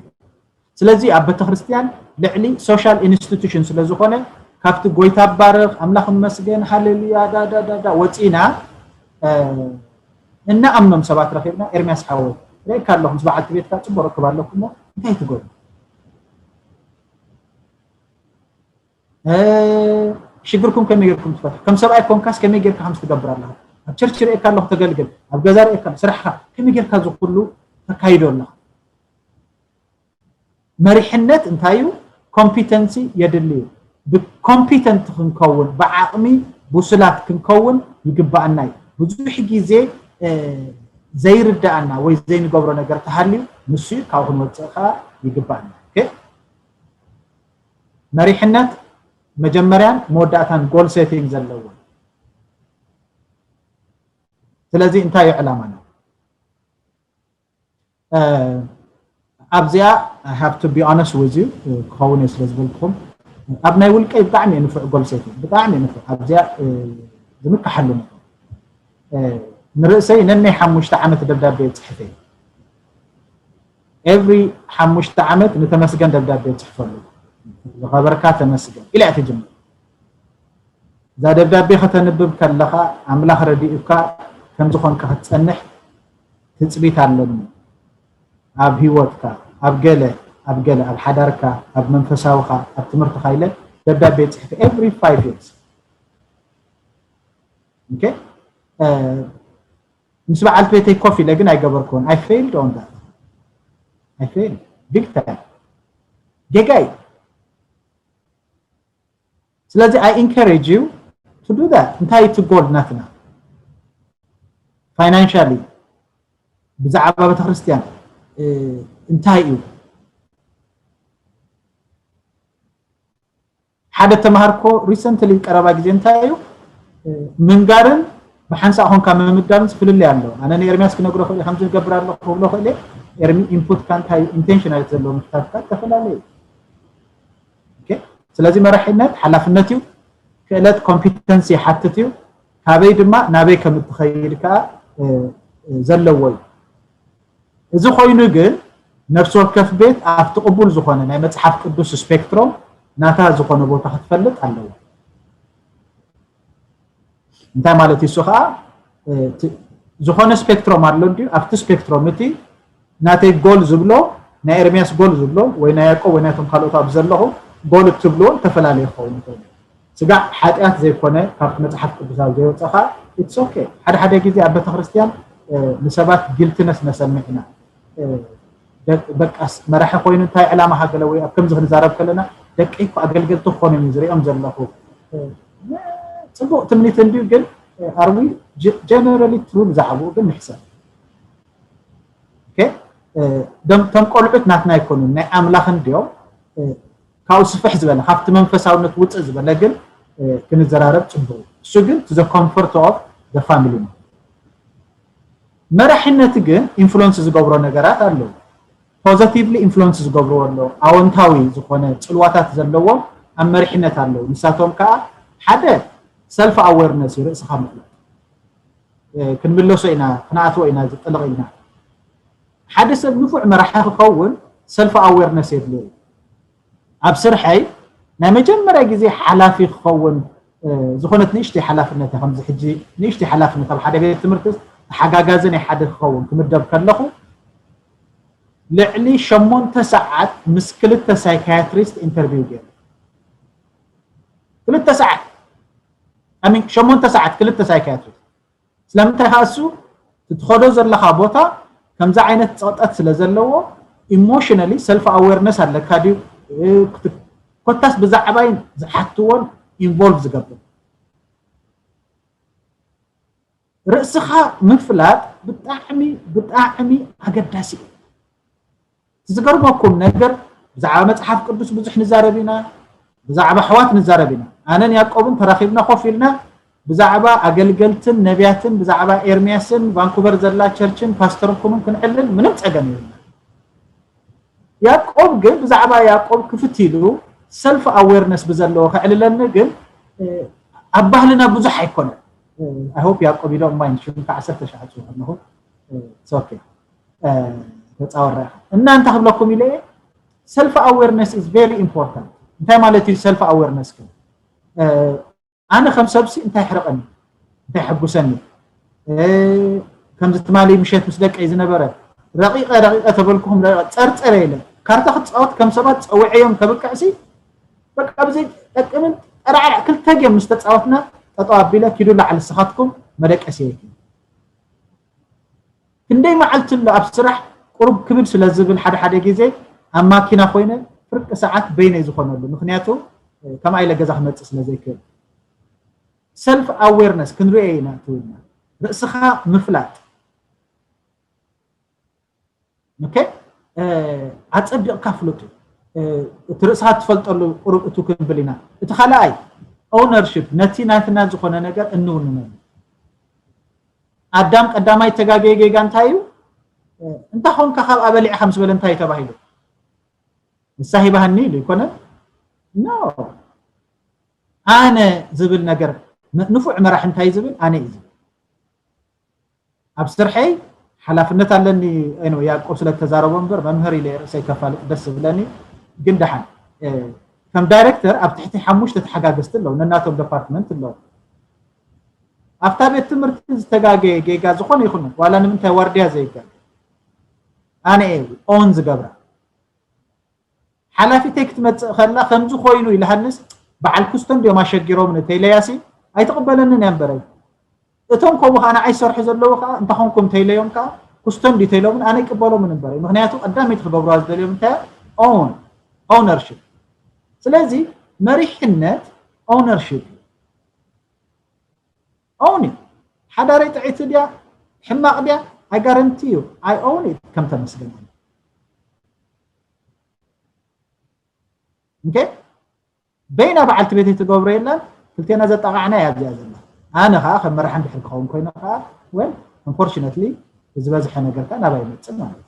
ስለዚ ኣብ ቤተክርስትያን ልዕሊ social institution ስለ ዝኾነ ካብቲ ጎይታ ባረኽ ኣምላኽ መስገን ሃሌሉያ ዳዳዳዳ ወፂና እናኣምኖም ሰባት ረኺብና ኤርሚያስ ሓወይ ርእካ ኣለኹ ምስ በዓልቲ ቤትካ ፅቡቅ ርክብ ኣለኩም እንታይ ትገብሩ ሽግርኩም ከመይ ጌርኩም ትፈትሑ ከም ሰብኣይ ኮንካስ ከመይ ጌርካ ከም ትገብር ኣለኻ ኣብ ቸርች ርእካ ኣለኹ ተገልግል ኣብ ገዛ ርእካ ስራሕካ ከመይ ጌርካ ዝኩሉ ተካይዶ ኣለኻ መሪሕነት እንታይ እዩ competency የድሊ እዩ ብ competent ክንከውን ብዓቕሚ ብሱላት ክንከውን ይግባኣና እዩ ብዙሕ ግዜ ዘይርዳኣና ወይ ዘይንገብሮ ነገር ተሃልዩ ንሱ እዩ ካብ ክንወፅእ ከዓ ይግባኣና መሪሕነት መጀመርያን መወዳእታን goal setting ዘለዎ ስለዚ እንታይ እዩ ዕላማና ኣብዚኣ I have to be honest with you ክኸውን እየ ስለ ዝበልኩኹም ኣብ ናይ ውልቀይ ብጣዕሚ እየ ንፉዕ goal setting ብጣዕሚ እየ ንፉዕ ኣብዚኣ ዝምካሓሉ ንርእሰይ ነናይ ሓሙሽተ ዓመት ደብዳቤ እየ ዝፅሕፍ እየ every ሓሙሽተ ዓመት ንተመስገን ደብዳቤ እየ ዝፅሕፈሉ ዝኸበርካ ተመስገን ኢለ እያ ትጅምር እዛ ደብዳቤ ከተንብብ ከለኻ ኣምላኽ ረዲኡካ ከም ዝኾንካ ክትጸንሕ ትጽቢት ኣለኒ ኣብ ህይወትካ ኣብ ገለ ኣብ ገለ ኣብ ሓዳርካ ኣብ መንፈሳውኻ ኣብ ትምህርትኻ ኢለ ደብዳቤ ጽሕፊ every five years okay ምስ በዓልቲ ቤተይ ኮፍ ኢለ ግን ኣይገበርኩን I failed on that I failed big time ጌጋይ ስለዚ I encourage you to do that እንታይ እቲ goal ናትና financially ብዛዕባ ቤተክርስትያን እንታይ እዩ ሓደ ተማሃርኮ recently ቀረባ ግዜ እንታይ እዩ ምንጋርን ብሓንሳእ ኾንካ ምምዳርን ፍልልይ ኣሎ ኣነ ንኤርሚያስ ክነግሮ ክእል ከምዚ ዝገብር ኣለኹ ክብሎ ክእል ኤርሚ input ካ እንታይ intentionality ዘለዎ ምክታትካ ዝተፈላለዩ ስለዚ መራሒነት ሓላፍነት እዩ ክእለት competency ይሓትት እዩ ካበይ ድማ ናበይ ከም እትኸይድ ከዓ ዘለዎ እዩ እዚ ኮይኑ ግን ነፍሲ ወከፍ ቤት ኣብቲ ቅቡል ዝኾነ ናይ መፅሓፍ ቅዱስ spectrum ናታ ዝኾነ ቦታ ክትፈልጥ ኣለዎ እንታይ ማለት እዩ ከዓ ዝኾነ spectrum ኣሎ እንዲ ኣብቲ spectrum እቲ ናተይ goal ዝብሎ ናይ ኤርሚያስ goal ዝብሎ ወይ ናይ ያዕቆብ ወይ ናይቶም ካልኦት ኣብ ዘለኹ goal እትብልዎ ዝተፈላለየ ክኸውን ይኽእል ስጋዕ ሓጢኣት ዘይኮነ ካብቲ መፅሓፍ ቅዱስ ኣብ ዘይወፀኻ it's okay ሓደ ሓደ ግዜ ኣብ ቤተክርስትያን ንሰባት guiltiness ነሰምዕ ኢና በቃስ መራሒ ኮይኑ እንታይ ዕላማ ሃገለ ወይ ኣብ ከምዚ ክንዛረብ ከለና ደቂ እኮ ኣገልገልቲ ክኾኑ እዮም ዝሪኦም ዘለኹ ፅቡቅ ትምኒት እንድዩ ግን are we generally true ብዛዕባኡ ግን ንሕሰብ እቶም ቆልዑት ናትና ኣይኮኑን ናይ ኣምላኽ እንድዮም ካብኡ ስፍሕ ዝበለ ካብቲ መንፈሳውነት ውፅእ ዝበለ ግን ክንዘራረብ ፅቡቅ እሱ ግን to the comfort of the family መራሕነት ግን influence ዝገብሮ ነገራት ኣለዉ positively influence ዝገብርዎ ኣለዉ ኣወንታዊ ዝኾነ ፅልዋታት ዘለዎ ኣብ መሪሕነት ኣለዉ ንሳቶም ከዓ ሓደ self awareness እዩ ርእስኻ ምፍላጥ ክንምለሶ ኢና ክንኣትዎ ኢና ዝጥልቕ ኢልና ሓደ ሰብ ንፉዕ መራሒ ክኸውን self awareness የድልዮ ኣብ ስርሐይ ናይ መጀመርያ ግዜ ሓላፊ ክኸውን ዝኾነት ንእሽተይ ሓላፍነት ከምዚ ሕጂ ንእሽተይ ሓላፍነት ኣብ ሓደ ቤት ትምህርቲ ተሓጋጋዚ ናይ ሓደ ክኸውን ክምደብ ከለኹ ልዕሊ ሸሞንተ ሰዓት ምስ ክልተ psychiatrist interview ገይረ ክልተ ሰዓት I mean ሸሞንተ ሰዓት ክልተ psychiatrist ስለምንታይ ከዓ እሱ ትትኸዶ ዘለኻ ቦታ ከምዚ ዓይነት ፀቕጠት ስለ ዘለዎ Emotionally self awareness ኣለካ ድዩ? ኮታስ ብዛዕባይ ዝሓትዎን involve ዝገብር ርእስኻ ምፍላጥ ብጣዕሚ ብጣዕሚ ኣገዳሲ እዩ። ዝገርመኩም ነገር ብዛዕባ መፅሓፍ ቅዱስ ብዙሕ ንዛረብ ኢና፣ ብዛዕባ ኣሕዋት ንዛረብ ኢና። ኣነን ያዕቆብን ተራኺብና ኮፍ ኢልና ብዛዕባ ኣገልገልትን ነቢያትን ብዛዕባ ኤርምያስን ቫንኩቨር ዘላ ቸርችን ፓስተርኩምን ክንዕልል ምንም ፀገም የብልና። ያዕቆብ ግን ብዛዕባ ያዕቆብ ክፍት ኢሉ ሰልፍ ኣዌርነስ ብዘለዎ ከዕልለኒ ግን ኣብ ባህልና ብዙሕ ኣይኮነን። I hope ያዕቆብ ኢሎም ማይ ንሽም ከዓ ዓሰርተ ሸዓ ጽሑፍ ኣለኹ። ኦኬ ተጻወራ እና እንታ ክብለኩም ኢለ self awareness is very important። እንታይ ማለት እዩ self awareness ግን ኣነ ከም ሰብሲ እንታይ ሕርቐኒ እንታይ ሕጉሰኒ ከምዚ ትማሊ ምሸት ምስ ደቀይ ዝነበረ ረቂቐ ረቂቐ ተበልኩኹም ጸርጸረ ኢለ ካርታ ክትጻወት ከም ሰባት ጸውዐዮም ከብቅዕሲ በቃ ብዘይ ጠቅምን ጠራዕራዕ ክልተ ጌም ምስ ተጻወትና ጠጠው ኣቢለ ኪዱ ላዕሊ ንስኻትኩም መደቀሲ የኪ ክንደይ መዓልቲ ኣሎ ኣብ ስራሕ ቁሩብ ክብድ ስለ ዝብል ሓደ ሓደ ግዜ ኣብ ማኪና ኮይነ ፍርቂ ሰዓት በይነይ ዝኾነሉ ምክንያቱ ከማይ ኢለ ገዛ ክመፅእ ስለ ዘይክእል self awareness ክንሪኦ ኢና ትብልና ርእስኻ ምፍላጥ okay ኣፀቢቕካ ፍለጡ እቲ ርእስኻ ትፈልጠሉ ቁሩብ እቱ ክንብል ኢና እቲ ካልኣይ ownership ነቲ ናትና ዝኾነ ነገር እንውንነሉ ኣዳም ቀዳማይ ተጋገየ ጌጋ እንታይ እዩ እንታይ ኾንካ ካብ ኣበሊዕኻ ምስ በለ እንታይ እዩ ተባሂሉ ንሳ ሂባሃኒ ኢሉ ይኮነ no ኣነ ዝብል ነገር ንፉዕ መራሕ እንታይ ዝብል ኣነ እዩ ዝብል ኣብ ስርሐይ ሓላፍነት ኣለኒ ነው ያዕቆብ ስለ ተዛረቦ እምበር መምህር ኢለ ርእሰይ ከፋልጥ ደስ ዝብለኒ ግን ደሓን ከም ዳይሬክተር ኣብ ትሕቲ ሓሙሽተ ተሓጋገዝቲ ኣለዉ ነናቶም ዲፓርትመንት ኣለዉ ኣብታ ቤት ትምህርቲ ዝተጋገየ ጌጋ ዝኾነ ይኹን ዋላ ንምንታይ ዋርድያ ዘይጋገ ኣነ እየ ኦን ዝገብራ ሓላፊተይ ክትመፅእ ከላ ከምዚ ኮይኑ ኢልሃንስ በዓል ኩስቶ እንዲዮም ኣሸጊሮም ንተይለያሲ ኣይትቕበለንን እያ እምበረይ እቶም ከምኡ ከዓ ንዓይ ዝሰርሑ ዘለዉ ከዓ እንተኾንኩም ተይለዮም ከዓ ኩስቶ እንዲ ተይሎምን ኣነ ይቅበሎምን እምበረይ ምክንያቱ ቀዳመይቲ ክገብርዋ ዝደልዮም እንታይ ኦን ኦነርሽፕ ስለዚ መሪሕነት ኦነርሽፕ እዩ ኦን እዩ ሓዳረይ ጥዕይቲ ድያ ሕማቕ ድያ I guarantee you I own it ከም ተመስገን okay በይና በዓልቲ ቤተይ ትገብሮ የላን ክልቴና ዘጣቃዕና እያ ኣብዚኣ ዘላ ኣነ ከዓ ከም መራሒ እንድሕር ክኸውን ኮይነ ከዓ well unfortunately ዝበዝሐ ነገር ከዓ ናባይ ይመፅእ ማለት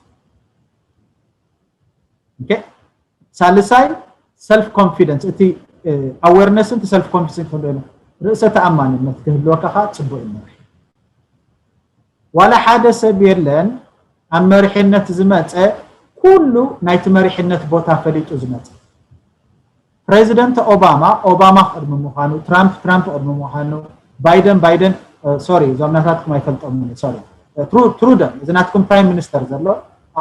እዩ ሳልሳይ self confidence እቲ awareness ን self confidence ክንሪኦ ርእሰ ተኣማንነት ክህልወካ ከዓ ፅቡቅ እዩ ዋላ ሓደ ሰብ የለን ኣብ መሪሕነት ዝመፀ ኩሉ ናይቲ መሪሕነት ቦታ ፈሊጡ ዝመፀ ፕሬዚደንት ኦባማ ኦባማ ቅድሚ ምዃኑ ትራምፕ ትራምፕ ቅድሚ ምዃኑ ባይደን ባይደን sorry እዞም ናታትኩም ኣይፈልጦም sorry ትሩደን እዚ ናትኩም prime minister ዘሎ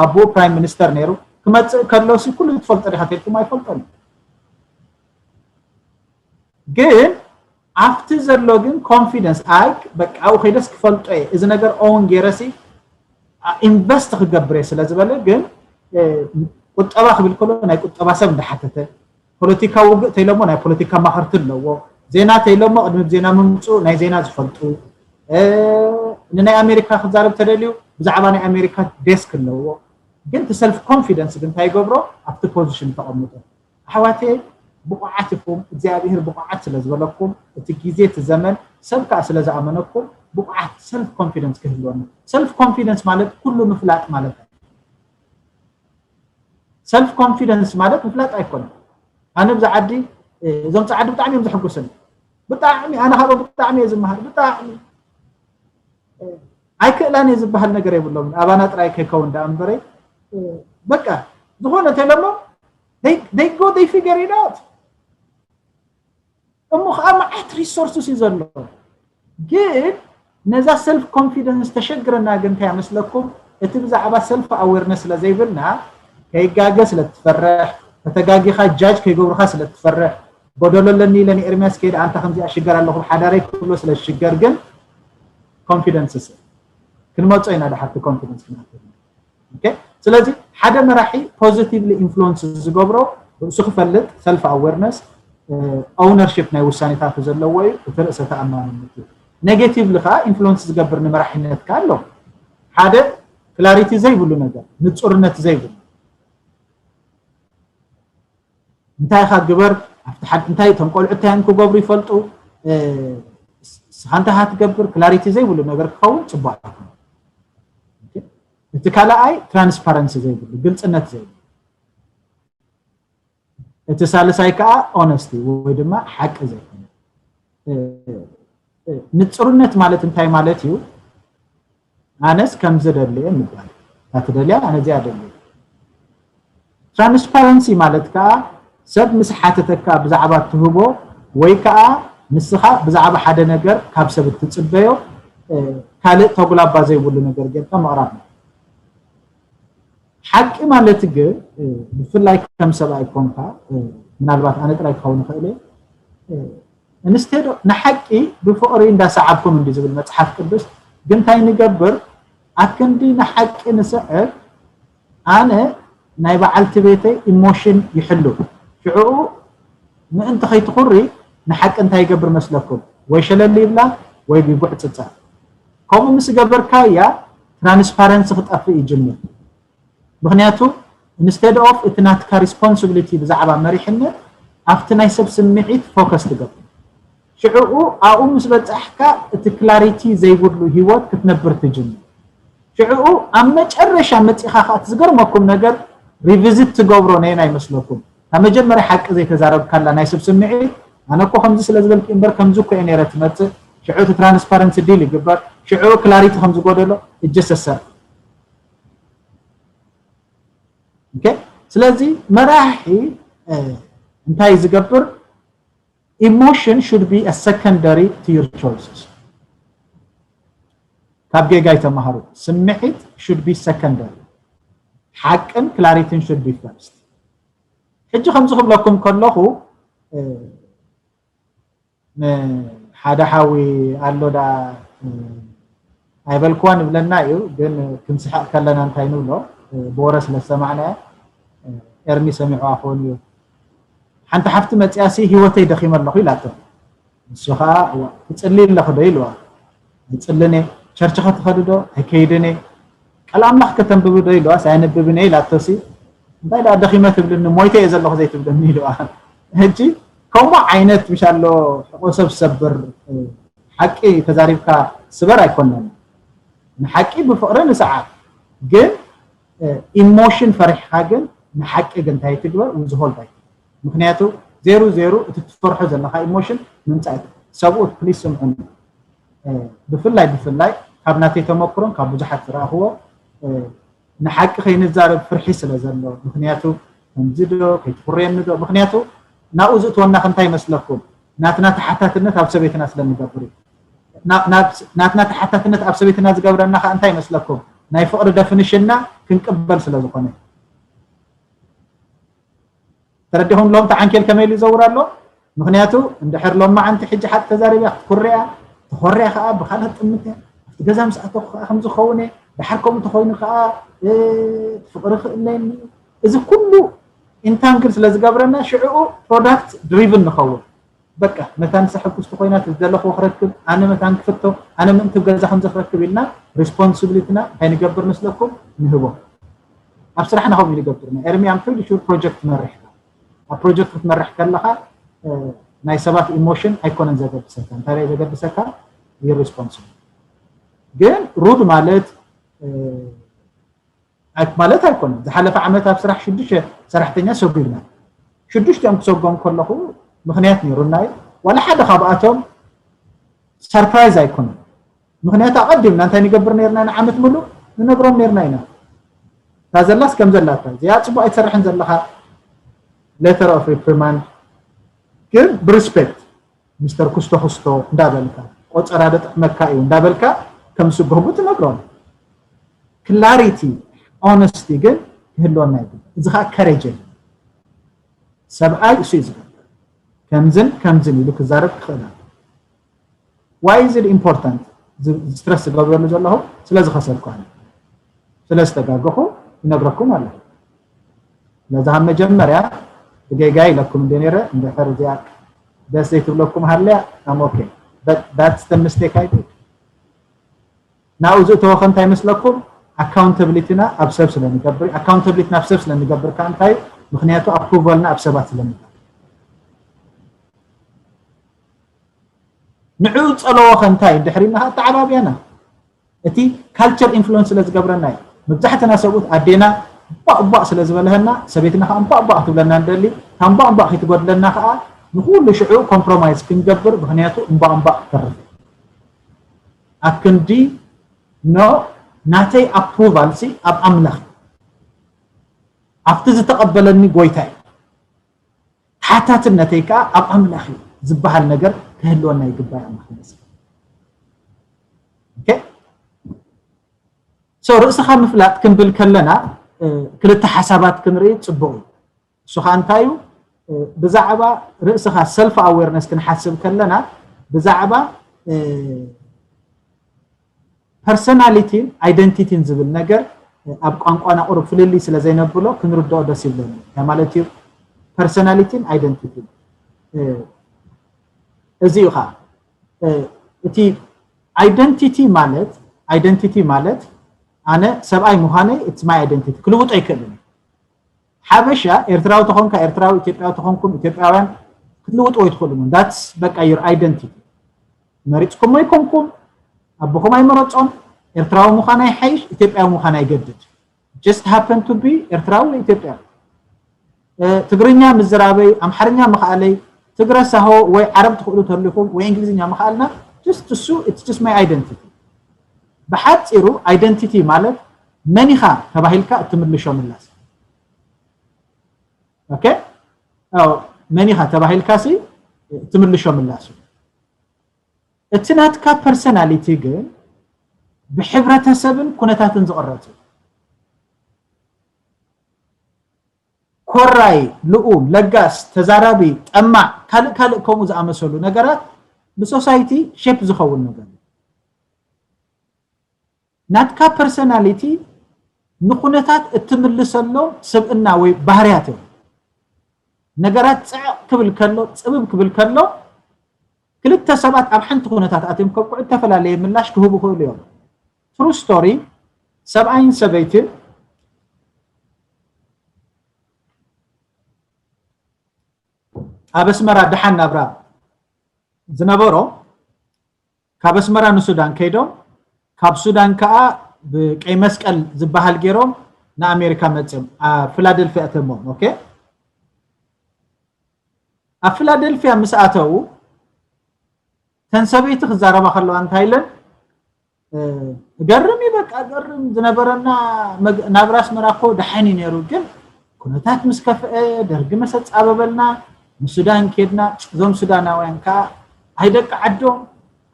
ኣቦኡ prime minister ነይሩ ክመፅእ ከሎ ሲ ኩሉ ትፈልጦ ዲኻ ተልኩም ኣይፈልጦን ግን ኣብቲ ዘሎ ግን confidence ኣይ በቃ ኣብኡ ከይደስ ክፈልጦ እየ እዚ ነገር own ገይረሲ invest ክገብር እየ ስለ ዝበለ ግን ቁጠባ ክብል ከሎ ናይ ቁጠባ ሰብ እንዳሓተተ ፖለቲካ ውግእ ተይሎሞ ናይ ፖለቲካ ማኸርቲ ኣለዎ ዜና ተይሎሞ ቅድሚ ዜና ምምፅኡ ናይ ዜና ዝፈልጡ ንናይ ኣሜሪካ ክዛረብ ተደልዩ ብዛዕባ ናይ ኣሜሪካ ዴስክ ኣለዎ ግን እቲ self confidence ግን እንታይ ይገብሮ ኣብቲ position ተቐምጦ ኣሕዋተየ ብቑዓት ኢኹም እግዚኣብሄር ብቑዓት ስለ ዝበለኩም እቲ ግዜ እቲ ዘመን ሰብ ከዓ ስለ ዝኣመነኩም ብቑዓት self confidence ክህልወና self confidence ማለት ኩሉ ምፍላጥ ማለት እዩ self confidence ማለት ምፍላጥ ኣይኮነን ኣነ ብዛ ዓዲ እዞም ፃዓዲ ብጣዕሚ እዮም ዘሕጉስን ብጣዕሚ ኣነ ካብኦም ብጣዕሚ እየ ዝመሃር ብጣዕሚ ኣይክእላን እየ ዝበሃል ነገር የብሎም ኣባና ጥራይ ከይከውን ዳ እምበረይ በቃ ዝኾነ ተለሞ they go they figure it out እሞ ከዓ መዓት resources እዩ ዘሎ ግን ነዛ self confidence ተሸግረና ግን እንታይ መስለኩም እቲ ብዛዕባ self awareness ስለ ዘይብልና ከይጋገ ስለ ትፈርሕ ከተጋጊኻ judge ከይገብሩኻ ስለ ትፈርሕ ጎደሎ ኣለኒ ኢለ ንኤርሚያስ ከይደ ኣንታ ከምዚኣ ሽገር ኣለኹ ሓዳረይ ክብሎ ስለ ዝሽገር ግን confidence ክንመጾ ኢና ድሓርቲ confidence ክንኣክል okay ስለዚ ሓደ መራሒ positively influence ዝገብሮ ርእሱ ክፈልጥ፣ self awareness፣ ownership ናይ ውሳኔታቱ ዘለዎ እዩ። እቲ ርእሰ ተኣማንነት እዩ። Negatively ከዓ influence ዝገብር ንመራሒነት ከዓ ኣሎ። ሓደ clarity ዘይብሉ ነገር፣ ንጹርነት ዘይብሉ፣ እንታይ ኢኻ ግበር ኣብቲ ሓደ እንታይ እቶም ቆልዑ እንታይ እዮም ክገብሩ ይፈልጡ። ንስኻ እንታይ ኢኻ ትገብር clarity ዘይብሉ ነገር ክኸውን ጽቡቅ ኣይኮነን። እቲ ካልኣይ transparency ዘይብሉ፣ ግልጽነት ዘይብሉ፣ እቲ ሳልሳይ ከዓ honesty ወይ ድማ ሓቂ ዘይኮነ። ንጽርነት ማለት እንታይ ማለት እዩ? ኣነስ ከምዚ ደልየ ምባል፣ እታ ትደልያ ኣነ እዚኣ ደልየ። Transparency ማለት ከዓ ሰብ ምስ ሓተተካ ብዛዕባ እትህቦ ወይ ከዓ ንስኻ ብዛዕባ ሓደ ነገር ካብ ሰብ እትጽበዮ ካልእ ተጉላባ ዘይብሉ ነገር ጌርካ ምቕራብ ነው። ሓቂ ማለት ግን ብፍላይ ከም ሰብኣይ ኮንካ፣ ምናልባት ኣነ ጥራይ ክኸውን ይኽእል እየ፣ instead ንሓቂ ብፍቕሪ እንዳሰዓብኩም እንዲ ዝብል መጽሓፍ ቅዱስ፣ ግን እንታይ ንገብር? ኣክንዲ ንሓቂ ንስዕብ፣ ኣነ ናይ በዓልቲ ቤተይ ኢሞሽን ይሕሉ። ሽዕኡ ምእንቲ ከይትኹሪ ንሓቂ እንታይ ይገብር መስለኩም? ወይ ሸለል ይብላ ወይ ይጉዕጽጻ። ከምኡ ምስ ገበርካያ ትራንስፓረንሲ ክጠፍእ ይጅምር። ምክንያቱ instead of እቲ ናትካ ሪስፖንሲቢሊቲ ብዛዕባ መሪሕነት ኣብቲ ናይ ሰብ ስምዒት ፎከስ ትገብር። ሽዕኡ ኣብኡ ምስ በጻሕካ እቲ ክላሪቲ ዘይብሉ ህይወት ክትነብር ትጅምር። ሽዕኡ ኣብ መጨረሻ መጺኻ ከኣ እቲ ዝገርመኩም ነገር ሪቪዚት ትገብሮ ነየናይ ይመስለኩም? እታ መጀመርያ ሓቂ ዘይተዛረብካላ ናይ ሰብ ስምዒት፣ ኣነ እኮ ከምዚ ስለ ዝበልኪ እምበር ከምዚ እኮ እየ ነይረ ትመጽእ። ሽዑ እቲ ትራንስፓረንሲ ዲል ይግበር። ሽዑ ክላሪቲ ከም ዝጎደሎ እጀሰሰር። ኦኬ፣ ስለዚ መራሒ እንታይ ዝገብር? Emotion should be a secondary to your choices። ካብ ጌጋ ይተማሃሩ። ስምዒት should be secondary፣ ሓቅን ክላሪቲን should be first። ሕጂ ከምዚ ክብለኩም ከለኹ ሓደ ሓዊ ኣሎ ዳ ኣይበልክዋን ይብለና እዩ፣ ግን ክንስሕቕ ከለና እንታይ ንብሎ? ብወረ ስለ ዝሰማዕናዮ፣ ኤርሚ ሰሚዕዋ ክኸውን እዩ። ሓንቲ ሓፍቲ መጺኣሲ ህይወተይ ደኺመ ኣለኹ ኢላቶ። ንሱ ኸኣ እዋ ትጽሊ ኣለኺ ዶ ኢልዋ። ኣይጽልን እየ። ቸርች ኸ ትኸዲ ዶ? ኣይከይድን እየ። ቃል ኣምላኽ ከተንብቢ ዶ ኢልዋስ ኣየንብብን እየ ኢላቶሲ እንታይ ደኣ ደኺመ ትብልኒ፣ ሞይተ እየ ዘለኹ ዘይትብለኒ ኢልዋ። ሕጂ ከምኡ ዓይነት ምሽ ኣሎ ሕቆ ሰብ ዝሰብር ሓቂ ተዛሪብካ ስበር ኣይኮነን። ንሓቂ ብፍቕሪ ንስዓብ፣ ግን ኢሞሽን ፈሪሕካ ግን ንሓቂ ግን እንታይ ትግበር? ውዝሆልድ ኣይትግበር። ምክንያቱ ዜሩ ዜሩ እቲ ትፈርሖ ዘለካ ኢሞሽን ምምጻእ ኣይትግበር። ሰብኡት ፕሊስ ስምዑኒ። ብፍላይ ብፍላይ ካብ ናተይ ተመክሮን ካብ ብዙሓት ዝረኣኽዎ ንሓቂ ከይንዛረብ ፍርሒ ስለ ዘሎ፣ ምክንያቱ ከምዚ ዶ ከይትኩርየኒ ዶ፣ ምክንያቱ ናብኡ ዝእትወና ከ እንታይ ይመስለኩም? ናትና ተሓታትነት ኣብ ሰበይትና ስለ እንገብር እዩ። ናትና ተሓታትነት ኣብ ሰበይትና ዝገብረና ከ እንታይ ይመስለኩም? ናይ ፍቕሪ ደፍንሽና ክንቅበል ስለ ዝኾነ። ተረዲኹም? ሎም ተዓንኬል ከመይ ኢሉ ይዘውር ኣሎ? ምክንያቱ እንድሕር ሎማዓንቲ ሕጂ ሓቂ ተዛሪብያ ክትኩርያ፣ ተኾርያ ከኣ ብኻልእ ጥምት እያ። ኣብቲ ገዛ ምስ ኣተኹ ከኣ ከምዚ ክኸውን እየ፣ ደሓር ከምኡ ተኾይኑ ከኣ ፍቕሪ ክእለየኒ። እዚ ኩሉ ኢንታንግል ስለ ዝገብረና ሽዕኡ ፕሮዳክት ድሪቭን ንኸውን። በቃ መታን ንሳ ሕጉስቲ ኮይና ዝደለኽዎ ክረክብ፣ ኣነ መታን ክፍቶ፣ ኣነ ምእንቲ ገዛ ከምዚ ክረክብ ኢልና ሪስፖንሲቢሊቲና እንታይ ንገብር መስለኩም? ንህቦ። ኣብ ስራሕና ከምኡ ንገብር ኢና። ኤርሚ፣ I'm pretty sure ፕሮጀክት ትመርሕ ኢኻ። ኣብ ፕሮጀክት ክትመርሕ ከለኻ ናይ ሰባት ኢሞሽን ኣይኮነን ዘገድሰካ። እንታይ ዘገድሰካ? ኢሪስፖንስብል። ግን ሩድ ማለት ማለት ኣይኮነን። ዝሓለፈ ዓመት ኣብ ስራሕ ሽዱሽተ ሰራሕተኛ ሰጒግና። ሽዱሽቲኦም ክሰጎም ከለኹ ምክንያት ነይሩና እዩ። ዋላ ሓደ ካብኣቶም ሰርፕራይዝ ኣይኮነን። ምክንያቱ ኣቐዲምና እንታይ ንገብር ነርና ኢና? ዓመት ሙሉእ ንነግሮም ነርና ኢና። እታ ዘላስ ከም ዘላታ፣ እዚኣ ጽቡቕ ኣይትሰርሕን ዘለኻ፣ ሌተር ኦፍ ሪፕሪማንድ፣ ግን ብሪስፔክት፣ ሚስተር ኩስቶ ኩስቶ እንዳበልካ፣ ቆጸራ ዶ ጥዕመካ እዩ እንዳበልካ ከም ዝስጎሙ ትነግሮም። ክላሪቲ፣ ኦነስቲ ግን ክህልወና ይግባእ። እዚ ኸኣ ከሬጅ የለን። ሰብኣይ እሱ እዩ ዝገብር። ከምዝን ከምዝን ኢሉ ክዛረብ ክኽእል ኣለዎ። Why is it important? ዝ-፣ ስትረስ ዝገብረሉ ዘለኹ ስለ ዝኸሰርኩ ኣነ። ስለ ዝተጋገኹ ይነግረኩም ኣለኹ። ነዚ ካብ መጀመርያ ብጌጋ ኢለኩም እንደ ነይረ፣ እንድሕር እዚኣ ደስ ዘይትብለኩም ሃልያ፣ I'm okay. But that's the mistake I did. ናብኡ ዝእተወኸ እንታይ መስለኩም? ኣካውንታብሊቲና ኣብ ሰብ ስለ ንገብር፣ ኣካውንታብሊቲ ናብ ሰብ ስለ ንገብር ከኣ እንታይ? ምኽንያቱ ኣፕሩቫልና ኣብ ሰባት ስለ ንገብር። ንዕኡ ጸለዎኸ እንታይ? እንድሕር ኢልና ከኣ ኣተዓባብያና። እቲ ካልቸር ኢንፍሉወንስ ስለ ዝገብረና እዩ። መብዛሕትና ሰብኡት ኣዴና እምባቕ እምባቕ ስለ ዝበልሀና፣ ሰበይትና ከኣ እምባቕ እምባቕ ክትብለና ንደሊ። እታ እምባቕ እምባቕ ከይትጎድለና ከኣ ንኹሉ ሽዑ ኮምፕሮማይዝ ክንገብር፣ ምኽንያቱ እምባቕ እምባቕ ክትተርፍ እያ። ኣክንዲ ኖ፣ ናተይ ኣፕሩቫል ሲ ኣብ ኣምላኽ እዩ። ኣብቲ ዝተቐበለኒ ጎይታ እዩ። ተሓታትነተይ ከኣ ኣብ ኣምላኽ እዩ ዝበሃል ነገር ክህልወና ይግባእ። ኣምላኽ ይመስገን። ኦኬ? ሶ ርእስኻ ምፍላጥ ክንብል ከለና፣ እ፣ ክልተ ሓሳባት ክንርኢ ጽቡቕ እዩ። እሱ ኸኣ እንታይ እዩ? እ፣ ብዛዕባ ርእስኻ ሰልፍ ኣዌርነስ ክንሓስብ ከለና ብዛዕባ፣ እ፣ ፐርሶናሊቲን ኣይደንቲቲን ዝብል ነገር፣ እ፣ ኣብ ቋንቋና ቁሩብ ፍልልይ ስለ ዘይነብሎ ክንርድኦ ደስ ይብለኒ። እንታይ ማለት እዩ ፐርሶናሊቲን ኣይደንቲቲን? እ፣ እዚ እዩ ኸኣ፣ እ፣ እቲ ኣይደንቲቲ ማለት፣ ኣይደንቲቲ ማለት ኣነ ሰብኣይ ምዃነይ፣ it's my identity፣ ክልውጦ ኣይክእልን። ሓበሻ፣ ኤርትራዊ ተኾንካ ኤርትራዊ፣ ኢትዮጵያዊ ተኾንኩም ኢትዮጵያውያን ክትልውጥዎ ኣይትኽእሉን። That's በቃ your identity። መሪጽኩሞ ኣይኮንኩም፣ ኣቦኹም ኣይመረጾን። ኤርትራዊ ምዃን ኣይሓይሽ፣ ኢትዮጵያዊ ምዃን ኣይገድድ። Just happen to be ኤርትራዊ ወይ ኢትዮጵያዊ። እ፣ ትግርኛ ምዝራበይ፣ ኣምሓርኛ ምኽኣለይ፣ ትግረ ሳሆ ወይ ዓረብ ትኽእሉ ተሊኹም ወይ እንግሊዝኛ ምኽኣልና፣ just እሱ፣ it's just my identity። ብሓጺሩ ኣይደንቲቲ ማለት መን ኢኻ ተባሂልካ እትምልሾ ምላስ። ኦኬ? ኣዎ፣ መን ኢኻ ተባሂልካ ሲ እትምልሾ ምላስ። እቲ ናትካ ፐርሰናሊቲ ግን ብሕብረተሰብን ኩነታትን ዝቕረጽ እዩ። ኮራይ፣ ልኡም፣ ለጋስ፣ ተዛራቢ፣ ጠማዕ፣ ካልእ ካልእ ከምኡ ዝኣመሰሉ ነገራት ብሶሳይቲ ሼፕ ዝኸውን ነገር እዩ። ናትካ ፐርሰናሊቲ ንኹነታት እትምልሰሎም ስብእና ወይ ባህርያት እዮም። ነገራት ጽዕቕ ክብል ከሎ፣ ጽብብ ክብል ከሎ፣ ክልተ ሰባት ኣብ ሓንቲ ኩነታት ኣትዮም ከብቅዑ እተፈላለየ ምላሽ ክህቡ ይኽእሉ እዮም። ትሩ ስቶሪ፣ ሰብኣይን ሰበይትን ኣብ ኣስመራ ደሓን ናብራ ዝነበሮ፣ ካብ ኣስመራ ንሱዳን ከይዶም፣ ካብ ሱዳን ከኣ ብቀይ መስቀል ዝበሃል ገይሮም ንኣሜሪካ መጽዮም፣ ኣብ ፊላደልፊያ ኣተሞም። ኦኬ፣ ኣብ ፊላደልፊያ ምስ ኣተዉ፣ ተን ሰበይቲ ክዛረባ ከለዋ እንታይ ኢለን? እ፣ ገርም እዩ፣ በቃ ገርም። ዝነበረና መግ-፣ ናብራ ኣስመራ እኮ ደሓን እዩ ነይሩ፣ ግን ኩነታት ምስ ከፍአ፣ ደርጊ ምስ ኣጻበበልና፣ ንሱዳን ኬድና። እዞም ሱዳናውያን ከኣ ኣይደቂ ዓዶም፣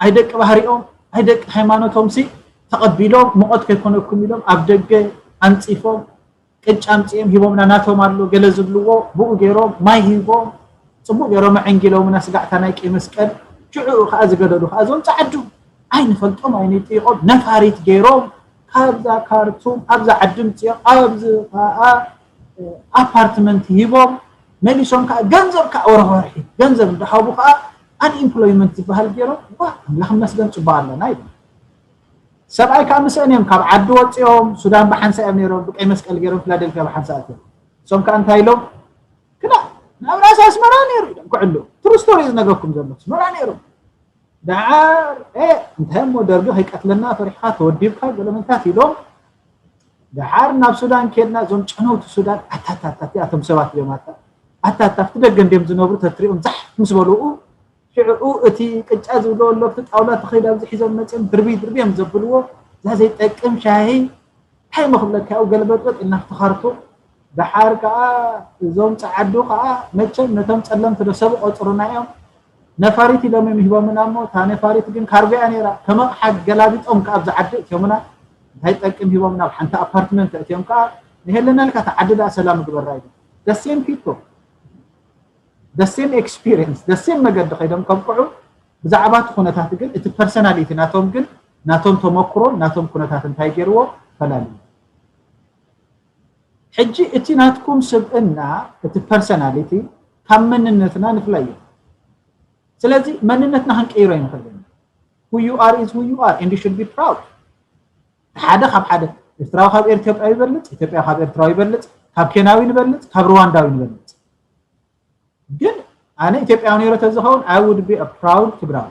ኣይደቂ ባህሪኦም፣ ኣይደቂ ሃይማኖቶም ሲ ተቐቢሎም፣ ሙቐት ከይኮነኩም ኢሎም ኣብ ደገ ኣንጺፎም፣ ቅጫ ኣምጺኦም ሂቦምና፣ ናቶም ኣሎ ገለ ዝብልዎ፣ ብኡ ገይሮም ማይ ሂቦም፣ ጽቡቕ ገይሮም ኣዕንጊሎምና፣ ስጋዕታ ናይ ቀይ መስቀል። ሽዑ ከኣ ዝገደዱ ከኣ እዞም ጸዓዱ ኣይንፈልጦም ኣይንጥይቖም፣ ነፋሪት ገይሮም ካብዛ ካርቱም ኣብዛ ዓዲ ኣምጺኦም ኣብዚ ከኣ፣ እ፣ ኣፓርትመንት ሂቦም፣ መሊሶም ከኣ ገንዘብ ከኣ ወርሒ ወርሒ ገንዘብ እንዳሃቡ ከኣ ኣንኢምፕሎይመንት ዝበሃል ገይሮም። ዋ፣ ኣምላኽ ይመስገን ጽቡቕ ኣለና ይብል። ሰብኣይ ከኣ ምስአን እዮም፣ ካብ ዓዲ ወጺኦም ሱዳን ብሓንሳእ እዮም ነይሮም፣ ብቀይ መስቀል ገይሮም ፊላደልፊያ ብሓንሳእ ኣትዮም። እሶም ከኣ እንታይ ኢሎም? ክላ ናብ ራስ ኣስመራ ነይሩ ኢሎም ክዕሉ። ትሩ ስቶሪ ዝነገርኩም ዘለኹ ኣስመራ ነይሩ። ደሓር፣ ኤ፣ እንታይ እሞ ደርጊ ከይቀትለና ፈሪሕካ ተወዲብካ ገለ ምንታት ኢሎም። ደሓር ናብ ሱዳን ኬድና፣ እዞም ጨነውቲ ሱዳን ኣታታታት እቶም ሰባት እዮም ኣታ-፣ ኣታታ ኣብቲ ደገ እንድዮም ዝነብሩ ተትሪኦም ዛሕ ምስ በልኡ፣ ሽዕኡ እቲ ቅጫ ዝብልዎ ኣሎ፣ ኣብቲ ጣውላ ተኸይዱ ኣብዚ ሒዞም መጺኦም ድርብይ ድርብይ እዮም ዘብልዎ። እዛ ዘይጠቅም ሻሂ እንታይ እሞ ክብለካ፣ ያው ገልበጥበጥ ኢልና ኣብቲ ካርቱም። ደሓር ከኣ እዞም ጸዓዱ ከኣ መቸም ነቶም ጸለምቲ ዶ ሰብ ቆጽሩና እዮም። ነፋሪት ኢሎም እዮም ሂቦምና እሞ፣ እታ ነፋሪት ግን ካርጎ እያ ነይራ። ከም ኣቕሓ ገላቢጦም ከኣ ኣብዚ ዓዲ እትዮምና። እንታይ ጠቅም ሂቦም ናብ ሓንቲ ኣፓርትመንት እትዮም ከኣ፣ ንሄለና ኢልካ እታ ዓዲ ደኣ ሰላም ግበራ ኢሎም። The same people፣ the same experience፣ the same መገዲ ከይዶም ከብቅዑ፣ ብዛዕባ እቲ ኩነታት ግን፣ እቲ ፐርሰናሊቲ ናቶም ግን፣ ናቶም ተመክሮን ናቶም ኩነታት እንታይ ገይርዎ ፈላልዩ። ሕጂ እቲ ናትኩም ስብእና፣ እቲ personality ካብ መንነትና ንፍለዮ። ስለዚ መንነትና ክንቀይሮ ኣይንኽእልን። Who you are is who you are and you should be proud. ሓደ ካብ ሓደ፣ ኤርትራዊ ካብ ኢትዮጵያዊ ይበልጽ፣ ኢትዮጵያዊ ካብ ኤርትራዊ ይበልጽ፣ ካብ ኬንያዊ ንበልጽ፣ ካብ ሩዋንዳዊ ንበልጽ። ግን ኣነ ኢትዮጵያዊ ነይረ ተዝኸውን I would be a proud ትግራዊ።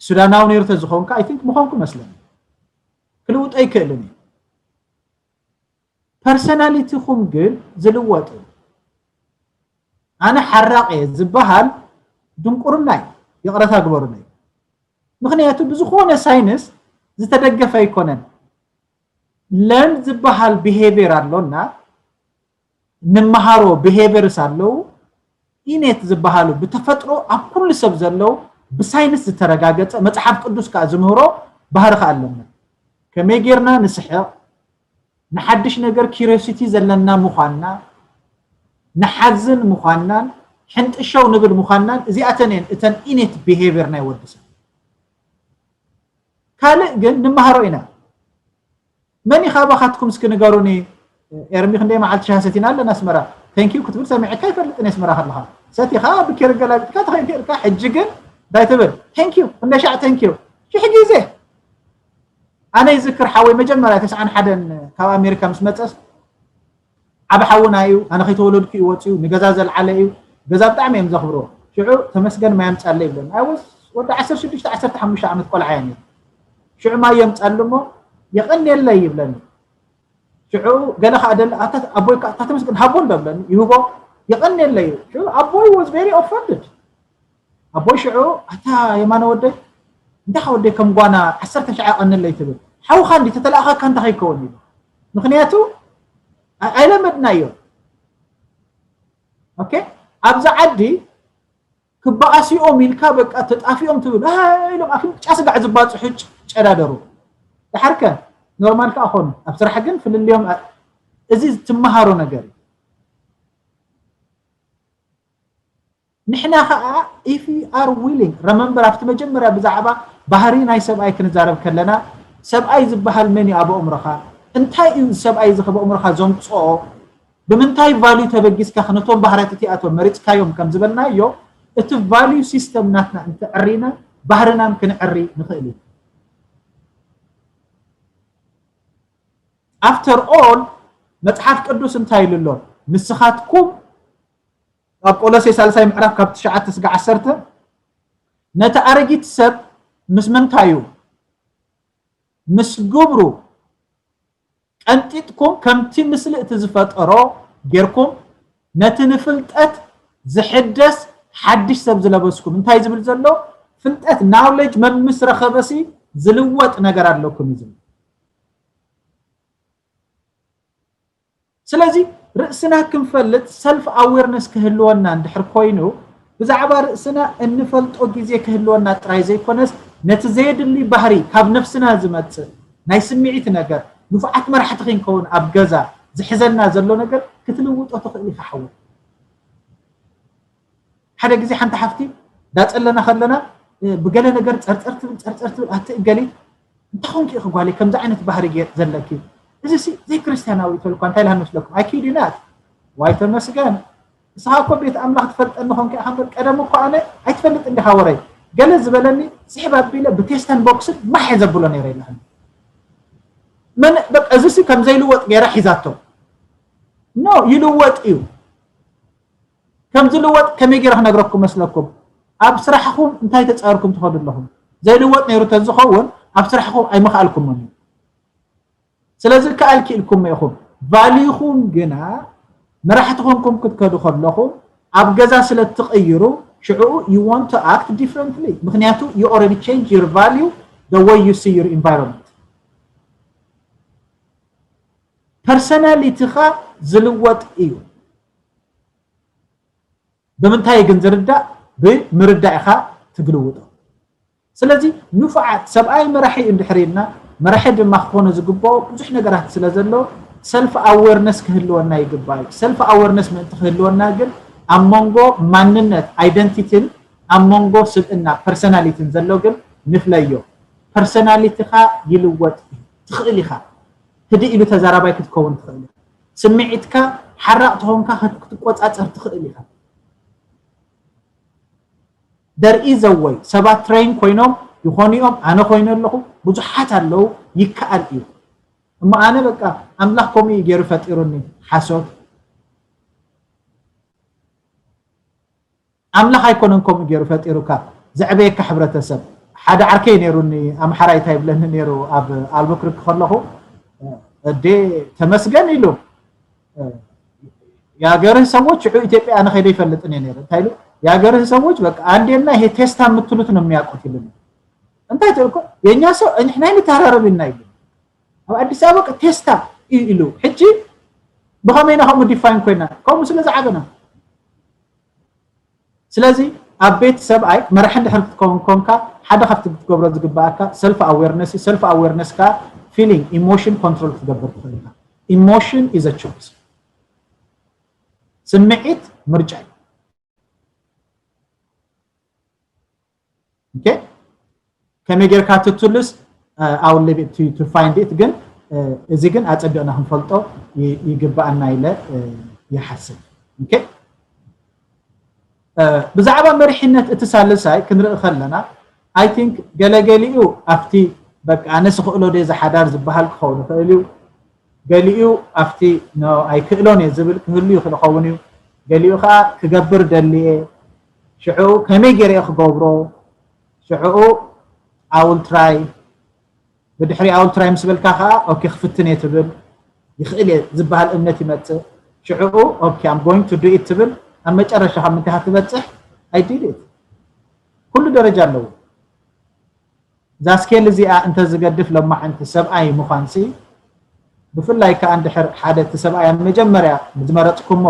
ሱዳናዊ ነይረ ተዝኸውን ከኣ I think ምኾንኩ መስለኒ። ክልውጦ ኣይክእልን እዩ። ፐርሰናሊቲኹም ግን ዝልወጥ እዩ። ኣነ ሓራቕ እየ ዝበሃል ድንቁርና እዩ። ይቕረታ ግበሩለይ። ምኽንያቱ ብዝኾነ ሳይንስ ዝተደገፈ ኣይኮነን። ለርን ዝበሃል ቢሄቪየር ኣሎና፣ ንመሃሮ ቢሄቪየርስ ኣለዉ፣ ኢኔት ዝበሃሉ ብተፈጥሮ ኣብ ኩሉ ሰብ ዘለዉ ብሳይንስ ዝተረጋገጸ መጽሓፍ ቅዱስ ከኣ ዝምህሮ ባህሪ ከኣ ኣለና። ከመይ ጌርና ንስሕቕ፣ ንሓድሽ ነገር ኪሪዮሲቲ ዘለና ምዃንና፣ ንሓዝን ምዃንናን፣ ሕንጥሸው ንብል ምዃንናን፣ እዚኣተን እየን እተን ኢኔት ቢሄቪየር ናይ ወዲ ሰብ። ካልእ ግን ንመሃሮ ኢና። መን እዩ ካባኻትኩም እስኪ ንገሩኒ? ኤርሚ ክንደይ መዓልቲ ሻሂ ሰቲና ኣለና ኣስመራ። Thank you ክትብል ሰሚዐካ ኣይፈልጥን እየ ኣስመራ ከለኻ። ሰቲኻ ብኬር ገላቢጥካ ተኸይድ ነርካ፣ ሕጂ ግን እንታይ ትብል? Thank you፣ ክንደይ ሻዕ thank you? ሽሕ ግዜ። ኣነ ይዝክር ሓወይ መጀመርያ ተስዓን ሓደን ካብ ኣሜሪካ ምስ መጸስ ዓቢ ሓውና እዩ፣ ኣነ ከይተወለድኩ እዩ ወጺኡ፣ ንገዛ ዘልዓለ እዩ። ገዛ ብጣዕሚ እዮም ዘኽብርዎ። ሽዑ ተመስገን ማይ ኣምጻለይ ይብለኒ። I was ወዲ ዓሰርተ ሽዱሽተ ዓሰርተ ሓሙሽተ ዓመት ቆልዓ እየ ነይረ። ሽዑ ማይ የምጻሉ እሞ የቐንየለይ ይብለኒ። ሽዑ ገለ ከኣ ደለ፣ ኣታ ኣቦይ ከኣ፣ ኣታ ተመስገን ሃቦ እንዶ ብለኒ ይህቦ፣ የቐንየለይ። ሽዑ ኣቦይ was very offended። ኣቦይ ሽዑ፣ ኣታ የማነ ወደይ፣ እንታይ ወደይ ከም ጓና ዓሰርተ ሻዕ የቐንለይ ትብል? ሓውኻ እንዲ ተተላእኸካ እንታይ ከይከውን ኢሉ። ምኽንያቱ ኣ-፣ ኣይለመድናዮ። ኦኬ፣ ኣብዚ ዓዲ ክበኣሲኦም ኢልካ በቃ ተጣፊኦም ትብል። ኣይ ኢሎም ኣፍንጫ ስጋዕ ዝባጽሑ ጭ-፣ ጨዳደሩ። ደሓርከ ኖርማል ከኣ ኾኑ። ኣብ ስራሕ ግን ፍልልዮም ኣ-፣ እዚ ትመሃሮ ነገር እዩ። ንሕና ኸኣ if you are willing፣ ረመምበር ኣብቲ መጀመርያ ብዛዕባ ባህሪ ናይ ሰብኣይ ክንዛረብ ከለና፣ ሰብኣይ ዝበሃል መን እዩ ኣብ ኣእምሮኻ? እንታይ እዩ እዚ ሰብኣይ እዚ ኣብ ኣእምሮኻ ዘምጽኦ? ብምንታይ ቫልዩ ተበጊስካ ነቶም ባህርያት እቲኣቶም መሪጽካዮም ከም ዝበልናዮ፣ እቲ ቫልዩ ሲስተም ናትና እንተዕሪና ባህርናን ክንዕሪ ንኽእል ኢና። After all መጽሓፍ ቅዱስ እንታይ ኢሉ ኣሎ? ንስኻትኩም ኣብ ቆሎሴ ሳልሳይ ምዕራፍ ካብ ትሽዓተ ስጋዕ ዓሰርተ ነቲ ኣረጊት ሰብ ምስ ምንታዩ ምስ ግብሩ ቀንጢጥኩም ከምቲ ምስሊ እቲ ዝፈጠሮ ጌርኩም ነቲ ንፍልጠት ዝሕደስ ሓድሽ ሰብ ዝለበስኩም። እንታይ ዝብል ዘሎ? ፍልጠት፣ ናውሌጅ፣ መምስ ረኸበሲ ዝልወጥ ነገር ኣለኩም እዩ ዝብል። ስለዚ ርእስና ክንፈልጥ ሰልፍ ኣዌርነስ ክህልወና እንድሕር ኮይኑ ብዛዕባ ርእስና እንፈልጦ ግዜ ክህልወና ጥራይ ዘይኮነስ ነቲ ዘየድሊ ባህሪ ካብ ነፍስና ዝመጽእ ናይ ስምዒት ነገር ንፉዓት መራሕቲ ክንከውን ኣብ ገዛ ዝሕዘና ዘሎ ነገር ክትልውጦ ትኽእል ኢኻ ሓወይ። ሓደ ግዜ ሓንቲ ሓፍቲ ዳጸለና ከለና ብገለ ነገር ጸርጸር ትብል ጸርጸር ትብል ኣትእገሊ እንታይ ኾንኪ ኢኺ ጓለይ ከምዚ ዓይነት ባህሪ ጌር ዘለኪ እዚ ሲ ዘይክርስትያናዊ እዩ ተልኳ እንታይ ኢልሃ መስለኩም ኣይኪድ ናት ዋይ ተመስገን ንስኻ እኮ ቤት ኣምላኽ ትፈልጠኒ ኾንኪ ኢኻ እምበር ቀደም እኮ ኣነ ኣይትፈልጥን ዲኻ ወረይ ገለ ዝበለኒ ስሕብ ኣቢለ ብቴስተን ቦክስን ማሕ እየ ዘብሎ ነይረ ኢልሃኒ መን በቃ እዚ ሲ ከም ዘይልወጥ ገይራ ሒዛቶ ኖ ይልወጥ እዩ ከም ዝልወጥ ከመይ ገይረ ክነግረኩም መስለኩም ኣብ ስራሕኹም እንታይ ተጻርኩም ትኸዱ ኣለኹም ዘይልወጥ ነይሩ ተዝኸውን ኣብ ስራሕኹም ኣይምኽኣልኩምን እዩ ስለዚ ከኣል ክኢልኩም ኢኹም ቫልዩኹም ግና መራሕቲ ኮንኩም ክትከዱ ከለኹም ኣብ ገዛ ስለ ትቕይሩ ሽዑ you want to act differently ምክንያቱ you already change your value the way you see your environment ፐርሰናሊቲኻ ዝልወጥ እዩ ብምንታይ ግን ዝርዳእ ብምርዳእ ኢኻ ትግልውጦ ስለዚ ንፉዓት ሰብኣይ መራሒ እንድሕር ኢልና መራሒ ድማ ክኾነ ዝግብኦ ብዙሕ ነገራት ስለ ዘሎ ሰልፍ ኣዌርነስ ክህልወና ይግባእ እዩ ሰልፍ ኣዌርነስ ምእንቲ ክህልወና ግን ኣብ መንጎ ማንነት ኣይደንቲቲን ኣብ መንጎ ስብእና ፐርሰናሊቲን ዘሎ ግን ንፍለዮ ፐርሰናሊቲኻ ይልወጥ እዩ ትኽእል ኢኻ ህድእ ኢሉ ተዛራባይ ክትከውን ትኽእል ኢኻ። ስምዒትካ ሓራቕ ተኾንካ ክት- ክትቆጻጸር ትኽእል ኢኻ። There is a way። ሰባት ትሬን ኮይኖም ይኾኑ እዮም። ኣነ ኮይነ ኣለኹ። ብዙሓት ኣለዉ። ይከኣል እዩ። እሞ ኣነ በቃ ኣምላኽ ከምኡ እዩ ገይሩ ፈጢሩኒ። ሓሶት። ኣምላኽ ኣይኮነን ከምኡ ገይሩ ፈጢሩካ። ዘዕበየካ ሕብረተሰብ። ሓደ ዓርከይ ነይሩኒ፣ ኣምሓራይ እንታይ ይብለኒ ነይሩ፣ ኣብ ኣልቡክርክ ከለኹ፣ "እዴ ተመስገን" ኢሉ፣ "የአገርህ ሰዎች ሽዑ ኢትዮጵያ ኣነ ከይደ ይፈልጥን እየ ነይረ። እንታይ ኢሉ፣ የአገርህ ሰዎች በቃ አንዴና ይሄ ቴስታ የምትሉት ነው የሚያውቁት" ይሉኒ። እንታይ ትልኮ፣ "የእኛ ሰው ንሕና ንተራረብ ኢና" ኢሉ። ኣብ ኣዲስ ኣበባ በቃ ቴስታ እዩ ኢሉ። ሕጂ ብኸመይ ኢና ከምኡ ዲፋይን ኮይና? ከምኡ ስለ ዝዓበና። ስለዚ ኣብ ቤት ሰብኣይ መራሒ እንድሕር ክትከውን ኮንካ፣ ሓደ ካብቲ ክትገብሮ ዝግባኣካ ሰልፍ ኣዌርነስ እዩ። ሰልፍ ኣዌርነስ ከኣ ፊሊንግ፣ ኢሞሽን ኮንትሮል ክትገብር ትኽእል ኢኻ። ኢሞሽን ኢዝ አ ቾይስ። ስምዒት ምርጫ እዩ። ኦኬ፣ ከመይ ጌርካ ትትልስ? I will leave it to, to find it። ግን እዚ ግን ኣጸቢቕና ክንፈልጦ ይ- ይግባኣና ኢለ ይሓስብ። ኦኬ፣ ብዛዕባ መሪሕነት እቲ ሳልሳይ ክንርኢ ከለና፣ I think ገለገሊኡ ኣብቲ በቃ ኣነስ ክእሎ ደ ዝሓዳር ዝበሃል ክኸውን ይኽእል እዩ። ገሊኡ ኣብቲ ኖ ኣይክእሎን እየ ዝብል ክህሉ ይኽእል ይኸውን እዩ። ገሊኡ ከዓ ክገብር ደልየ፣ ሽዑ ከመይ ገይረ እየ ክገብሮ? ሽዑ I will try። ብድሕሪ I will try ምስ በልካ ከዓ ኦኬ ክፍትን እየ ትብል። ይኽእል እየ ዝበሃል እምነት ይመፅእ። ሽዑ ኦኬ I'm going to do it ትብል። ኣብ መጨረሻ ካብ ምንታይ ትበፅሕ? I did it። ኩሉ ደረጃ ኣለዎ። እዛ ስኬል እዚኣ እንተዝገድፍ ለማዓንቲ ሰብኣይ ምዃንሲ፣ ብፍላይ ከኣ እንድሕር ሓደ እቲ ሰብኣይ ኣብ መጀመርያ ዝመረጽኩሞ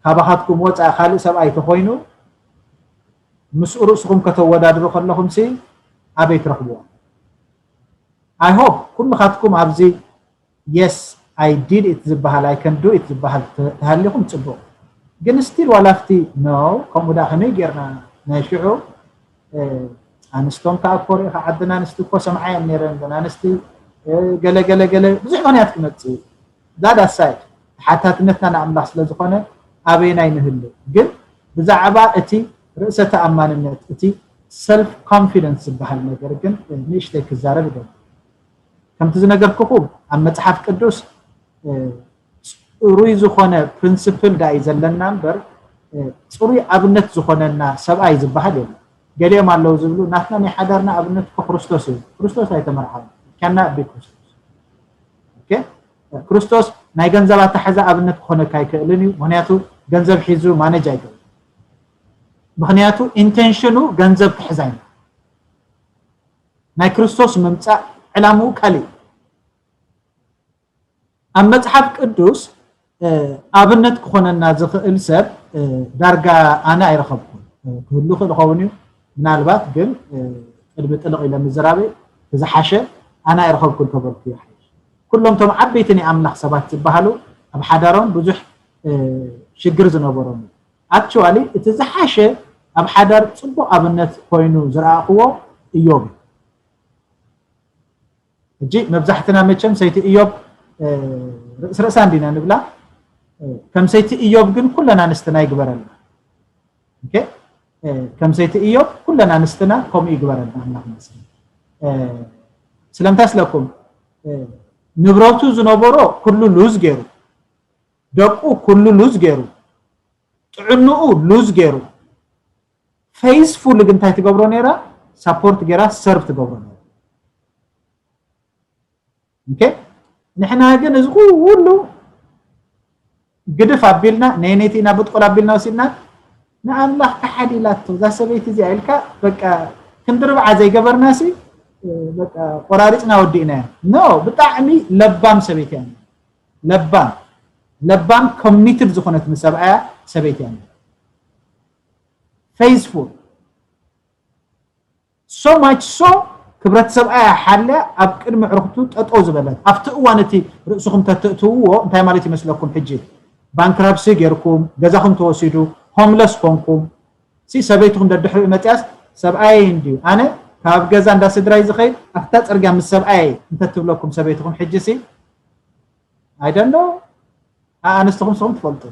ካባኻትኩም ወጻኢ ካልእ ሰብኣይ ተኾይኑ፣ ምስኡ ርእስኹም ከተወዳድሩ ከለኹምሲ ኣበይ ትረኽብዎ? I hope ኩልኻትኩም ኣብዚ yes I did it ዝበሃል፣ I can do it ዝበሃል ተ- ተሃሊኹም ጽቡቕ። ግን ስቲል ዋላ ኣብቲ ኖ ከምኡ ደኣ ከመይ ጌርና ናይ ሽዑ ኣንስቶም ከኣ ኮሪኡ ዓድና ኣንስቲ እኮ ሰምዓ እየን ነይረን፣ ግን ኣንስቲ ገለ ገለ ገለ ብዙሕ ምኽንያት ክመጽእ እዩ። ዳዳሳይ ተሓታትነትና ንኣምላኽ ስለ ዝኾነ ኣበየናይ ንህሉ? ግን ብዛዕባ እቲ ርእሰ ተኣማንነት፣ እቲ ሰልፍ ኮንፊደንስ ዝበሃል ነገር ግን ንእሽተይ ክዛረብ ይደሊ። ከምቲ ዝነገርኩኹም ኣብ መጽሓፍ ቅዱስ ጽሩይ ዝኾነ ፕሪንስፕል ዳኣ እዩ ዘለና እምበር ጽሩይ ኣብነት ዝኾነና ሰብኣይ ዝበሃል የለን። ገሊኦም ኣለዉ ዝብሉ ናትና ናይ ሓዳርና ኣብነት እኮ ክርስቶስ እዩ። ክርስቶስ ኣይተመርዓወን። Cannot be ክርስቶስ። ኦኬ፣ ክርስቶስ ናይ ገንዘብ ኣታሕዛ ኣብነት ክኾነካ ኣይክእልን እዩ። ምኽንያቱ ገንዘብ ሒዙ ማነጅ ኣይገብርን። ምኽንያቱ ኢንቴንሽኑ ገንዘብ ክሕዝ ኣይነ ናይ ክርስቶስ ምምጻእ ዕላምኡ ካልእ እዩ። ኣብ መጽሓፍ ቅዱስ ኣብነት ክኾነና ዝኽእል ሰብ ዳርጋ ኣነ ኣይረኸብኩን። ክህሉ ክእል ኸውን እዩ። ምናልባት ግን ቅድሚ ጥልቕ ኢለ ምዝራበይ ዝሓሸ ኣነ ኣይረኸብኩን ተበልኩ ይሓይሽ። ኩሎም ቶም ዓበይቲ ናይ ኣምላኽ ሰባት ዝበሃሉ ኣብ ሓዳሮም ብዙሕ ሽግር ዝነበሮም እዩ። ኣክቹዋሊ እቲ ዝሓሸ ኣብ ሓዳር ጽቡቕ ኣብነት ኮይኑ ዝረኣኽዎ እዮብ እዩ። ሕጂ መብዛሕትና መቸም ሰይቲ እዮብ ርእስ ርእሳ እንዲና ንብላ። ከም ሰይቲ እዮብ ግን ኩለን ኣንስትና ይግበረልና። ኦኬ፣ ከም ሰይቲ እዮብ ኩለን ኣንስትና ከምኡ ይግበረልና ኣምላኽ ይመስገን። ስለምንታይ ስለኩም ንብረቱ ዝነበሮ ኩሉ ሉዝ ገይሩ፣ ደቁ ኩሉ ሉዝ ገይሩ፣ ጥዕንኡ ሉዝ ገይሩ፣ ፌይስፉል ግን እንታይ ትገብሮ ነይራ? ሳፖርት ገይራ ሰርቭ ትገብሮ ነይራ። ኦኬ፣ ንሕና ግን እዚ ኩሉ ግድፍ ኣቢልና ነይነይቲ ኢና ብጥቆል ኣቢልና ወሲድና ንኣምላኽ ከሓድ ኢላቶ እዛ ሰበይቲ እዚኣ ኢልካ በቃ ክንዲ ርብዓ ዘይገበርናሲ በቃ ቆራሪፅና ወዲእናዮ። ኖ፣ ብጣዕሚ ለባም ሰበይቲ እያ። ለባም ለባም ኮሚትድ ዝኾነት ንሰብኣያ ሰበይቲ እያ። ፌይስፉል ሶ ማች ሶ ክብረት ሰብኣያ ሓልያ ኣብ ቅድሚ ዕርክቱ ጠጠው ዝበለት ኣብቲ እዋን እቲ ርእስኹም ተትእትውዎ እንታይ ማለት ይመስለኩም? ሕጂ ባንክራፕሲ ጌርኩም ገዛኹም ተወሲዱ ሆምለስ ኮንኩም ሲ ሰበይትኹም ደድሕሪኡ መፅያስ ሰብኣየይ እንድዩ ኣነ ካብ ገዛ እንዳ ስድራይ ዝኸይድ ኣብታ ፅርግያ ምስ ሰብኣየይ እንተትብለኩም ሰበይትኹም ሕጂ ሲ I don't know ኣንስትኹም ንስኹም ትፈልጡ።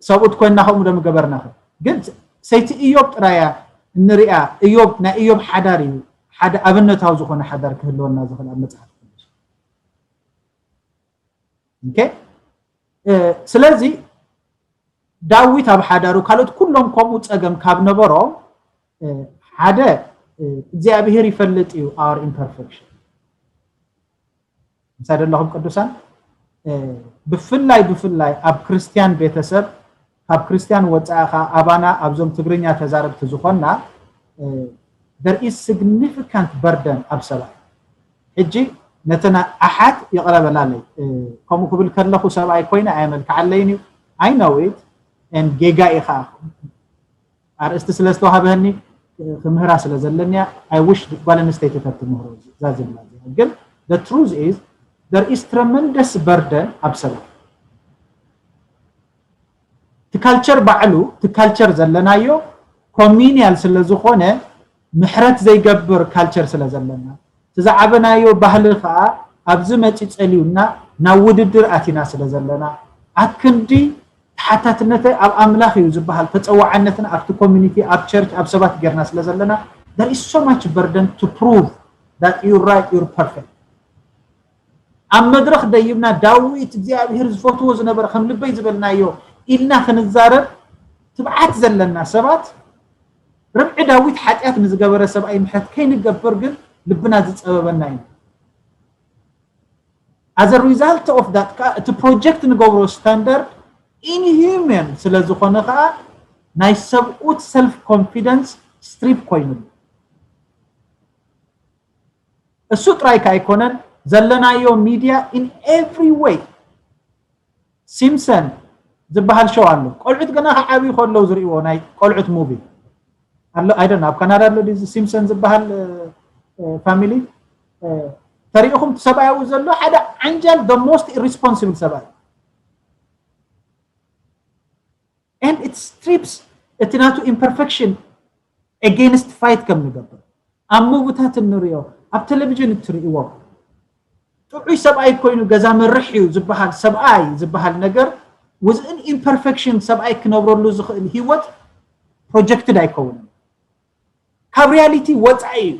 ሰብኡት ኮይና ከምኡ ዶ ምገበርና ግን ሰይቲ እዮብ ጥራያ እንሪኣ። እዮብ ናይ እዮብ ሓዳር እዩ ሓደ ኣብነታዊ ዝኾነ ሓዳር ክህልወና ዝኽእል ኣብ መጽሓፍ ቅዱስ። Okay ስለዚ ዳዊት ኣብ ሓዳሩ ካልኦት ኩሎም ከምኡ ጸገም ካብ ነበሮም ሓደ እግዚኣብሔር ይፈልጥ እዩ our imperfection። ምሳይ ዘለኹም ቅዱሳን ብፍላይ ብፍላይ ኣብ ክርስቲያን ቤተሰብ ካብ ክርስቲያን ወፃኢ ከዓ ኣባና ኣብዞም ትግርኛ ተዛረብቲ ዝኾንና there is significant burden ኣብ ሰብኣይ። ሕጂ ነተን ኣሓት ይቕረ በላለይ። ከምኡ ክብል ከለኹ ሰብኣይ ኮይነ ኣየመልክዓለይን እዩ። I know it and ጌጋ እዩ ከዓ። ኣርእስቲ ስለ ዝተዋሃበኒ ክምህራ ስለ ዘለኒያ I wish ጓል ኣንስተይቲ ተትምህሮ እዛ ዝብላ እዚኣ። ግን the truth is there is tremendous burden ኣብ ሰብኣይ። እቲ ካልቸር ባዕሉ እቲ ካልቸር ዘለናዮ ኮሚኒያል ስለ ዝኾነ ምሕረት ዘይገብር ካልቸር ስለ ዘለና እቲ ዝዓበናዮ ባህሊ ከዓ ኣብዚ መፂ ፀልዩና ናብ ውድድር ኣቲና ስለ ዘለና ኣክንዲ ተሓታትነተይ ኣብ ኣምላኽ እዩ ዝበሃል ተፀዋዕነትና ኣብቲ ኮሚኒቲ ኣብ ቸርች ኣብ ሰባት ጌርና ስለ ዘለና there is so much burden to prove that you're right, you're perfect። ኣብ መድረኽ ደይብና ዳዊት እግዚኣብሔር ዝፈትዎ ዝነበረ ከም ልበይ ዝበልናዮ ኢልና ክንዛረብ ትብዓት ዘለና ሰባት ርብዒ ዳዊት ሓጢኣት ንዝገበረ ሰብኣይ ምሕረት ከይንገብር ግን ልብና ዝፀበበና እዩ። As a result of that ከዓ እቲ ፕሮጀክት ንገብሮ ስታንዳርድ ኢንሂውማን ስለ ዝኾነ ከዓ ናይ ሰብኡት ሰልፍ ኮንፊደንስ ስትሪፕ ኮይኑሉ። እሱ ጥራይ ከ ኣይኮነን ዘለናዮ ሚድያ in every way። ሲምሰን ዝበሃል ሾው ኣሎ። ቆልዑት ገና ከዓብዩ ከለዉ ዝርእይዎ ናይ ቆልዑት ሙቪ ኣሎ። I don't know ኣብ ካናዳ ኣሎ ድዩ እዚ ሲምሰን ዝበሃል ፋሚሊ? ተሪእኹም እቲ ሰብኣይ ኣብኡ ዘሎ ሓደ ዓንጃል the most irresponsible ሰብኣይ and it strips እቲ ናቱ ኢምፐርፌክሽን against ፋይት ከም ንገብር ኣብ ሙቪታት እንሪኦ ኣብ ቴሌቪዥን እትርእይዎ ጥዑይ ሰብኣይ ኮይኑ ገዛ መርሕ እዩ ዝበሃል ሰብኣይ ዝበሃል ነገር within imperfection ሰብኣይ ክነብረሉ ዝኽእል ህይወት ፕሮጀክትድ ኣይከውንን። ካብ ሪያሊቲ ወፃኢ እዩ።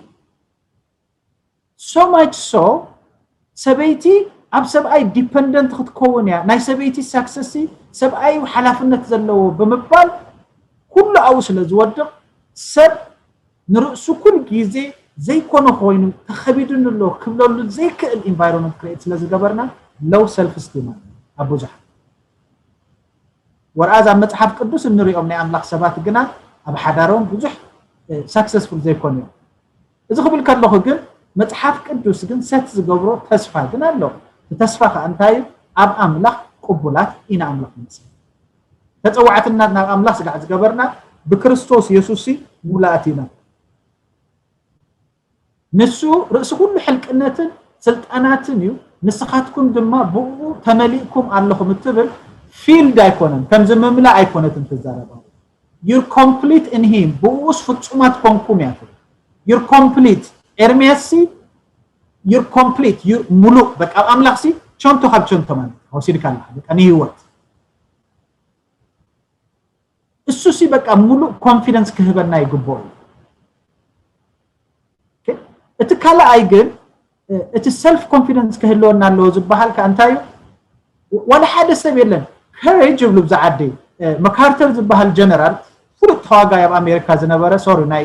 So much so ሰበይቲ ኣብ ሰብኣይ ዲፐንደንት ክትከውን እያ። ናይ ሰበይቲ ሳክሰስ ሰብኣይ ሓላፍነት ዘለዎ ብምባል ኩሉ ኣብኡ ስለ ዝወድቕ ሰብ ንርእሱ ኩል ግዜ ዘይኮነ ኮይኑ ተኸቢዱኒ ኣሎ ክብለሉ ዘይክእል ኢንቫይሮንመንት ክሬት ስለ ዝገበርና ሎው ሰልፍ ስቲም ኣብ ብዙሓት ወርኣዝ ኣብ መጽሓፍ ቅዱስ እንሪኦም ናይ ኣምላኽ ሰባት ግና ኣብ ሓዳሮም ብዙሕ ሳክሰስፉል ዘይኮኑ እዮም። እዚ ክብል ከለኹ ግን መጽሓፍ ቅዱስ ግን ሰት ዝገብሮ ተስፋ ግን ኣሎ። እቲ ተስፋ ከዓ እንታይ እዩ? ኣብ ኣምላኽ ቅቡላት ኢና ኣምላኽ ንመስል። ተጸዋዕትና ናብ ኣምላኽ ስጋዕ ዝገበርና ብክርስቶስ የሱስ ሙላእት ኢና። ንሱ ርእሲ ኩሉ ሕልቅነትን ስልጣናትን እዩ፣ ንስኻትኩም ድማ ብእኡ ተመሊእኩም ኣለኹም እትብል ፊልድ ኣይኮነን፣ ከምዚ ምምላእ ኣይኮነትን ትዛረባ። You're complete in him፣ ብእኡስ ፍጹማት ኮንኩም እያ ትብል። You're complete ኤርምያስ ሲ you're complete፣ you're ሙሉእ። በቃ ኣብ ኣምላኽ ሲ ቸንቶ ካብ ቸንቶ ማለት ወሲድካ ኣለኻ በቃ ንህይወት እሱ ሲ በቃ ሙሉእ ኮንፊደንስ ክህበና ይግብኦ እዩ። ኦኬ? እቲ ካልኣይ ግን እቲ ሰልፍ ኮንፊደንስ ክህልወና ኣለዎ ዝበሃል ከ እንታይ እዩ? ዋላ ሓደ ሰብ የለን። ከሬጅ ይብሉ ብዛ ዓዲ መካርተር ዝበሃል ጀነራል ፍሉጥ ተዋጋይ ኣብ ኣሜሪካ ዝነበረ ሶሪ ናይ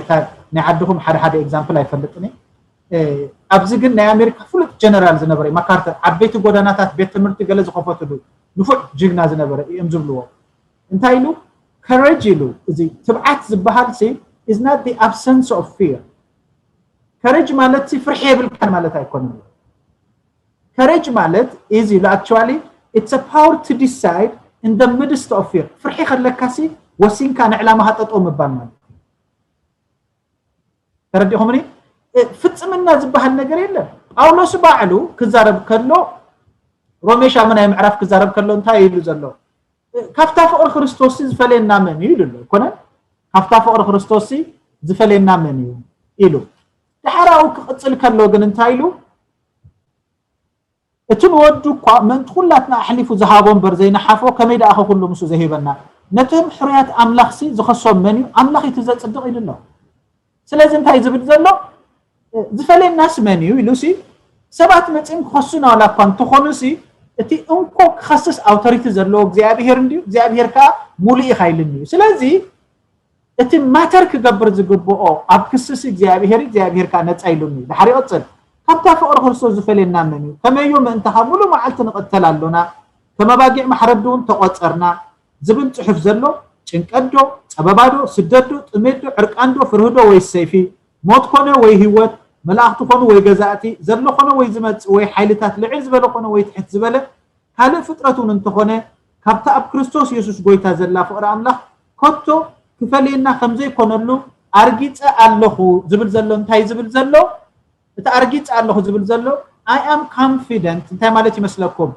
ናይ ዓድኹም ሓደ ሓደ ኤግዛምፕል ኣይፈልጥን ኣብዚ ግን ናይ ኣሜሪካ ፍሉጥ ጀነራል ዝነበረ መካርተር ዓበይቲ ጎዳናታት ቤት ትምህርቲ ገለ ዝኸፈትሉ ንፉዕ ጅግና ዝነበረ እዮም ዝብልዎ እንታይ ኢሉ ከሬጅ ኢሉ እዚ ትብዓት ዝበሃል ሲ is not the absence of fear ከሬጅ ማለት ሲ ፍርሒ የብልካን ማለት ኣይኮነን ከሬጅ ማለት is ኢሉ actually it's a power to decide in the midst of fear ፍርሒ ከለካ ሲ ወሲንካ ንዕላማኻ ጠጠው ምባል ማለት ተረዲኹምኒ ፍፅምና ዝበሃል ነገር የለን ጳውሎስ ባዕሉ ክዛረብ ከሎ ሮሜ ሻምናይ ምዕራፍ ክዛረብ ከሎ እንታይ ኢሉ ዘሎ ካብታ ፍቕሪ ክርስቶስ ዝፈለየና መን እዩ ኢሉ ኣሎ ኣይኮነን ካብታ ፍቕሪ ክርስቶስ ዝፈለየና መን እዩ ኢሉ ድሓራኡ ክቕፅል ከሎ ግን እንታይ ኢሉ እቲ ንወዱ እኳ ምእንቲ ኩላትና ኣሕሊፉ ዝሃቦ እምበር ዘይነሓፎ፣ ከመይ ደኣ ከ ኩሉ ምስኡ ዘይህበና? ነቶም ሕሩያት ኣምላኽሲ ዝኸሶም መን እዩ? ኣምላኽ እቲ ዘጽድቕ ኢሉ ኣሎ። ስለዚ እንታይ ዝብል ዘሎ? ዝፈልየናስ መን እዩ ኢሉሲ፣ ሰባት መጺኦም ክኸሱና ዋላ እኳ እንተኾኑሲ፣ እቲ እንኮ ክኸስስ ኣውቶሪቲ ዘለዎ እግዚኣብሄር እንድዩ። እግዚኣብሄር ከኣ ሙሉእ ኢኻ ኢሉኒ እዩ። ስለዚ እቲ ማተር ክገብር ዝግብኦ ኣብ ክስሲ እግዚኣብሄር፣ እግዚኣብሄር ከኣ ነጻ ኢሉኒ። ድሓር ይቕጽል፣ ካብታ ፍቕሪ ክርስቶስ ዝፈልየና መን እዩ? ከመዮ ምእንታኻ ሙሉእ መዓልቲ ንቕተል ኣሎና፣ ከም ኣባጊዕ ማሕረዲ እውን ተቖጸርና ዝብል ጽሑፍ ዘሎ፣ ጭንቀት ዶ፣ ጸበባ ዶ፣ ስደት ዶ፣ ጥሜት ዶ፣ ዕርቃን ዶ፣ ፍርሂ ዶ ወይስ ሰይፊ? ሞት ኮነ ወይ ህይወት፣ መላእኽቲ ኮኑ ወይ ገዛእቲ፣ ዘሎ ኮነ ወይ ዝመጽእ ወይ ሓይልታት ልዕል ዝበለ ኮነ ወይ ትሕት ዝበለ፣ ካልእ ፍጥረት እውን እንተኾነ፣ ካብታ ኣብ ክርስቶስ የሱስ ጎይታ ዘላ ፍቕሪ ኣምላኽ ከቶ ክፈልየና ከም ዘይኮነሉ ኣርጊጸ ኣለኹ ዝብል ዘሎ። እንታይ ዝብል ዘሎ? እቲ ኣርጊጸ ኣለኹ ዝብል ዘሎ፣ I am confident እንታይ ማለት ይመስለኩም?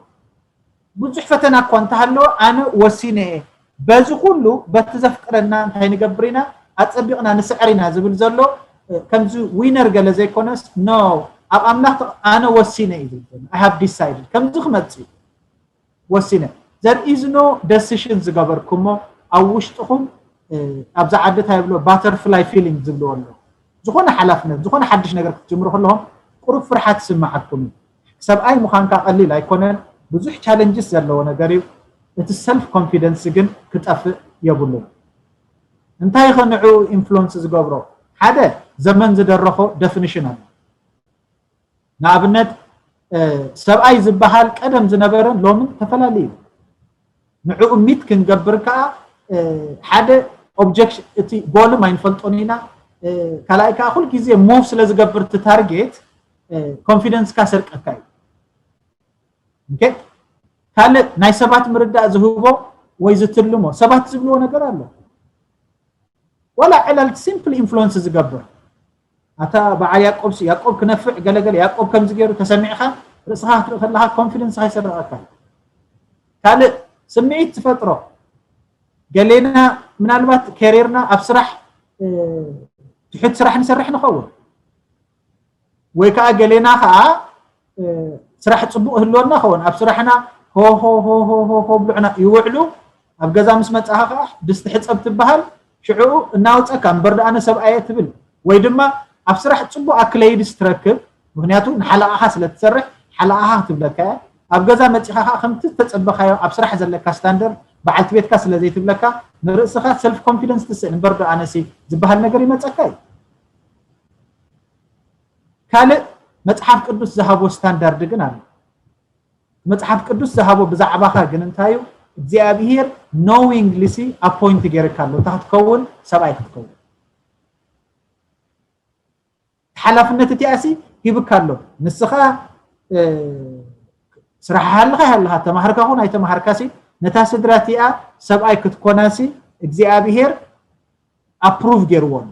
ብዙሕ ፈተና እኳ እንተሃለወ ኣነ ወሲነ እየ። በዚ ኩሉ በቲ ዘፍቅረና እንታይ ንገብር ኢና? ኣጸቢቕና ንስዕር ኢና ዝብል ዘሎ፣ ከምዚ ዊነር ገለ ዘይኮነስ፣ ኖ፣ ኣብ ኣምላኽ ኣነ ወሲነ እዩ ዝብል ዘሎ። I have decided ከምዚ ክመጽእ እዩ። ወሲነ። There is no decision ዝገበርኩሞ ኣብ ውሽጥኹም፣ እ፣ ኣብዛ ዓዲ እንታይ ይብሎ፣ ባተርፍላይ ፊሊንግ ዝብልዎ ኣሎ። ዝኾነ ሓላፍነት፣ ዝኾነ ሓድሽ ነገር ክትጅምሩ ከለኹም ቁሩብ ፍርሓት ይስምዓኩም እዩ። ሰብኣይ ምዃንካ ቀሊል ኣይኮነን፣ ብዙሕ ቻለንጅስ ዘለዎ ነገር እዩ። እቲ ሰልፍ ኮንፊደንስ ግን ክጠፍእ የብሉን። እንታይ ኸ ንዕኡ ኢንፍሉወንስ ዝገብሮ? ሓደ ዘመን ዝደረኾ ደፊኒሽን ኣሎ። ንኣብነት፣ እ፣ ሰብኣይ ዝበሃል ቀደም ዝነበረን ሎምን ተፈላለዩ እዩ። ንዕኡ ሚት ክንገብር ከኣ፣ እ፣ ሓደ ኦብጀክሽን፣ እቲ ጎልም ኣይንፈልጦን ኢና። እ፣ ካልኣይ ከኣ ኩል ግዜ ሙቭ ስለ ዝገብር እቲ ታርጌት፣ እ፣ ኮንፊደንስካ ሰርቀካ እዩ። ኦኬ? ካልእ ናይ ሰባት ምርዳእ ዝህቦ ወይ ዝትልሞ፣ ሰባት ዝብልዎ ነገር ኣሎ። ዋላ ዕላል ሲምፕል ኢንፍሉወንስ ዝገብር። ኣታ በዓል ያዕቆብ ሲ-፣ ያዕቆብ ክነፍዕ ገለገለ፣ ያዕቆብ ከምዚ ገይሩ ተሰሚዕካ፣ ርእስኻ ክትርኢ ከለኻ ኮንፊደንስኻ ይሰርቐካ። ካልእ ስምዒት ትፈጥሮ። ገሌና ምናልባት ከሪርና ኣብ ስራሕ፣ እ፣ ትሑት ስራሕ ንሰርሕ ንኸውን። ወይ ከኣ ገሌና ከኣ፣ እ፣ ስራሕ ጽቡቕ ህልወና ኸውን። ኣብ ስራሕና ሆ፣ ሆ፣ ሆ፣ ሆ፣ ሆ፣ ሆ ብልዑና ይውዕሉ። ኣብ ገዛ ምስ መጻኻ ከኣ ድስቲ ሕጸብ ትበሃል። ሽዑ እናወጸካ እምበር ደኣ ኣነ ሰብኣየ ትብል። ወይ ድማ ኣብ ስራሕ ጽቡቕ ኣክለይድስ ትረክብ። ምኽንያቱ ንሓለቓኻ ስለ ትሰርሕ ሓለቓኻ ክትብለካ እያ። ኣብ ገዛ መጺኻ ከኣ ከምቲ ዝተጸበኻዮ ኣብ ስራሕ ዘለካ ስታንደርድ በዓልቲ ቤትካ ስለ ዘይትብለካ ንርእስኻ ሰልፍ ኮንፊደንስ ትስእን እምበር ደኣ ኣነሲ ዝበሃል ነገር ይመጸካ እዩ። ካልእ መጽሓፍ ቅዱስ ዝሃቦ ስታንዳርድ ግን ኣሎ። መጽሓፍ ቅዱስ ዝሃቦ ብዛዕባኻ ግን እንታይ እዩ? እግዚኣብሄር ኖዊንግሊ ሲ ኣፖይንት ገይርካ ኣሎ። እንታይ ክትከውን? ሰብኣይ ክትከውን። ሓላፍነት እቲኣ ሲ ሂብካ ኣሎ። ንስኻ፣ እ፣ ስራሕ ሃልኻ ይሃልኻ፣ ተማሃርካ ኹን ኣይተማሃርካ ሲ ነታ ስድራ እቲኣ ሰብኣይ ክትኮና ሲ እግዚኣብሄር ኣፕሩቭ ገይርዎ ኣሎ።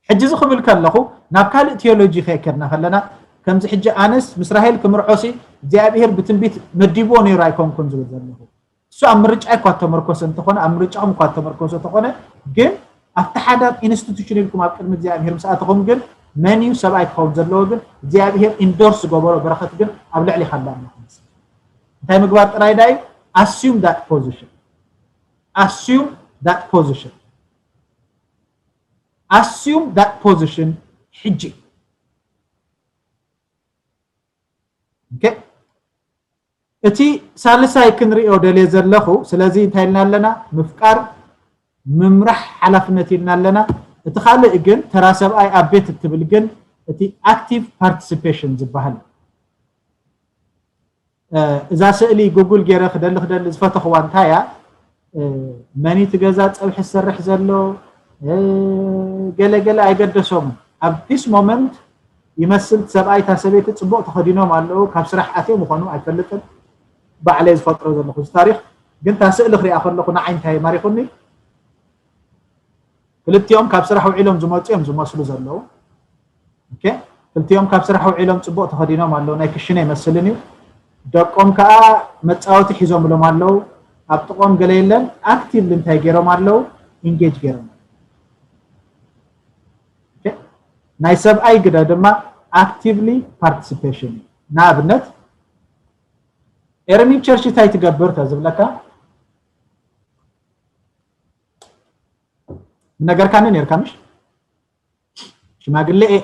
ሕጂ እዚ ክብል ከለኹ ናብ ካልእ ቲዮሎጂ ከይከድና ከለና፣ ከምዚ ሕጂ ኣነስ ምስ ራሄል ክምርዖሲ እግዚኣብሄር ብትንቢት መዲብዎ ነይሩ ኣይኮንኩን ዝብል ዘለኹ። እሱ ኣብ ምርጫ እኳ ተመርኮሰ እንተኾነ፣ ኣብ ምርጫኹም እኳ ተመርኮሰ ተኾነ፣ ግን ኣብቲ ሓደ ኢንስቲቱሽን ኢልኩም ኣብ ቅድሚ እግዚኣብሄር ምስ ኣተኹም ግን መን እዩ ሰብኣይ ክኸውን ዘለዎ? ግን እግዚኣብሄር ኢንዶርስ ዝገበሮ በረኸት ግን ኣብ ልዕሊኻ ኣሎ ኣምላኽ ይመስል። እንታይ ምግባር ጥራይ ዳዩ? Assume that position. Assume that position. Assume that position ሕጂ። ኦኬ። እቲ ሳልሳይ ክንሪኦ ደልየ ዘለኹ፣ ስለዚ እንታይ ኢልና ኣለና? ምፍቃር፣ ምምራሕ ሓላፍነት ኢልና ኣለና። እቲ ካልእ ግን ተራ ሰብኣይ ኣብ ቤት እትብል ግን እቲ ኣክቲቭ ፓርቲሲፔሽን ዝበሃል። እ፣ እዛ ስእሊ ጉግል ገይረ ክደሊ ክደሊ ዝፈተኽዋ እንታይ እያ? እ፣ መን እቲ ገዛ ጸብሒ ዝሰርሕ ዘሎ? እ፣ ገለ ገለ ኣይገደሶምን። ኣብ ዲስ ሞመንት ይመስል ሰብኣይ እታ ሰበይቲ ጽቡቕ ተኸዲኖም ኣለዉ፣ ካብ ስራሕ ኣትዮም ይኾኑ ኣይፈልጥን። ባዕለይ ዝፈጥሮ ዘለኹ እዚ ታሪኽ ግን እታ ስእሊ ክሪኣ ከለኹ ንዓይ እንታይ ማሪኹኒ? ክልቲኦም ካብ ስራሕ ውዒሎም ዝመጹ እዮም ዝመስሉ ዘለዉ። ኦኬ፣ ክልቲኦም ካብ ስራሕ ውዒሎም ጽቡቕ ተኸዲኖም ኣለዉ፣ ናይ ክሽነ ይመስልን እዩ። ደቆም ከኣ መጻወቲ ሒዞምሎም ኣለዉ፣ ኣብ ጥቖም ገለ የለን። ኣክቲቭሊ እንታይ ገይሮም ኣለዉ? ኢንጌጅ ገይሮም። ኦኬ፣ ናይ ሰብኣይ ግደ ድማ actively participation እዩ። ንኣብነት ኤርሚ ቸርች እንታይ ትገብር ተዝብለካ ነገርካኒ ነርካ ምሽ ሽማግሌ እየ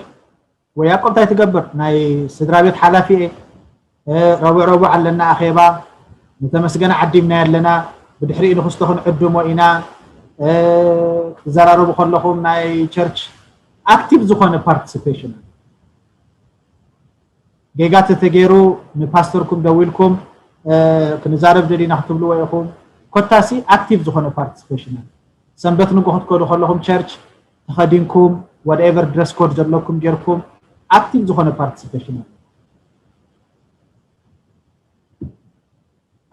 ወይ ያቆብ እንታይ ትገብር ናይ ስድራ ቤት ሓላፊ እየ ረቡዕ ረቡዕ ኣለና ኣኼባ ንተመስገን ዓዲምና ኣለና ብድሕሪኡ ንክስቶ ክንዕድሞ ኢና ክትዘራረቡ ከለኹም ናይ ቸርች ኣክቲቭ ዝኾነ ፓርቲሲፔሽን ጌጋ ተተገይሩ ንፓስተርኩም ደዊልኩም ክንዛረብ ደሊና ክትብልዎ ኢኹም ኮታሲ ኣክቲቭ ዝኾነ ፓርቲሲፔሽን ሰንበት ንጎ ክትከዱ ከለኹም ቸርች ተኸዲንኩም whatever dress code ዘለኩም ጌርኩም ኣክቲቭ ዝኾነ ፓርቲሲፔሽን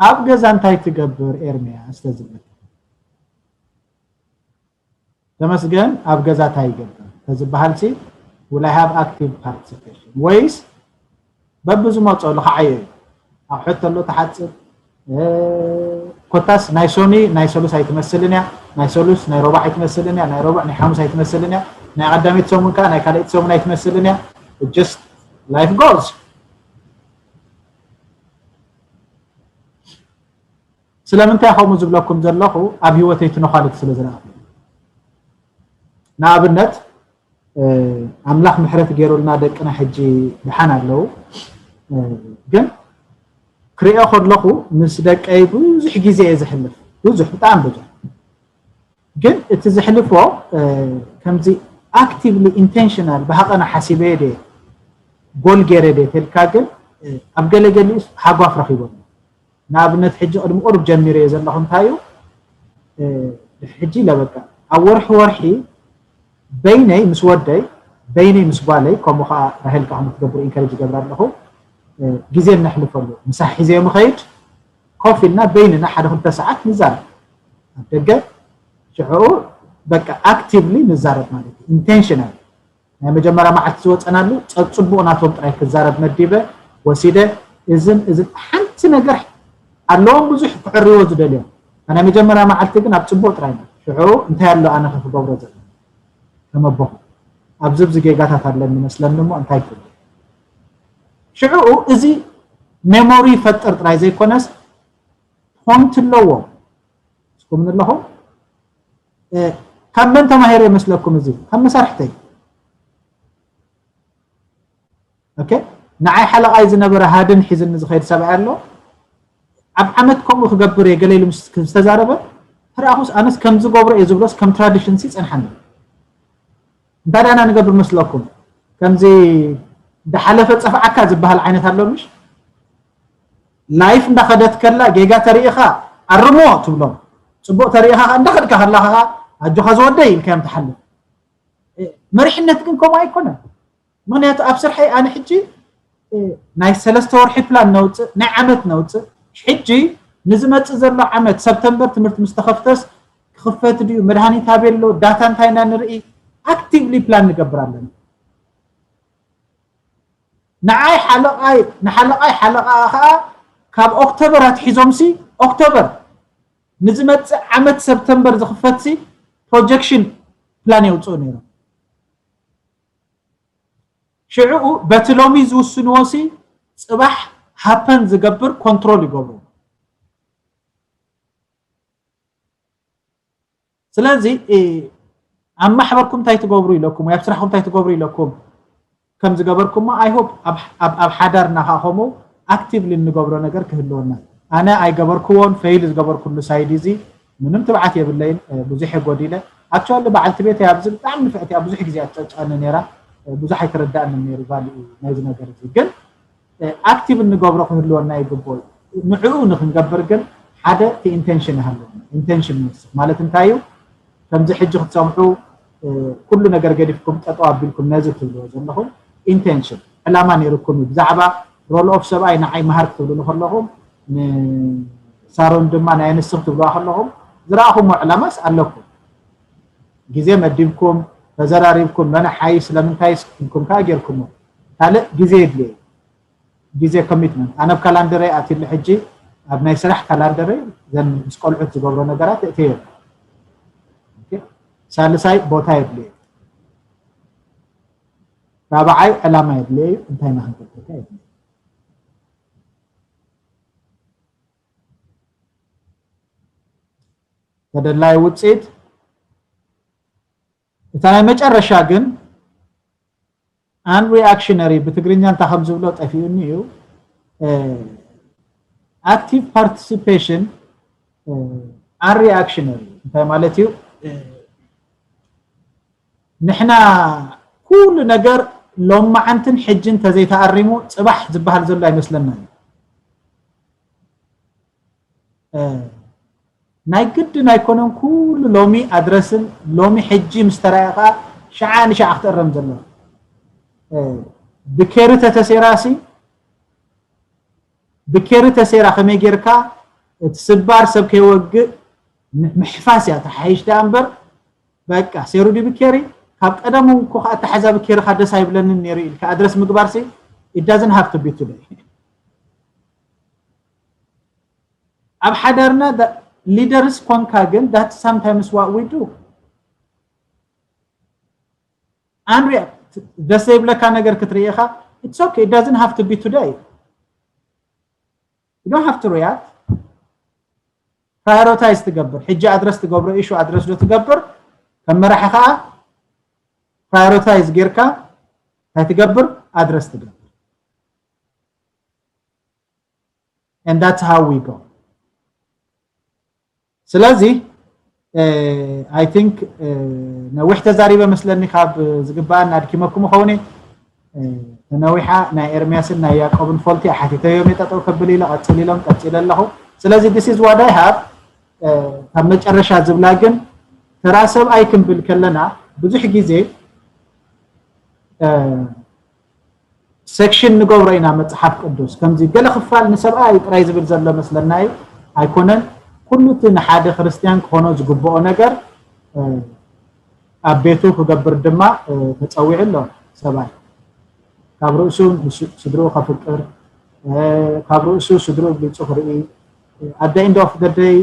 ኣብ ገዛ እንታይ ትገብር ኤርሚያስ ተዝብል ተመስገን ኣብ ገዛ እንታይ ይገብር ተዝበሃል ሲ will I have active participation ወይስ በብዝመፅኦ ልኽዓዮ እዩ ኣቑሑት ተሎ ተሓፅብ ኮታስ ናይ ሶኒ ናይ ሰሉስ ኣይትመስልን እያ ናይ ሰሉስ ናይ ሮባዕ ኣይትመስልን እያ ናይ ሮባዕ ናይ ሓሙስ ኣይትመስልን እያ ናይ ቀዳመይቲ ሰሙን ከዓ ናይ ካልኣይቲ ሰሙን ኣይትመስልን እያ just life goes ስለምንታይ ከምኡ ዝብለኩም ዘለኹ ኣብ ህይወተይ ትነዃልት ስለ ዝረኣኹ ንኣብነት ኣምላኽ ምሕረት ገይሩልና ደቅና ሕጂ ድሓን ኣለዉ ግን ክሪኦ ከለኹ ምስ ደቀይ ብዙሕ ግዜ እየ ዝሕልፍ ብዙሕ ብጣዕሚ ብዙሕ ግን እቲ ዝሕልፎ ከምዚ actively intentional ብሃቐና ሓሲበ ደ ጎል ገይረ ደ ተልካ ግን ኣብ ገለገሊኡ ሃጓፍ ረኺቦም ንኣብነት ሕጂ ቅድሚ ቁሩብ ጀሚረዮ ዘለኹ እንታይ እዩ ሕጂ ለበቃ ኣብ ወርሒ ወርሒ በይነይ ምስ ወደይ በይነይ ምስ ጓለይ ከምኡ ከዓ ራሄል ከዓ ክትገብር ኢንከሬጅ ይገብር ኣለኹ ግዜ እነሕልፈሉ ምሳሕ ሒዘዮ ምኸይድ ኮፍ ኢልና በይንና ሓደ ክልተ ሰዓት ንዛረብ ኣብ ደገ ሽዕኡ በቃ ኣክቲቭሊ ንዛረብ ማለት እዩ ኢንቴንሽናል ናይ መጀመርያ መዓልቲ ዝወፀናሉ ፀፅቡቕ ናቶም ጥራይ ክዛረብ መዲበ ወሲደ እዝን እዝን ሓንቲ ነገር ኣለዎም ብዙሕ ክዕርዎ ዝደልዮም ናይ መጀመርያ መዓልቲ ግን ኣብ ፅቡቕ ጥራይ ሽዑ እንታይ ኣሎ ኣነ ክገብሮ ዘሎ ከመቦኹ ኣብዚ ብዚ ጌጋታት ኣለኒ መስለኒ እሞ እንታይ ክብል ሽዑ እዚ ሜሞሪ ይፈጥር ጥራይ ዘይኮነስ ፖንት ኣለዎ ስኩም ኣለኹም ካብ መን ተማሂረ ይመስለኩም እዚ ካብ መሳርሕተይ ኦኬ ንዓይ ሓለቓይ ዝነበረ ሃድን ሒዝኒ ዝኸይድ ሰብኣይ ኣሎ ኣብ ዓመት ከምኡ ክገብር እየ ገለ ኢሉ ምስ ዝተዛረበ ተረኣኹስ ኣነስ ከም ዝገብሮ እየ ዝብሎስ ከም ትራዲሽን ሲ ጸንሓኒ እንታይ ዳና ንገብር መስለኩም ከምዚ ዝሓለፈ ጸፍዓካ ዝበሃል ዓይነት ኣሎ ምሽ ላይፍ እንዳኸደት ከላ ጌጋ ተሪኢኻ ኣርሞ ትብሎም ጽቡቕ ተሪኢኻ እንዳኸድካ ከላኻ ኣጆኻ ዝወደይ ኢልካዮም ትሓልፍ መሪሕነት ግን ከምኡ ኣይኮነን ምክንያቱ ኣብ ስርሐይ ኣነ ሕጂ ናይ ሰለስተ ወርሒ ፕላን ነውፅእ ናይ ዓመት ነውፅእ ሕጂ ንዝመፅእ ዘሎ ዓመት ሰብተምበር ትምህርቲ ምስ ተኸፍተስ ክኽፈት ድዩ መድሃኒት ኣበሎ ዳታ እንታይ ኢና ንርኢ ኣክቲቭሊ ፕላን ንገብር ኣለና ንዓይ ሓለቓይ ንሓለቓይ ሓለቓ ከዓ ካብ ኦክቶበር ኣትሒዞምሲ ኦክቶበር ንዝመፅእ ዓመት ሰብተምበር ዝኽፈትሲ ፕሮጀክሽን ፕላን የውፅኡ ነይሮም ሽዕኡ በቲ ሎሚ ዝውስንዎ ሲ ፅባሕ ሃፐን ዝገብር ኮንትሮል ይገብሩ ስለዚ ኣብ ማሕበርኩም እንታይ ትገብሩ ኢለኩም ወይ ኣብ ስራሕኩም እንታይ ትገብሩ ኢለኩም ከም ዝገበርኩሞ I hope ኣብ ሓዳርና ከዓ ከምኡ ኣክቲቭሊ እንገብሮ ነገር ክህልወና ኣነ ኣይገበርክዎን ፌይል ዝገበርኩሉ ሳይድ እዚ ምንም ትብዓት የብለይን ብዙሕ የጎዲለ ኣክቹዋሊ በዓልቲ ቤት እያ ኣብዚ ብጣዕሚ ንፍዕቲ እያ ብዙሕ ግዜ ኣጨጫኒ ነይራ ብዙሕ ኣይተረዳእንን ነይሩ ቫልዩ ናይዚ ነገር እዚ ግን ኣክቲቭ እንገብሮ ክህልወና ይግብኦ እዩ ንዕኡ ንክንገብር ግን ሓደ እቲ ኢንቴንሽን ይሃለና ኢንቴንሽን ንወስድ ማለት እንታይ እዩ ከምዚ ሕጂ ክትሰምዑ ኩሉ ነገር ገዲፍኩም ጠጠው ኣቢልኩም ነዚ ትብልዎ ዘለኹም ኢንቴንሽን ዕላማ ነይርኩም እዩ ብዛዕባ ሮል ኦፍ ሰብኣይ ንዓይ መሃር ክትብሉ ከለኹም ንሳሮን ድማ ናይ ኣንስቲ ክትብልዋ ከለኹም ዝረኣኹምዎ ዕላማስ ኣለኩም ግዜ መዲብኩም ተዘራሪብኩም መን ሓይሽ ስለምንታይ ኢልኩም ከዓ ጌርኩሞ ካልእ ግዜ የድልዮ ግዜ ኮሚትመንት ኣነ ኣብ ካላንደረይ ኣትሉ ሕጂ ኣብ ናይ ስራሕ ካላንደረይ ዘን ምስ ቆልዑት ዝገብሮ ነገራት እእትየ ሳልሳይ ቦታ የድልዮ ራብዓይ ዕላማ የድልዮ እዩ። እንታይ ኢና ክንገብረካ የድልዮ? ተደላዩ ውፅኢት። እታ ናይ መጨረሻ ግን unreactionary፣ ብትግርኛ እንታይ ከም ዝብሎ ጠፊኡኒ እዩ። Active participation unreactionary እንታይ ማለት እዩ? ንሕና ኩሉ ነገር ሎማዓንትን ሕጅን ተዘይተኣሪሙ ፅባሕ ዝበሃል ዘሎ ኣይመስለና እዩ። ናይ ግድን ኣይኮነን ኩሉ ሎሚ ኣድረስን ሎሚ ሕጂ ምስ ተራእየ ከዓ ሸዓ ንሸዓ ክትእረም ዘለዋ። ብኬሪ ተተሴራሲ ብኬሪ ተሴራ ከመይ ጌርካ እቲ ስባር ሰብ ከይወግእ ምሕፋስ እያ ተሓይሽ ደኣ እምበር በቃ ሴሩ ድዩ ብኬሪ ካብ ቀደሙ እኮ ከዓ ኣተሓዛ ብኬሪ ካ ደስ ኣይብለንን ነይሩ ኢልካ ኣድረስ ምግባር ሲ it doesn't have to be today። ኣብ ሓዳርና leaders ኮንካ ግን that sometimes what we do unreact ደስ ዘይብለካ ነገር ክትርኢ ኢኻ። It's okay, it doesn't have to be today. You don't have to react. Prioritize ትገብር ሕጂ ኣድረስ ትገብሮ ኢሹ ኣድረስ ዶ ትገብር ከም መራሒ ከዓ prioritize ጌርካ እንታይ ትገብር ኣድረስ ትገብር። And that's how we go. ስለዚ I think ነዊሕ ተዛሪበ መስለኒ ካብ ዝግባኣን ኣድኪመኩም ኸውን። ተነዊሓ ናይ ኤርሚያስን ናይ ያዕቆብን ፎልቲ ሓቲተዮም የጠጠው ከብል ኢለ ቀፅል ኢሎም ቀፂለ ኣለኹ። ስለዚ this is what I have። ካብ መጨረሻ ዝብላ ግን ተራ ሰብኣይ ክንብል ከለና ብዙሕ ግዜ ሴክሽን ንገብሮ ኢና መፅሓፍ ቅዱስ ከምዚ ገለ ክፋል ንሰብኣይ ጥራይ ዝብል ዘሎ መስለና እዩ። ኣይኮነን። ኩሉ እቲ ንሓደ ክርስትያን ክኾኖ ዝግብኦ ነገር ኣብ ቤቱ ክገብር ድማ ተፀዊዑ ኣሎ። ሰብኣይ ካብ ርእሱ ስድርኡ ከፍቅር፣ ካብ ርእሱ ስድርኡ ብልፁ ክርኢ፣ ኣደ ኢንድ ኦፍ ደደይ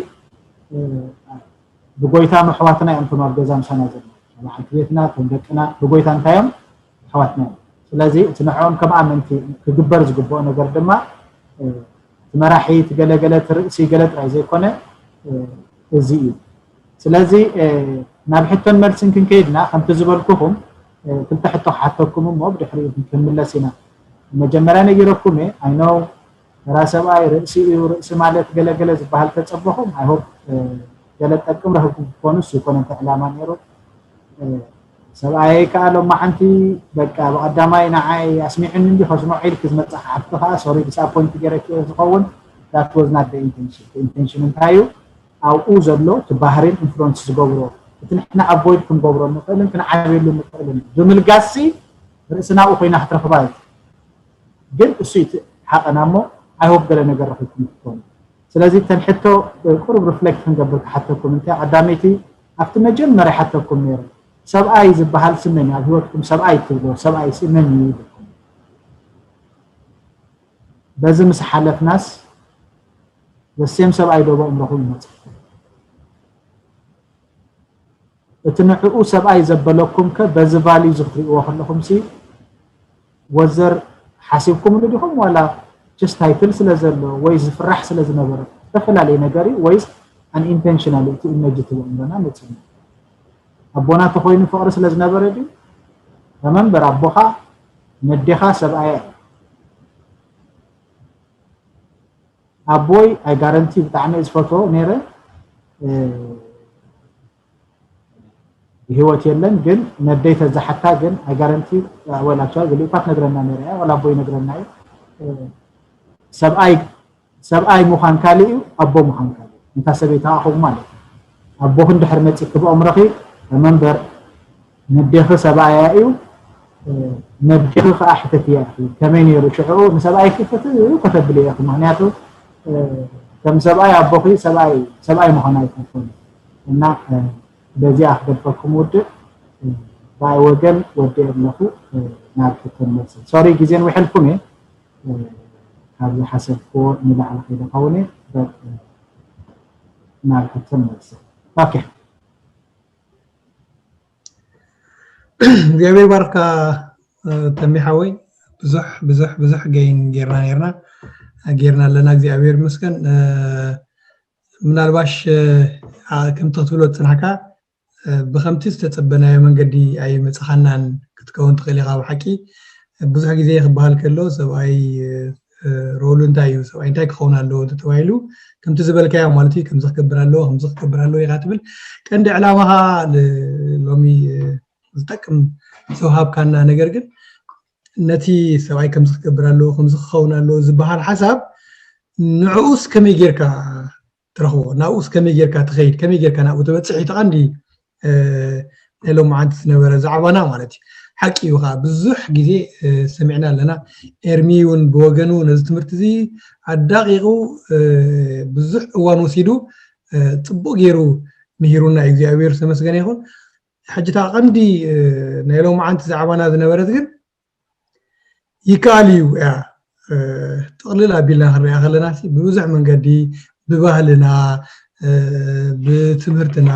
ብጎይታ መሕዋትና እዮም እቶም ኣብ ገዛ ምሳና ዘሎ በዓልቲ ቤትና እቶም ደቅና ብጎይታ እንታይ እዮም ኣሕዋትና እዮም። ስለዚ እቲ ንዕኦም ከም ኣመንቲ ክግበር ዝግብኦ ነገር ድማ እቲ መራሒ እቲ ገለገለ እቲ ርእሲ ገለ ጥራይ ዘይኮነ እዚ እዩ። ስለዚ ናብ ሕቶን መልስን ክንከይድና ከምቲ ዝበልኩኹም ክልተ ሕቶ ክሓተኩም እሞ ብድሕሪኡ ክንምለስ ኢና። መጀመርያ ነጊረኩም እየ። I know ተራ ሰብኣይ ርእሲ እዩ፣ ርእሲ ማለት ገለገለ ዝበሃል ተፀበኹም። I hope ገለ ጠቅም ረኽብኩም ክትኮኑ እሱ ይኮነ እቲ ዕላማ ነይሩ። ሰብኣየይ ከዓ ሎማዓንቲ በቃ ብቐዳማይ ንዓይ ኣስሚዑኒ እንዲ ከስምዖ ኢልኪ ዝመፃ ሓፍቲ ከዓ sorry disappoint ገይረኪ ዝኸውን። That was not the intention። Intention እንታይ እዩ ኣብኡ ዘሎ እቲ ባህሪን influence ዝገብሮ እቲ ንሕና avoid ክንገብሮ ንኽእልን ክንዓብየሉ ንኽእልን ብምልጋሲ ርእስና ኣብኡ ኮይና ክትረኽባ እዩ። ግን እሱ እዩ እቲ ሓቐና እሞ I hope ገለ ነገር ረኺብኩም ክትኮኑ። ስለዚ እተን ሕቶ ቁሩብ reflect ክንገብር ክሓተኩም እንተ ቀዳመይቲ ኣብቲ መጀመርያ ሓተኩም ነይረ ሰብኣይ ዝበሃል ስመን ኣብ ህይወትኩም ሰብኣይ ትብሎ ሰብኣይ ስመን እዩ ይብልኩም። በዚ ምስ ሓለፍናስ the same ሰብኣይ ዶ በእምሮኹም ይመፅእ? እቲ ንዕኡ ሰብኣይ ዘበለኩም ከ በዚ value እዚ ክትሪእዎ ከለኹም ሲ ወዘር ሓሲብኩምሉ ዲኹም ዋላ just title ስለ ዘሎ ወይ ዝፍራሕ ስለ ዝነበረ ዝተፈላለየ ነገር እዩ ወይስ unintentionally እቲ image እቲ በእምሮና መፂኡ ኣቦና ተኮይኑ ፍቅሪ ስለ ዝነበረ ድዩ? Remember ኣቦኻ ነዴኻ ሰብኣያ እዩ። ኣቦይ I guarantee ብጣዕሚ እየ ዝፈትዎ ነይረ። ብህይወት የለን ግን ነደይ ተዛሓታ ግን I guarantee well actually ገሊኡ እኳ ትነግረና ነይራ እያ ዋላ ኣቦይ ይነግረና እዩ። ሰብኣይ ሰብኣይ ምዃን ካልእ እዩ ኣቦ ምዃን ካልእ እዩ። ነታ ሰበይትኻ ከምኡ ማለት እዩ። ኣቦኺ እንድሕር መፂእኪ ብኣእምሮኺ remember ነዴኺ ሰብኣያ እዩ ነዴኺ ከዓ ሕተትያ ኢኺ ከመይ ነይሩ ሽዕኡ ንሰብኣይኪ ፍትህ ከተብልዮ ኢኺ ምክንያቱ ከም ሰብኣይ ኣቦኺ ሰብኣይ ሰብኣይ ምዃን ኣይኮንኩን እና በዚኣ ክገድፈኩም ውድእ ብኣይ ወገን ወዲኤ ኣለኹ ናብ ሕቶን መልስን sorry ግዜን ውሕልኩም እየ ካብ ዝሓሰብክዎ ንላዕሊ ከይደ ኸውን እየ ናብ ሕቶን መልስን okay እግዚኣብሔር ባርካ ተሚሓወይ ብዙሕ ብዙሕ ብዙሕ ገይን ጌርና ኔርና ጌርና ኣለና እግዚኣብሔር ይመስገን። ምናልባሽ ከምቲ ክትብሎ ዝፅናሕካ ብከምቲ ዝተፀበናዮ መንገዲ ኣይመፅኻናን ክትከውን ትኽእል ኢኻ። ብሓቂ ብዙሕ ግዜ ክበሃል ከሎ ሰብኣይ ሮሉ እንታይ እዩ፣ ሰብኣይ እንታይ ክኸውን ኣለዎ ተባሂሉ ከምቲ ዝበልካዮ ማለት እዩ። ከምዚ ክገብር ኣለዎ ከምዚ ክገብር ኣለዎ ኢኻ ትብል። ቀንዲ ዕላማኻ ሎሚ ዝጠቅም ሰው ሃብካና። ነገር ግን ነቲ ሰብኣይ ከምዚ ክገብር ኣለዎ ከምዚ ክኸውን ኣለዎ ዝበሃል ሓሳብ ንዕኡስ ከመይ ጌርካ ትረኽቦ፣ ናብኡስ ከመይ ጌርካ ትኸይድ፣ ከመይ ጌርካ ናብኡ ትበፅሕ እዩ ተቐንዲ ናይ ሎማዓንቲ ዝነበረ ዛዕባና ማለት እዩ። ሓቂ እዩ ከዓ ብዙሕ ግዜ ሰሚዕና ኣለና። ኤርሚ እውን ብወገኑ ነዚ ትምህርቲ እዚ ኣዳቂቑ ብዙሕ እዋን ወሲዱ ፅቡቅ ገይሩ ምሂሩና እዩ። እግዚኣብሔር ዝተመስገነ ይኹን። ሕጂ እታ ቀንዲ ናይ ሎማዓንቲ ዛዕባና ዝነበረት ግን ይከኣል እዩ እያ። ጥቕልል ኣቢልና ክንሪኣ ከለና ብብዙሕ መንገዲ ብባህልና፣ ብትምህርትና፣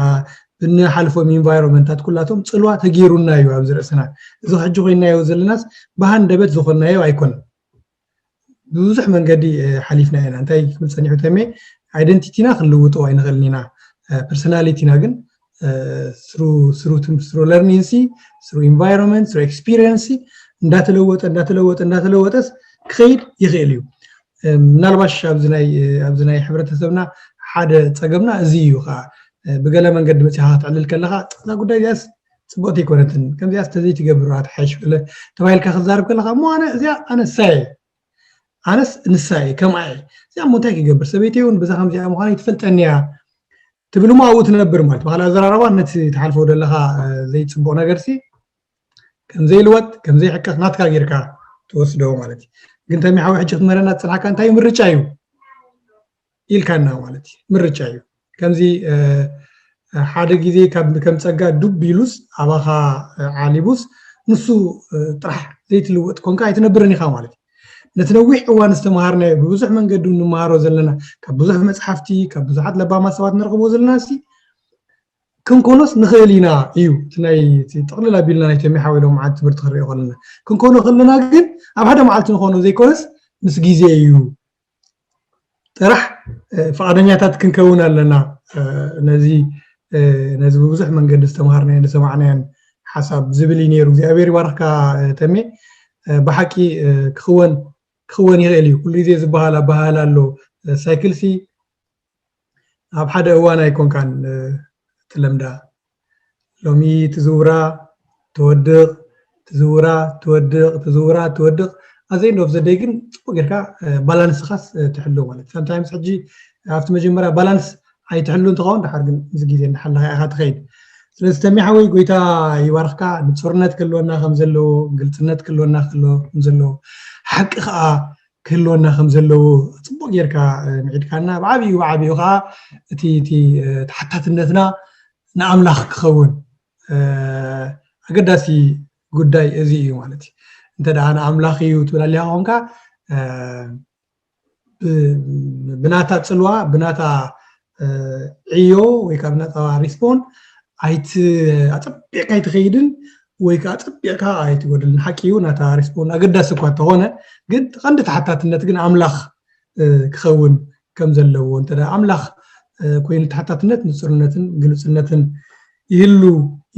ብንሓልፎም ኢንቫይሮንመንታት ኩላቶም ፅልዋ ተገይሩና እዩ ኣብዚ ርእስና። እዚ ሕጂ ኮይናዮ ዘለናስ ብሃንደበት ዝኾንናዮ ኣይኮነን። ብብዙሕ መንገዲ ሓሊፍና ኢና። እንታይ ክብል ፀኒሑ ተሜ፣ ኣይደንቲቲና ክንልውጦ ኣይንኽእልን ኢና። ፐርሶናሊቲና ግን ስሩ ስሩ ትም- ስሩ ለርኒንሲ ስሩ ኢንቫይሮንመንት ስሩ ኤክስፒሪየንሲ እንዳተለወጠ እንዳተለወጠ እንዳተለወጠስ ክኸይድ ይኽእል እዩ። ምናልባሽ ኣብዚ ናይ ኣብዚ ናይ ሕብረተሰብና ሓደ ፀገምና እዚ እዩ ከዓ። ብገለ መንገዲ መፅኻ ክትዕልል ከለካ እዛ ጉዳይ እዚኣስ ፅቡቅቲ ኣይኮነትን፣ ከምዚኣስ ተዘይትገብር ትሓይሽ ገለ ተባሂልካ ክዛረብ ከለካ እሞ ኣነ እዚኣ ኣነሳየ ኣነስ ንሳ እየ ከምኣ እየ። እዚኣ እሞ እንታይ ክገብር፣ ሰበይተይ እውን በዛ ከምዚኣ ምዃነይ ትፈልጠኒ እያ ትብል እሞ ኣብኡ ትነብር ማለት። ብኻልእ ኣዘራርባ ነቲ ትሓልፎ ዘለኻ ዘይፅቡቕ ነገርሲ ከም ዘይልወጥ ከም ዘይሕቅቕ ናትካ ጌርካ ትወስዶ ማለት እዩ። ግን ተሚ ሓዊ ሕጂ ክትምህረና ዝፅናሕካ እንታይ ምርጫ እዩ ኢልካና ማለት እዩ። ምርጫ እዩ። ከምዚ ሓደ ግዜ ካብ ከም ፀጋ ዱብ ኢሉስ ኣባኻ ዓሊቡስ ንሱ ጥራሕ ዘይትልወጥ ኮንካ ኣይትነብርን ኢኻ ማለት እዩ። ነቲ ነዊሕ እዋን ዝተምሃርናዮ ብብዙሕ መንገዲ እንምሃሮ ዘለና ካብ ብዙሕ መፅሓፍቲ ካብ ብዙሓት ለባማት ሰባት ንረኽቦ ዘለና ሲ ክንኮኖስ ንኽእል ኢና እዩ እቲ ናይ እቲ ጥቕልል ኣቢልና ናይ ተሚሓዊ ሎም ዓድ ትምህርቲ ክንሪኦ ከለና ክንኮኖ ከለና ግን ኣብ ሓደ መዓልቲ ንኾኖ ዘይኮነስ ምስ ግዜ እዩ ጥራሕ ፍቓደኛታት ክንከውን ኣለና። ነዚ ነዚ ብብዙሕ መንገዲ ዝተምሃርናዮን ዝሰማዕናዮን ሓሳብ ዝብል እዩ ነይሩ። እግዚኣብሔር ይባርኽካ ተሜ። ብሓቂ ክኽወን ክኽወን ይኽእል እዩ። ኩሉ ግዜ ዝበሃል ኣበሃል ኣሎ። ሳይክልሲ ኣብ ሓደ እዋን ኣይኮንካን ትለምዳ። ሎሚ ትዝውራ ትወድቕ ትዝውራ ትወድቕ ትዝውራ ትወድቕ ኣዘይ እንዶ ዘደይ ግን ፅቡቅ ጌርካ ባላንስኻስ ትሕሉ ማለት sometimes ሕጂ ኣብቲ መጀመርያ ባላንስ ኣይትሕሉ እንትኸውን ድሓር ግን እዚ ግዜ እንዳሓለኻ ኢኻ ትኸይድ። ስለዚ ተሚሓወይ ጎይታ ይባርኽካ። ንፁርነት ክህልወና ከም ዘለዎ ግልፅነት ክህልወና ከም ዘለዎ ሓቂ ከዓ ክህልወና ከም ዘለዎ ፅቡቅ ጌርካ ምዒድካና ብዓብዩ ብዓብዩ ከዓ እቲ እቲ ተሓታትነትና ንኣምላኽ ክኸውን ኣገዳሲ ጉዳይ እዚ እዩ ማለት እዩ። እንተ ደኣ ንኣምላኽ እዩ ትብል ኣሊኻ ኾንካ ብናታ ፅልዋ ብናታ ዕዮ ወይ ካብ ናታ ሪስፖን ኣይቲ ኣፀቢቕካ ኣይትኸይድን ወይ ከዓ ኣፀቢቕካ ኣይትጎድልን ሓቂ እዩ ናታ ሪስፖን ኣገዳሲ እኳ እንተኾነ ግን ቀንዲ ተሓታትነት ግን ኣምላኽ ክኸውን ከም ዘለዎ እንተ ኣምላኽ ኮይኑ ተሓታትነት ንፅርነትን ግልፅነትን ይህሉ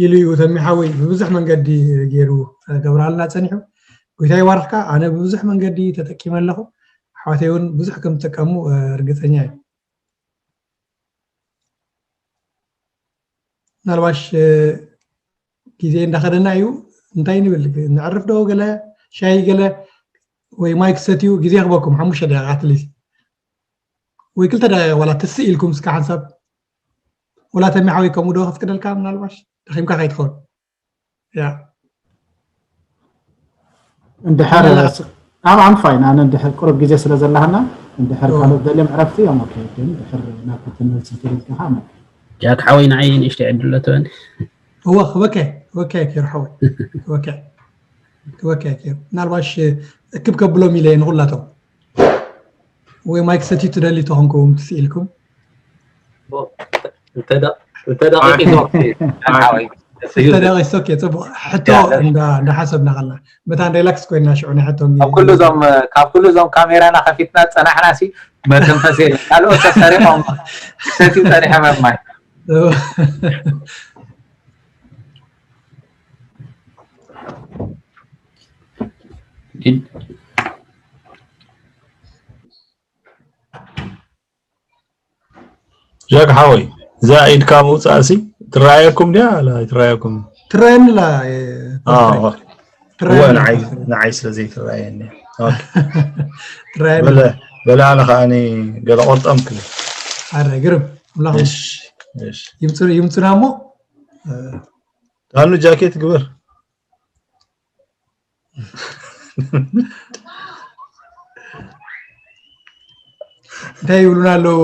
ኢሉ እዩ ተሚሓወይ ብብዙሕ መንገዲ ገይሩ ገብራልና ፀኒሑ። ጎይታ ይባርኽካ። ኣነ ብብዙሕ መንገዲ ተጠቂመ ኣለኹ። ኣሕዋተይ እውን ብዙሕ ከም ዝጥቀሙ ርግፀኛ እዩ። ምናልባሽ ግዜ እንዳኸደና እዩ። እንታይ ንብል ንዕርፍ ዶ ገለ ሻይ ገለ ወይ ማይ ክሰትዩ ግዜ ክበኩም ሓሙሽተ ደቂቃ ኣትሊስት ወይ ክልተ ደቂቃ ዋላ ትስእ ኢልኩም እስካ ሓንሳብ ወላ ተሚ ሓወይ ከምኡ ዶ ከፍቅደልካ ምናልባሽ ደኺምካ ከይትኸውን ያ እንድሕር I'm I'm fine ኣነ እንድሕር ቁሩብ ግዜ ስለ ዘለሃና እንድሕር ካልኦት ደልዮም ዕረፍቲ እዮም okay ግን ድሕር ናብ ክትመልስ ትሪት ከኻ ጃክ ሓወይ ንዓይ ንእሽተይ ዕድል ኣለትወን እወ ክበከ ክበከ ኪር ሓወይ ክበከ ክበከ ኪር ምናልባሽ እክብ ከብሎም ኢለ ንኹላቶም ወይ ማይክ ሰቲ ትደሊ ተኾንኩም ትስኢልኩም እንተ ደቂቕ ይኖር ሓወይ ክልተ ደቂቅ ሶኬ ጽቡቅ ሕቶ እንዳ እንዳ ሓሰብና ከለና መታን ሪላክስ ኮይና ሽዑ ናይ ሕቶ ኣብ ኩሉ እዞም ካብ ኩሉ እዞም ካሜራና ከፊትና ጸናሕና ሲ መተንፈሲ የለን። ካልኦት ተሰሪሖም ሰትዩ ጸኒሖም እዮም ማይ። ጃክ ሓወይ እዛ ኢድካ ምውፃእ ሲ ትረኣየኩም ድያ ላ ኣይትረኣየኩም? ትረኣየኒ ላ እወ ንዓይ ንዓይ ስለ ዘይትረኣየኒ። ኦኬ። ትረኣየኒ በለ በለ ኣነ ከዓኒ ገለ ቆርጠም ክብል። ኣረ ግርም ኣምላኽ እሺ እሺ ይምፁ ይምፁና እሞ ታኑ ጃኬት ግበር። እንታይ ይብሉና ኣለዉ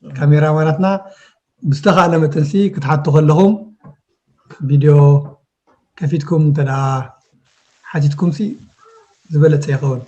ካሜራማናትና? ብዝተኻእለ መጠንሲ ክትሓቱ ከለኹም ቪድዮ ከፊትኩም እንተ ሓቲትኩም ሲ ዝበለፀ ይኸውን።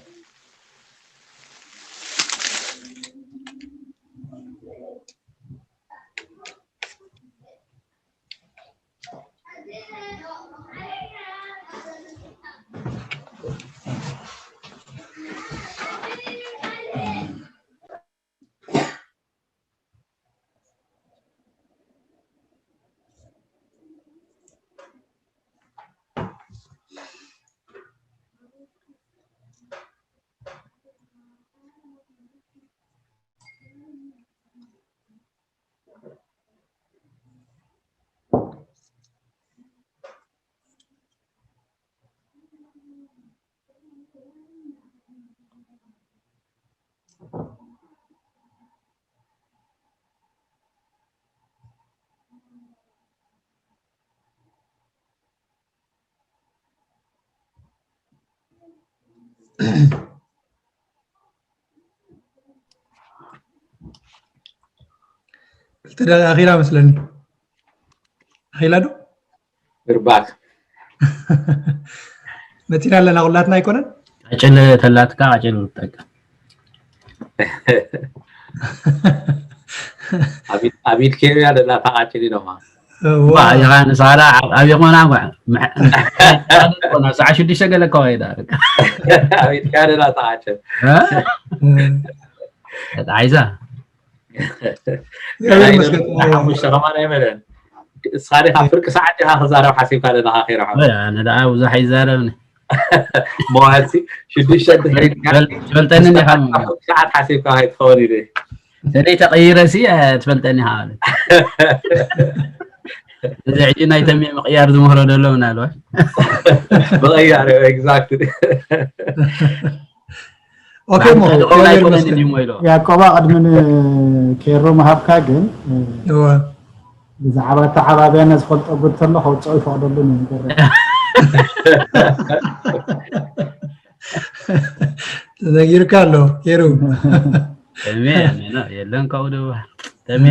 ክልተ ደቂቕ ኣኺላ መስለኒ። ኣኺላ ዶ? እርባዕ። መፂና ኣለና ኩላትና ኣይኮነን? ቃጭል ተላትካ ቃጭል ንጠቀም። ኣብ ኢድ ከይርያ ደላ ታቃጭል ኢሎማ። ንሳላ ኣብ የኾና ጓ ሰዓ ሽዱሽተ ገለ ከዋይዳ ኣብ ኢድካ ደላ ታቃጭል። ተጣሒዛ ሓሙሽተ ከማን ኣይመለን። እስኻ ዲኻ ፍርቂ ሰዓት ዲኻ ክዛረብ ሓሲብካ ዘለኻ ኪሮሖ? ኣነ ደኣ ብዙሕ ኣይዛረብን። መዋልሲ ሽዱሽተ እንተፈሪድካ ትፈልጠኒ ዲኻ? ሰዓት ሓሲብካ ከይትኸውን ኢለ። ተለይ ተቐይረ ሲ ትፈልጠኒ ኢኻ ማለት። እዚ ሕጂ ናይ ተሜ ምቕያር ዝምህሮ ዘሎ ምናልባት ምቕያር exactly። ኦኬ ሞ ያቆባ ቅድሚ ንኬሮ ምሃብካ ግን ብዛዕባ ኣተዓባብያና ዝፈልጦ ጉድ ተሎ ከውፅኦ ይፈቅደሉ ንገረ ተነጊርካ ኣሎ ኬሩ ተሜ የለን ካብኡ ዶ ተሜ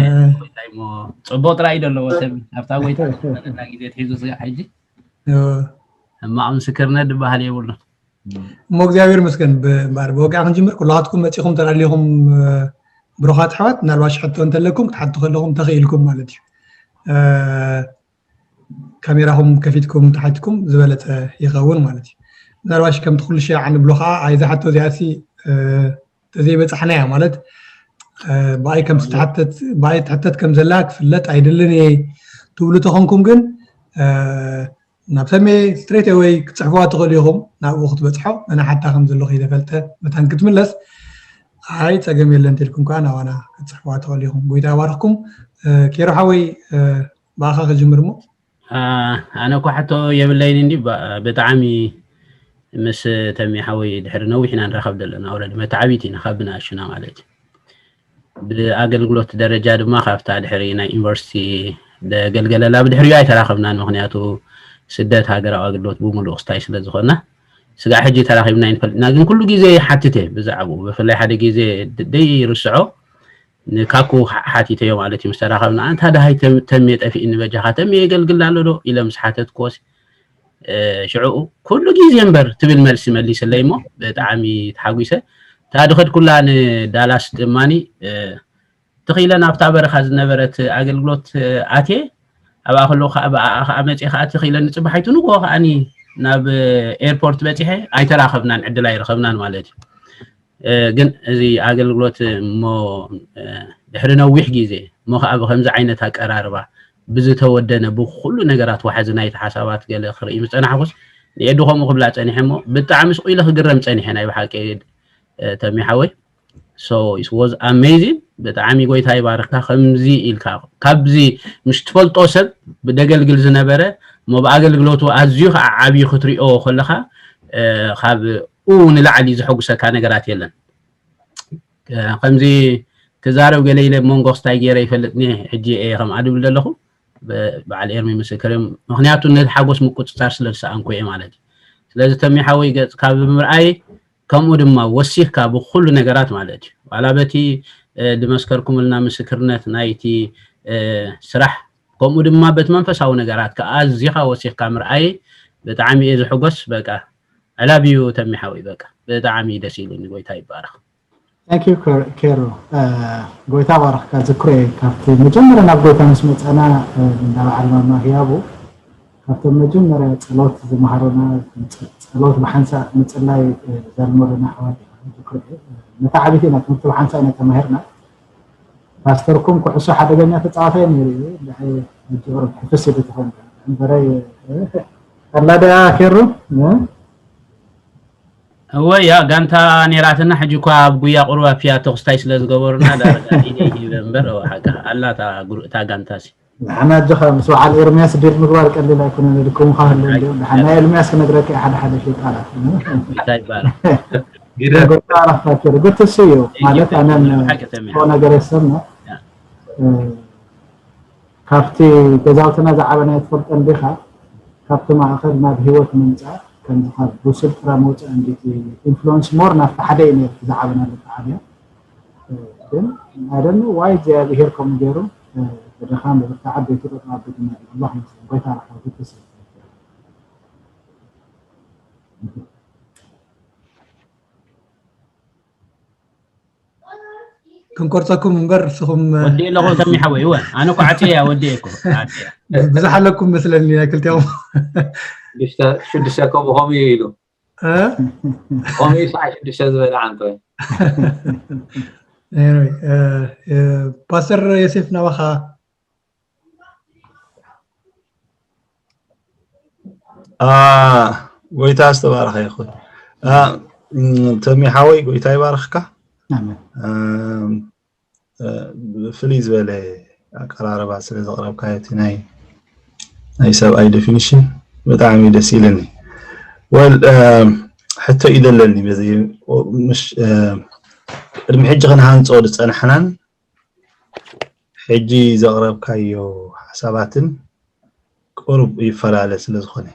ሞ ፅቡቅ ጥራይ እዩ ዘለዎ ተሜ ኣብታ ጎይታ ዝመለና ግዜ ትሒዙ ስጋዕ ሕጂ ሕማቕ ምስክርነት ዝበሃል የብሉን። እሞ እግዚኣብሔር ይመስገን እምበኣር ብወግዒ ክንጅምር ኩላኻትኩም መፂኹም ተዳሊኹም ብሩኻት ኣሕዋት ምናልባሽ ሕቶ እንተለኩም ክትሓቱ ከለኹም ተኽኢልኩም ማለት እዩ። ካሜራኹም ከፊትኩም ተሓትኩም ዝበለፀ ይኸውን ማለት እዩ። ምናልባሽ ከምቲ ኩሉ ሻዕ ንብሎ ከዓ ኣይዛ ሕቶ እዚኣሲ ተዘይበፃሕናያ ማለት ብኣይ ከም ዝተሓተት ብኣይ ትሕተት ከም ዘላ ክፍለጥ ኣይደልን እየ ትብሉ ተኾንኩም ግን ናብ ሰሜ ስትሬት ወይ ክትፅሕፍዋ ትኽእሉ ኢኹም ናብኡ ክትበፅሖ መና ሓታ ከም ዘሎ ከይተፈልጠ መታን ክትምለስ ኣይ ፀገም የለን ተልኩም ከዓ ናባና ክትፅሕፍዋ ትኽእሉ ኢኹም ጎይታ ይባርኽኩም ኬሮ ሓወይ ብኣኻ ክጅምር እሞ ኣነ እኳ ሕቶ የብለይን እንዲ ብጣዕሚ ምስ ተሚ ሓወይ ድሕሪ ነዊሕ ኢና ንራኸብ ዘለና ወረዲ መተዓቢት ኢና ካብ ብንኣሽና ማለት እዩ ብኣገልግሎት ደረጃ ድማ ካብታ ድሕሪ ናይ ዩኒቨርሲቲ ደገልገለላ ብድሕሪኡ ኣይተራኸብናን ምክንያቱ ስደት ሃገራዊ ኣገልግሎት ብምሉእ ክስታይ ስለ ዝኾና ስጋዕ ሕጂ ተራኺብና ይንፈልጥና ግን ኩሉ ግዜ ይሓትት እየ ብዛዕባኡ ብፍላይ ሓደ ግዜ ደይ ርስዖ ንካኩ ሓቲተዮ ማለት እዩ ምስ ተራኸብና ኣንታ ደሃይ ተምየ ጠፊእኒ በጃኻ ተምየ የገልግል ኣሎ ዶ ኢለ ምስ ሓተትክዎ ሽዑኡ ኩሉ ግዜ እምበር ትብል መልሲ መሊስለይ እሞ ብጣዕሚ ተሓጒሰ እታ ድኸድኩላ ንዳላስ ድማኒ ተኺለ ናብታ በረኻ ዝነበረት ኣገልግሎት ኣትየ ኣብኣ ከለኹ ከዓ ብኣኣ ከዓ መፅእ ከዓ ትኽኢለኒ ፅባሕ ኣይትንግሆ ከዓኒ ናብ ኤርፖርት በፂሐ ኣይተራኸብናን ዕድል ኣይረኸብናን ማለት እዩ። ግን እዚ ኣገልግሎት እሞ ድሕሪ ነዊሕ ግዜ እሞ ከዓ ብከምዚ ዓይነት ኣቀራርባ ብዝተወደነ ብኩሉ ነገራት ዋሕዚ ናይቲ ሓሳባት ገለ ክርኢ ምስ ፀናሕኩስ ንኤዱ ከምኡ ክብላ ፀኒሐ እሞ ብጣዕሚ ስቁ ኢለ ክግረም ፀኒሐ ናይ ብሓቂ ተሚሓወይ። So it was amazing። ብጣዕሚ ጎይታ ይባርክካ። ከምዚ ኢልካ ካብዚ ምስ ትፈልጦ ሰብ ብደገልግል ዝነበረ እሞ ብኣገልግሎቱ ኣዝዩ ከዓ ዓብዩ ክትሪኦ ከለካ ካብ ኡ ንላዕሊ ዘሐጉሰካ ነገራት የለን። ከምዚ ክዛረብ ገለ ኢለ መንጎ ክስታይ ገይረ ይፈልጥኒ ሕጂ እየ ከምኣ ድብል ዘለኹ። በዓል ኤርሚ ምስክር እዮም። ምክንያቱ ነቲ ሓጎስ ምቁፅፃር ስለ ዝሰኣንኩ እየ ማለት እዩ። ስለዚ ተሚሓወይ ገፅካ ብምርኣይ ከምኡ ድማ ወሲኽካ ብኩሉ ነገራት ማለት እዩ ዋላ በቲ ድመስከርኩምልና ምስክርነት ናይቲ ስራሕ ከምኡ ድማ በቲ መንፈሳዊ ነገራት ከዓ ኣዚኻ ወሲኽካ ምርኣይ ብጣዕሚ እየ ዝሕጎስ። በቃ ዕላብ እዩ ተሚሓወይ በቃ ብጣዕሚ ደስ ኢሉኒ። ጎይታ ይባረኽ። Thank you ኬሮ። ጎይታ ባረኽካ። ዝክሮ እየ ካብቲ መጀመርያ ናብ ጎይታ ምስ መፀና እንዳ በዓል ማማ ህያቡ ካብቶም መጀመርያ ፀሎት ዝመሃሩና ፀሎት ብሓንሳእ ምፅላይ ዘልመዱና ኣሕዋት ዝክሮ እየ። ነታ ዓቢት ኢና ትምህርቲ ብሓንሳእ ኢና ተማሂርና። ፓስተርኩም ኩዕሶ ሓደገኛ ተፃዋታይ ነይሩ እዩ። ሕጂ ቁሩብ ሕፍስ ኢሉ ተኾይኑ እምበረይ ከላ ደኣ ኬሩ እወ ያ ጋንታ ኔራትና ሕጂ እኳ ኣብ ጉያ ቁሩብ ኣብ ፒያቶ ክስታይ ስለ ዝገበሩና ዳርጋ ኢደ ይሂበ እምበር እወ ሓቃ ኣላ እታ ጉሩ- እታ ጋንታ ሲ ንሓና ኣጆኻ ምስ በዓል ኤርምያስ ዲል ምግባር ቀሊል ኣይኮነን። ልኩም ኻህሉ እንዲሁ ንሓና ኤርምያስ ክነግረካ እየ ሓደ ሓደ ሸይጣናት እንታይ ይባላል ጎታ ኣረፍታ ኬሩ good to see you ማለት ኣነ ሓቂ ተሚያ ፎ ነገር የሰምና ካብቲ ገዛውትና ዝዓበናዮ ትፈልጦ እንዲኻ ካብቲ ማእኸል ናብ ህይወት ምምፃእ ከምዚ ካብ ብሱል ጥራ መውፅእ እንዲቲ ኢንፍሉወንስ ሞር ናብቲ ሓደ እዩ ነርኩ ዝዓበናሉ ጣዕብያ ግን I don't know why እግዚኣብሄር ከምኡ ገይሩ ብድኻም ብብርታ ዓበይቲ ቁጥሪ ኣቢልና ኢና ኣላህ ይመስገን ጎይታ ርሓ good to see you ክንቆርፀኩም እምበር ንስኹም ወዲእ ኣለኹ ተሚ ሓወይ እወ ኣነ እኮ ዓፅየ እያ ወዲእ እኮ ዓፅየ እያ። ብዙሕ ኣለኩም መስለኒ ናይ ክልቲኦም ሽዱሽተ እኮ ብኸምኡ እዩ ኢሉ እ? ከምኡ እዩ ሰዓ ሽዱሽተ ዝበለ ዓንቶ Anyway፣ እ፣ እ፣ ፓስተር ዮሴፍ ናባኻ አ፣ ጎይታ ዝተባረኸ ይኹን። አ፣ እም፣ ተሚ ሓወይ ጎይታ ይባርኽካ። ኣሜን። እም፣ እ፣ ብፍልይ ዝበለ ኣቀራርባ ስለ ዘቕረብካዮ እቲ ናይ ናይ ሰብኣይ ዴፊኒሽን ብጣዕሚ ደስ ኢለኒ። ወል እም፣ ሕቶ እዩ ዘለኒ በዚ ምሽ እም፣ ቅድሚ ሕጂ ክንሃንፆ ዝፀናሕናን ሕጂ ዘቕረብካዮ ሓሳባትን ቁሩብ ይፈላለ ስለ ዝኾነ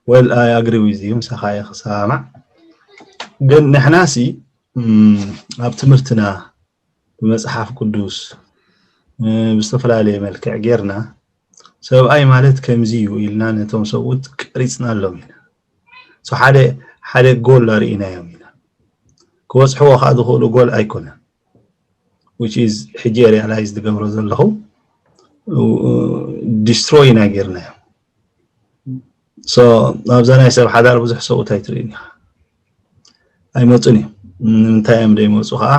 well I agree with you ምሳኻ እየ ክሰማማዕ ግን ንሕናሲ ኣብ ትምህርትና ብመፅሓፍ ቅዱስ ብዝተፈላለየ መልክዕ ጌርና ሰብኣይ ማለት ከምዚ እዩ ኢልና ነቶም ሰብኡት ቀሪፅናሎም ኢና ሓደ ሓደ ጎል ኣርኢናዮም ኢና ክበፅሕዎ ከዓ ዝኽእሉ ጎል ኣይኮነን which is ሕጂ ሪያላይዝ ዝገብሮ ዘለኹ ዲስትሮይ ኢና ጌርናዮ so ኣብዛ ናይ ሰብ ሓዳር ብዙሕ ሰብኡት ኣይትርእን ኢኻ ኣይመፁን እዮም ንምንታይ እዮም ዘይመፁ ከዓ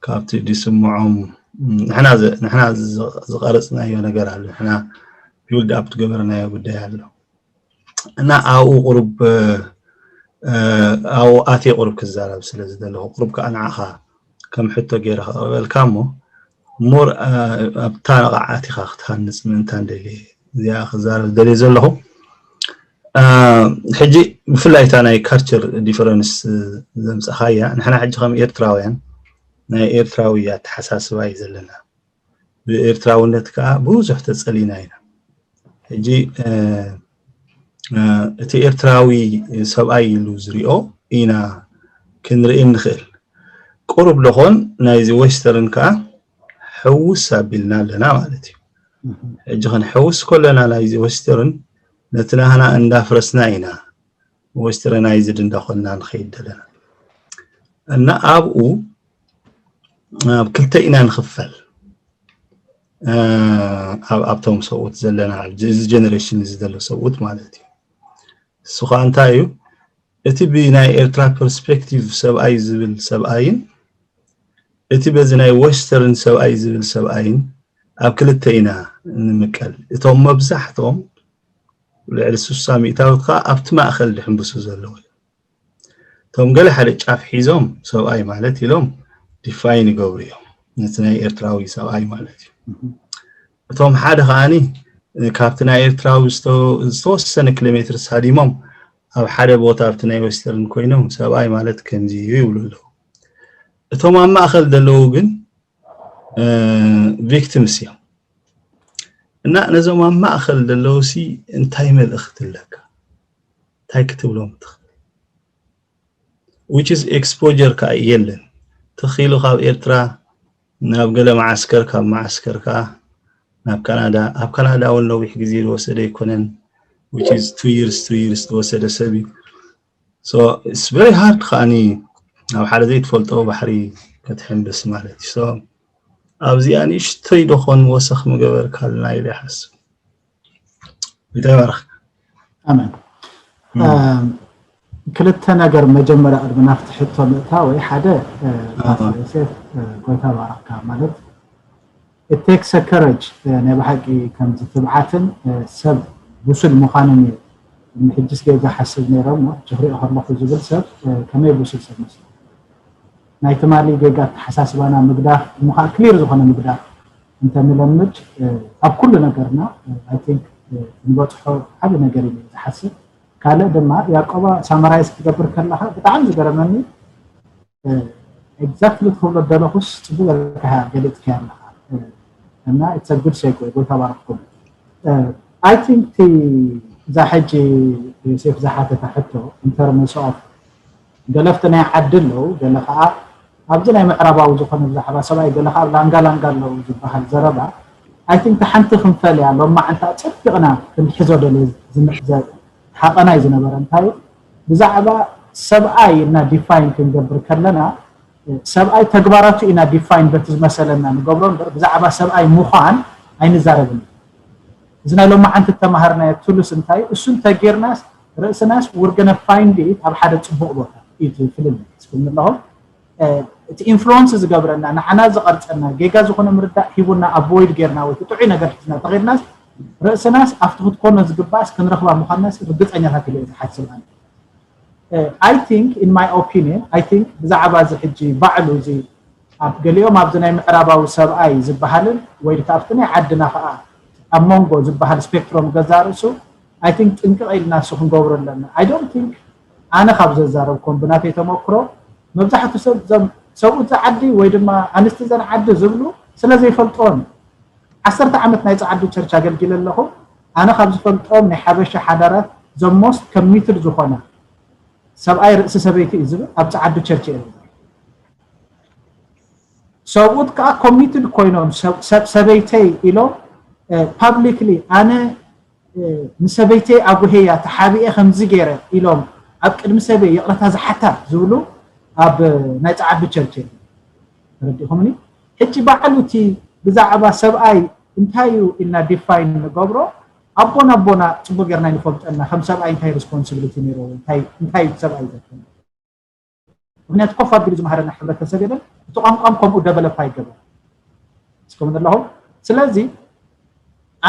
ካብቲ ዝስምዖም ንሕና ዝቀረፅናዮ ነገር ኣሎ ንሕና ቢልድ ኣፕ ዝገበርናዮ ጉዳይ ኣሎ እና ኣብኡ ቁሩብ ኣብኡ ኣትየ ቁሩብ ክዛረብ ስለ ዝደለኹ ቁሩብ ከዓ ንዓኻ ከም ሕቶ ገይረ ከቕርበልካ እሞ ሞር ኣብታ ነቓዓት ኢኻ ክትሃንፅ ምእንታን ደልየ እዚኣ ክዛረብ ደልየ ዘለኹ ሕጂ ብፍላይ እታ ናይ ካልቸር ዲፈረንስ ዘምፀኻያ ንሕና ሕጂ ከም ኤርትራውያን ናይ ኤርትራዊ ኣተሓሳስባ እዩ ዘለና ብኤርትራውነት ከዓ ብዙሕ ተፀሊና ኢና ሕጂ እቲ ኤርትራዊ ሰብኣይ ኢሉ ዝሪኦ ኢና ክንርኢ እንኽእል ቁሩብ ዶኾን ናይዚ ዌስተርን ከዓ ሕውስ ኣቢልና ኣለና ማለት እዩ ሕጂ ክንሕውስ ከለና ናይዚ ዌስተርን ነቲ ናህና እንዳፍረስና ኢና ዌስተረናይዝድ እንዳኾንና ንኸይድ ዘለና እና ኣብኡ ኣብ ክልተ ኢና ንኽፈል ኣብ ኣብቶም ሰብኡት ዘለና እዚ ጀነሬሽን እዚ ዘሎ ሰብኡት ማለት እዩ። እሱ ከዓ እንታይ እዩ? እቲ ብናይ ኤርትራ ፐርስፔክቲቭ ሰብኣይ ዝብል ሰብኣይን እቲ በዚ ናይ ዌስተርን ሰብኣይ ዝብል ሰብኣይን ኣብ ክልተ ኢና ንምቀል። እቶም መብዛሕቶም ልዕሊ ስሳ ሚእታዊት ከዓ ኣብቲ ማእኸል ድሕንብሱ ዘለዉ እዮም። እቶም ገለ ሓደ ጫፍ ሒዞም ሰብኣይ ማለት ኢሎም ዲፋይን ይገብሩ እዮም ነቲ ናይ ኤርትራዊ ሰብኣይ ማለት እዩ። እቶም ሓደ ከዓኒ ካብቲ ናይ ኤርትራዊ ዝተወሰነ ኪሎ ሜትር ሳዲሞም ኣብ ሓደ ቦታ ኣብቲ ናይ ዌስተርን ኮይኖም ሰብኣይ ማለት ከምዚ እዩ ይብሉ ኣለዉ። እቶም ኣብ ማእኸል ዘለዉ ግን ቪክቲምስ እዮም። እና ነዞም ኣብ ማእኸል ዘለዉ ሲ እንታይ መልእኽቲ ኣለካ? እንታይ ክትብሎም ትኽእል? Which is exposure ከዓ የለን። ተኺሉ ካብ ኤርትራ ናብ ገለ መዓስከር፣ ካብ መዓስከር ከዓ ናብ ካናዳ። ኣብ ካናዳ እውን ነዊሕ ግዜ ዝወሰደ ኣይኮነን። Which is two years, two years ዝወሰደ ሰብ እዩ። So it's very hard ከዓኒ ኣብ ሓደ ዘይትፈልጦ ባሕሪ ክትሕንብስ ማለት እዩ። So ኣብዚኣ ንእሽተይ ዶኾን ወሰኽ ምገበርካልና ኢለ ይሓስብ። ይባርኽ። ኣሜን። ክልተ ነገር መጀመርያ ቅድሚ ናብቲ ሕቶ ምእታወይ፣ ሓደ ዮሴፍ ጎይታ ባረኽካ ማለት it takes a courage ናይ ብሓቂ ከምዚ ትብዓትን ሰብ ብሱል ምዃንን እዩ። ቅድሚ ሕጅስ ጌጋ ሓስብ ነይረ እሞ ጭፍሪኦ ከለኹ ዝብል ሰብ ከመይ ብሱል ሰብ መስሎ ናይ ትማሊ ጌጋ ኣተሓሳስባና ምግዳፍ እሞ ከዓ ክሊር ዝኾነ ምግዳፍ እንተንለምድ ኣብ ኩሉ ነገርና I think ክንበፅሖ ዓቢ ነገር እዩ ዝሓስብ። ካልእ ድማ ያቆባ ሳመራይዝ ክትገብር ከለካ ብጣዕሚ ዝገረመኒ exactly ትብሎ ደለኹስ ጽቡቅ ጌርካ ገሊጽካ ኣለካ እና it's a good segue ጎይታ ባረክኩም። I think እዛ ሕጂ ዮሴፍ ዝሓተታ ሕቶ in terms of ገለፍቲ ናይ ዓዲ ኣለዉ ገለ ከዓ ኣብዚ ናይ ምዕራባዊ ዝኾነ ብዛዕባ ሰብኣይ ገለ ከዓ ላንጋ ላንጋ ኣለዉ ዝበሃል ዘረባ I think ሓንቲ ክንፈልያ ሎማዓንቲ ኣጸቢቕና ክንሕዞ ደልየ ሓቐናይ ዝነበረ እንታይ ብዛዕባ ሰብኣይ እና ዲፋይን ክንገብር ከለና ሰብኣይ ተግባራቱ ኢና ዲፋይን በቲ ዝመሰለና ንገብሮ እምበር ብዛዕባ ሰብኣይ ምዃን ኣይንዛረብን። እዚ ናይ ሎማዓንቲ እተማሃርናዮ ቱልስ እንታይ እሱ እንተጌርናስ ርእስናስ we're gonna find it ኣብ ሓደ ፅቡቕ ቦታ እዩ እቲ ፍልልይ እስክብኒ ኣለኹ። እቲ ኢንፍሉወንስ ዝገብረና ንዓና ዝቐርፀና ጌጋ ዝኾነ ምርዳእ ሂቡና ኣቮይድ ጌርና ወይ ጥዑይ ነገር ሒዝና ተኸድናስ ርእስናስ ኣብቲ ክትኮኖ ዝግባእስ ክንረኽባ ምዃንናስ ርግፀኛታት ኢለ ዝሓስብ ኣነ። I think in my opinion I think ብዛዕባ እዚ ሕጂ ባዕሉ እዚ ኣብ ገሊኦም ኣብዚ ናይ ምዕራባዊ ሰብኣይ ዝበሃልን ወይ ከዓ ኣብቲ ናይ ዓድና ከዓ ኣብ መንጎ ዝበሃል ስፔክትሮም ገዛ ርእሱ I think ጥንቅቕ ኢልና እሱ ክንገብሮ ኣለና። I don't think ኣነ ካብ ዘዛረብኩም ብናተይ ተመክሮ መብዛሕቱ ሰብ እዞም ሰብኡት ዝዓዲ ወይ ድማ ኣንስቲ ዘን ዓዲ ዝብሉ ስለ ዘይፈልጥዎም ዓሰርተ ዓመት ናይ ጸዓዱ ቸርች ኣገልጊለ ኣለኹ። ኣነ ካብ ዝፈልጦም ናይ ሓበሻ ሓዳራት the most committed ዝኾነ ሰብኣይ ርእሲ ሰበይቲ እዩ ዝብል ኣብ ጸዓዱ ቸርች እየ ዝብል። ሰብኡት ከዓ ኮሚትድ ኮይኖም ሰብ ሰበይተይ ኢሎም ፓብሊክሊ ኣነ ንሰበይተይ ኣጉሄያ ተሓቢኤ ከምዚ ገይረ ኢሎም ኣብ ቅድሚ ሰበይ ይቕረታ ዝሓታ ዝብሉ ኣብ ናይ ጸዓዱ ቸርች እዮም። ተረዲእኹምኒ? ሕጂ ባዕሉ እቲ ብዛዕባ ሰብኣይ እንታይ እዩ ኢልና ዲፋይን ንገብሮ ኣቦና ኣቦና ፅቡቅ ጌርና ንፈልጠና ከም ሰብኣይ እንታይ ሪስፖንሲቢሊቲ ነይሮ እንታይ እንታይ ሰብኣይ ዘፈነ ምክንያቱ ኮፍ ኣቢሉ ዝመሃረና ሕብረተሰብ የለን እቲ ቋንቋም ከምኡ ደቨሎፕ ኣይገበረ እስከምን ኣለኹም ስለዚ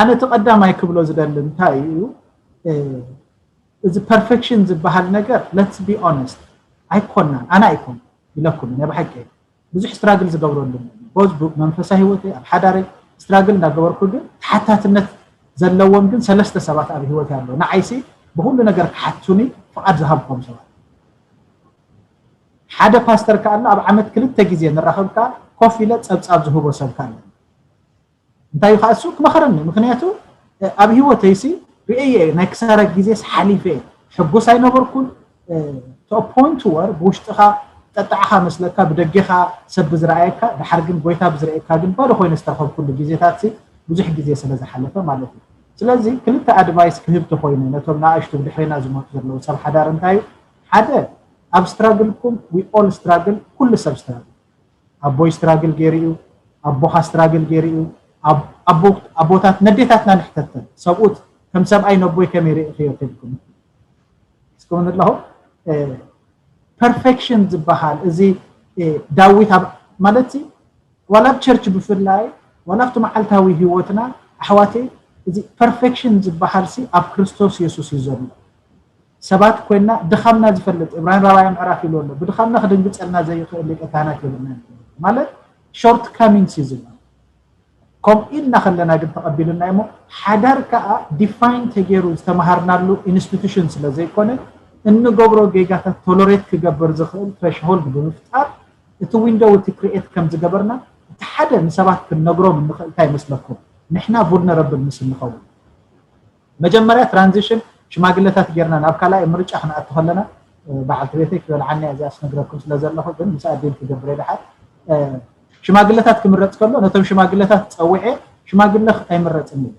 ኣነ እቲ ቀዳማይ ክብሎ ዝደሊ እንታይ እዩ እዚ ፐርፌክሽን ዝበሃል ነገር let's be honest ኣይኮናን ኣነ ኣይኮን ኢለኩም ናይ ብሓቂ ብዙሕ ስትራግል ዝገብረሉ ቦዝ መንፈሳዊ ህይወተይ ኣብ ሓዳረይ ስትራግል እንዳገበርኩ ግን ተሓታትነት ዘለዎም ግን ሰለስተ ሰባት ኣብ ህይወት ኣለዉ ንዓይሲ ብኩሉ ነገር ክሓቱኒ ፍቓድ ዝሃብኮም ሰባት ሓደ ፓስተር ከኣሎ ኣብ ዓመት ክልተ ግዜ ንራኸብካ ኮፍ ኢለ ጸብጻብ ዝህቦ ሰብ ከኣለ እንታይ እዩ ከዓ እሱ ክመኸረኒ ምክንያቱ ኣብ ህይወተይሲ ርእየ ናይ ክሳራ ግዜስ ሓሊፈ ሕጉስ ኣይነበርኩን to a point where ብውሽጥኻ ጠጣዕኻ መስለካ ብደጌኻ ሰብ ብዝረኣየካ ድሓር ግን ጎይታ ብዝረኣየካ ግን ባዶ ኮይነ ዝተረኸብኩሉ ግዜታት ብዙሕ ግዜ ስለ ዝሓለፈ ማለት እዩ ስለዚ ክልተ ኣድቫይስ ክህብ ተኮይነ ነቶም ንኣሽቱ ብድሕሬና ዝመጡ ዘለዉ ሰብ ሓዳር እንታይ እዩ ሓደ ኣብ ስትራግልኩም we all struggle ኩሉ ሰብ ስትራግል ኣቦይ ስትራግል ገይሩ እዩ ኣቦኻ ስትራግል ገይሩ እዩ ኣቦታት ነዴታትና ንሕተተን ሰብኡት ከም ሰብኣይ ነቦይ ከመይ ርኢኽዮ ተልኩም እስኩም ኣለኹ perfection ዝበሃል እዚ ዳዊት ማለት ዋላ ኣብ ቸርች ብፍላይ ዋላ ኣብቲ መዓልታዊ ህይወትና ኣሕዋተይ እዚ perfection ዝበሃል ሲ ኣብ ክርስቶስ የሱስ እዩ ዘሎ። ሰባት ኮይና ድኻምና ዝፈልጥ እብራን ራባይ ምዕራፍ ኢሉ ኣሎ። ብድኻምና ክድንግጸልና ዘይኽእል ሊቀ ካህናት የብልና ማለት shortcomings እዩ ዝብል። ከምኡ ኢልና ከለና ግን ተቐቢሉና እሞ ሓዳር ከዓ define ተገይሩ ዝተምሃርናሉ institution ስለ ዘይኮነ እንገብሮ ጌጋታት tolerate ክገብር ዝኽእል threshold ብምፍጣር እቲ window እቲ create ከም ዝገበርና እቲ ሓደ ንሰባት ክንነግሮም እንኽእል እንታይ ይመስለኩም? ንሕና vulnerable ምስ እንኸውን መጀመርያ transition ሽማግለታት ጌርና ናብ ካልኣይ ምርጫ ክንኣቱ ከለና በዓልቲ ቤተይ ክበልዓኒ እያ እዚኣ ስነግረኩም ስለ ዘለኹ ግን ምስ ኣዴን ክገብር እየ ድሓር ሽማግለታት ክምረፅ ከሎ ነቶም ሽማግለታት ፀዊዐ ሽማግለ ኣይምረፅን እዩ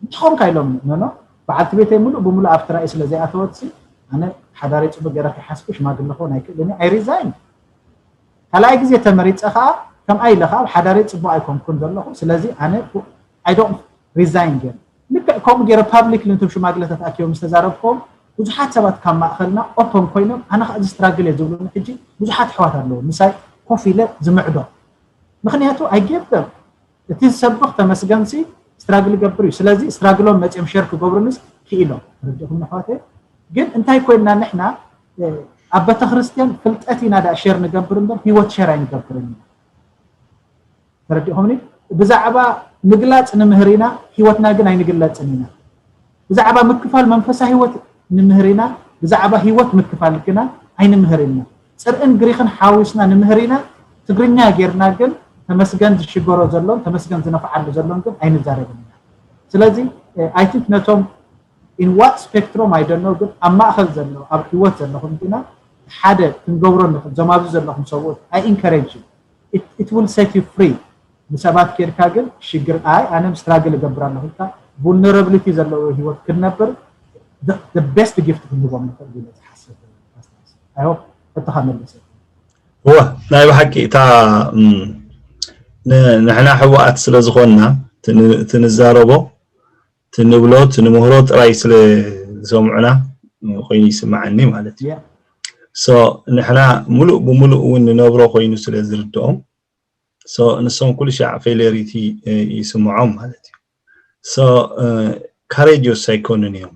ንስኹም ካይሎም ኖኖ በዓልቲ ቤተይ ሙሉእ ብሙሉእ ኣብቲ ራእይ ስለ ዘይኣተወትሲ ኣነ ሓዳረይ ፅቡቅ ገይረ ከይሓስኩ ሽማግለ ክኾን ኣይክእልን እየ I resign ካልኣይ ግዜ ተመሪፀ ከዓ ከምኣ ኢለ ከዓ ኣብ ሓዳረይ ፅቡቅ ኣይኮንኩን ዘለኹ ስለዚ ኣነ I don't resign ገይረ ልክዕ ከምኡ ገይረ publicly ነቶም ሽማግለታት ኣኪቦም ዝተዛረብክዎም ብዙሓት ሰባት ካብ ማእኸልና open ኮይኖም ኣነ ከዓ እዚ struggle እየ ዝብሉኒ ሕጂ ብዙሓት ኣሕዋት ኣለዉ ምሳይ ኮፍ ኢለ ዝምዕዶ ምኽንያቱ I gave them እቲ ዝሰብኽ ተመስገን ሲ struggle ይገብር እዩ ስለዚ struggle ኦም መፅዮም share ክገብሩንስ ክኢሎም ተረዲእኹም ኣሕዋተይ ግን እንታይ ኮይንና ንሕና ኣብ ቤተክርስትያን ፍልጠት ኢና ደኣ share ንገብር እምበር ህይወት share ኣይንገብርን ኢና ተረዲእኹምኒ ብዛዕባ ምግላፅ ንምህር ኢና ህይወትና ግን ኣይንግለፅን ኢና ብዛዕባ ምክፋል መንፈሳዊ ህይወት ንምህር ኢና ብዛዕባ ህይወት ምክፋል ግና ኣይንምህር ኢና ፅርኢን ግሪኽን ሓዊስና ንምህር ኢና ትግርኛ ጌርና ግን ተመስገን ዝሽገሮ ዘሎን ተመስገን ዝነፍዓሉ ዘሎን ግን ኣይንዛረብን ኢና ስለዚ I think ነቶም in what spectrum I don't know ግን ኣብ ማእኸል ዘሎ ኣብ ህይወት ዘለኹም ግና ሓደ ክንገብሮ ንኽእል ዞም ኣብዚ ዘለኹም ሰብኡት I encourage you it will set you free ንሰባት ኬድካ ግን ሽግር ኣይ ኣነ struggle እገብር ኣለኹ ኢልካ vulnerability ዘለዎ ህይወት ክንነብር the best gift ክንህቦም ንኽእል ኢለ ዝሓስብ I hope እትኻ መለሰ እወ ናይ ብሓቂ እታ ንሕና ሕወኣት ስለ ዝኾንና ትንዛረቦ ትንብሎ ትንምህሮ ጥራይ ስለ ዝሰምዑና ኮይኑ ይስምዓኒ ማለት እዩ so ንሕና ሙሉእ ብሙሉእ እውን ንነብሮ ኮይኑ ስለ ዝርድኦም so ንሶም ኩሉ ሻዕ failurity ይስምዖም ማለት እዩ so courageous ኣይኮኑን እዮም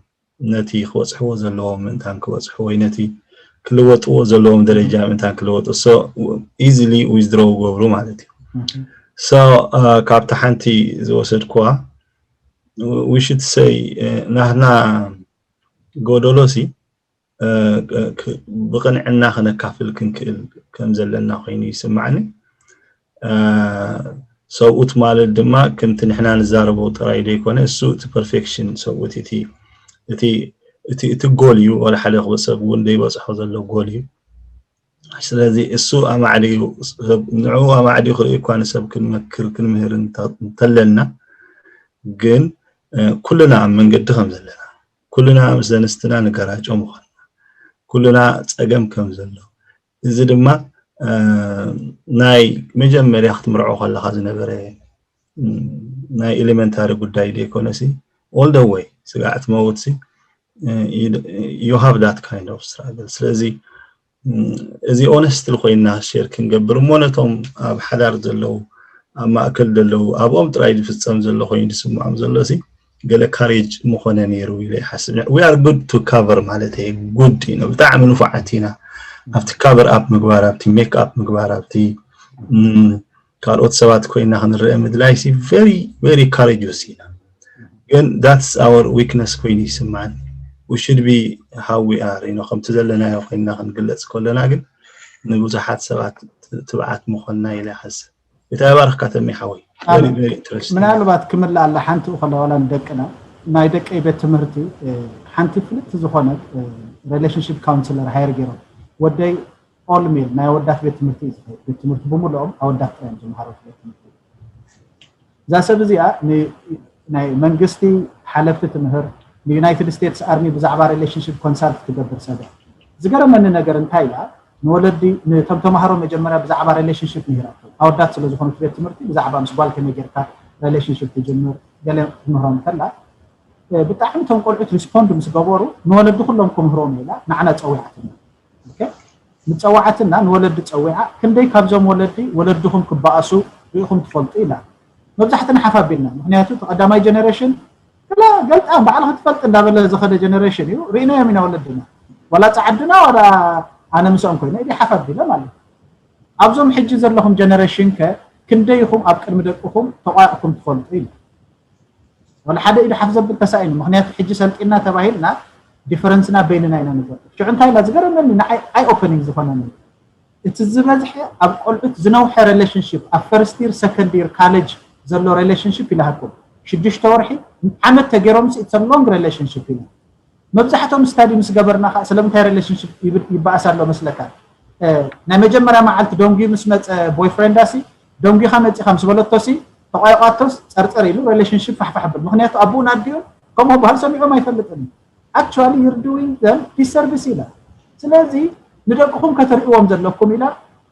ነቲ ክበፅሕዎ ዘለዎም ምእንታን ክበፅሑ ወይ ነቲ ክልወጥዎ ዘለዎም ደረጃ ምእንታን ክልወጡ so easily withdraw ይገብሩ ማለት እዩ so ካብቲ ሓንቲ ዝወሰድኩዋ we should say ናህና ጎደሎ ሲ ብቕንዕና ክነካፍል ክንክእል ከም ዘለና ኮይኑ ይስማዕኒ ሰብኡት ማለት ድማ ከምቲ ንሕና ንዛረቦ ጥራይ ዘይኮነ እሱ እቲ perfection ሰብኡት እቲ እቲ እቲ እቲ ጎል እዩ ወላ ሓደ ሰብ እውን ዘይበፅሖ ዘሎ ጎል እዩ ስለዚ እሱ ኣማዕድዩ ንዕኡ ኣማዕድዩ ክርኢ እኳ ንሰብ ክንመክር ክንምህር እንተለና ግን ኩልና ኣብ መንገዲ ከም ዘለና ኩልና ምስ ዘንስትና ንገራጮ ምዃንና ኩልና ፀገም ከም ዘሎ እዚ ድማ ናይ መጀመርያ ክትምርዖ ከለካ ዝነበረ ናይ elementary ጉዳይ ዘይኮነ ሲ all the way ስጋዕ ትመውት ሲ you have that kind of struggle ስለዚ እዚ honestly ኮይና share ክንገብር እሞ ነቶም ኣብ ሓዳር ዘለዉ ኣብ ማእከል ዘለዉ ኣብኦም ጥራይ ዝፍጸም ዘሎ ኮይኑ ዝስምዖም ዘሎ ሲ ገለ courage ምኾነ ነይሩ ኢለ ይሓስብ we are good to cover ማለት እዩ good ኢና ብጣዕሚ ንፉዓት ኢና ኣብቲ cover up ምግባር ኣብቲ make up ምግባር ኣብቲ ካልኦት ሰባት ኮይና ክንረአ ምድላይ ሲ very very courageous ኢና ግን that's our weakness ኮይኑ ይስምዓኒ we should be how we are you know ከምቲ ዘለናዮ ኮይና ክንግለጽ ከለና ግን ንብዙሓት ሰባት ትብዓት ምኾንና ኢለ ይሓስብ እንታይ ባርኽካ ተሚ ሓወይ ምናልባት ክምልኣላ ሓንቲ ከላ ዋላ ንደቅና ናይ ደቀይ ቤት ትምህርቲ ሓንቲ ፍልጥቲ ዝኾነት relationship counselor hire ገይሮም ወደይ all male ናይ ኣወዳት ቤት ትምህርቲ እዩ ዝኸይድ ቤት ትምህርቲ ብምልኦም ኣወዳት ጥራይ እዮም ዝመሃሩ ቤት ትምህርቲ እዛ ሰብ እዚኣ ናይ መንግስቲ ሓለፍቲ ትምህር ን United States Army ብዛዕባ relationship consult ትገብር ሰብ እያ ዝገረመኒ ነገር እንታይ ኢላ ንወለዲ ንቶም ተማሃሮ መጀመርያ ብዛዕባ relationship ምሂራቶም ኣወዳት ስለ ዝኾኑ ቤት ትምህርቲ ብዛዕባ ምስ ጓል ከመይ ጌርካ relationship ትጅምር ገለ ክትምህሮም ከላ ብጣዕሚ እቶም ቆልዑት respond ምስ ገበሩ ንወለዲ ኩሎም ክምህሮም ኢላ ንዓና ፀዊዓትና። ምፀዋዓትና ንወለዲ ፀዊዓ ክንደይ ካብዞም ወለዲ ወለድኹም ክበኣሱ ርኢኹም ትፈልጡ ኢላ። መብዛሕትና ሓፍ ኣቢልና። ምክንያቱ እቲ ቀዳማይ generation ገለ ገልጣም ባዕልኻ ትፈልጥ እንዳበለ ዝኸደ generation እዩ። ርኢናዮም ኢና ወለድና። ዋላ ፃዓድና ዋላ ኣነ ምስኦም ኮይነ ኢዲ ሓፍ ኣቢለ ማለት እዩ። ኣብዞም ሕጂ ዘለኹም generation ከ ክንደይ ኢኹም ኣብ ቅድሚ ደቅኹም ተቋኢኹም ትፈልጡ ኢሉ። ዋላ ሓደ ኢዱ ሓፍ ዘብል ተሳኢኑ። ምክንያቱ ሕጂ ሰልጢና ተባሂልና difference ና በይንና ኢና ንገብር። ሽዑ እንታይ ኢላ ዝገረመኒ ንዓይ eye opening ዝኾነኒ እቲ ዝበዝሐ ኣብ ቆልዑት ዝነውሐ relationship ኣብ first year second year college ዘሎ relationship ኢላሃኩም ሽዱሽተ ወርሒ ዓመት ተገይሮም it's a long relationship ኢላ። መብዛሕትኦም study ምስ ገበርና ከዓ ስለምንታይ relationship ይበኣስ ኣሎ መስለካ? ናይ መጀመርያ መዓልቲ ደንጉዩ ምስ መፀ boyfriend ኣሲ ደንጉኻ መፂኻ ምስ በለቶሲ ተቋይቋቶስ ፀርፀር ኢሉ relationship ፋሕፋሕ ብል። ምክንያቱ ኣቡኡን ኣዲኡን ከምኡ ባህል ሰሚዖም ኣይፈልጥን እዩ። Actually you're doing them disservice ኢላ። ስለዚ ንደቅኹም ከተርእዎም ዘለኩም ኢላ።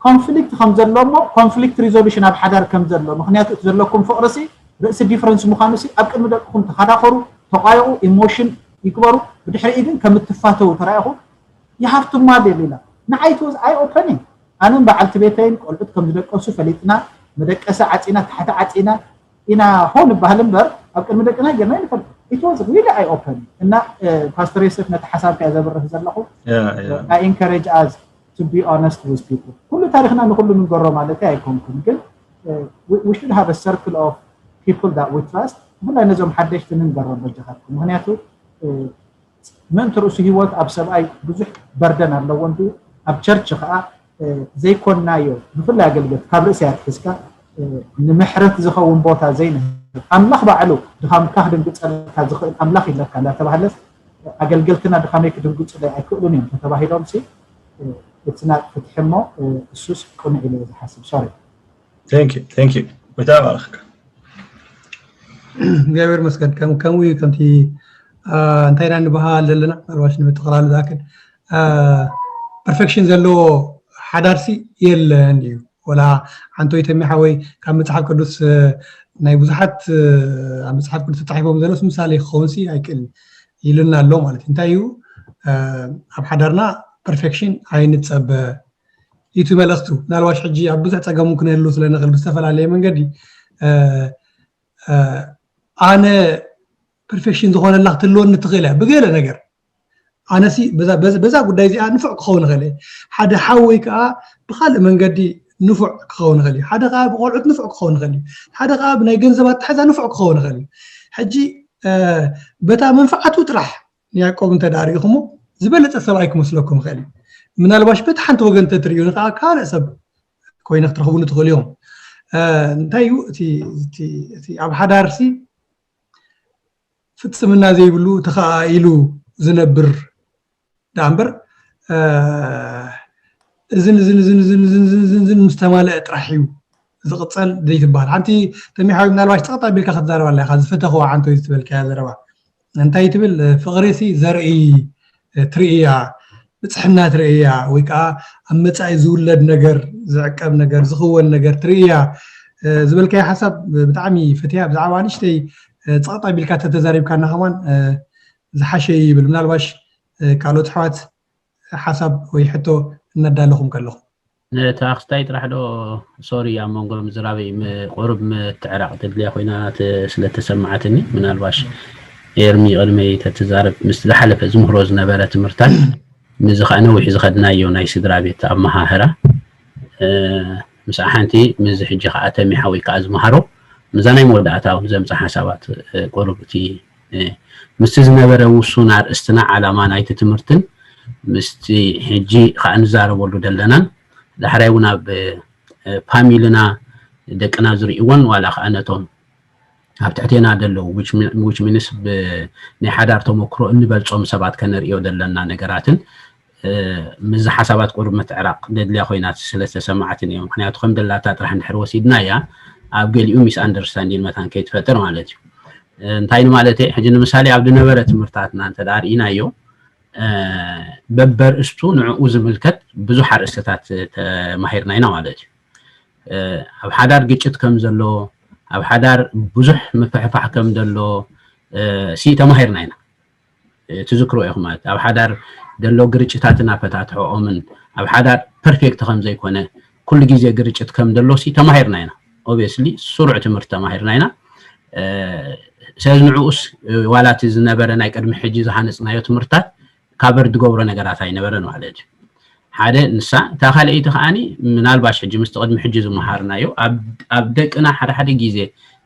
ኮንፍሊክት ከም ዘሎ እሞ ኮንፍሊክት ሪዞሉሽን ኣብ ሓዳር ከም ዘሎ፣ ምክንያቱ እቲ ዘለኩም ፍቅሪ ሲ ርእሲ ዲፍረንስ ምዃኑ ሲ ኣብ ቅድሚ ደቅኹም ተኸራኸሩ፣ ተቋየቑ፣ ኢሞሽን ይግበሩ። ብድሕሪኡ ግን ከም እትፋተዉ ተራኢኹም you have to model ኢላ። ንዓይ it was eye opening። ኣነን በዓልቲ ቤተይን ቆልዑት ከም ዝደቀሱ ፈሊጥና መደቀሲ ዓፂና ታሕቲ ዓፂና ኢና ሆ ንባህል እምበር ኣብ ቅድሚ ደቅና ጌርና ይንፈልጥ። It was really eye opening እና ፓስተር ዮሴፍ ነቲ ሓሳብካ እየ ዘብርህ ዘለኹ። I encourage us to be honest with people። ኩሉ ታሪክና ንኩሉ ንገሮ ማለት ኣይኮንኩን፣ ግን we should have a circle of people that we trust። ብፍላይ ነዞም ሓደሽቲ ንንገሮም በጃኻትኩም። ምክንያቱ ምእንቲ ርእሱ ህይወት ኣብ ሰብኣይ ብዙሕ በርደን ኣለዎ እንዱ ኣብ ቸርች ከዓ ዘይኮንናዮ ብፍላይ ኣገልገልቲ ካብ ርእሲ ኣትሒዝካ ንምሕረት ዝኸውን ቦታ ዘይንህብ ኣምላኽ ባዕሉ ድኻምካ ክድንግፀልካ ዝኽእል ኣምላኽ ይለካ እንዳተባህለስ ኣገልገልትና ድኻመይ ክድንግፁለይ ኣይክእሉን እዮም ተተባሂሎም ሲ እትና ፍትሒ እሞ እሱስ ቅኑዕ ኢለ ዝሓስብ። ሶሪ። Thank you, thank you። ጎይታ ይባርኽካ። እግዚኣብሔር መስገን ከምኡ እዩ። ከምቲ እንታይ ኢና ንበሃል ዘለና ምናልባሽ ንምትቕላሉ ዝኣክል ፐርፌክሽን ዘለዎ ሓዳርሲ የለን እዩ። ወላ ሓንቶ ይተሚ ሓወይ ካብ መፅሓፍ ቅዱስ ናይ ብዙሓት ኣብ መፅሓፍ ቅዱስ ተፃሒፎም ዘለስ ምሳሌ ክኸውን ሲ ኣይክእልን ይልና ኣሎ ማለት እዩ። እንታይ እዩ ኣብ ሓዳርና ፐርፌክሽን ኣይንፀበ እዩ እቲ መልእኽቱ። ምናልባሽ ሕጂ ኣብ ብዙሕ ፀገም እውን ክነህሉ ስለ ንኽእል ብዝተፈላለየ መንገዲ ኣነ ፐርፌክሽን ዝኾነላ ክትህልወኒ ትኽእል እያ ብገለ ነገር ኣነሲ በዛ ጉዳይ እዚኣ ንፉዕ ክኸውን ይኽእል እየ። ሓደ ሓወይ ከዓ ብካልእ መንገዲ ንፉዕ ክኸውን ይኽእል እዩ። ሓደ ከዓ ብቆልዑት ንፉዕ ክኸውን ይኽእል እዩ። ሓደ ከዓ ብናይ ገንዘብ ኣተሓዛ ንፉዕ ክኸውን ይኽእል እዩ። ሕጂ በታ መንፍዓቱ ጥራሕ ንያዕቆብ እንተ ደኣ ርኢኹሞ ዝበለጸ ሰብኣይ ክመስለኩም ይኽእል እዩ። ምናልባሽ በቲ ሓንቲ ወገን እንተትርእዩኒ ከዓ ካልእ ሰብ ኮይነ ክትረኽቡኒ ትኽእሉ እዮም። እንታይ እዩ እቲ ኣብ ሓዳርሲ ፍጽምና ዘይብሉ ተኸኣኢሉ ዝነብር ደኣ እምበር እዝን እዝን እዝን እዝን እዝን እዝን እዝን ምስ ተማልአ ጥራሕ እዩ ዝቕጸል ዘይትበሃል። ሓንቲ ተሚሓዊ ምናልባሽ ጸቕጥ ኣቢልካ ክትዛረባ ኣለካ ዝፈተኽዋ ዓንቶ እዩ ዝትበልካያ ዘረባ እንታይ ትብል ፍቕሪ ሲ ዘርኢ ትርእያ ብፅሕና ትርእያ ወይ ከዓ ኣብ መፃኢ ዝውለድ ነገር ዝዕቀብ ነገር ዝኽወን ነገር ትርእያ ዝበልካዮ ሓሳብ ብጣዕሚ ፈትያ ብዛዕባ ንእሽተይ ፀቕጥ ኣቢልካ ተተዛሪብካና ከማን ዝሓሸ ይብል ምናልባሽ ካልኦት ኣሕዋት ሓሳብ ወይ ሕቶ እናዳለኹም ከለኹም ነታ ክስታይ ጥራሕ ዶ ሶሪ ኣብ መንጎ ምዝራበይ ቁሩብ ምትዕራቕ ተድልያ ኮይና ስለተሰማዓትኒ ምናልባሽ ኤርሚ ቅድመይ ተትዛረብ ምስ ዝሓለፈ ዝምህሮ ዝነበረ ትምህርታት ንዚ ከዓ ነዊሕ ዝኸድናዮ ናይ ስድራ ቤት ኣመሃህራ ምስኣ ሓንቲ ምዚ ሕጂ ከዓ ተሚሓ ወይ ከዓ ዝመሃሮ ምዛ ናይ መወዳእታ እውን ዘምፃ ሓሳባት ቁሩብ እቲ ምስቲ ዝነበረ ውሱን ኣርእስትና ዓላማ ናይቲ ትምህርትን ምስቲ ሕጂ ከዓ ንዛረበሉ ደለናን ዳሕራይ እውን ኣብ ፋሚልና ደቅና ዝርእይዎን ዋላ ከዓ ነቶም ኣብ ትሕቴና ደለዉ which means ናይ ሓዳር ተመክሮ እንበልፆም ሰባት ከነርእዮ ዘለና ነገራትን ምዚ ሓሳባት ቁሩብ ምትዕራቕ ደድልያ ኮይና ስለዝተሰማዓትን እዮ ምክንያቱ ከም ደላታ ጥራሕ እንድሕር ወሲድናያ ኣብ ገሊኡ ሚስ ኣንደርስታንዲን መታን ከይትፈጥር ማለት እዩ እንታይ ንማለት ሕጂ ንምሳሌ ኣብ ዝነበረ ትምህርታትና እንተ ርኢናዮ በበርእስቱ ንዕኡ ዝምልከት ብዙሕ ኣርእስትታት ተማሂርና ኢና ማለት እዩ ኣብ ሓዳር ግጭት ከም ዘሎ ኣብ ሓዳር ብዙሕ ምፍሕፋሕ ከም ዘሎ ሲ ተማሂርና ኢና። ትዝክሮ ኢኹም ማለት ኣብ ሓዳር ዘሎ ግርጭታትን ኣፈታትሖኦምን ኣብ ሓዳር ፐርፌክት ከም ዘይኮነ፣ ኩሉ ግዜ ግርጭት ከም ዘሎ ሲ ተማሂርና ኢና። ኦብስሊ ስሩዕ ትምህርቲ ተማሂርና ኢና። ስለዚ ንዕኡስ ዋላ እቲ ዝነበረ ናይ ቅድሚ ሕጂ ዝሃነፅናዮ ትምህርትታት ካቨር ዝገብሮ ነገራት ኣይነበረን ማለት እዩ። ሓደ ንሳ እታ ካልኣይቲ ከዓኒ ምናልባሽ ሕጂ ምስቲ ቅድሚ ሕጂ ዝመሃርናዮ ኣብ ደቅና ሓደ ሓደ ግዜ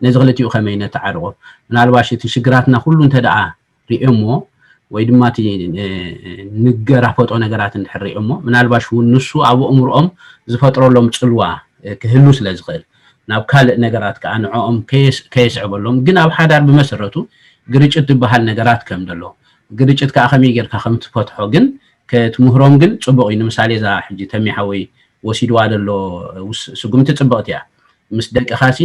ነዚ ክልቲኡ ከመይ ነተዓርቆ? ምናልባሽ እቲ ሽግራትና ኩሉ እንተ ደኣ ሪኦሞ ወይ ድማ እቲ ንገራፈጦ ነገራት እንድሕር ሪኦሞ ምናልባሽ እውን ንሱ ኣብ ኣእምሮኦም ዝፈጥረሎም ፅልዋ ክህሉ ስለ ዝኽእል ናብ ካልእ ነገራት ከዓ ንዕኦም ከየስዕበሎም ግን ኣብ ሓዳር ብመሰረቱ ግርጭት ዝበሃል ነገራት ከም ዘሎ ግርጭት ከዓ ከመይ ጌርካ ከም ትፈትሖ ግን ክትምህሮም ግን ፅቡቕ እዩ። ንምሳሌ እዛ ሕጂ ተሚሓወይ ወሲድዋ ዘሎ ስጉምቲ ፅብቕቲ እያ። ምስ ደቅኻ ሲ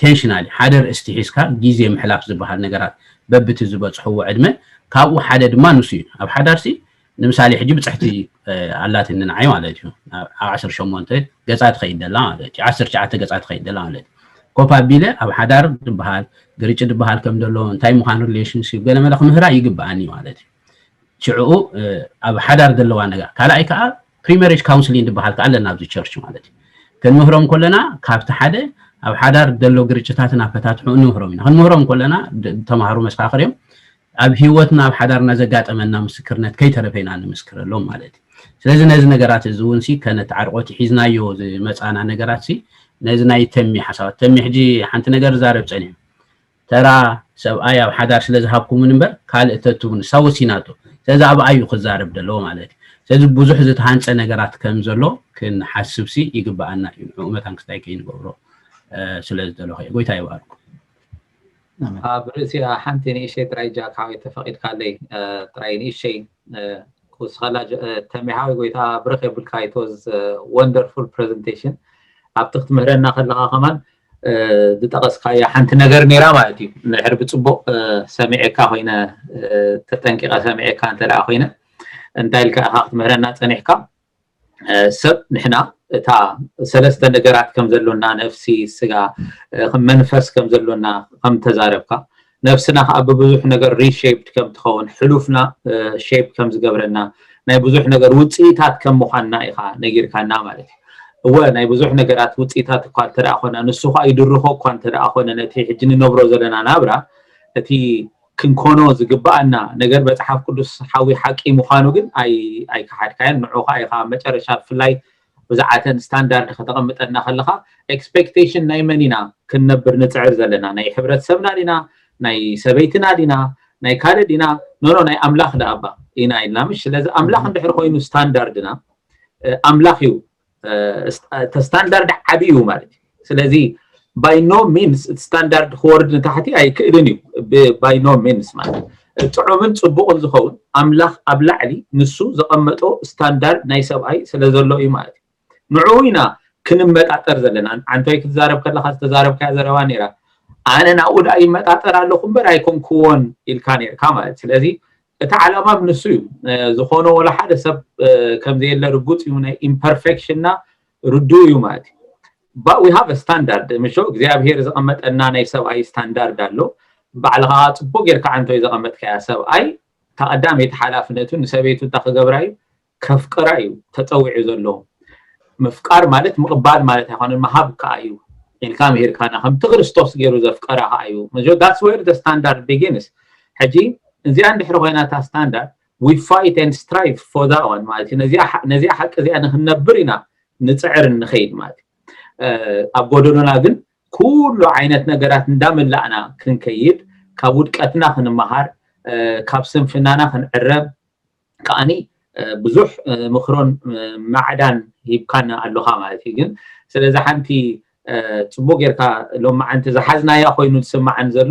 ቴንሽናሊ ሓደ ርእስቲ ሒዝካ ግዜ ምሕላፍ ዝበሃል ነገራት በብቲ ዝበፅሕዎ ዕድመ ካብኡ ሓደ ድማ ንሱ እዩ። ኣብ ሓዳርሲ ንምሳሌ ሕጂ ብፅሕቲ ኣላትኒ ንዓይ ማለት እዩ። ኣብ ዓሰርተ ሸሞንተ ገፃ ትኸይድ ደላ ማለት እዩ። ዓሰርተ ትሽዓተ ገፃ ትኸይድ ደላ ማለት እዩ። ኮፍ ኣቢለ ኣብ ሓዳር ዝበሃል ግርጭ ዝበሃል ከም ዘሎ እንታይ ምዃኑ ሪሌሽንሽፕ ገለ መለ ክምህራ ይግብኣኒ ማለት እዩ። ሽዕኡ ኣብ ሓዳር ዘለዋ ነገር ካልኣይ ከዓ ፕሪመሬጅ ካውንስሊንግ ዝበሃል ከዓ ኣለና ኣብዚ ቸርች ማለት እዩ። ክንምህሮም ከለና ካብቲ ሓደ ኣብ ሓዳር ዘሎ ግርጭታትን ኣፈታትሑ እንምህሮም ኢና። ክንምህሮም ከለና ተማሃሩ መሰኻኽር እዮም። ኣብ ህይወትና ኣብ ሓዳርና ዘጋጠመና ምስክርነት ከይተረፈ ኢና ንምስክረሎም ማለት እዩ። ስለዚ ነዚ ነገራት እዚ እውን ሲ ከነተዓርቆ እቲ ሒዝናዮ ዝመፃና ነገራት ሲ ነዚ ናይ ተሚ ሓሳባት ተሚ ሕጂ ሓንቲ ነገር ዛረብ ፀኒሑ ተራ ሰብኣይ ኣብ ሓዳር ስለ ዝሃብኩምን እምበር ካልእ ተትቡ ንሳ ወሲናቶ። ስለዚ ኣብኣ እዩ ክዛረብ ዘለዎ ማለት እዩ። ስለዚ ብዙሕ ዝተሃንፀ ነገራት ከም ዘሎ ክንሓስብ ሲ ይግብኣና እዩ። ንዕኡ መታን ክስታይ ከይንገብሮ ስለ ዝደለኹ እየ። ጎይታ ይባርኩም። ኣብ ርእሲኣ ሓንቲ ንእሸይ ጥራይ ጃክ ሓወይ ተፈቒድካለይ ጥራይ ንእሸይ ክውስኸላ ተሚሓዊ ጎይታ ብርኽ የብልካ it was wonderful presentation ኣብቲ ክትምህረና ከለኻ ከማን ዝጠቐስካያ ሓንቲ ነገር ነይራ ማለት እዩ። ንድሕር ብፅቡቕ ሰሚዐካ ኮይነ ተጠንቂቐ ሰሚዐካ እንተ ደኣ ኮይነ እንታይ ኢልካ ኢኻ ክትምህረና ፀኒሕካ? ሰብ ንሕና እታ ሰለስተ ነገራት ከም ዘሎና ነፍሲ፣ ስጋ፣ መንፈስ ከም ዘሎና ከም ተዛረብካ ነፍስና ከዓ ብብዙሕ ነገር ሪሼፕድ ከም ትኸውን ሕሉፍና ሼፕ ከም ዝገብረና ናይ ብዙሕ ነገር ውፅኢታት ከም ምዃንና ኢኻ ነጊርካና ማለት እዩ። እወ ናይ ብዙሕ ነገራት ውፅኢታት እኳ እንተ ደኣ ኮና ንሱ ከዓ ይድርኾ እኳ እንተ ደኣ ኮነ ነቲ ሕጂ ንነብሮ ዘለና ናብራ እቲ ክንኮኖ ዝግብኣና ነገር መፅሓፍ ቅዱስ ሓዊ ሓቂ ምዃኑ ግን ኣይከሓድካዮን። ንዑ ከዓ ኢኻ መጨረሻ ብፍላይ ብዛዕተን ስታንዳርድ ከተቐምጠልና ከለኻ ኤክስፔክቴሽን ናይ መን ኢና ክንነብር ንፅዕር ዘለና ናይ ሕብረተሰብና ዲና ናይ ሰበይትና ዲና ናይ ካልእ ዲና ኖኖ ናይ ኣምላኽ ደኣባ ኢና ኢልና ምሽ ስለዚ ኣምላኽ እንድሕር ኮይኑ ስታንዳርድና ኣምላኽ እዩ ተስታንዳርድ ዓብዩ ማለት እዩ። ስለዚ by no means እቲ ስታንዳርድ ክወርድ ንታሕቲ ኣይክእልን እዩ። By no means ማለት ጥዑምን ፅቡቕን ዝኸውን ኣምላኽ ኣብ ላዕሊ ንሱ ዘቐመጦ ስታንዳርድ ናይ ሰብኣይ ስለ ዘሎ እዩ ማለት እዩ። ንዕኡ ኢና ክንመጣጠር ዘለና። ዓንቶይ ክትዛረብ ከለካ ዝተዛረብካያ ዘረባ ነይራ። ኣነ ናብኡ ደኣ ይመጣጠር ኣለኹ እምበር ኣይኮንክዎን ኢልካ ነይርካ ማለት ስለዚ እቲ ዓላማ ንሱ እዩ። ዝኾነ ወላ ሓደ ሰብ ከም ዘየለ ርጉፅ እዩ። ናይ ኢምፐርፌክሽንና ርዱእ እዩ ማለት እዩ። But we have a standard ምሾ እግዚኣብሄር ዘቐመጠና ናይ ሰብኣይ ስታንዳርድ ኣሎ። ባዕልኻ ፅቡቅ ጌርካ ዓንቶይ ዘቐመጥካያ ሰብኣይ እታ ቀዳመይቲ ሓላፍነቱ ንሰበይቱ እንታይ ክገብራ እዩ? ከፍቅራ እዩ ተፀዊዑ ዘሎ። ምፍቃር ማለት ምቕባል ማለት ኣይኮነን፣ ምሃብ ከዓ እዩ ኢልካ ምሂርካና፣ ከምቲ ክርስቶስ ገይሩ ዘፍቀራ ከዓ እዩ። That's where the standard begins። ሕጂ እዚኣ እንድሕሪ ኮይና እታ ስታንዳርድ we fight and strive for that one ማለት እዩ። ነዚኣ ሓቂ እዚኣ ንክንነብር ኢና ንፅዕር እንኸይድ ማለት እዩ። ኣብ ጎደሎና ግን ኩሉ ዓይነት ነገራት እንዳመላእና ክንከይድ፣ ካብ ውድቀትና ክንመሃር፣ ካብ ስንፍናና ክንዕረብ፣ ከዓኒ ብዙሕ ምኽሮን ማዕዳን ሂብካና ኣለኻ ማለት እዩ። ግን ስለዚ ሓንቲ ፅቡቅ ጌርካ ሎማዓንቲ ዝሓዝናያ ኮይኑ ዝስማዓን ዘሎ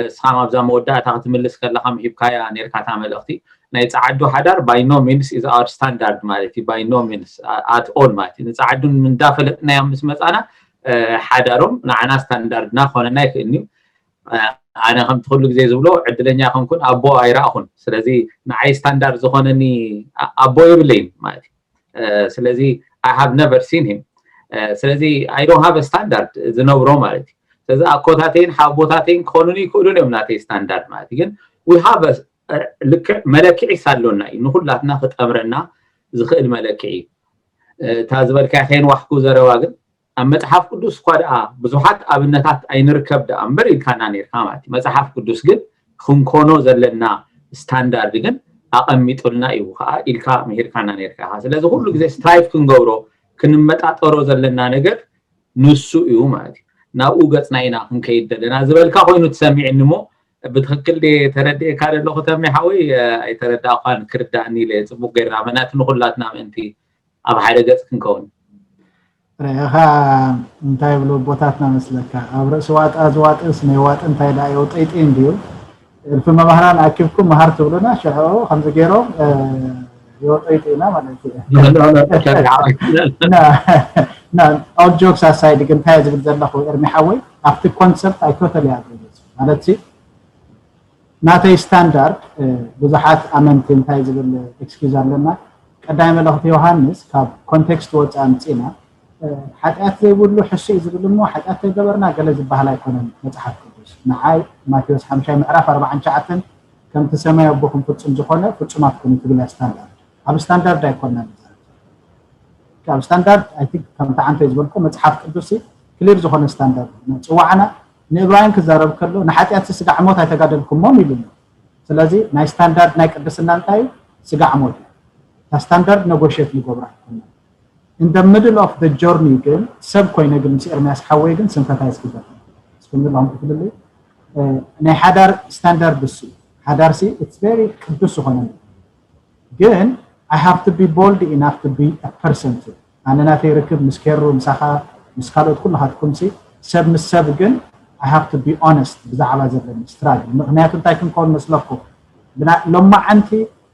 እስኻ ኣብዛ መወዳእታ ክትምልስ ከለኻ ሂብካያ ኔርካ እታ መልእኽቲ ናይ ፃዓዱ ሓዳር by no means is our standard ማለት እዩ። By no means at all ማለት እዩ። ንፃዓዱን እንዳፈለጥናዮም ምስ መፃና ሓዳሮም ንዓና ስታንዳርድና ክኾነና ይኽእል እዩ። ኣነ ከምቲ ኩሉ ግዜ ዝብሎ ዕድለኛ ከምኩን ኣቦ ኣይረኣኹን። ስለዚ ንዓይ ስታንዳርድ ዝኾነኒ ኣቦ የብለይን ማለት እዩ። ስለዚ I have never seen him። ስለዚ I don't have standard ዝነብሮ ማለት እዩ። ስለዚ ኣኮታተይን ሓቦታተይን ክኾኑኒ ይኽእሉን እዮም ናተይ ስታንዳርድ ማለት እዩ። ግን we have ልክዕ መለክዒ ሳሎና እዩ፣ ንኹላትና ክጠምረና ዝኽእል መለክዒ እዩ። እታ ዝበልካያ ከይንዋሕኩ ዘረባ ግን ኣብ መጽሓፍ ቅዱስ እኳ ደኣ ብዙሓት ኣብነታት ኣይንርከብ ደኣ እምበር ኢልካና ነርካ ማለት እዩ። መጽሓፍ ቅዱስ ግን ክንኮኖ ዘለና ስታንዳርድ ግን ኣቐሚጡልና እዩ ከዓ ኢልካ ምሂርካና ነርካ ኢኻ። ስለዚ ኩሉ ግዜ ስትራይቭ ክንገብሮ ክንመጣጠሮ ዘለና ነገር ንሱ እዩ ማለት እዩ። ናብኡ ገጽና ኢና ክንከይድ ዘለና ዝበልካ ኮይኑ ትሰሚዕኒ እሞ ብትኽክል ደ ተረድኤካ ዘለኹ ተሜ ሓወይ ኣይተረዳእኳን ክርዳእኒ ኢለ ጽቡቅ ገይርና መናት ንኹላትና ምእንቲ ኣብ ሓደ ገጽ ክንከውን ርኢኻ እንታይ ይብሉ ኣቦታትና መስለካ ኣብ ርእሲ ዋጣ ዝዋጥስ ናይ ዋጥ እንታይ ደኣ የውጠይጢ እንድዩ እልፊ መማህራን ኣኪብኩም መሃር ትብሉና ሽዑ ከምዚ ገይሮም የወጠይጢ ኢና ማለት እዩ all jokes aside ግን እንታይ ዝብል ዘለኹ ኤርሚ ሓወይ ኣብቲ ኮንሰፕት ኣይቶተሊ ኣግሪመንት ማለት ሲ ናተይ ስታንዳርድ ብዙሓት ኣመንቲ እንታይ ዝብል ኤክስኪዝ ኣለና ቀዳይ መልእኽቲ ዮሃንስ ካብ ኮንቴክስት ወፃ ኣምፂና ሓጢኣት ዘይብሉ ሕሱ እዩ ዝብል እሞ ሓጢኣት ተገበርና ገለ ዝበሃል ኣይኮነን መፅሓፍ ቅዱስ ንዓይ ማቴዎስ ሓምሻይ ምዕራፍ ኣርባዓን ትሽዓተን ከምቲ ሰማይ ኣቦኹም ፍፁም ዝኾነ ፍፁማት ኩኑ ትብል እያ ስታንዳርድ ኣብ ስታንዳርድ ኣይኮንና ንዛረብ ካብ ስታንዳርድ ኣይ ቲንክ ከምቲ ዓንተ ዝበልኮ መፅሓፍ ቅዱስ ክሊር ዝኾነ ስታንዳርድ እዩ። ፅዋዕና ንእብራውያን ክዛረብ ከሎ ንሓጢኣት ስጋዕ ሞት ኣይተጋደልኩሞን ኢሉ እዩ። ስለዚ ናይ ስታንዳርድ ናይ ቅድስና እንታይ እዩ? ስጋዕ ሞት እዩ። እታ ስታንዳርድ ነጎሽት ንገብራ ኣይኮና። In the middle of the journey ግን ሰብ ኮይነ ግን ምስ ኤርሚያስ ሓወይ ግን sympathize ክገብር እስኩም ዘለኹም ክፍልልይ ናይ ሓዳር ስታንዳርድ እሱ እዩ። ሓዳር ሲ it's very ቅዱስ ዝኾነ ነገር ግን I have to be bold enough to be a person too ኣነ ናተይ ርክብ ምስ ኬሩ ምሳኻ ምስ ካልኦት ኩልኻትኩም ሲ ሰብ ምስ ሰብ ግን I have to be honest ብዛዕባ ዘለኒ ስትራግል ምክንያቱ እንታይ ክንከውን መስለኩም ሎማዓንቲ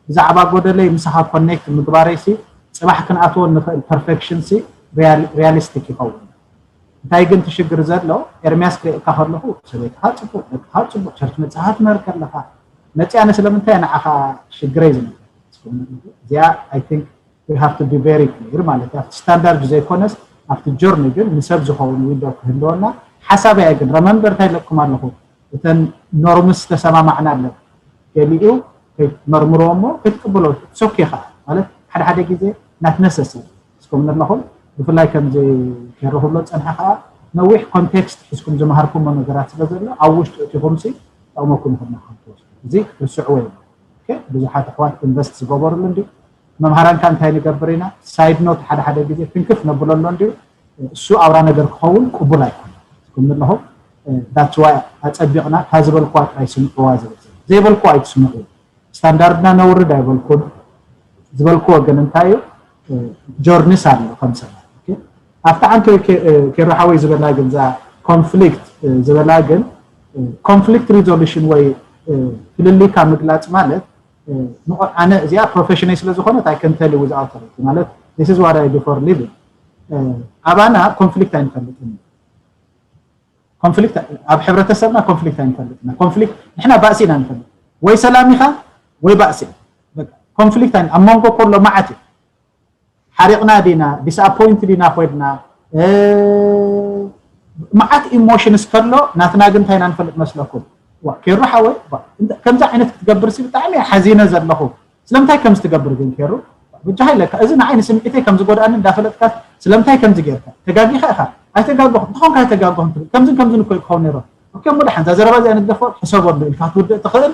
ብዛዕባ ጎደለይ ምሳኻ ኮኔክት ምግባረይ ሲ ፅባሕ ክንኣትዎ ንኽእል ፐርፌክሽን ሲ ሪያሊስቲክ ይኸውን እንታይ ግን ትሽግር ዘሎ ኤርሚያስ ክርእየካ ከለኹ ሰበይትኻ ፅቡቅ ደቅኻ ፅቡቅ ቸርች መፅኻ ትምህር ከለኻ መፅያ ንስለምንታይ ንዓኻ ሽግረይ ዝነግር እዚኣ I think we have to be very clear ማለት ኣብቲ ስታንዳርድ ዘይኮነስ ኣብቲ ጆርኒ ግን ንሰብ ዝኸውን ዊንዶ ክህልወና ሓሳብ እያ ግን ረመምበር እንታይ ለኩም ኣለኹ እተን ኖርምስ ተሰማማዕና ኣለና ገሊኡ ከይትመርምሮ እሞ ከይትቅብሎ ሶኬ ከዓ ማለት ሓደ ሓደ ግዜ ናት ነሰሰር እስኩም ኣለኹም ብፍላይ ከምዚ ከረኽብሎ ፀንሐ ከዓ ነዊሕ ኮንቴክስት ሒዝኩም ዝመሃርኩሞ ነገራት ስለ ዘሎ ኣብ ውሽጡ እቲኹም ሲ ጠቕመኩም ይኹን እዚ ርስዕዎ እዩ ብዙሓት ኣሕዋት ኢንቨስት ዝገበሩሉ እንዲ መምሃራንካ እንታይ ንገብር ኢና ሳይድ ኖት ሓደ ሓደ ግዜ ትንክፍ ነብለሎ እንዲዩ እሱ ኣውራ ነገር ክኸውን ቅቡል ኣይኮነ ትኩም ኣለኹም that's why ኣፀቢቕና ካብ ዝበልኩዋ ጥራይ ስምዕዋ ዝብል ዘይበልኩዋ ኣይትስምዑ ስታንዳርድና ነውርድ ኣይበልኩን ዝበልኩዎ ግን እንታይ እዩ ጆርኒስ ኣሎ ከም ሰባት ኣብቲ ዓንተ ኬሮ ሓወይ ዝበላ ግን እዛ ኮንፍሊክት ዝበላ ግን ኮንፍሊክት ሪዞሉሽን ወይ ፍልልይካ ምግላፅ ማለት ኣነ እዚኣ ፕሮፌሽነይ ስለ ዝኾነት ኣይከንተል ዊዝ ኣውቶሪቲ ማለት this is what I do for living ኣባና ኮንፍሊክት ኣይንፈልጥን ኮንፍሊክት ኣብ ሕብረተሰብና ኮንፍሊክት ኣይንፈልጥና ኮንፍሊክት ንሕና ባእሲ ኢና ንፈልጥ ወይ ሰላም ኢኻ ወይ ባእሲ ኮንፍሊክት ኣብ መንጎ ከሎ መዓት እዩ ሓሪቕና ዲና ዲስኣፖይንት ዲና ኮይድና መዓት ኢሞሽንስ ከሎ ናትና ግን እንታይ ኢና ንፈልጥ መስለኩም ኬሩ ሓወይ ከምዚ ዓይነት ክትገብር ሲ ብጣዕሚ ሓዚነ ዘለኹ ስለምንታይ ከምዚ ትገብር ግን ኬሩ ብጃሃ ኢለካ እዚ ንዓይ ንስምዒተይ ከም ዝጎድኣኒ እንዳፈለጥካ ስለምንታይ ከምዚ ጌርካ ተጋጊኻ ኢኻ ኣይተጋገኹ እንተኾንካ ኣይተጋገኹ ትብል ከምዝን ከምዝን እኮ ክኸውን ነይሮ ኦኬ እሞ ደሓን እዛ ዘረባ እዚኣ ንግደፎ ሕሰበሉ ኢልካ ክትውድእ ትኽእል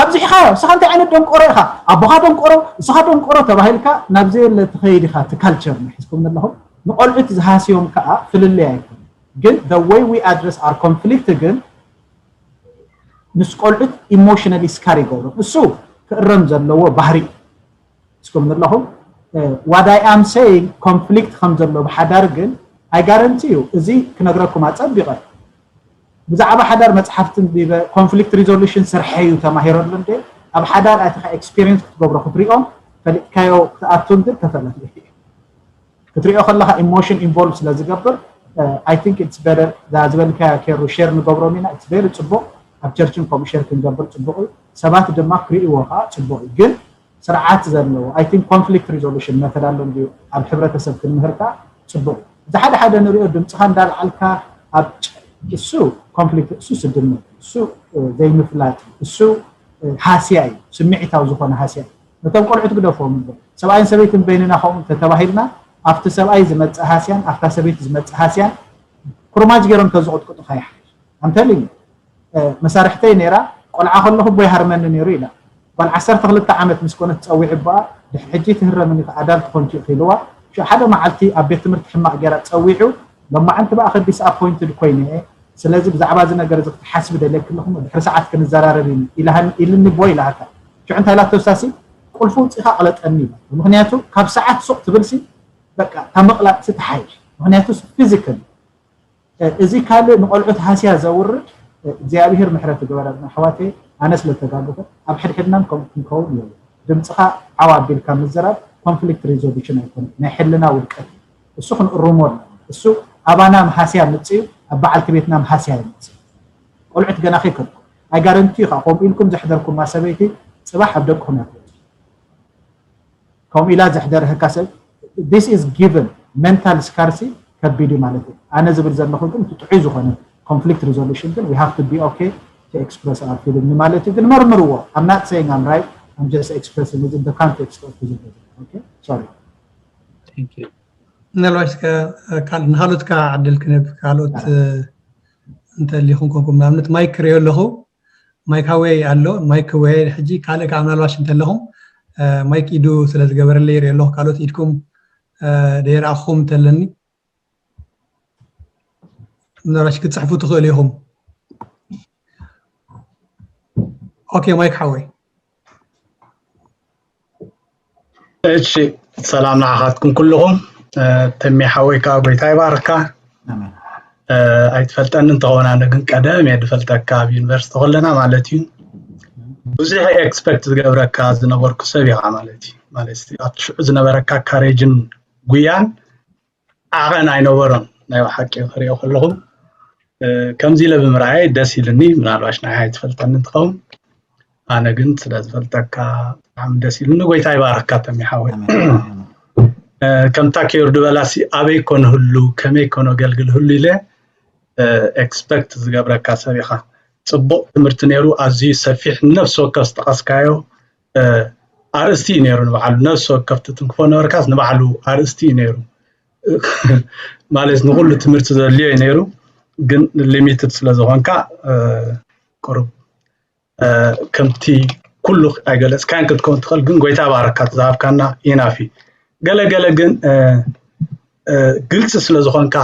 ኣብዚሕኻዮ ንስኻ እንታይ ዓይነት ደንቆሮ ኢኻ ኣቦኻ ደንቆሮ ንስኻ ደንቆሮ ተባሂልካ ናብ ዘየለ ትኸይድ ኢኻ እቲ ካልቸር ሒዝኩም ዘለኹም ንቆልዑት ዝሃስዮም ከዓ ፍልልይ ኣይኮነ ግን the way we address our conflict ግን ምስ ቆልዑት ኢሞሽናሊ ስካር ይገብሮም እሱ ክእረም ዘለዎ ባህሪ እዩ እስኩም ዘለኹም what I am saying ኮንፍሊክት ከም ዘሎ ብሓዳር ግን I guarantee you እዚ ክነግረኩም ኣፀቢቐ ብዛዕባ ሓዳር መፅሓፍቲ ንቢበ ኮንፍሊክት ሪዞሉሽን ስርሐ እዩ ተማሂረሉ እንደ ኣብ ሓዳር ኣቲኻ ኤክስፒሪንስ ክትገብሮ ክትሪኦ ፈሊጥካዮ ክትኣቱን ግን ተፈላለየ ክትሪኦ ከለካ ኢሞሽን ኢንቮልቭ ስለ ዝገብር I think it's better እዛ ዝበልካያ ኬሩ ሼር ንገብሮም ኢና it's very ፅቡቅ ኣብ ቸርችን ከምኡ ሼር ክንገብር ፅቡቅ እዩ ሰባት ድማ ክርእይዎ ከዓ ፅቡቅ እዩ ግን ስርዓት ዘለዎ I think ኮንፍሊክት ሪዞሉሽን መተድ ኣሎ እንድዩ ኣብ ሕብረተሰብ ክንምህርካ ፅቡቅ። እዚ ሓደ ሓደ ንሪኦ ድምፅኻ እንዳልዓልካ ኣብ ጭ- እሱ ኮንፍሊክት፣ እሱ ስድነት፣ እሱ ዘይምፍላጥ፣ እሱ ሃስያ እዩ፣ ስምዒታዊ ዝኾነ ሃስያ እዩ። ነቶም ቆልዑት ግደፎም እምበር፣ ሰብኣይን ሰበይትን በይንና ከምኡ ተተባሂልና ኣብቲ ሰብኣይ ዝመፅእ ሃስያን ኣብታ ሰበይቲ ዝመፅእ ሃስያን ኩርማጅ ገይሮም ተዝቕጥቅጡኻ ይሓይሽ። ኣምተልኝ መሳርሕተይ ነይራ፣ ቆልዓ ከለኹ ኣቦይ ሃርመኒ ነይሩ ኢላ። ጓል ዓሰርተ ክልተ ዓመት ምስ ኮነት ጸዊዑ ኣቦኣ፣ ድሕሪ ሕጂ ትህረምኒ ኢኺ ኣዳልት ኮንኪ ኢኺ ኢልዋ። ሽዑ ሓደ መዓልቲ ኣብ ቤት ትምህርቲ ሕማቕ ጌራ ጸዊዑ፣ ሎማዓንቲ ብኣኺ ዲስኣፖይንትድ ኮይነ እየ፣ ስለዚ ብዛዕባ እዚ ነገር እዚ ክትሓስቢ ደልየኪ ኣለኹ፣ ድሕሪ ሰዓት ክንዘራረብ ኢና ኢላሃኒ ኢልኒ ኣቦይ ኢላታ። ሽዑ እንታይ ኢላቶ እሳሲ? ቁልፊ ውጺኻ ኣቕለጠኒ ኢላቶ። ምኽንያቱ ካብ ሰዓት ሱቕ ትብልሲ በቃ እታ ምቕላጥሲ ትሓይሽ። ምኽንያቱ ፊዚካሊ እዚ ካልእ ንቆልዑት ሃስያ ዘውርድ እግዚኣብሔር ምሕረት ይግበረልና ኣሕዋተይ። ኣነ ስለ ተጋገኹ ኣብ ሕድሕድናን ከምኡ ክንከውን የብሉ። ድምፅኻ ዓው ኣቢልካ ምዝራብ ኮንፍሊክት ሪዞሉሽን ኣይኮነን፣ ናይ ሕልና ውድቀት እዩ። እሱ ክንእርሞ ኣለና። እሱ ኣባና ምሃስያ ምፅዩ ኣብ በዓልቲ ቤትና ምሃስያ ይምፅእ። ቆልዑት ገና ከይከድኩም ኣይ ጋረንቲ እዩ ከዓ ከምኡ ኢልኩም ዘሕደርኩማ ሰበይቲ ፅባሕ ኣብ ደቅኹም እያ ትወፅእ። ከምኡ ኢላ ዘሕደረህካ ሰብ this is given። ሜንታል ስካርሲ ከቢድ እዩ ማለት እዩ። ኣነ ዝብል ዘለኹ ግን እቲ ጥዑይ ዝኾነ ኮንፍሊክት ሪዞሉሽን ግን we have to be okay to express our feeling ማለት እዩ። ግን መርምርዎ። I'm not saying I'm right, I'm just expressing it in the context of this። Okay, sorry። Thank you። ምናልባሽ ንካልኦት ከዓ ዕድል ክንህብ፣ ካልኦት እንተሊኹም ኮንኩም ንኣብነት ማይክ ክሪኦ ኣለኹ። ማይክ ሃወይ ኣሎ። ማይክ ሃወይ ሕጂ ካልእ ከዓ ምናልባሽ እንተለኹም ማይክ ኢዱ ስለ ዝገበረለይ ይርኢ ኣለኹ። ካልኦት ኢድኩም ደይረኣኹም እንተለኒ ምናልባሽ ክትፅሕፉ ትኽእሉ ኢኹም። ኦኬ ማይክ ሓወይ። እሺ፣ ሰላም ንዓኻትኩም ኩልኹም። ተሜ ሓወይ ከዓ ጎይታ ይባርካ። ኣይትፈልጠኒ እንተኸውን ኣነ ግን ቀደም እየ ዝፈልጠካ ኣብ ዩኒቨርሲቲ ከለና ማለት እዩ። ብዙሕ ኤክስፐክት ዝገብረካ ዝነበርኩ ሰብ ኢኻ ማለት እዩ። ማለት ኣብቲ ሽዑ ዝነበረካ ካሬጅን ጉያን ዓቐን ኣይነበሮን። ናይ ሓቂ ክሪኦ ከለኹ ከምዚ ኢለ ብምርኣየይ ደስ ኢሉኒ። ምናልባሽ ንዓይ ኣይትፈልጠኒ እንትኸውን ኣነ ግን ስለ ዝፈልጠካ ብጣዕሚ ደስ ኢሉኒ። ጎይታ ይባርካ ተሜ ሓወይ። ከምታ ኬር ድበላሲ ኣበይ ኮን ህሉ ከመይ ኮን ኣገልግል ህሉ ኢለ ኤክስፐክት ዝገብረካ ሰብ ኢኻ። ፅቡቕ ትምህርቲ ነይሩ፣ ኣዝዩ ሰፊሕ፣ ነፍሲ ወከፍ ዝጠቐስካዮ ኣርእስቲ እዩ ነይሩ። ንባዕሉ ነፍሲ ወከፍ ትትንክፎ ነበርካስ ንባዕሉ ኣርእስቲ እዩ ነይሩ። ማለት ንኩሉ ትምህርቲ ዘድልዮ እዩ ነይሩ፣ ግን ሊሚትድ ስለ ዝኾንካ ቁሩብ ከምቲ ኩሉ ኣይገለፅካን ክትከውን ትኽእል፣ ግን ጎይታ ባረካ ዝሃብካና ኢናፊ። ገለ ገለ ግን ግልፂ ስለ ዝኾንካ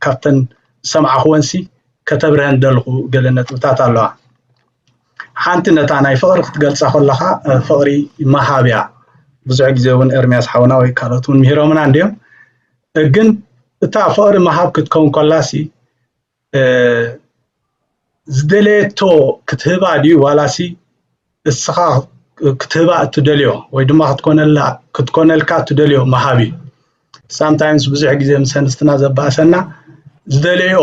ካብተን ዝሰማዕኽወንሲ ከተብርሀን ደልኹ ገለ ነጥብታት ኣለዋ። ሓንቲ ነታ ናይ ፍቕሪ ክትገልፃ ከለኻ ፍቕሪ መሃብ እያ። ብዙሕ ግዜ እውን ኤርምያስ ሓውና ወይ ካልኦት እውን ምሂሮምና እንዲዮም። ግን እታ ፍቕሪ መሃብ ክትከውን ከላሲ ዝደለየቶ ክትህባ ድዩ ዋላሲ እስኻ ክትህባ እትደልዮ ወይ ድማ ክትኮነላ ክትኮነልካ እትደልዮ መሃብ እዩ። ሳምታይምስ ብዙሕ ግዜ ምስ ኣንስትና ዘባእሰና ዝደለዮ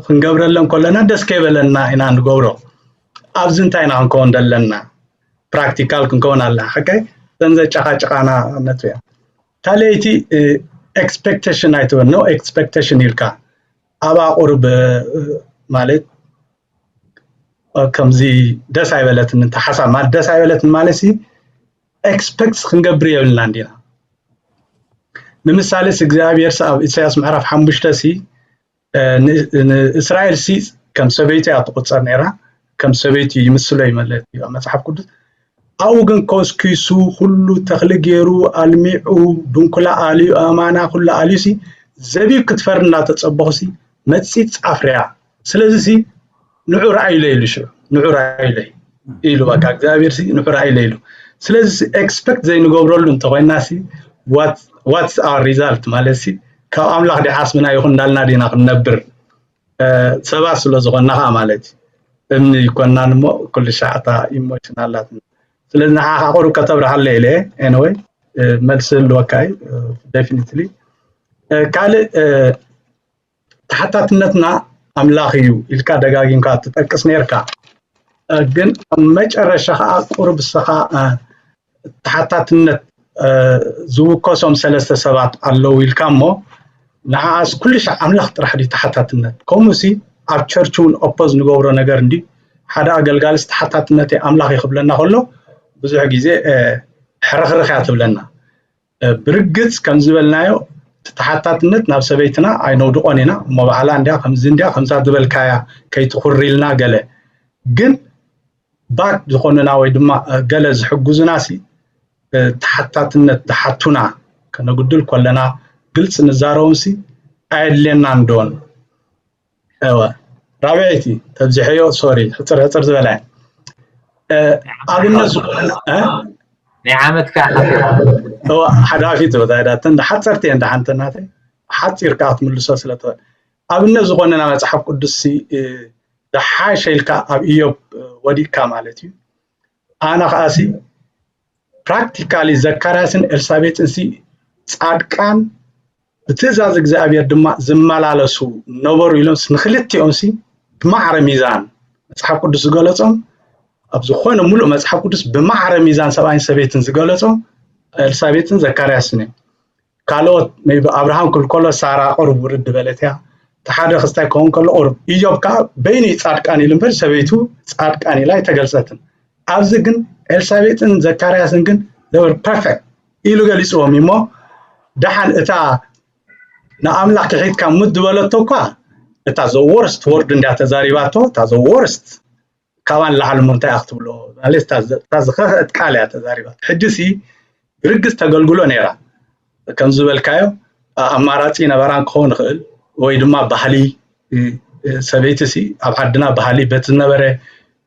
ክንገብረለን ከለና ደስ ከይበለና ኢና ንገብሮ። ኣብዚ እንታይ ኢና ክንከውን ዘለና? ፕራክቲካል ክንከውን ኣለና። ሓቀይ እተን ዘጨቃጭቃና ነቱ እያ። ካልኣይቲ ኤክስፔክቴሽን ኣይትበል፣ ኖ ኤክስፔክቴሽን ኢልካ ኣብኣ ቁሩብ ማለት ከምዚ ደስ ኣይበለትን እንተ ሓሳብ ማለት ደስ ኣይበለትን ማለት ሲ ኤክስፔክት ክንገብር የብልና እንዲና። ንምሳሌ ሲ እግዚኣብሔር ሲ ኣብ ኢሳያስ ምዕራፍ ሓሙሽተ ሲ ንእስራኤል ሲ ከም ሰበይቲ እያ ትቁፀር ነይራ። ከም ሰበይቲ ይምስሎ እዩ ማለት እዩ መፅሓፍ ቅዱስ። ኣብኡ ግን ኮስኪሱ ኩሉ ተኽሊ ገይሩ ኣልሚዑ ድንኩላ ኣልዩ ኣማና ኩሉ ኣልዩ ሲ ዘቢብ ክትፈሪ እናተፀበኹ ሲ መፂት ፃፍርያ። ስለዚ ሲ ንዑ ረኣዩለ ኢሉ ሽዑ ንዑ ረኣዩለ ኢሉ በቃ እግዚኣብሔር ሲ ንዑ ረኣዩለ ኢሉ። ስለዚ ሲ ኤክስፐክት ዘይንገብረሉ እንተኮይና ሲ ዋትስ ኣወር ሪዛልት ማለት ሲ ካብ ኣምላኽ ዲሓስብና ይኹን እንዳልና ዲና ክንነብር ሰባት ስለ ዝኾንና ከዓ ማለት እዩ። እምኒ ይኮናን እሞ ኩሉ ሻዕታ ኢሞሽን ኣላትና። ስለዚ ንዓኻ ቁሩብ ከተብርሃለ ኢለ ኤኒወይ መልሲ ህልወካ እዩ ደፊኒትሊ። ካልእ ተሓታትነትና ኣምላኽ እዩ ኢልካ ደጋጊምካ ትጠቅስ ነርካ። ግን ኣብ መጨረሻ ከዓ ቁሩብ እስኻ ተሓታትነት ዝውከሶም ሰለስተ ሰባት ኣለዉ ኢልካ እሞ ንዓኣስ ኩሉ ሻዕ ኣምላኽ ጥራሕ ድዩ ተሓታትነት? ከምኡሲ ኣብ ቸርች እውን ኦፖዝ ንገብሮ ነገር እንዲ ሓደ ኣገልጋልስ ተሓታትነተይ ኣምላኽ እዩ ክብለና ከሎ ብዙሕ ግዜ ሕርኽርኽ እያ ትብለና። ብርግጽ ከም ዝበልናዮ እቲ ተሓታትነት ናብ ሰበይትና ኣይነውድቆን ኢና እሞ ባዕላ እንዲያ ከምዚ እንዲያ ከምዛ ዝበልካያ ከይትኹሪ ኢልና ገለ ግን ባክ ዝኾኑና ወይ ድማ ገለ ዝሕግዙና ሲ ተሓታትነት ዝሓቱና ከነጉድል ከለና ግልፂ ንዛረቦም ሲ ኣየድልየናን ዶን እወ ራብዐይቲ ተብዝሐዮ ሶሪ ሕፅር ሕፅር ዝበላ ኣብነት ዝኾነ ናይ ዓመትካ ሓዳፊ ትወታይዳተን ሓፀርቲ እየን ደሓንተናተይ ሓፂርካ ክትምልሶ ስለትኽእል ኣብነት ዝኾነና መፅሓፍ ቅዱስ ዝሓሸ ኢልካ ኣብ ኢዮብ ወዲቅካ ማለት እዩ ኣነ ከዓሲ ፕራክቲካሊ ዘካርያስን ኤልሳቤጥን ሲ ፃድቃን ብትእዛዝ እግዚኣብሔር ድማ ዝመላለሱ ነበሩ ኢሎምስ ንክልቲኦም ሲ ብማዕረ ሚዛን መፅሓፍ ቅዱስ ዝገለፆም ኣብ ዝኾነ ሙሉእ መፅሓፍ ቅዱስ ብማዕረ ሚዛን ሰብኣይን ሰበይትን ዝገለፆም ኤልሳቤጥን ዘካርያስን እዮም ካልኦት ቢ ኣብርሃም ክብል ከሎ ሳራ ቅሩብ ውርድ በለት እያ እቲ ሓደ ክስታይ ክኸውን ከሎ ቅሩብ ኢዮብ ከዓ በይኑ ፃድቃን ኢሉ እምበር ሰበይቱ ፃድቃን ኢላ ኣይተገልፀትን ኣብዚ ግን ኤልሳቤጥን ዘካርያስን ግን they were perfect ኢሉ ገሊፅዎም እሞ ደሓን እታ ንኣምላኽ ክሒድካ ሙት ዝበለቶ እኳ እታ the worst word እንድያ ተዛሪባቶ እታ the worst ካባን ላዕሊ እሞ እንታይ ክትብሎ ማለት እታ ዝኸፍአት ቃል እያ ተዛሪባ ሕጂ ሲ ብርግጽ ተገልግሎ ነይራ ከም ዝበልካዮ ኣማራጺ ነበራን ክኸውን ይኽእል ወይ ድማ ባህሊ ሰበይቲ ሲ ኣብ ዓድና ባህሊ በቲ ዝነበረ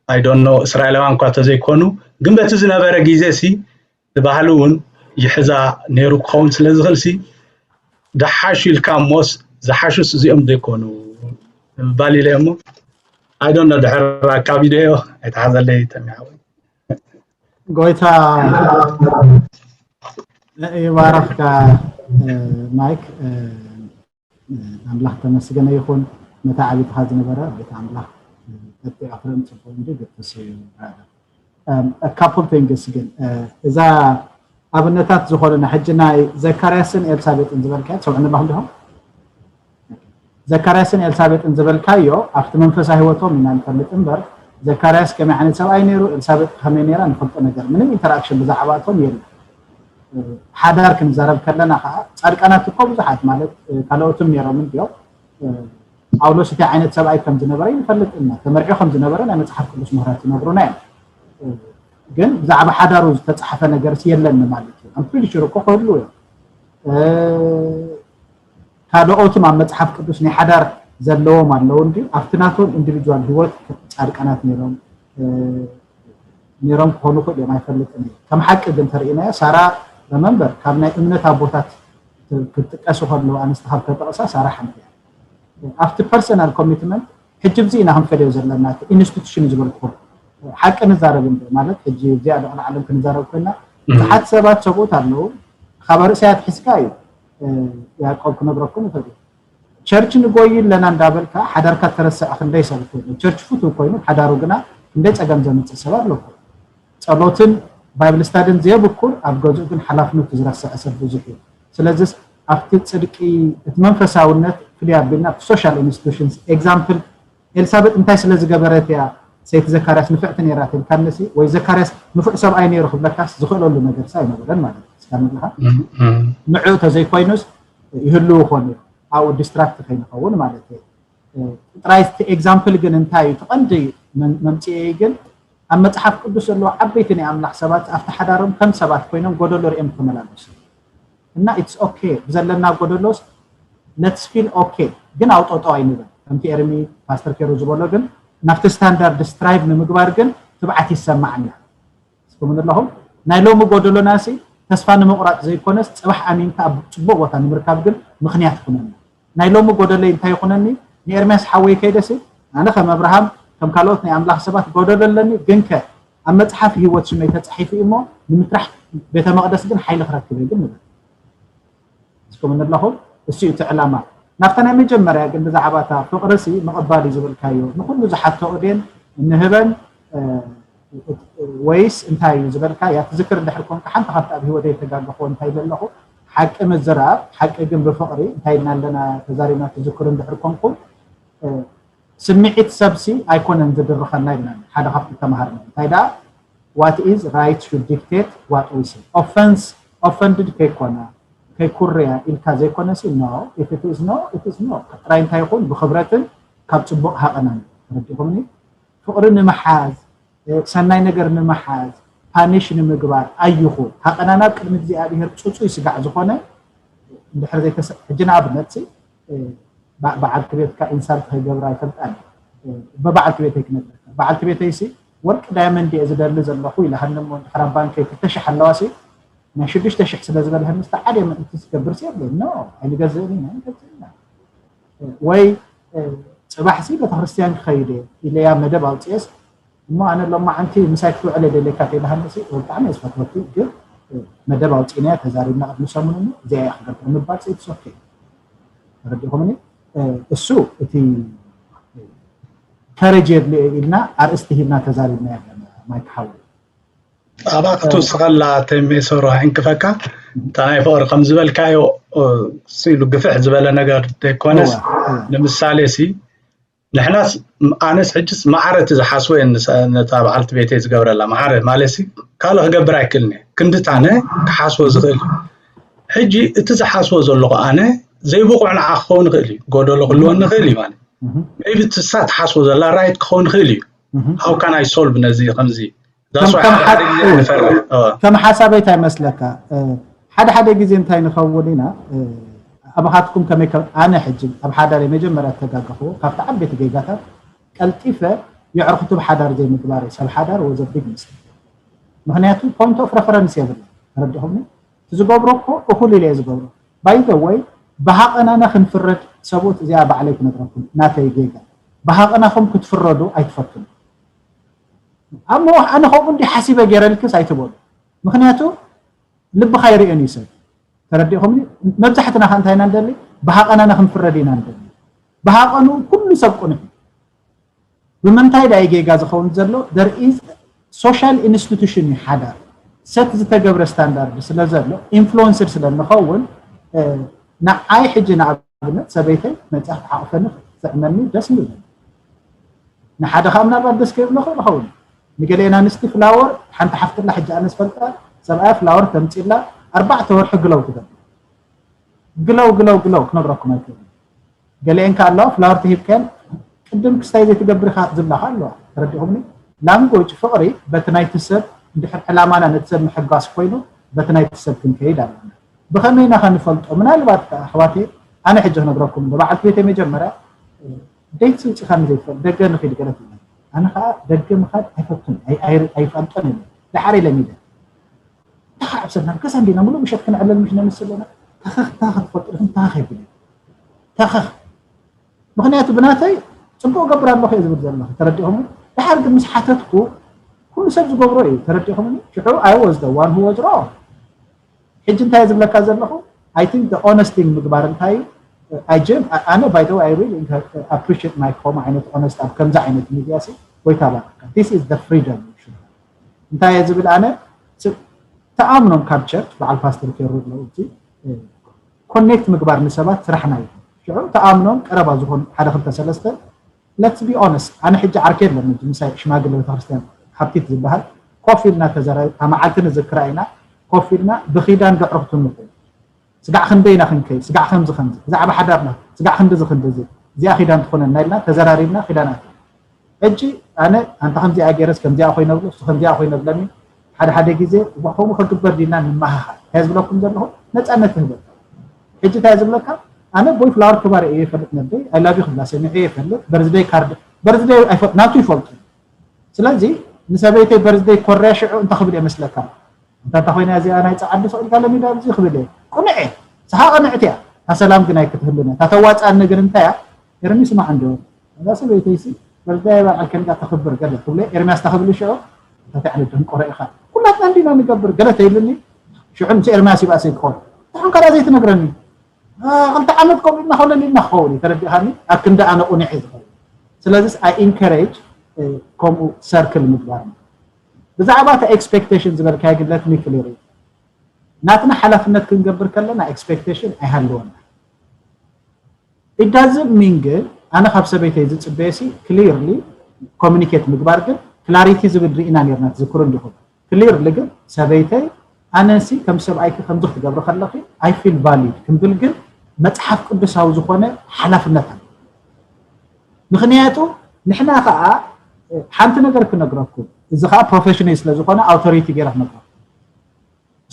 I don't know እስራኤላውያን እኳ ተዘይኮኑ ግን በቲ ዝነበረ ግዜ ሲ ባህሊ እውን ይሕዛ ነይሩ ክኸውን ስለ ዝኽእል ሲ ዝሓሹ ኢልካ እሞስ ዝሓሹስ እዚኦም ዘይኮኑ ምባል ኢለ እሞ I don't know ድሕር ኣካቢ ዶ ኣይተሓዘለይ ተሚሓወይ ጎይታ ይባረኽካ ማይክ ኣምላኽ ተመስገነ ይኹን ነታ ዓቢትኻ ዝነበረ ቤት ኣምላኽ ቀጢዖ ክረም ፅቡቅ እንጂ ግጥስ እዩ couple things ግን እዛ ኣብነታት ዝኾኑና ሕጂ ናይ ዘካርያስን ኤልሳቤጥን ዝበልካዮ ትሰምዑኒ ኣለኹም ዲኹም ዘካርያስን ኤልሳቤጥን ዝበልካዮ ኣብቲ መንፈሳዊ ህይወቶም ኢና ንፈልጥ እምበር ዘካርያስ ከመይ ዓይነት ሰብኣይ ነይሩ ኤልሳቤጥ ከመይ ነይራ ንፈልጦ ነገር ምንም ኢንተራክሽን ብዛዕባቶም የለን ሓዳር ክንዛረብ ከለና ከዓ ፃድቃናት እኮ ብዙሓት ማለት ካልኦትም ነይሮም እንዲዮም ጳውሎስ እቲ ዓይነት ሰብኣይ ከም ዝነበረ ይንፈልጥ እና ተመርዒ ከም ዝነበረ ናይ መፅሓፍ ቅዱስ ምሁራት ይነግሩና እዮም ግን ብዛዕባ ሓዳሩ ዝተፃሓፈ ነገርስ የለን ማለት እዩ ኣምፕሊሽር እኮ ክህሉ እዮም ካልኦትም ኣብ መፅሓፍ ቅዱስ ናይ ሓዳር ዘለዎም ኣለዉ እንዲ ኣብቲ ናቶም ኢንዲቪጁዋል ህይወት ፃድቃናት ነይሮም ነይሮም ክኾኑ ክእል እዮም ኣይፈልጥን እዩ ከም ሓቂ ግን ተርእናዮ ሳራ ረመንበር ካብ ናይ እምነት ኣቦታት ክትጥቀሱ ከለዉ ኣንስቲ ካብ ተጠቕሳ ሳራ ሓንቲ እያ ኣብቲ ፐርሰናል ኮሚትመንት ሕጂ ብዚ ኢና ክንፈልዮ ዘለና ኢንስቲቱሽን ዝበልኩ ሓቂ ንዛረብ እንዶ ማለት ሕጂ እዚኣ ልዕሊ ዓለም ክንዛረብ ኮይና ብዙሓት ሰባት ሰብኡት ኣለዉ ካብ ርእሳያት ሒዝካ እዩ ያዕቆብ ክነግረኩም ይኽእል ቸርች ንጎይ ኣለና እንዳበልካ ሓዳርካ ተረስዐ ክንደይ ሰብ ኮይኑ ቸርች ፍቱ ኮይኑ ሓዳሩ ግና ክንደይ ፀገም ዘምፅእ ሰብ ኣለኩ ፀሎትን ባይብል ስታድን ዘየብኩር ኣብ ገዝኡ ግን ሓላፍነቱ ዝረስዐ ሰብ ብዙሕ እዩ ስለዚስ ኣብቲ ፅድቂ እቲ መንፈሳውነት ፍልይ ኣቢልና ኣብቲ ሶሻል ኢንስቲቱሽንስ ኤግዛምፕል ኤልሳቤጥ እንታይ ስለ ዝገበረት እያ ሰይቲ ዘካርያስ ንፍዕቲ ነይራ ትብልካንሲ ወይ ዘካርያስ ንፉዕ ሰብኣይ ነይሩ ክብለካስ ዝኽእለሉ ነገርስ ኣይነበረን ማለት እዩ ስካ ንብልካ ንዑ ተዘይኮይኑስ ይህልው ኾን እዩ ኣብኡ ዲስትራክት ከይንኸውን ማለት እዩ ጥራይ እቲ ኤግዛምፕል ግን እንታይ እዩ ትቐንዲ መምፅኤ ግን ኣብ መፅሓፍ ቅዱስ ዘለዉ ዓበይቲ ናይ ኣምላኽ ሰባት ኣብቲ ሓዳሮም ከም ሰባት ኮይኖም ጎደሎ ርኦም ተመላለሱ እና ኢትስ ኦኬ ብዘለና ጎደሎስ let's feel okay ግን ኣውጠጠው ኣይንበል ከምቲ ኤርሚ ፓስተር ኬሩ ዝበሎ ግን ናብቲ ስታንዳርድ ስትራይቭ ንምግባር ግን ትብዓት ይሰማዓና ስኩምን ኣለኹም ናይ ሎሚ ጎደሎና ሲ ተስፋ ንምቑራፅ ዘይኮነስ ፅባሕ ኣሚንካ ኣብ ፅቡቅ ቦታ ንምርካብ ግን ምክንያት ይኹነና ናይ ሎሚ ጎደለይ እንታይ ይኹነኒ ንኤርምያስ ሓወይ ከይደሲ ኣነ ከም ኣብርሃም ከም ካልኦት ናይ ኣምላኽ ሰባት ጎደሎ ኣለኒ ግንከ ኣብ መፅሓፍ ህይወት ሽመይ ተፃሒፉ እሞ ንምትራሕ ቤተ መቅደስ ግን ሓይሊ ክረክብ ግን ንብል እስኩም ኣለኹም እሱ እቲ ዕላማ ናብታ ናይ መጀመርያ ግን ብዛዕባ እታ ፍቅሪ ሲ ምቕባል እዩ ዝብልካዮ ንኩሉ ዝሓቶ እዴን እንህበን ወይስ እንታይ እዩ ዝበልካ? ያ ትዝክር እንድሕር ኮንካ፣ ሓንቲ ካብቲ ኣብ ህይወተይ ዝተጋገኽዎ እንታይ ኢለ ኣለኹ፣ ሓቂ ምዝራብ፣ ሓቂ ግን ብፍቕሪ፣ እንታይ ኢልና ኣለና ተዛሪብና፣ ትዝክሩ እንድሕር ኮንኩም፣ እ፣ ስምዒት ሰብሲ ኣይኮነን ዝድርኸና ኢልና ሓደ ካብቲ ተምሃርና። እንታይ ደኣ፣ what is right should dictate what we say። ኦፈንስ፣ ኦፈንድድ ከይኮና፣ ከይኩርያ ኢልካ ዘይኮነሲ፣ no, if it is no, it is no። ጥራይ እንታይ ይኹን፣ ብኽብረትን ካብ ጽቡቕ ሃቐናን። ተረዲኹምኒ? ፍቕሪ ንምሓዝ፣ እ፣ ሰናይ ነገር ንምሓዝ፣ ፓኒሽ ንምግባር ኣይኹን። ሃቐናና ኣብ ቅድሚ እግዚኣብሔር ጽጹይ ስጋዕ ዝኾነ እንድሕር ዘይተሰ-፣ ሕጂ ንኣብነት ሲ፣ እ፣ በ-፣ በዓልቲ ቤትካ ኢንሳልት ከይገብራ ኣይፈልጣን። እ፣ በበዓልቲ ቤተይ ክነግረካ። በዓልቲ ቤተይ ሲ፣ ወርቂ ዳይመንድ እየ ዝደሊ ዘለኹ ኢላሃኒ እሞ፣ እንድሕር ኣብ ባንከይ ክልተ ሽሕ ኣለዋ ሲ፣ ናይ ሽዱሽተ ሽሕ ስለ ዝበልሀኒ፣ ዝተዓድየ ምእንቲ ዝገብር ሲ የብለይ። ኖ፣ ኣይንገዝእን ኢና፣ ኣይንገዝእን ኢና። ወይ፣ እ፣ ጽባሕ ሲ ቤተክርስትያን ክኸይድ እየ ኢለያ መደብ ኣውጽኤስ፣ እሞ ኣነ ሎማዓንቲ ምሳይ ክትውዕል እየ ደልየካ ተይልሃኒ ሲ፣ ብጣዕሚ እየ ዝፈትወኪ፣ ግን፣ እ፣ መደብ ኣውጺእናያ ተዛሪብና ቅድሚ ሰሙን እሞ እዚኣ እያ ክገብር ምባል ሲ፣ it's okay። ተረዲኹምኒ? እ፣ እሱ እቲ ከረጅ የድልዮ ኢልና ኣርእስቲ ሂብና ተዛሪብና ኣለና፣ ማይክ ሓወይ። ኣብኣ ክትውስኸላ ተሜ ሶሮ፣ ዕንክፈካ። እታ ናይ ፍቕሪ ከም ዝበልካዮ፣ እ፣ ሲ ኢሉ ግፍሕ ዝበለ ነገር ዘይኮነስ፣ እወ፣ እወ። ንምሳሌ ሲ፣ ንሕናስ፣ ኣነስ ሕጅስ ማዕረ እቲ ዝሓስቦ እየ ንሳ-፣ ነታ በዓልቲ ቤተይ ዝገብረላ ማዕረ ማለት ሲ፣ ካልእ ክገብር ኣይክእልን እየ። ክንድቲ ኣነ ክሓስቦ ዝኽእል እዩ። ሕጂ እቲ ዝሓስቦ ዘለኹ ኣነ ዘይብቑዕ ንዓ ክኸውን ይኽእል እዩ፣ ጎደሎ ክህልወኒ ይኽእል እዩ ማለት። እህ። ሜይቢ እቲ እሳ ትሓስቦ ዘላ ራይት ክኸውን ይኽእል እዩ። እህ። How can I solve ነዚ ከምዚ? That's ከም፣ why ከም ሓደ ሓደ ግዜ ሓ-፣ ንፈርሕ። እ። ከም ሓሳበይ እንታይ መስለካ? እ፣ ሓደ ሓደ ግዜ እንታይ ንኸውን ኢና? እ፣ ኣባኻትኩም ከመይ ከም፣ ኣነ ሕጂ ኣብ ሓዳረይ መጀመርያ እተጋገኽዎ ካብቲ ዓበይቲ ጌጋታት ቀልጢፈ የዕርኽቱ ብሓዳር ዘይምግባረይ፣ ሰብ ሓዳር was a big mistake። ምኽንያቱ ፖይንት ኦፍ ረፈረንስ የብለይን። ተረዲኹምኒ? እቲ ዝገብሮ እኮ እኹል ኢለ እየ ዝገብሮ። By the way፣ ብሃቐናና ክንፍረድ ሰብኡት፣ እዚኣ ባዕለይ ክነግረኩም፣ ናተይ ጌጋ። ብሃቐናኹም ክትፍረዱ ኣይትፈትኑ። ኣሞ ኣነ ከምኡ እንዲ ሓሲበ ገይረ ኢልክስ ኣይትበሉ። ምኽንያቱ ልብኻ ይርእየን እዩ ሰብ። ተረዲኹምኒ? መብዛሕትና ከ እንታይ ኢና ንደሊ? ብሃቐናና ክንፍረድ ኢና ንደሊ። ብሃቐኑ ኩሉ ሰብ ቅኑዕ እዩ። ብምንታይ ደኣ እዩ ጌጋ ዝኸውን ዘሎ? There is social institution እዩ ሓዳር። ሰት ዝተገብረ ስታንዳርድ ስለ ዘሎ፣ ኢንፍሉወንስድ ስለ እንኸውን፣ እ፣ ንዓይ ሕጂ ንኣብነት ሰበይተይ መጽያ ክትሓቑፈኒ ክትስዕመኒ ደስ ይብለኒ። ንሓደ ከዓ ምናልባት ደስ ከይብሎ ይኽእል ይኸውን። ንገሊአን ኣንስቲ ፍላወር ሓንቲ ሓፍትላ ሕጂ ኣነ ዝፈልጣ ሰብኣያ ፍላወር ተምፅላ ኣርባዕተ ወርሒ ግለው ትገብር። ግለው፣ ግለው፣ ግለው ክነግረኩም ኣይክእልን። ገሊአን ከ ኣለዋ ፍላወር ተሂብካየን ቅድም ክስታይ ዘይትገብር ኢኻ ዝብላኻ ኣለዋ። ተረዲኹምኒ? ላንጎጅ ፍቕሪ በቲ ናይቲ ሰብ እንድሕር ዕላማና ነቲ ሰብ ምሕጋስ ኮይኑ በቲ ናይቲ ሰብ ክንከይድ ኣለና። ብኸመይ ኢና ከ ንፈልጦ? ምናልባት ከ ኣሕዋተይ ኣነ ሕጂ ክነግረኩም፣ ንበዓልቲ ቤተይ መጀመርያ ዴት ውፂኻኒ ዘይትፈልጥ ደገ ንኺድ ገለ ትብለኒ። ኣነ ኸዓ ደገ ምኻድ ኣይፈቱን፣ ኣይ-፣ ኣይ-፣ ኣይፈልጦን እየ። ደሓር ኢለ ሚደ። እንታይ ኸዓ ኣብ ሰብና ገዛ እንዲና ሙሉእ ምሸት ክንዕለል ምሽ ነምስል ኣለና። ተኸኽ፣ እንታይ ክትፈልጡ ዲኹም? ተኸኽ የብለይ። ተኸኽ። ምኽንያቱ ብናተይ ጽቡቕ እገብር ኣለኹ እየ ዝብል ዘለኹ። ተረዲኹም? ደሓር ግን ምስ ሓተትኩ ኩሉ ሰብ ዝገብሮ እዩ። ተረዲኹምኒ? ሽዑ I was the one who was wrong። ሕጂ እንታይ እየ ዝብለካ ዘለኹ? I think the honest thing ምግባር እንታይ እዩ? I gen-፣ ኣነ by the way I really appreciate my ከምኡ ዓይነት ኦነስት ኣብ ከምዚ ዓይነት ሚድያ ሲ ጎይታ ባርካ። This is the freedom you should have። እንታይ እየ ዝብል ኣነ? ስ-፣ ተኣምኖም ካብ ቸርች በዓል ፓስተር ኬሩ ኣለዉ፣ እቲ፣ እ፣ ኮኔክት ምግባር ንሰባት ስራሕና እዩ። ሽዑ ተኣምኖም ቀረባ ዝኾኑ ሓደ ክልተ ሰለስተ፣ let's be honest፣ ኣነ ሕጂ ዓርከይ የለን፣ ሕጂ ምሳይ ሽማግለ ቤተክርስትያን ሃብቲት ዝበሃል ኮፍ ኢልና ተዘራሪብ፣ እታ መዓልቲ ንዝክራ ኢና፣ ኮፍ ኢልና ብኺዳን ደዕርኽቱ ንኹን። ስጋዕ ክንደይ ኢና ክንከይድ፣ ስጋዕ ከምዚ ከምዚ፣ ብዛዕባ ሓዳርና፣ ስጋዕ ክንድዚ ክንድዚ፣ እዚኣ ኺዳን ትኾነና ኢልና ተዘራሪብና ኺዳን ኣቲና። ሕጂ ኣነ ኣንታ ከምዚኣ ገይረስ ከምዚኣ ኮይነ ብሎ፣ እሱ ከምዚኣ ኮይነ ብለኒ። ሓደ ሓደ ግዜ እዋ ከምኡ ክግበር ዲና ንመሃሃር። እንታይ ዝብለኩም ዘለኹ? ነፃነት ይህበካ። ሕጂ እንታይ ዝብለካ? ኣነ ቦይ ፍላወር ክባር እየ ይፈልጥ፣ ነደይ I love you ክብላ ሰሚዐ ይፈልጥ፣ በርዝደይ ካርድ፣ በርዝደይ ኣይፈ-፣ ናቱ ይፈልጡ። ስለዚ ንሰበይተይ በርዝደይ ኮርያ ሽዑ እንታይ ክብል እየ መስለካ? እንታ እንታ ኮይና እዚኣ ናይ ጸዓዱ ስቕ ኢልካ ለሚዳ ኣብዚ ክብል እየ። ቅኑዕ እየ። ሰሓ ቅንዕቲ እያ። እታ ሰላም ግን ኣይክትህሉን እያ። እታ ተዋጽኣኒ ግን እንታይ እያ? ኤርሚ ስማዕ እንዶ፣ እዛ ሰበይተይሲ በርዝደይ ኣይበዓልከን እያ ተኽብር ገለ ትብሎ። ኤርምያስ እንታይ ክብል ሽዑ? እንታይ ዓይነት ደንቆሮ ኢኻ? ኩላትና እንዲና ንገብር ገለ ተይሉኒ። ሽዑ ምስ ኤርምያስ ይባእሰ ይኸውን። እንታይ ኮንካ ደኣ ዘይትነግረኒ? አ፣ ክልተ ዓመት ከምኡ ኢልና ክብለኒ ኢልና ክኸውን እዩ። ተረዲእኻኒ? ኣብ ክንዲ ኣነ ቅኑዕ እየ ዝኸውን። ስለዚስ I encourage፣ እ፣ ከምኡ ሰርክል ምግባር። ብዛዕባ እቲ expectation ዝበልካዮ ግን let me clear it። ናትና ሓላፍነት ክንገብር ከለና expectation ኣይሃልወና። It doesn't mean ግን ኣነ ካብ ሰበይተይ ዝፅበየ ሲ clearly communicate ምግባር ግን clarity ዝብል ርኢና ነርና ትዝክሩ እንዲኹም። Clearly ግን ሰበይተይ ኣነሲ ከም ሰብኣይኪ ከምዚ ክትገብሪ ከለኺ I feel valued ክንብል ግን መፅሓፍ ቅዱሳዊ ዝኾነ ሓላፍነት ኣሎ። ምክንያቱ ንሕና ከዓ ሓንቲ ነገር ክነግረኩም፣ እዚ ከዓ profession ስለ ዝኾነ authority ገይረ ክነግረኩም።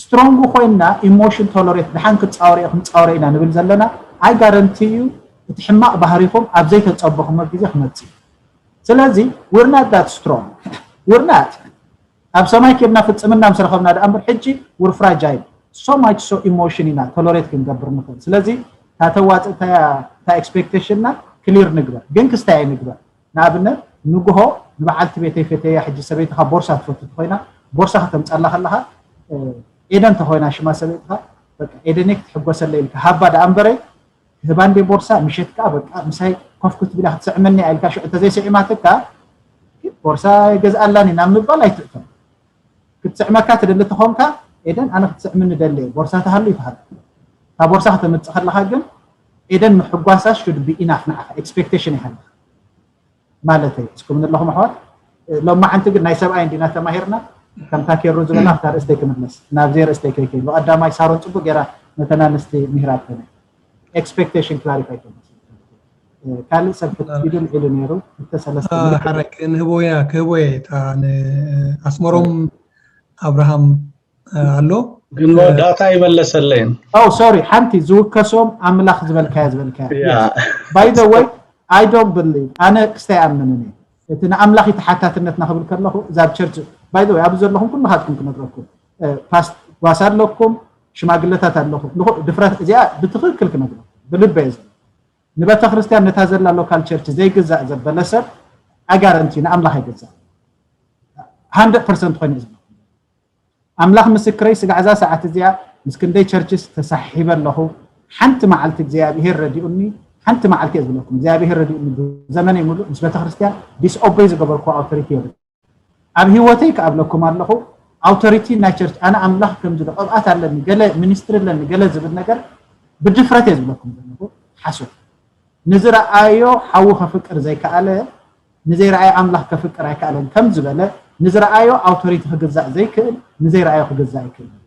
Strong ኮይና emotion tolerate ድሓን ክፃወረ ክንፃወረ ኢና ንብል ዘለና። I guarantee you እቲ ሕማቕ ባህሪኹም ኣብ ዘይተፀበኹሞ ግዜ ክመፅእ እዩ። ስለዚ we're not that strong. We're not ኣብ ሰማይ ኬድና ፍፅምና ምስ ረኸብና ደኣ እምበር ሕጂ we're fragile. So much so emotion ኢና tolerate ክንገብር ንኽእል። ስለዚ እታ ተዋፅእ እታ expectation ና clear ንግበር፣ ግን ክስታይ ኣይንግበር። ንኣብነት ንግሆ ንበዓልቲ ቤተይ ፈተያ፣ ሕጂ ሰበይትኻ ቦርሳ ትፈቱ ተኾይና ቦርሳ ከተምፃላ ከለኻ ኤደን ተኾይና ሽማ ሰበይትኻ በቃ ኤደነይ ክትሕጎሰለይ ኢልካ ሃባ ደኣ እምበረይ ህባ እንደ ቦርሳ ምሸት ከዓ በቃ ምሳይ ኮፍ ክትብላ ክትስዕመኒ ኢልካ ሽዑ እንተዘይስዒማትካ ቦርሳ ይገዝኣላኒ ናብ ምባል ኣይትእቶም። ክትስዕመካ ትደሊ ተኾንካ ኤደን ኣነ ክትስዕምኒ ደለ ቦርሳ ተሃሉ ይትሃል። ካብ ቦርሳ ከተምፅእ ከለካ ግን ኤደን ምሕጓሳ should be enough ንዓኻ expectation ይሃልካ ማለት እዩ። እስኩም ዘለኹም ኣሕዋት ሎማዓንቲ ግን ናይ ሰብኣይ እንዲና ተማሂርና። ከምታ ኬሩ ዝበላ ኣብታ ርእስተይ ክምለስ ናብዘይ ርእስተይ ከይከይ ብቀዳማይ ሳሮን ፅቡቅ ገይራ ነተን ኣንስቲ ምሂራተነ። Expectation clarify ክመስ ካልእ ሰብ ክትኢሉ ልዒሉ ነይሩ። ክልተ ሰለስተ ሓራይ ክንህቦ ኢና ክህቦ እየ እታ ንኣስመሮም ኣብርሃም ኣሎ። ግን ዳታ ይመለሰለይን። Oh sorry ሓንቲ ዝውከሶም ኣምላኽ ዝበልካያ ዝበልካያ። By the way I don't believe ኣነ ክስታይ ኣምንን እየ። እቲ ንኣምላኽ ተሓታትነትና ክብል ከለኹ እዛ ኣብ ቸርች by the way ኣብዚ ዘለኹም ኩልኻትኩም ክነግረኩም ፓስት ጓሳ ኣለኩም ሽማግለታት ኣለኹም ድፍረት እዚኣ ብትኽክል ክነግረኩም ብልበ እየ ንቤተ ክርስቲያን ነታ ዘላ local church ዘይግዛእ ዘበለ ሰብ ኣጋረንቲ ንኣምላኽ ኣይገዛእ hundred percent ኮይኑ ዝብለኩም ኣምላኽ ምስክረይ ስጋዕ እዛ ሰዓት እዚኣ ምስ ክንደይ ቸርችስ ተሳሒበ ኣለኹ ሓንቲ መዓልቲ እግዚኣብሄር ረዲኡኒ ሓንቲ መዓልቲ እየ ዝብለኩም እግዚኣብሄር ረዲኡኒ ብዘመነይ ሙሉእ ምስ ቤተ ክርስቲያን disobey ዝገበርኩ authority የብለይን ኣብ ህይወተይ ክኣብለኩም ኣለኹ authority ናይ ቸርች ኣነ ኣምላኽ ከምዚ ዶ ቅብኣት ኣለኒ ገለ ሚኒስትሪ ኣለኒ ገለ ዝብል ነገር ብድፍረት እየ ዝብለኩም ዘለኹ ሓሶት ንዝረኣዮ ሓዉ ከፍቅር ዘይከኣለ ንዘይረኣዮ ኣምላኽ ከፍቅር ኣይከኣለን ከም ዝበለ ንዝረኣዮ authority ክግዛእ ዘይክእል ንዘይረኣዮ ክግዛእ ኣይክእልን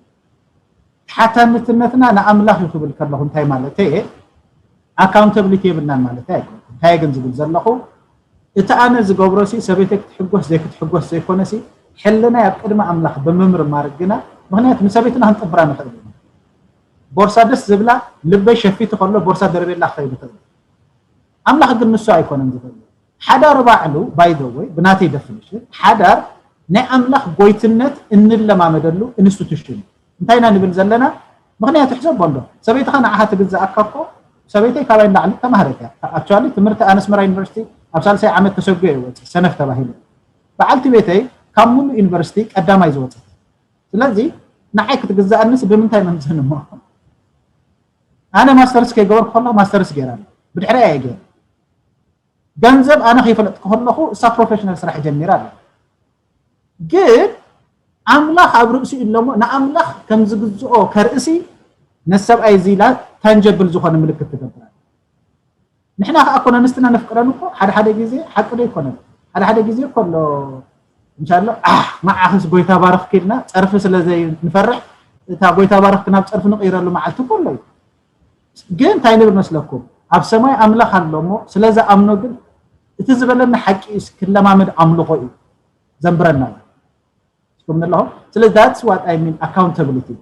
ተሓታትነትና ንኣምላኽ እዩ ክብል ከለኹ እንታይ ማለተይ እየ accountability የብልናን ማለተይ ኣይኮንኩን እንታይ ግን ዝብል ዘለኹ እቲ ኣነ ዝገብሮ ሲ ሰበይተይ ክትሕጎስ ዘይክትሕጎስ ዘይኮነ ሲ ሕልናይ ኣብ ቅድሚ ኣምላኽ ብምምርማር ግና ምኽንያቱ ንሰበይትና ክንጥብራ ንኽእል ኢና ቦርሳ ደስ ዝብላ ልበይ ሸፊቱ ከሎ ቦርሳ ደርቤላ ክኸይድ ይኽእል ኣምላኽ ግን ንሱ ኣይኮነን ዝደሊ ሓዳር ባዕሉ by the way ብናተይ definition ሓዳር ናይ ኣምላኽ ጎይትነት እንለማመደሉ institution እዩ እንታይ ኢና ንብል ዘለና ምኽንያቱ ሕሰቦ እንዶ ሰበይትኻ ንዓኻ ትግዛኣካ እኮ ሰበይተይ ካባይ ንላዕሊ ተማህረት እያ actually ትምህርቲ ኣነስመራ ዩኒቨርሲቲ ኣብ ሳልሳይ ዓመት ተሰጉ እየ ወፅእ ሰነፍ ተባሂለ በዓልቲ ቤተይ ካብ ሙሉእ ዩኒቨርሲቲ ቀዳማይ ዝወፀት ስለዚ ንዓይ ክትግዛኣንስ ብምንታይ መምዘን እሞ ኣነ ማስተርስ ከይገበርኩ ከለኹ ማስተርስ ገይራ ብድሕሪኣ እየ ገይረ ገንዘብ ኣነ ከይፈለጥኩ ከለኹ እሳ ፕሮፌሽናል ስራሕ ጀሚራ ኣላ ግን ኣምላኽ ኣብ ርእሲኡ እሎሞ ንኣምላኽ ከም ዝግዝኦ ከርእሲ ነሰብኣይ እዚ ኢላ ታንጀብል ዝኾነ ምልክት ትገብር ኣላ ንሕና ከዓ ኮነ ኣንስትና ነፍቅረን እኮ ሓደ ሓደ ግዜ ሓቂ ዶ ይኮነን ሓደ ሓደ ግዜ እኮ ኣሎ እንሻሎ ንዓኽስ ጎይታ ባርኽ ኪልና ፀርፊ ስለ ዘይንፈርሕ እታ ጎይታ ባርኽ ናብ ፀርፊ ንቕይረሉ መዓልቲ እኮ ኣሎ እዩ ግን እንታይ ንብል መስለኩም ኣብ ሰማይ ኣምላኽ ኣሎ እሞ ስለ ዝኣምኖ ግን እቲ ዝበለና ሓቂ እዩ ክለማመድ ኣምልኾ እዩ ዘንብረና እዩ እስኩም ኣለኹም ስለ that's what I mean accountability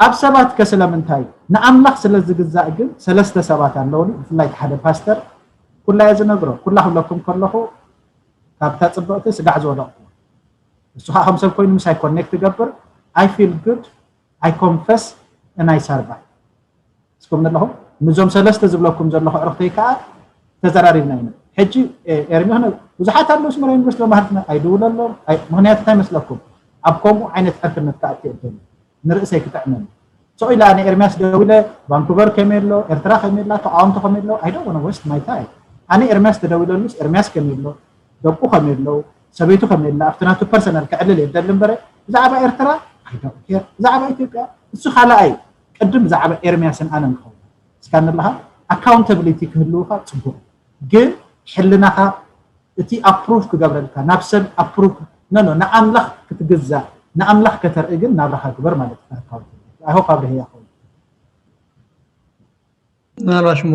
ኣብ ሰባት ከ ስለምንታይ ንኣምላኽ ስለ ዝግዛእ ግን ሰለስተ ሰባት ኣለውኒ ብፍላይ ሓደ ፓስተር ኩላ እየ ዝነግሮ ኩላ ክብለኩም ከለኹ ካብታ ፅብቕቲ ስጋዕ ዝወደቕኩ እሱ ከዓ ከም ሰብ ኮይኑ ምሳይ ኮኔክት ይገብር I feel good I confess and I survive እስኩም ዘለኹም ምዞም ሰለስተ ዝብለኩም ዘለኹ ዕርክተይ ከዓ ተዘራሪብና ኢና ሕጂ ኤርሚ ሆነ ብዙሓት ኣለዉ ስመራ ዩኒቨርሲቲ መማህርትና ኣይድውለሎም ምክንያቱ እንታይ መስለኩም ኣብ ከምኡ ዓይነት ዕርክነት ክኣቲ እደሊ ንርእሰይ ክጥዕመኒ ሰው ኢላ ኣነ ኤርሚያስ ደዊለ ቫንኩቨር ከመይ ኣሎ ኤርትራ ከመይ ኣላ ተቃወምቲ ከመይ ኣሎ I don't wanna waste my time ኣነ ኤርሚያስ ተደዊለሉስ ኤርሚያስ ከመይ ኣሎ ደቁ ከመይ ኣለዉ ሰበይቱ ከመይ ኢላ ኣብቲ ናቱ ፐርሰናል ክዕልል የደሊ እምበረ ብዛዕባ ኤርትራ I don't care። ብዛዕባ ኢትዮጵያ እሱ ካልኣይ ቅድም ብዛዕባ ኤርሚያስን ኣነን ክኸውን እስካ ንለኻ ኣካውንታብሊቲ ክህልውካ ጽቡቅ ግን ሕልናኻ እቲ ኣፕሩቭ ክገብረልካ ናብ ሰብ ኣፕሩቭ ነኖ ንኣምላኽ ክትግዛእ ንኣምላኽ ከተርኢ ግን ናብራኻ ግበር ማለት እዩ ኣካውንታብሊቲ I hope ኣብርሄ ያኸውን ምናልባሽ እሞ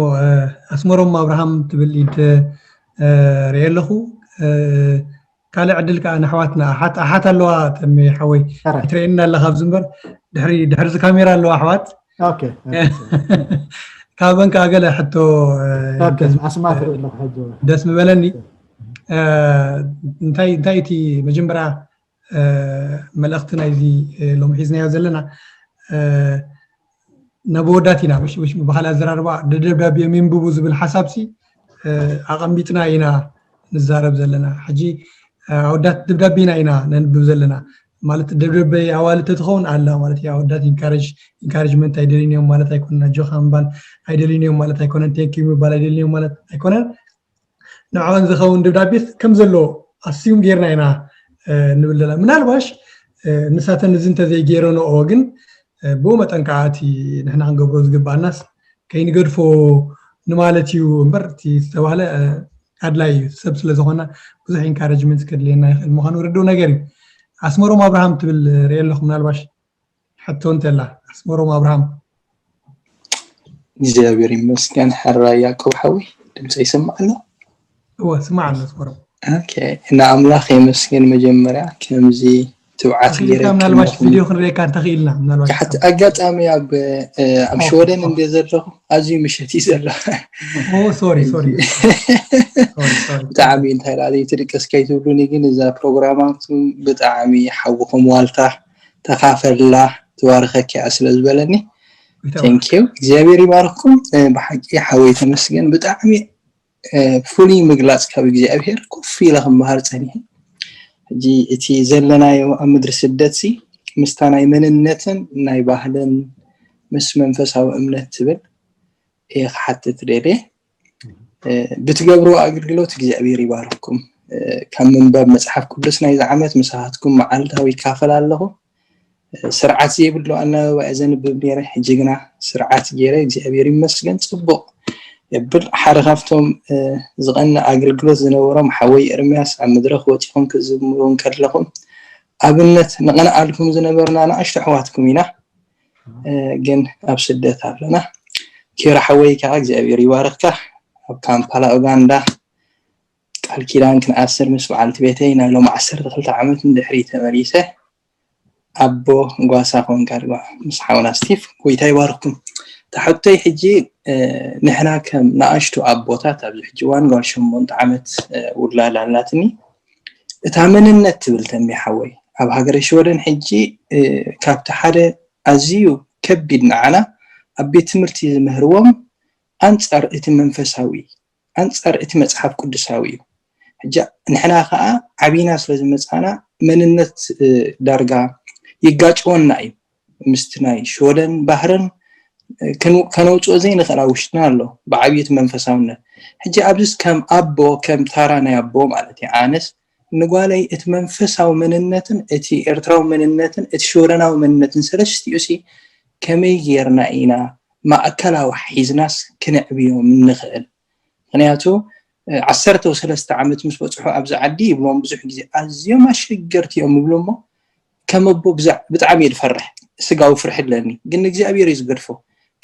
ኣስመሮም ኣብርሃም ትብል ኢድ ርኤ ኣለኹ ካልእ ዕድል ከዓ ንኣሕዋትና ኣሓት ኣለዋ ተሜ ሓወይ ትርእየና ኣለካ ኣብዚ እምበር ድሕሪ ድሕሪ እዚ ካሜራ ኣለዋ ኣሕዋት ካበን ከዓ ገለ ሕቶ ኣስማት ርኢ ኣለኩ ሕጂ ደስ ምበለኒ እንታይ እንታይ እቲ መጀመርያ መልእክቲ ናይዚ ሎሚ ሒዝናዮ ዘለና ናብ ኣወዳት ኢና ብካልእ ኣዘራርባ ደብዳቤ የንብቡ ዝብል ሓሳብ ሲ ኣቐሚጥና ኢና ንዛረብ ዘለና ሕጂ ኣወዳት ደብዳቤና ኢና ነንብብ ዘለና ማለት ደብዳቤ ኣዋልድ ተትኸውን ኣላ ማለት እዩ ኣወዳት ኢንካሬጅመንት ኣይደልዩን እዮም ማለት ኣይኮነን ኣጆኻ ምባል ኣይደልዩን እዮም ማለት ኣይኮነን ቴንኪዩ ምባል ኣይደልዩን እዮም ማለት ኣይኮነን ንዕኦን ዝኸውን ደብዳቤ ከም ዘሎ ኣስዩም ጌርና ኢና ንብል ዘለና ምናልባሽ ንሳተን እዚ እንተዘይገይረንኦ ግን ብኡ መጠን ከዓ እቲ ንሕና ክንገብሮ ዝግባኣናስ ከይንገድፎ ንማለት እዩ እምበር እቲ ዝተባህለ ኣድላይ እዩ ሰብ ስለ ዝኾና ብዙሕ ኢንካሬጅመንት ከድልየና ይኽእል ምዃኑ ርድኡ ነገር እዩ ኣስመሮም ኣብርሃም ትብል ርኢ ኣለኹ ምናልባሽ ሕቶ እንተላ ኣስመሮም ኣብርሃም እግዚኣብሔር ይመስገን ሕራ ያዕቆብ ሓወይ ድምፂ ይስማዕ ኣሎ እወ ስማዕ ኣሎ ኣስመሮም ንኣምላኽ የመስገን መጀመርያ ከምዚ ትብዓት ምናልባሽ ቪድዮ ክንርእየካ እንተኽኢልና ምናልባሽ ኣጋጣሚ ኣብ ኣብ ሽወደን እንደ ዘለኹ ኣዝዩ ምሸት እዩ ዘሎ ሶሪ ሶሪ ብጣዕሚ እንታይ ላለ ትድቀስ ከይትብሉኒ ግን እዛ ፕሮግራማትኩም ብጣዕሚ ሓውኹም ዋልታ ተኻፈላ ትባርኸኪ እያ ስለ ዝበለኒ ቴንኪዩ እግዚኣብሔር ይባርክኩም ብሓቂ ሓወይ ተመስገን ብጣዕሚ ፍሉይ ምግላፅ ካብ እግዚኣብሔር ኮፍ ኢለ ክመሃር ፀኒሐ ሕጂ እቲ ዘለናዮ ኣብ ምድሪ ስደት ሲ ምስታ ናይ መንነትን ናይ ባህልን ምስ መንፈሳዊ እምነት ትብል እየ ክሓትት ደልየ ብትገብርዎ ኣገልግሎት እግዚኣብሔር ይባርኩም ካብ ምንባብ መፅሓፍ ቅዱስ ናይዚ ዓመት ምሳኻትኩም መዓልታዊ ይካፈል ኣለኹ ስርዓት ዘይብሉ ኣናበባ እየ ዘንብብ ነይረ ሕጂ ግና ስርዓት ገይረ እግዚኣብሔር ይመስገን ፅቡቕ የብል ሓደ ካብቶም ዝቐንእ ኣገልግሎት ዝነበሮም ሓወይ ኤርምያስ ኣብ መድረኽ ወፂኹም ክዝምሩ እንከለኹም ኣብነት ንቐንኣልኩም ዝነበርና ንኣሽቶ ኣሕዋትኩም ኢና ግን ኣብ ስደት ኣለና ኪራ ሓወይ ከዓ እግዚኣብሔር ይባርኽካ ኣብ ካምፓላ ኡጋንዳ ቃል ኪዳን ክንኣስር ምስ በዓልቲ ቤተይ ናይ ሎም ዓሰርተ ክልተ ዓመት ንድሕሪ ተመሊሰ ኣቦ ጓሳ ኮንካ ድማ ምስ ሓውና ስቲፍ ጎይታ ይባርኩም ተሓቶይ ሕጂ ንሕና ከም ንኣሽቱ ኣቦታት ኣብዚ ሕጂ ዋን ጓል ሸሞንተ ዓመት ውላድ ኣላትኒ እታ መንነት ትብል ተሚ ሓወይ ኣብ ሃገረ ሽወደን ሕጂ ካብቲ ሓደ ኣዝዩ ከቢድ ንዓና ኣብ ቤት ትምህርቲ ዝምህርዎም ኣንጻር እቲ መንፈሳዊ ኣንጻር እቲ መጽሓፍ ቅዱሳዊ እዩ። ሕጂ ንሕና ከኣ ዓቢና ስለ ዝመጻና መንነት ዳርጋ ይጋጭወና እዩ። ምስቲ ናይ ሽወደን ባህርን ከነውጽኦ ዘይንኽእል ኣብ ውሽጥና ኣሎ ብዓብዩ እቲ መንፈሳውነት። ሕጂ ኣብዚስ ከም ኣቦ ከም ታራ ናይ ኣቦ ማለት እዩ ኣነስ ንጓለይ እቲ መንፈሳዊ መንነትን እቲ ኤርትራዊ መንነትን እቲ ሽወደናዊ መንነትን ሰለስቲኡ ሲ ከመይ ጌርና ኢና ማእከላዊ ሒዝናስ ክነዕብዮም ንኽእል? ምኽንያቱ ዓሰርተ ሰለስተ ዓመት ምስ በጽሑ ኣብዚ ዓዲ ይብሎም ብዙሕ ግዜ ኣዝዮም ኣሸገርቲ እዮም ይብሉ እሞ ከም ኣቦ ብጣዕሚ እየ ዝፈርሕ ስጋዊ ፍርሒ ኣለኒ ግን ንእግዚኣብሔር እዩ ዝገድፎ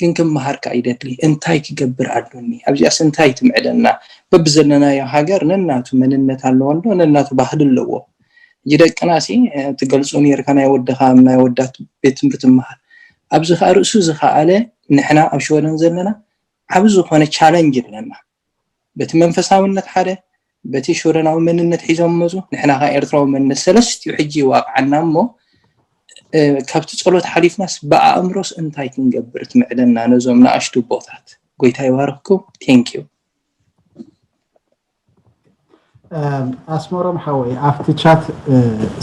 ግን ክመሃር ከኣ ይደሊ እንታይ ክገብር ኣሎኒ ኣብዚኣስ እንታይ ትምዕደና በብዘለናዮ ሃገር ነናቱ መንነት ኣለዎ እንዶ ነናቱ ባህሊ ኣለዎ ሕጂ ደቅና ሲ ትገልጾ ነርካ ናይ ወድኻ ናይ ወዳት ቤት ትምህርቲ ትመሃር ኣብዚ ከኣ ርእሱ ዝኸኣለ ንሕና ኣብ ሽወደን ዘለና ዓቢ ዝኾነ ቻለንጅ ኣለና በቲ መንፈሳውነት ሓደ በቲ ሽወደናዊ መንነት ሒዞም መጹ ንሕና ከኣ ኤርትራዊ መንነት ሰለስቲኡ ሕጂ ይዋቕዓና እሞ ካብቲ ጸሎት ሓሊፍናስ ብኣእምሮስ እንታይ ክንገብር ትምዕደና ነዞም ንኣሽቱ ኣቦታት ጎይታ ይባርኽኩም thank you ኣስመሮም ሓወይ ኣብቲ ቻት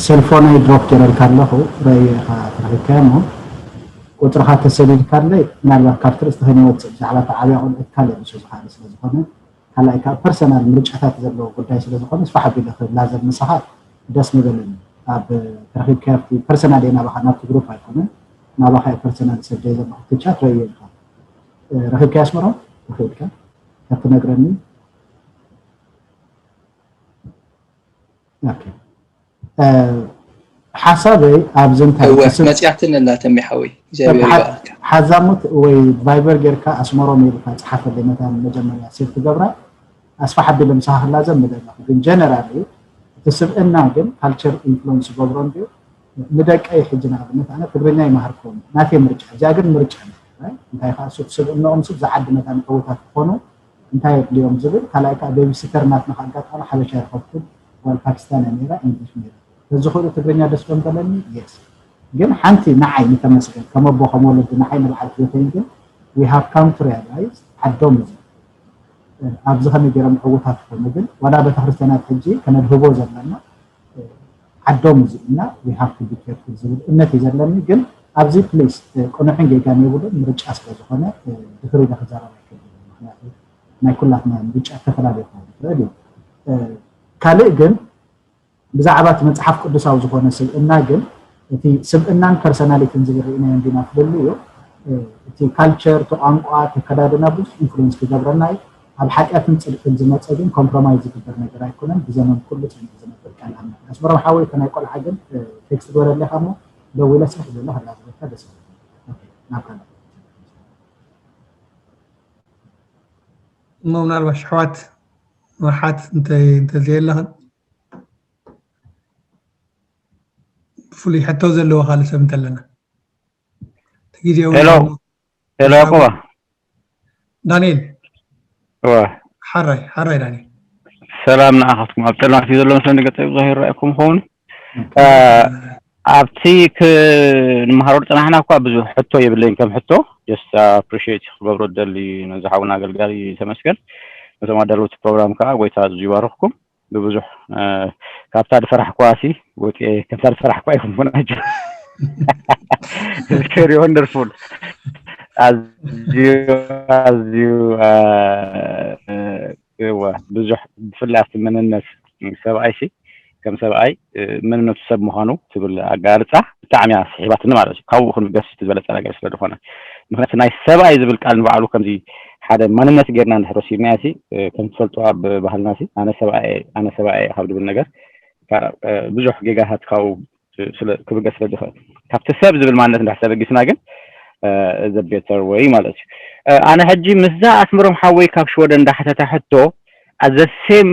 ሴልፎነይ ድሮፕ ገይረልካ ኣለኹ ረእየ ኢኻ ተረኺብካዮ እሞ ቁፅርኻ ተሰሊልካለይ ምናልባት ካብቲ ርእስቲ ከይንወፅእ ብዛዕባ እቲ ዓብያ ቆልዑት ካልእ ርእሱ ዝሓለ ስለ ዝኾነ ካልኣይ ካብ ፐርሰናል ምርጫታት ዘለዎ ጉዳይ ስለ ዝኾነ ስፋሕ ኣቢለ ክላዘብ ምሳኻ ደስ ምበለኒ። ኣብ ተረኺብካ ኣብቲ ፐርሰናል እየ ናባኻ፣ ናብቲ ግሩፕ ኣይኮነን፣ ናባኻ እየ ፐርሰናል ሰብ ደይ ዘለኹ። እቲ ቻት ረእዮ ኢኻ። ረኺብካ ኣስመሮም? ረኺብካ ካብ ትነግረኒ። ኦኬ። ሓሳበይ ኣብዚ እንታይ መፅያትን እናተሚ ሓወይ እግዚኣብሔር ይባርካ። ሓዛሙት ወይ ቫይበር ጌርካ ኣስመሮም ኢልካ ጸሓፈለይ፣ መታን መጀመርያ ሴፍ ትገብራ ኣስፋ ሓቢለ ምሳኻ ክላዘብ ምደለኹ። ግን ጀነራሊ እቲ ስብእና ግን ካልቸር ኢንፍሉንስ ዝገብሮ እንድዩ። ንደቀይ ሕጂ ንኣብነት ኣነ ትግርኛ ይመሃርኩም ናተይ ምርጫ፣ እዚኣ ግን ምርጫ ናይ እንታይ ከዓ ሱብ ስብእንኦም ሱብ ዝዓዲ መታን ዕውታት ክኾኑ እንታይ የድልዮም ዝብል፣ ካልኣይ ከዓ ቤቢሲተር ናትና ኣጋጣሚ ሓበሻ ይረኸብኩን ጓል ፓኪስታን ነይራ፣ ኢንግሊሽ ነይራ። በዚ ኩሉ ትግርኛ ደስ ዶ ምበለኒ? የስ። ግን ሓንቲ ንዓይ ንተመስገን ከም ኣቦ ከም ወለዲ ንዓይ ንበዓል ክልተይን ግን we have come to realize ዓዶም እዚ ኣብዚ ከመይ ገይሮም ዕውታት ክኾኑ ግን ዋላ ቤተክርስትያናት ሕጂ ከነድህቦ ዘለና ዓዶም እዚ እና we have to be careful ዝብል እምነት እዩ ዘለኒ። ግን ኣብዚ ፕሊስ ቅኑዕን ጌጋን የብሉን፣ ምርጫ ስለ ዝኾነ ድሕሪ ኢለ ክዛረብ ኣይክእልን። ምክንያቱ ናይ ኩላትና ምርጫ እተፈላለየ ክኸውን ይኽእል እዩ። ካልእ ግን ብዛዕባ እቲ መጽሓፍ ቅዱሳዊ ዝኾነ ስብእና ግን እቲ ስብእናን ፐርሰናሊቲን ዝብል ርኢናዮ እንዲና ክልሉ እዩ። እቲ ካልቸር፣ እቲ ቋንቋ፣ እቲ ኣከዳድና ብዙሕ ኢንፍሉንስ ክገብረና እዩ። ኣብ ሓጢኣትን ጽድቅን ዝመጸ ግን ኮምፕሮማይዝ ዝግበር ነገር ኣይኮነን። ብዘመን ኩሉ ጸኒሑ ዝነብር ቃል ኣምላኽ። ኣስመሮም ሓወይ፣ እቲ ናይ ቆልዓ ግን ቴክስት ግበረለይ እሞ ደዊለ ስራሕ ዘሎ ከላዝበካ ደስ ይብል። ኦኬ፣ ናብ ካልእ። እሞ ምናልባት ኣሕዋት መሓት እንተ እንተዘየለኽን ብፍሉይ ሕቶ ዘለዎ ካልእ ሰብ እንተለና እቲ ግዜኡ ሄሎ። ሄሎ ያዕቆባ። ዳንኤል። እወ። ሓራይ ሓራይ ዳንኤል። ሰላም ንዓኻትኩም። ኣብ ጸልማት እዩ ዘሎ መስለኒ ገጸ ብዙሕ ይረኣየኩም ይኸውን። ኣብቲ ክንመሃሮ ዝጸናሕና እኳ ብዙሕ ሕቶ የብለይን ከም ሕቶ just appreciate ክገብሮ ዝደሊ ነዚ ሓውና ኣገልጋሊ ተመስገን ነቶም ኣዳለውቲ ፕሮግራም ከዓ ጎይታ ኣዝዩ ይባርኽኩም። ብብዙሕ ካብታ ዝፈራሕኳ ሲ ወፂኤ ከምታ ዝፈራሕኳ ይኹንኩን ኣጆ very wonderful ኣዝዩ ኣዝዩ እወ ብዙሕ ብፍላይ ኣብቲ መንነት ሰብኣይ ሲ ከም ሰብኣይ መንነቱ ሰብ ምዃኑ ትብል ኣጋርፃ ብጣዕሚ እያ ስሒባትኒ ማለት እዩ። ካብኡ ክንገስ እቲ ዝበለፀ ነገር ስለ ዝኾነ ምክንያቱ ናይ ሰብኣይ ዝብል ቃል ንባዕሉ ከምዚ ሓደ ማንነት ጌርና እንድሕር ወሲድናያ ሲ ከም ትፈልጡ ኣብ ባህልና ሲ ኣነ ሰብኣይ ኣነ ሰብኣይ ካብ ዝብል ነገር ብዙሕ ጌጋታት ካብኡ ክብገስ ስለ ዝኽእል ካብቲ ሰብ ዝብል ማንነት እንድሕር ተበጊስና ግን the better way ማለት እዩ። ኣነ ሕጂ ምስዛ ኣስምሮም ሓወይ ካብ ሽወደን እንዳሓተታ ሕቶ the same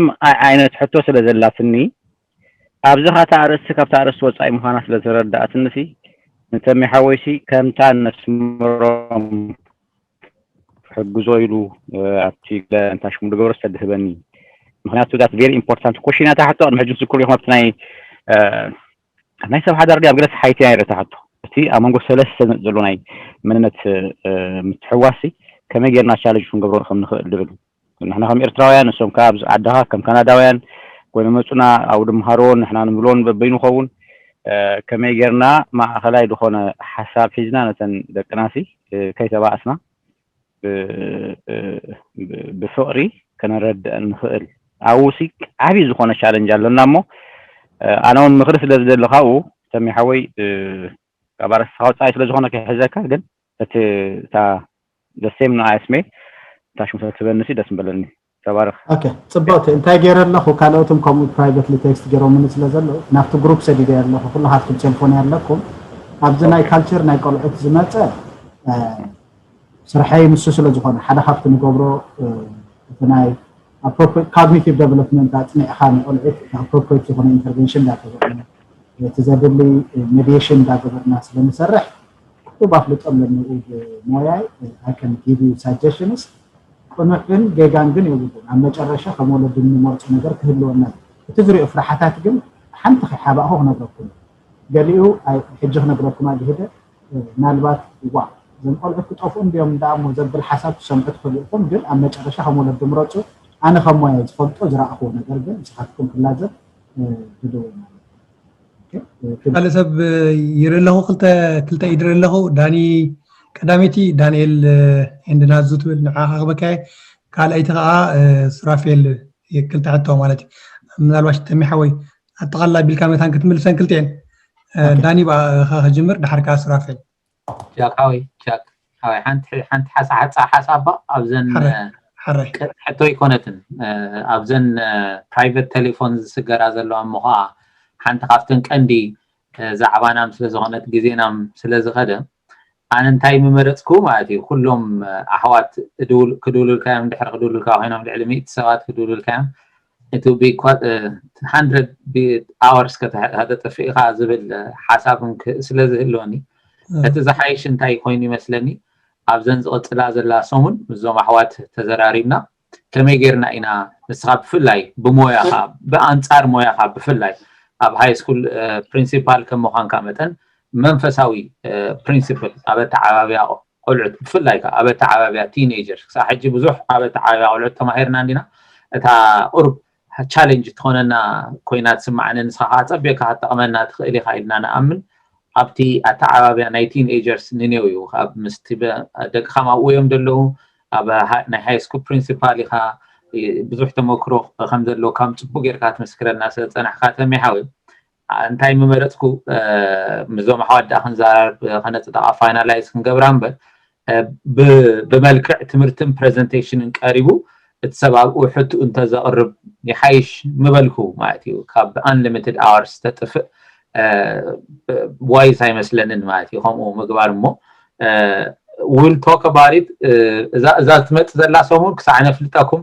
ዓይነት ሕቶ ስለ ዘላትኒ ኣብዚ ካታ ኣርእስቲ ካብታ ኣርእስቲ ወፃኢ ምዃና ስለ ተረዳእትኒ ሲ ንተሚ ሓወይ ሲ ከምታ ነስምሮም ክሕግዞ ኢሉ ኣብቲ እንታይ ሽሙ ዝገበሮ ሰድህበኒ ምክንያቱ that very important question እያ። ታሕቶ ቅድሚ ሕጂ ትዝክሩ ኢኹም ኣብቲ ናይ ናይ ሰብ ሓዳር ድያ ኣብ ገለ ሓይቲ ናይ ርእታ ሕቶ እቲ ኣብ መንጎ ሰለስተ ዘሎ ናይ መንነት ምትሕዋሲ ከመይ ጌርና ቻለንጅ ክንገብሮ ከም ንኽእል ዝብል ንሕና ከም ኤርትራውያን እሶም ከዓ ኣብዚ ዓድኻ ከም ካናዳውያን ኮይኖም መፁና ኣብኡ ድምሃርዎን ንሕና ንብልዎን በበይኑ ኸውን ከመይ ጌርና ማእኸላይ ዝኾነ ሓሳብ ሒዝና ነተን ደቅናሲ ከይተባእስና ብፍቕሪ ከነረድአን ንኽእል ኣብኡ ሲ ዓብዪ ዝኾነ ቻለንጅ ኣለና እሞ ኣነ እውን ምኽሪ ስለ ዝደሊ ካብኡ ተሚ ሓወይ ካብ ኣረስኻ ወፃኢ ስለ ዝኾነ ክሕዘካ ግን እቲ እታ ደሴም ንኣስሜ እታ ሽሙ ተትበንሲ ደስ ምበለኒ ተባረኽ ኦኬ ፅቡቅቲ እንታይ ገይረ ኣለኹ ካልኦትም ከምኡ ፕራይቨትሊ ቴክስት ገይሮምኒ ስለ ዘለዉ ናብቲ ግሩፕ ሰዲደ ኣለኹ ኩሉ ካብትም ቴሌፎን ኣለኩም ኣብዚ ናይ ካልቸር ናይ ቆልዑት ዝመፀ ስርሐይ ንሱ ስለ ዝኾነ ሓደ ካብቲ ንገብሮ እቲ ናይ ካግኒቲቭ ዴቨሎፕመንት ኣፅኒዕኻ ንቆልዑት ኣፕሮፕሬት ዝኾነ ኢንተርቨንሽን እንዳገበርና እቲ ዘድሊ ሜዲሽን እንዳገበርና ስለንሰርሕ ኩሉ ኣፍልጦ ኣለኒ ብሞያይ I can give you suggestions ቅኑዕን ጌጋን ግን የብሉን ኣብ መጨረሻ ከም ወለዲ እንመርፆ ነገር ክህልወና እዩ እቲ ዝሪኦ ፍርሓታት ግን ሓንቲ ከይሓባእኹ ክነግረኩም ገሊኡ ሕጂ ክነግረኩም ኣግሂደ ምናልባት ዋ እዞም ቆልዑት ክጠፍኡ እንዲዮም ደኣ እሞ ዘብል ሓሳብ ትሰምዑ ትኽእሉ ኢኹም ግን ኣብ መጨረሻ ከም ወለዲ ምረፁ ኣነ ከም ሞያ ዝፈልጦ ዝረኣኽዎ ነገር ግን ንስኻትኩም ክላዘብ ድልው ማለት እዩ ካልእ ሰብ ይርኢ ኣለኹ ክልተ ክልተ ኢድ ርኢ ኣለኹ ዳኒ ቀዳመይቲ ዳንኤል ኤንድ ናዙ ትብል ንዓኻ ክበካየ ካልኣይቲ ከዓ ሱራፌል ክልተ ሕቶ ማለት እዩ ምናልባሽ ተሚ ሓወይ ኣጠቓልላ ቢልካ መታን ክትምልሰን ክልቲኤን። እ፣ ኦኬ። ዳኒ ብኣኻ ክጅምር፣ ድሓር ከኣ ሱራፌል። ጃክ ሓወይ፣ ጃክ ሓወይ፣ ሓንቲ ሓንቲ ሓሳ ሓሳ ሓሳብ ኣብዘን ሓረ፣ ሓረ። ሕቶ ኣይኮነትን። ኣብዘን ፕራይቨት ቴሌፎን ዝስገራ ዘለዋ እሞ ከዓ ሓንቲ ካብተን ቀንዲ ዛዕባናም ስለዝኾነት ግዜናም ስለዝኸደ ኣነ እንታይ ምመረፅኩ ማለት እዩ። ኩሎም ኣሕዋት ክድውሉልካ እዮም፣ ድሕሪ ክድውሉልካ ኮይኖም ልዕሊ ሚእቲ ሰባት ክድውሉልካ እዮም። እቲ ሃንድረድ ኣወርስ ከተጠፍእኻ ዝብል ሓሳብ ስለዝህልወኒ እቲ ዝሓይሽ እንታይ ኮይኑ ይመስለኒ ኣብዘን ዝቕፅላ ዘላ ሰሙን ምስዞም ኣሕዋት ተዘራሪብና ከመይ ጌርና ኢና ንስኻ ብፍላይ ብሞያኻ ብኣንፃር ሞያኻ ብፍላይ ኣብ ሃይ ስኩል ፕሪንሲፓል ከም ምዃንካ መጠን መንፈሳዊ ፕሪንሲፕል ኣብ ኣተዓባብያ ቆልዑት ብፍላይ ከዓ ኣብ ኣተዓባብያ ቲኔጀርስ ክሳብ ሕጂ ብዙሕ ኣብ ኣተዓባብያ ቆልዑት ተማሂርና እንዲና እታ ቁሩብ ቻሌንጅ ትኾነና ኮይና ትስማዓኒ ንስኻ ከዓ ፀቢቕካ ክትጠቕመና ትኽእል ኢኻ ኢልና ንኣምን ኣብቲ ኣተዓባብያ ናይ ቲን ኤጀርስ ንኔው እዩ ኣብ ምስቲ ደቅኻ ኣብኡ እዮም ዘለዉ ኣብ ናይ ሃይ ስኩል ፕሪንሲፓል ኢኻ ብዙሕ ተመክሮ ከም ዘለካ ጽቡቅ ጌርካ ትምስክረልና ስለ ዝጸናሕካ ተሜ ሓወይ እንታይ ምመረጽኩ ምዞም ኣሕዋት ደኣ ክንዛረብ ከነጽድቃ ፋይናላይዝ ክንገብራ እምበር ብመልክዕ ትምህርትን ፕሬዘንቴሽንን ቀሪቡ እቲ ሰብ ኣብኡ ሕትኡ እንተዘቕርብ ይሓይሽ ምበልኩ ማለት እዩ ካብ unlimited hours ተጥፍእ ዋይስ ኣይመስለንን ማለት እዩ ከምኡ ምግባር እሞ will talk about it እዛ ትመፅእ ዘላ ሰሙን ክሳዕ ነፍልጠኩም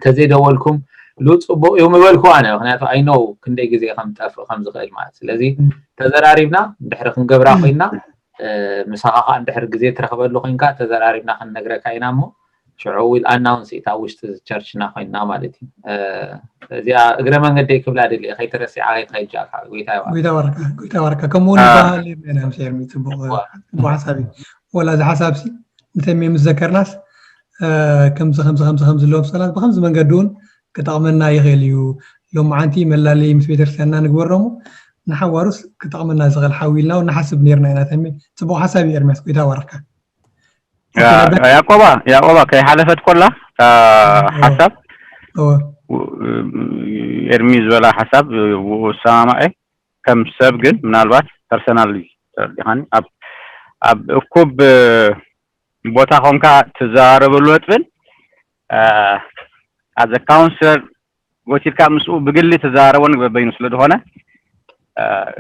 ተዘይደወልኩም ሉ ፅቡቅ እዩ ምበልኩ ኣነ ምክንያቱ I know ክንደይ ግዜ ከምጠፍእ ከምዝኽእል ማለት ስለዚ ተዘራሪብና ድሕሪ ክንገብራ ኮይና ምሳኻ ከዓ እንድሕር ግዜ ትረኽበሉ ኮይንካ ተዘራሪብና ክንነግረካ ኢና እሞ ሽዑ will announce it ኣብ ውሽጢ ቸርችና ኮይንና ማለት እዩ እዚኣ እግረ መንገደይ ክብላ ደልየ ከይተረሲዓ ከይትኸይጃ ጎይታ ይባርካ ጎይታ ባርካ ጎይታ ባርካ ከምኡ እውን ይበሃል ኢልና ኢና ምስ ኤርሚ ፅቡቅ ፅቡቅ ሓሳብ እዩ ወላ እዚ ሓሳብ ሲ ንተሜ ምስ ዘከርናስ ከምዚ ከምዚ ከምዚ ከምዚ ኣለዎም ሰላት ብከምዚ መንገዲ እውን ክጠቕመና ይኽእል እዩ ሎማዓንቲ መላለይ ምስ ቤተክርስትያንና ንግበሮሞ ንሓዋሩስ ክጠቕመና ዝኽእል ሓዊ ኢልና እውን ንሓስብ ነርና ኢና ተሜ ፅቡቅ ሓሳብ እዩ ኤርሚያስ ጎይታ ባርካ ያቆባ ያቆባ ከይሓለፈት ኮላ ሓሳብ ኤርሚ ዝበላ ሓሳብ ብኡ ሰማማዐ ከም ሰብ ግን ምናልባት ፐርሰናል ተረዲኻኒ ኣብ ኣብ እኩብ ቦታ ኮንካ ትዘራረበሉ ነጥብን ኣዘ ካውንስለር ወሲድካ ምስኡ ብግሊ ትዘራረቦ ንግበር በይኑ ስለ ዝኾነ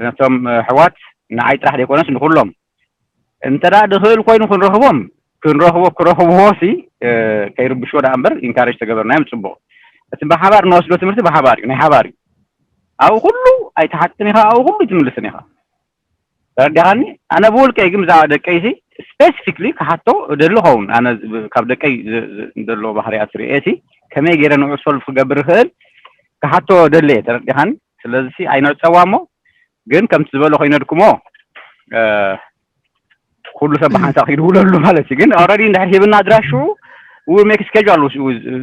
ነቶም ኣሕዋት ንዓይ ጥራሕ ዘይኮነስ ንኩሎም እንተ ደኣ ዝኽእል ኮይኑ ክንረኽቦም ክንረኽቦ ክረኽብዎ ሲ ከይርብሽዎ ደኣ እምበር ኢንካሬጅ ተገበርናዮም ፅቡቕ እቲ ብሓባር ንወስዶ ትምህርቲ ብሓባር እዩ ናይ ሓባር እዩ ኣብኡ ኩሉ ኣይትሓትን ኢኻ ኣብኡ ኩሉ ኣይትምልስን ኢኻ ተረዲኻኒ ኣነ ብውልቀይ ግን ብዛዕባ ደቀይ ሲ ስፔሲፊክሊ ክሓቶ እደሊ ኸውን ኣነ ካብ ደቀይ ዘለዎ ባህርያት ርእየ ሲ ከመይ ገይረ ንዑ ሶልቭ ክገብር ይኽእል ክሓቶ ደለየ ተረዲኻኒ ስለዚ ኣይነፀዋ እሞ ግን ከምቲ ዝበሎ ኮይነድኩሞ ኩሉ ሰብ ብሓንሳእ ክይድውለሉ ማለት እዩ ግን ኦረዲ እንድሕር ሂብና ኣድራሹ ሜክ ስኬል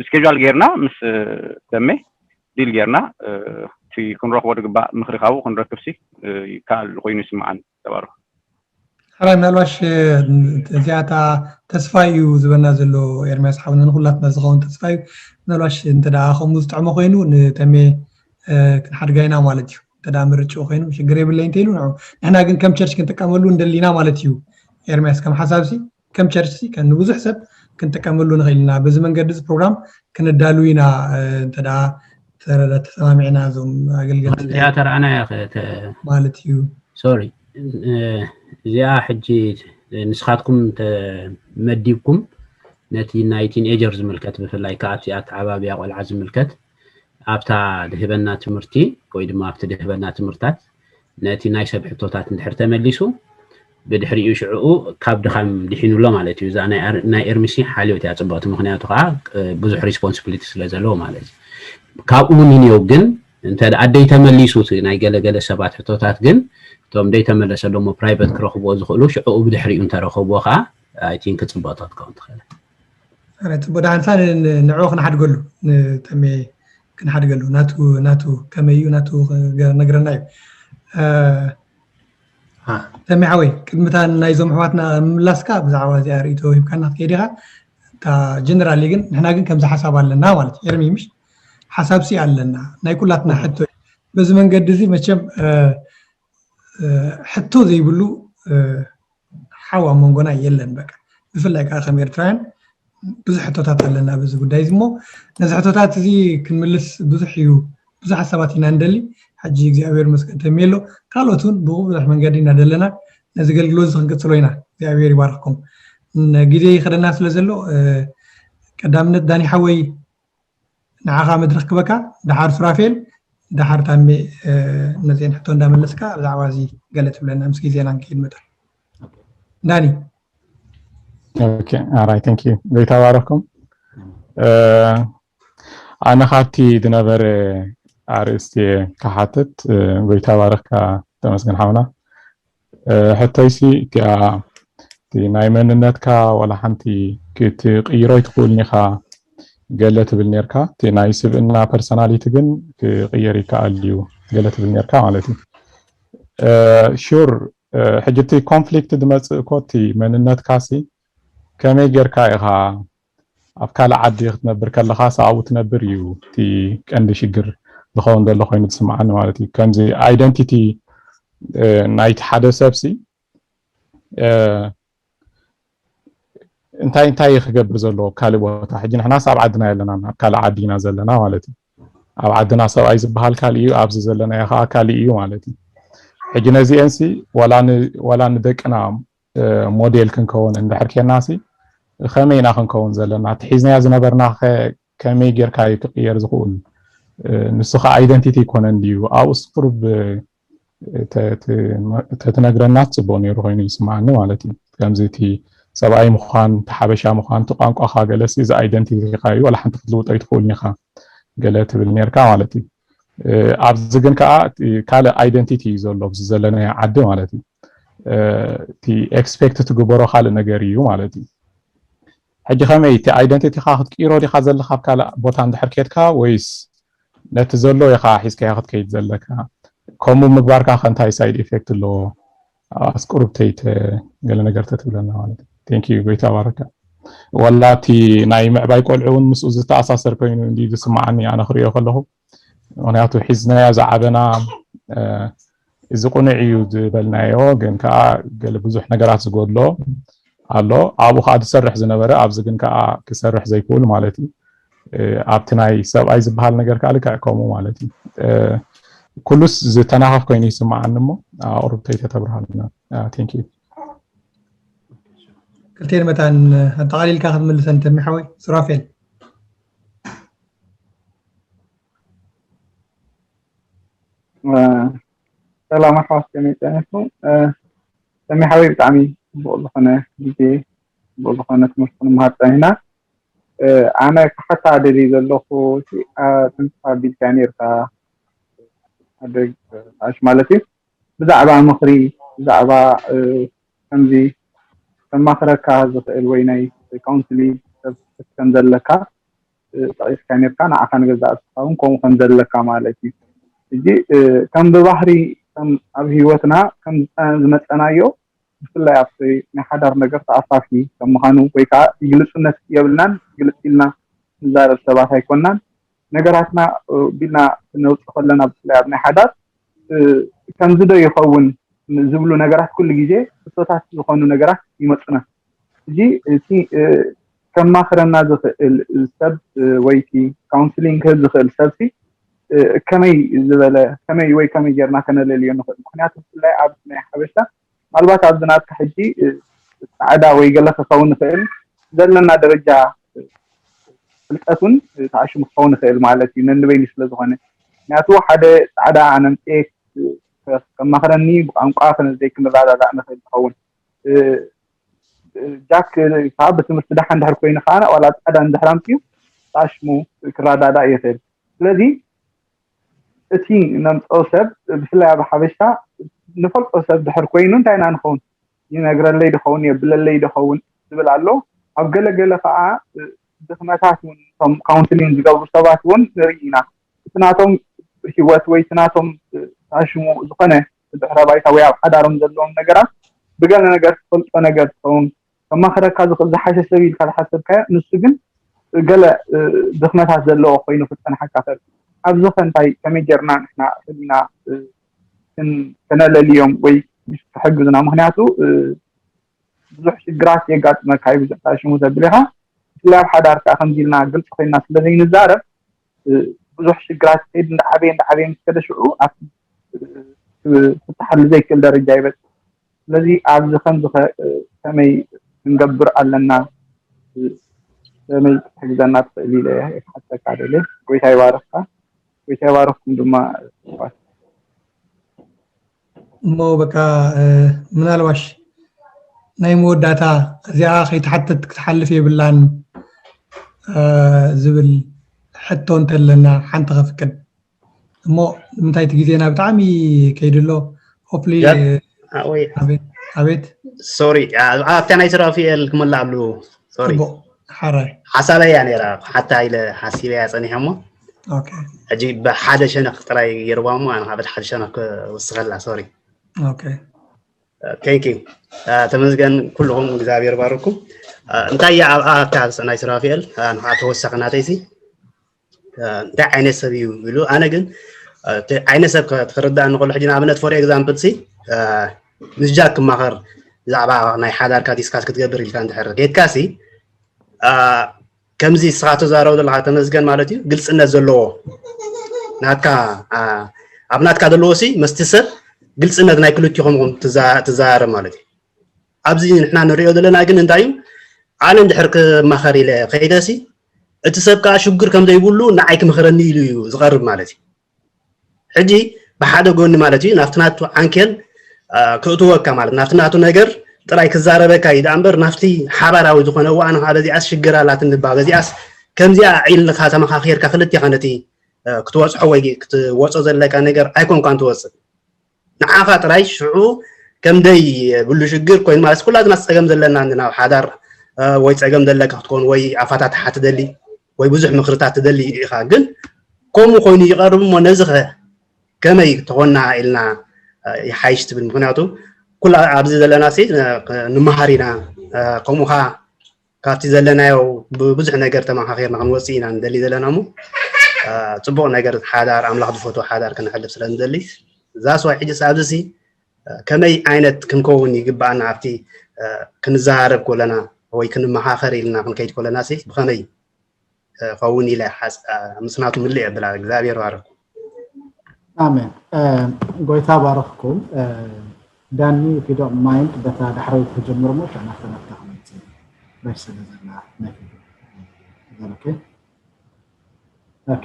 ስኬል ጌርና ምስ ተሜ ዲል ጌርና እቲ ክንረኽቦ ድግባእ ምኽሪ ካብኡ ክንረክብ ሲ ይከኣል ኮይኑ ይስምዓኒ ተባረኹ ሕራይ ምናልባሽ እዚኣታ ተስፋ እዩ ዝበና ዘሎ ኤርሚያስ ሓውና ንኩላትና ዝኸውን ተስፋ እዩ ምናልባሽ እንተ ከምኡ ዝጥዕሞ ኮይኑ ንተሜ ክንሓድጋ ኢና ማለት እዩ እንተ ምርጭኡ ኮይኑ ሽግር የብለይ እንተኢሉ ንዑ ንሕና ግን ከም ቸርች ክንጥቀመሉ እንደሊና ማለት እዩ ኤርሚያስ ከም ሓሳብሲ ከም ቸርች ንብዙሕ ሰብ ክንጥቀመሉ ንኽእል ኢና በዚ መንገዲ እዚ ፕሮግራም ክንዳሉ ኢና እንተ ተሰማሚዕና እዞም ኣገልገልቲ እዚኣ ተረኣናያ ማለት እዩ ሶሪ እዚኣ ሕጂ ንስኻትኩም ተመዲብኩም ነቲ ናይ ቲንኤጀር ዝምልከት ብፍላይ ከዓ ኣብቲ ኣተዓባብያ ቆልዓ ዝምልከት ኣብታ ድህበና ትምህርቲ ወይ ድማ ኣብቲ ድህበና ትምህርታት ነቲ ናይ ሰብ ሕቶታት እንድሕር ተመሊሱ ብድሕሪኡ ሽዕኡ ካብ ድኻም ድሒኑ ኣሎ ማለት እዩ እዛ ናይ ኤርሚሲ ሓልዮት እያ ፅብቕቲ ምክንያቱ ከዓ ብዙሕ ሪስፖንስብሊቲ ስለ ዘለዎ ማለት እዩ ካብኡ እውን ይንየው ግን እንተ ኣደይ ተመሊሱ ናይ ገለገለ ሰባት ሕቶታት ግን እቶም ደይ ተመለሰሎሞ ፕራይቨት ክረኽብዎ ዝኽእሉ ሽዕኡ ብድሕሪኡ እንተረኸብዎ ከዓ ኣይቲን ክፅበቕቶ ክትከውን ትኽእል ፅቡቅ ደሓንሳ ንዑ ክንሓድገሉ ንተሜ ክንሓድገሉ ናቱ ናቱ ከመይ እዩ ናቱ ነግረና እዩ ተሜ ሓወይ ቅድምታ ናይዞም ኣሕዋትና ምምላስካ ብዛዕባ እዚኣ ርእቶ ሂብካና ክትከይድ ኢኻ እታ ጀነራሊ ግን ንሕና ግን ከምዚ ሓሳብ ኣለና ማለት እዩ ኤርሚ ምሽ ሓሳብ ሲ ኣለና ናይ ኩላትና ሕቶ በዚ መንገዲ እዚ መቸም ሕቶ ዘይብሉ ሓው ኣብ መንጎና የለን። በቃ ብፍላይ ከዓ ከም ኤርትራውያን ብዙሕ ሕቶታት ኣለና በዚ ጉዳይ እዚ እሞ ነዚ ሕቶታት እዚ ክንምልስ ብዙሕ እዩ ብዙሕ ሓሳባት ኢና ንደሊ። ሕጂ እግዚኣብሔር መስገን ተሚየሎ ካልኦት እውን ብብዙሕ መንገዲ እናደለና ነዚ ገልግሎት እዚ ክንቅፅሎ ኢና። እግዚኣብሔር ይባርክኩም። ግዜ ይኸደና ስለ ዘሎ ቀዳምነት ዳኒ ሓወይ ንዓኻ መድረኽ ክበካ። ደሓር ሱራፌል፣ ደሓር ታሜ ነዜን ሕቶ እንዳመለስካ ብዛዕባ እዚ ገለ ትብለና ምስ ግዜና ንከይድ መጠን። ዳኒ። Okay, all right, thank you. ጎይታ ባረኩም። ኣነ ካብቲ ዝነበረ ኣርእስቲ ክሓትት። ጎይታ ባረካ ተመስገን ሓውና። ሕቶይሲ እቲኣ እቲ ናይ መንነትካ ዋላ ሓንቲ ክትቅይሮ ይትኽእልን ኢኻ ገለ ትብል ነርካ። እቲ ናይ ስብእና ፐርሶናሊቲ ግን ክቅየር ይከኣል እዩ ገለ ትብል ነርካ ማለት እዩ። ሹር ሕጂ እቲ ኮንፍሊክት ዝመፅእ እኮ እቲ መንነትካ ሲ ከመይ ጌርካ ኢኻ ኣብ ካልእ ዓዲ ክትነብር ከለኻ ሰብኣዊ ትነብር እዩ እቲ ቀንዲ ሽግር ዝኸውን ዘሎ ኮይኑ ዝስምዓኒ ማለት እዩ። ከምዚ ኣይደንቲቲ ናይቲ ሓደ ሰብ ሲ እንታይ እንታይ ክገብር ዘለዎ ካልእ ቦታ ሕጂ ንሕናስ ኣብ ዓድና የለናን ኣብ ካልእ ዓዲ ኢና ዘለና ማለት እዩ። ኣብ ዓድና ሰብኣይ ዝበሃል ካልእ እዩ፣ ኣብዚ ዘለናዮ ከዓ ካልእ እዩ ማለት እዩ። ሕጂ ነዚአን ሲ ዋላ ንደቅና ሞዴል ክንከውን እንድሕር ኬና ሲ ከመይ ኢና ክንከውን ዘለና? እቲ ሒዝናዮ ዝነበርና ከ ከመይ ጌርካ እዩ ክቅየር ዝኽእል? ንሱ ከዓ ኣይደንቲቲ ይኮነን ድዩ? ኣብኡስ ቁሩብ ተትነግረና ትፅቡቅ ነይሩ ኮይኑ ይስምዓኒ ማለት እዩ። ከምዚ እቲ ሰብኣይ ምዃን፣ እቲ ሓበሻ ምዃን፣ እቲ ቋንቋኻ ገለሲ እዚ ኣይደንቲቲካ እዩ፣ ዋላ ሓንቲ ክትልውጦ ኣይትኽእልን ኢኻ ገለ ትብል ነርካ ማለት እዩ። ኣብዚ ግን ከዓ ካልእ ኣይደንቲቲ እዩ ዘሎ ኣብዚ ዘለናዮ ዓዲ ማለት እዩ። እቲ ኤክስፔክት ትግበሮ ካልእ ነገር እዩ ማለት እዩ። ሕጂ ከመይ እቲ ኣይደንቲቲኻ ክትቅይሮ ዲኻ ዘለካ ኣብ ካልእ ቦታ እንድሕር ኬድካ ወይስ ነቲ ዘሎ ኢኻ ሒዝካዮ ክትከይድ ዘለካ? ከምኡ ምግባርካ ከ እንታይ ሳይድ ኢፌክት ኣለዎ? ኣስቁሩብ ተይተ ገለ ነገር ተትብለና ማለት እዩ። ቴንክ ዩ ጎይታ ባረካ። ወላ እቲ ናይ ምዕባይ ቆልዑ እውን ምስኡ ዝተኣሳሰር ኮይኑ እንዲ ዝስምዓኒ ኣነ ክሪኦ ከለኹ ምክንያቱ ሒዝናዮ ዝዓበና እዚ ቁኑዕ እዩ ዝበልናዮ ግን ከዓ ገለ ብዙሕ ነገራት ዝጎድሎ ኣሎ ኣብኡ ከዓ ዝሰርሕ ዝነበረ ኣብዚ ግን ከዓ ክሰርሕ ዘይክእል ማለት እዩ ኣብቲ ናይ ሰብኣይ ዝበሃል ነገር ከዓ ልክዕ ከምኡ ማለት እዩ ኩሉስ ዝተናኸፍ ኮይኑ ይስምዓኒ እሞ ኣቅርብተይ ተተብርሃልና ቴንክ ዩ ክልቴን መታን ኣጠቃሊልካ ክትምልሰን ተሚሓወይ ሱራፌል ሰላም ኣሕዋት ከመይ ጸኒሕኩም? ሰሚ ሓወይ ብጣዕሚ ጽቡቕ ዝኾነ ግዜ ጽቡቕ ዝኾነ ትምህርቲ ክንመሃር ጸኒሕና። ኣነ ክሓታ ደልየ ዘለኹ እቲ ትምህርቲ ኣቢልካ ነርካ ኣደግ ኣሽ ማለት እዩ ብዛዕባ ምኽሪ ብዛዕባ ከምዚ ከማኽረካ ዝኽእል ወይ ናይ ካውንስሊንግ ሰብ ከም ዘለካ ጠቒስካ ነርካ ንዓኻ ንገዛእ ርእስኻ እውን ከምኡ ከም ዘለካ ማለት እዩ ሕጂ ከም ብባህሪ ኣብ ህይወትና ከም ዝመፀናዮ ብፍላይ ኣብቲ ናይ ሓዳር ነገር ተኣፋፊ ከም ምዃኑ ወይ ከዓ ግልፁነት የብልናን ግልፅ ኢልና ንዛረብ ሰባት ኣይኮናን ነገራትና ቢልና ክነውፅእ ከለና ብፍላይ ኣብ ናይ ሓዳር ከምዚ ዶ ይኸውን ዝብሉ ነገራት ኩሉ ግዜ ሕቶታት ዝኾኑ ነገራት ይመፁና ሕጂ እቲ ከማኽረና ዝኽእል ሰብ ወይ እቲ ካውንስሊንግ ክህብ ዝኽእል ሰብ ሲ ከመይ ዝበለ ከመይ ወይ ከመይ ጌርና ከነለልዮ ንኽእል ምክንያቱ ብፍላይ ኣብ ናይ ሓበሻ ምናልባት ኣብዚ ናትካ ሕጂ ፃዕዳ ወይ ገለ ክኸውን ይኽእል ዘለና ደረጃ ፍልጠት እውን ተኣሽሙ ክኸውን ይኽእል ማለት እዩ ነንበይኑ ስለ ዝኾነ ምክንያቱ ሓደ ፃዕዳ ኣነምፅኤ ከማኽረኒ ብቋንቋ ዘይክንረዳዳእ ንኽእል ትኸውን ጃክ ከዓ ብትምህርቲ ደሓን ድሕር ኮይኑ ከዓ ዋላ ፃዕዳ እንድሕር ኣምፅኡ ተኣሽሙ ክረዳዳእ ይኽእል ስለዚ እቲ ነምፅኦ ሰብ ብፍላይ ኣብ ሓበሻ ንፈልጦ ሰብ ድሕር ኮይኑ እንታይ ኢና ንኸውን ይነግረለይ ድኸውን የብለለይ ድኸውን ዝብል ኣሎ ኣብ ገለገለ ከዓ ድኽመታት እውን እቶም ካውንስሊን ዝገብሩ ሰባት እውን ንርኢ ኢና እቲ ናቶም ህይወት ወይ እቲ ናቶም ኣሽሙ ዝኾነ ድሕረ ባይታ ወይ ኣብ ሓዳሮም ዘለዎም ነገራት ብገለ ነገር ትፈልጦ ነገር ትኸውን ከማኽረካ ዝኽእል ዝሓሸ ሰብ ኢልካ ዝሓሰብካዮ ንሱ ግን ገለ ድኽመታት ዘለዎ ኮይኑ ክፀንሓካ ኽእል ኣብዚ ከ እንታይ ከመይ ጌርና ንሕና ህልና ከነለልዮም ወይ ክሕግዙና? ምክንያቱ ብዙሕ ሽግራት የጋጥመካ እዩ፣ ብዙሕ ታሽሙ ተብለካ። ብፍላይ ኣብ ሓዳር ከዓ ከምዚ ኢልና ግልፂ ኮይና ስለዘይንዛረብ ብዙሕ ሽግራት ከይድ እንዳዓበየ እንዳዓበየ ምስ ከደ ሽዑ ኣብ ፍታሓሉ ዘይክእል ደረጃ ይበፅእ። ስለዚ ኣብዚ ከምዚ ከ ከመይ ክንገብር ኣለና? ከመይ ክትሕግዘና ትኽእል ኢለ እየ ክሓተካ ደልየ። ጎይታ ይባርኽካ። ጎይታ ይባርኽኩም ድማ። እሞ በቃ ምናልባሽ ናይ መወዳእታ እዚኣ ከይተሓተት ክትሓልፍ የብላን ዝብል ሕቶ እንተለና ሓንቲ ከፍቅድ እሞ ንምንታይ እቲ ግዜና ብጣዕሚ ከይድሎ ሆፕሊ ኣቤት ሶሪ ኣብታ ናይ ስራፊኤል ክመላኣሉ ሶሪ ሓራይ ሓሳበያ ነራ ሓታ ኢለ ሓሲበያ ፀኒሐ እሞ ሕጂ ብሓደ ሸነክ ጥራይ ገይርዋ እሞ ኣነ በቲ ሓደ ሸነክ ክውስኸላ ሶሪ ኦኬ ቴንክ ዩ ተመስገን ኩልኹም እግዚኣብሔር ባርኩም እንታይ ኣብታ ናይ ስራፊኤል ንዓ ተወሳኺ ናተይሲ እንታይ ዓይነት ሰብ እዩ ኢሉ ኣነ ግን ዓይነት ሰብ ክትርዳእ እንከሎ ሕጂ ንኣብነት ፎር ኤግዛምፕል ሲ ምስ ጃክ ክማኸር ብዛዕባ ናይ ሓዳርካ ዲስካስ ክትገብር ኢልካ እንድሕር ጌትካ ሲ ከምዚ ንስኻ ተዛረቡ ዘለካ ተመስገን ማለት እዩ ግልፅነት ዘለዎ ናትካ ኣብ ናትካ ዘለዎ ሲ መስቲ ሰብ ግልፅነት ናይ ክልቲኹም ትዛረብ ማለት እዩ ኣብዚ ንሕና ንሪኦ ዘለና ግን እንታይ እዩ ኣነ እንድሕር ክማኸር ኢለ ከይደ ሲ እቲ ሰብ ከዓ ሽግር ከም ዘይብሉ ንዓይ ክምኽረኒ ኢሉ እዩ ዝቐርብ ማለት እዩ ሕጂ ብሓደ ጎኒ ማለት እዩ ናብቲ ናቱ ዓንኬል ክእትወካ ማለት ናብቲ ናቱ ነገር ጥራይ ክዛረበካ እዩ ደኣ እምበር ናብቲ ሓባራዊ ዝኾነ እዋን ከዓ በዚኣስ ሽግር ኣላትኒ እባ በዚኣስ ከምዚኣ ኢልካ ተመኻኺርካ ክልቴኻ ነቲ ክትወፅሖ ወይ ክትወፆ ዘለካ ነገር ኣይኮንኳን ትወፅእ ንዓኻ ጥራይ ሽዑ ከምደይ ብሉ ሽግር ኮይኑ ማለት ኩላትና ፀገም ዘለና ናብ ሓዳር ወይ ፀገም ዘለካ ክትኮን ወይ ኣፋታትሓ ትደሊ ወይ ብዙሕ ምክርታት ትደሊ ኢኻ ግን ከምኡ ኮይኑ ይቐርብ እሞ ነዚ ኸ ከመይ ተኾና ኢልና ይሓይሽ ትብል ምክንያቱ ኩላ ኣብዚ ዘለና ሲ ንመሃር ኢና ከምኡኻ ካብቲ ዘለናዮ ብዙሕ ነገር ተመኻኺርና ክንወፅእ ኢና ንደሊ ዘለና እሞ ፅቡቕ ነገር ሓዳር ኣምላኽ ዝፈትዎ ሓዳር ክነሕልፍ ስለ ንደሊ ዛስዋይ ሕጂ ኣብዚ ሲ ከመይ ዓይነት ክንከውን ይግባኣና ኣብቲ ክንዘራረብ ከለና ወይ ክንመኻኸር ኢልና ክንከይድ ከለና ሲ ብኸመይ ኸውን ኢለ ምስናቱ ምልእ የብላ እግዚኣብሔር ባረኩም ኣሜን ጎይታ ባረኽኩም ዳኒ ፊዶ ማይንድ በታ ዳሕረዊት ተጀምሮ ሞ ሻናፍተናፍታ ክመፅእ ራሽ ስለ ዘላ ናይ ፊዶ ኦኬ ኦኬ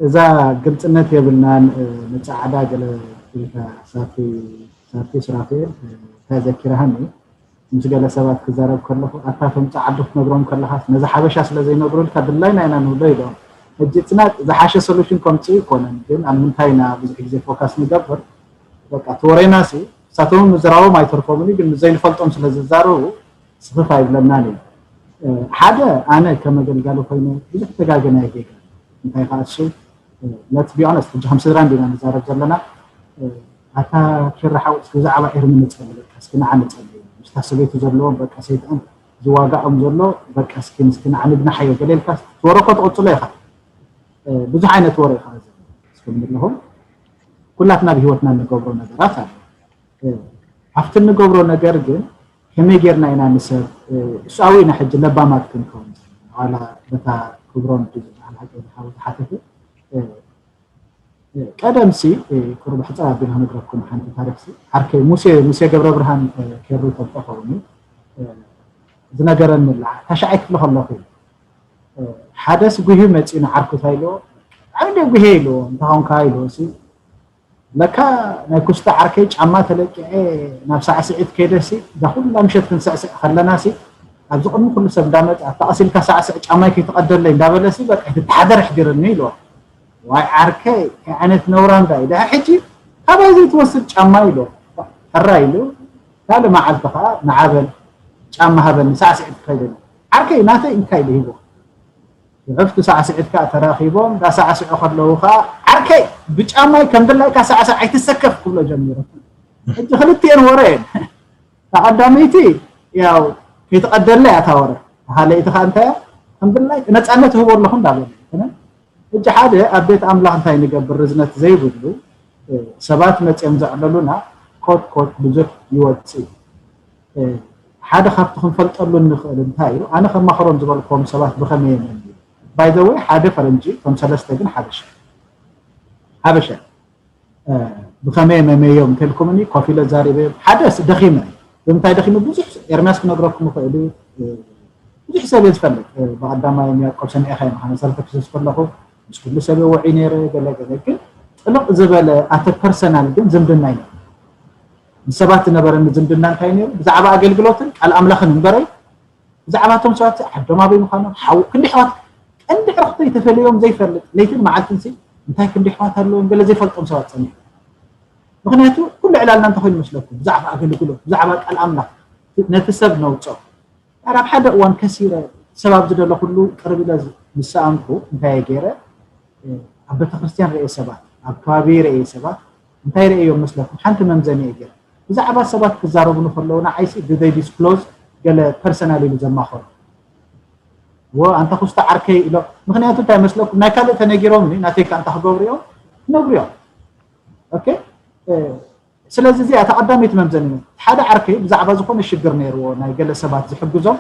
እዛ ግልፅነት የብልናን ንፃዕዳ ገለ ኢልካ ሳቲ ሳቲ ስራፌል እንታይ ዘኪራሃኒ ምስ ገለ ሰባት ክዛረብ ከለኹ ኣታ ቶም ፃዓዱ ክትነግሮም ከለኻስ ነዚ ሓበሻ ስለ ዘይነግሩልካ ድላይና ኢና ንብሎ ኢሎም ሕጂ ፅናት ዝሓሸ ሶሉሽን ከምፅኡ ይኮነን ግን ኣብ ምንታይ ኢና ብዙሕ ግዜ ፎካስ ንገብር በቃ እቲ ወሬና ሲ እሳቶም ምዝራቦም ኣይተርፎምን ግን ምስ ዘይንፈልጦም ስለ ዝዛረቡ ስኽፍ ኣይብለናን እዩ ሓደ ኣነ ከም ኣገልጋሊ ኮይነ ብዙሕ ተጋገና ይጌጋ እንታይ ከዓ እሱ let's be honest ሕጂ ከም ስድራ እንዲና ንዛረብ ዘለና ኣታ ሽራ ሓው እስኪ ብዛዕባ ኤርሚ ንፀሊ በቃ እስኪ ንዓ ንፀሊ ምስታ ሰበይቱ ዘለዎም በቃ ሰይጣን ዝዋጋኦም ዘሎ በቃ እስኪ ምስኪ ንዓ ንግናሓዮ ገለ ኢልካ ወረኮ ትቕፅሎ ኢኻ ብዙሕ ዓይነት ወረ ኢኻ እስኪ ንብለኹም ኩላትና ብሂወትና እንገብሮ ነገራት ኣሎ ኣብቲ እንገብሮ ነገር ግን ከመይ ጌርና ኢና ንሰብ እሱኣዊ ኢና ሕጂ ለባማት ክንከውን ዘለና ዋላ በታ ክብሮም ዝበሃል ሃገር ሓው ዝሓተተ ቀደም ሲ ቁሩብ ሕፅር ኣቢለ ክነግረኩም ሓንቲ ታሪክ ሲ ዓርከይ ሙሴ ሙሴ ገብረ ብርሃን ኬሩ ይፈልጦ ኸውን ዝነገረኒ ላ ተሻዓይ ክፍሊ ከለኹ ሓደ ሲ ጉሂ መፂኡ ንዓርኩ እንታይ ኢልዎ ዓብደ ጉሄ ኢልዎ እንተኾንካ ኢልዎ ሲ ለካ ናይ ኩስታ ዓርከይ ጫማ ተለቂዐ ናብ ሳዕስዒት ከይደሲ እዛ ኩላ ምሸት ክንስዕስዕ ከለናሲ ኣብዚ ቅድሚ ኩሉ ሰብ እንዳመፀ ኣታ ቀሲልካ ሳዕስዕ ጫማይ ከይትቀደለይ እንዳበለሲ በቃ ተሓደር ኣሕዲርኒ ኢልዋ ዋይ ዓርከይ እንታይ ዓይነት ነውራ እንዳ ኢለ ሕጂ ካባይ ዘይትወስድ ጫማ ኢልዋ ሕራ ኢሉ ካልእ መዓልቲ ከዓ ንዓበል ጫማ ሃበኒ ሳዕስዒት ከይደኒ ዓርከይ ናተይ እንታይ ኢሉ ሂቦ ብዕፍቲ ሳዕስዒት ከዓ ተራኺቦም እንዳሳዕስዑ ከለዉ ከዓ ዓርከይ ብጫማይ ከም ድላይካ ሳዕስዕ ኣይትሰከፍ ክብሎ ጀሚሩ ሕጂ ክልቲኤን ወረ እየን ተቐዳመይቲ ያው ከይትቐደለ እያ እታ ወረ ተኻለይቲ ከዓ እንታይ ከም ድላይ ነፃነት ህቦ ኣለኹ እንዳበለ ሕጂ ሓደ ኣብ ቤት ኣምላኽ እንታይ ንገብር ርዝነት ዘይብሉ ሰባት መፅኦም ዘዕለሉና ኮት ኮት ብዙሕ ይወፅእ። ሓደ ካብቲ ክንፈልጠሉ እንኽእል እንታይ እዩ? ኣነ ከማኽሮም ዝበልክዎም ሰባት ብኸመይ እዮም? ባይ ዘ ወይ ሓደ ፈረንጂ እቶም ሰለስተ ግን ሓበሻ ሓበሻ ብኸመይ መመዮም እንተልኩምኒ ኮፍ ኢለ ዛሪበ ሓደ ደኺመ ብምንታይ ደኺሙ ብዙሕ ኤርሚያስ ክነግረኩም ይኽእል እዩ። ብዙሕ ሰብ እየ ዝፈልጥ። ብቐዳማይ ያዕቆብ ሰሚዐ ኸ ምዃነ ሰልፈ ክሰስ ከለኹ ምስ ኩሉ ሰብ ወዒ ነይረ ገለገለ ግን ጥልቕ ዝበለ ኣተ ፐርሰናል ግን ዝምድና እዩ። ምስ ሰባት ዝነበረኒ ዝምድና እንታይ ነይሩ ብዛዕባ ኣገልግሎትን ቃል ኣምላኽን እምበረይ ብዛዕባቶም ሰባት ዓዶም ኣበይ ምዃኖም ሓው ክንዲ ኣሕዋት ቀንዲ ዕርኽተይ ተፈለዮም ዘይፈልጥ ለይትን መዓልትን ሲ እንታይ ክንዲ ኣሕዋት ኣለዎም ገለ ዘይፈልጦም ሰባት ጸኒሑ። ምክንያቱ ኩሉ ዕላልና እንታይ ኮይኑ መስለኩም ብዛዕባ ኣገልግሎት ብዛዕባ ቃል ኣምላኽ ነቲ ሰብ ነውጾ ኣብ ሓደ እዋን ከሲረ ሰብ ኣብ ዝደለኹሉ ቅርብ ኢለ ምስ ሰኣንኩ እንታይ እየ ገይረ ኣብ ቤተክርስትያን ርእየ ሰባት ኣብ ከባቢ ርእየ ሰባት እንታይ ርእዮም መስለኩም ሓንቲ መምዘኒ እየ ገይረ ብዛዕባ ሰባት ክዛረቡ ንከለዉ ንዓይሲ do they disclose ገለ ፐርሰናል ኢሉ ዘማኸሩ ዎ ኣንታ ኩስታ ዓርከይ ኢሎ ምክንያቱ እንታይ መስለኩም ናይ ካልእ ተነጊሮምኒ ናተይ ከ ኣንታ ክገብሩ እዮም ክነግሩ እዮም ኦኬ ስለዚ እዚኣ እታ ቀዳመይቲ መምዘኒ ሓደ ዓርከይ ብዛዕባ ዝኾነ ሽግር ነይርዎ ናይ ገለ ሰባት ዝሕግዞም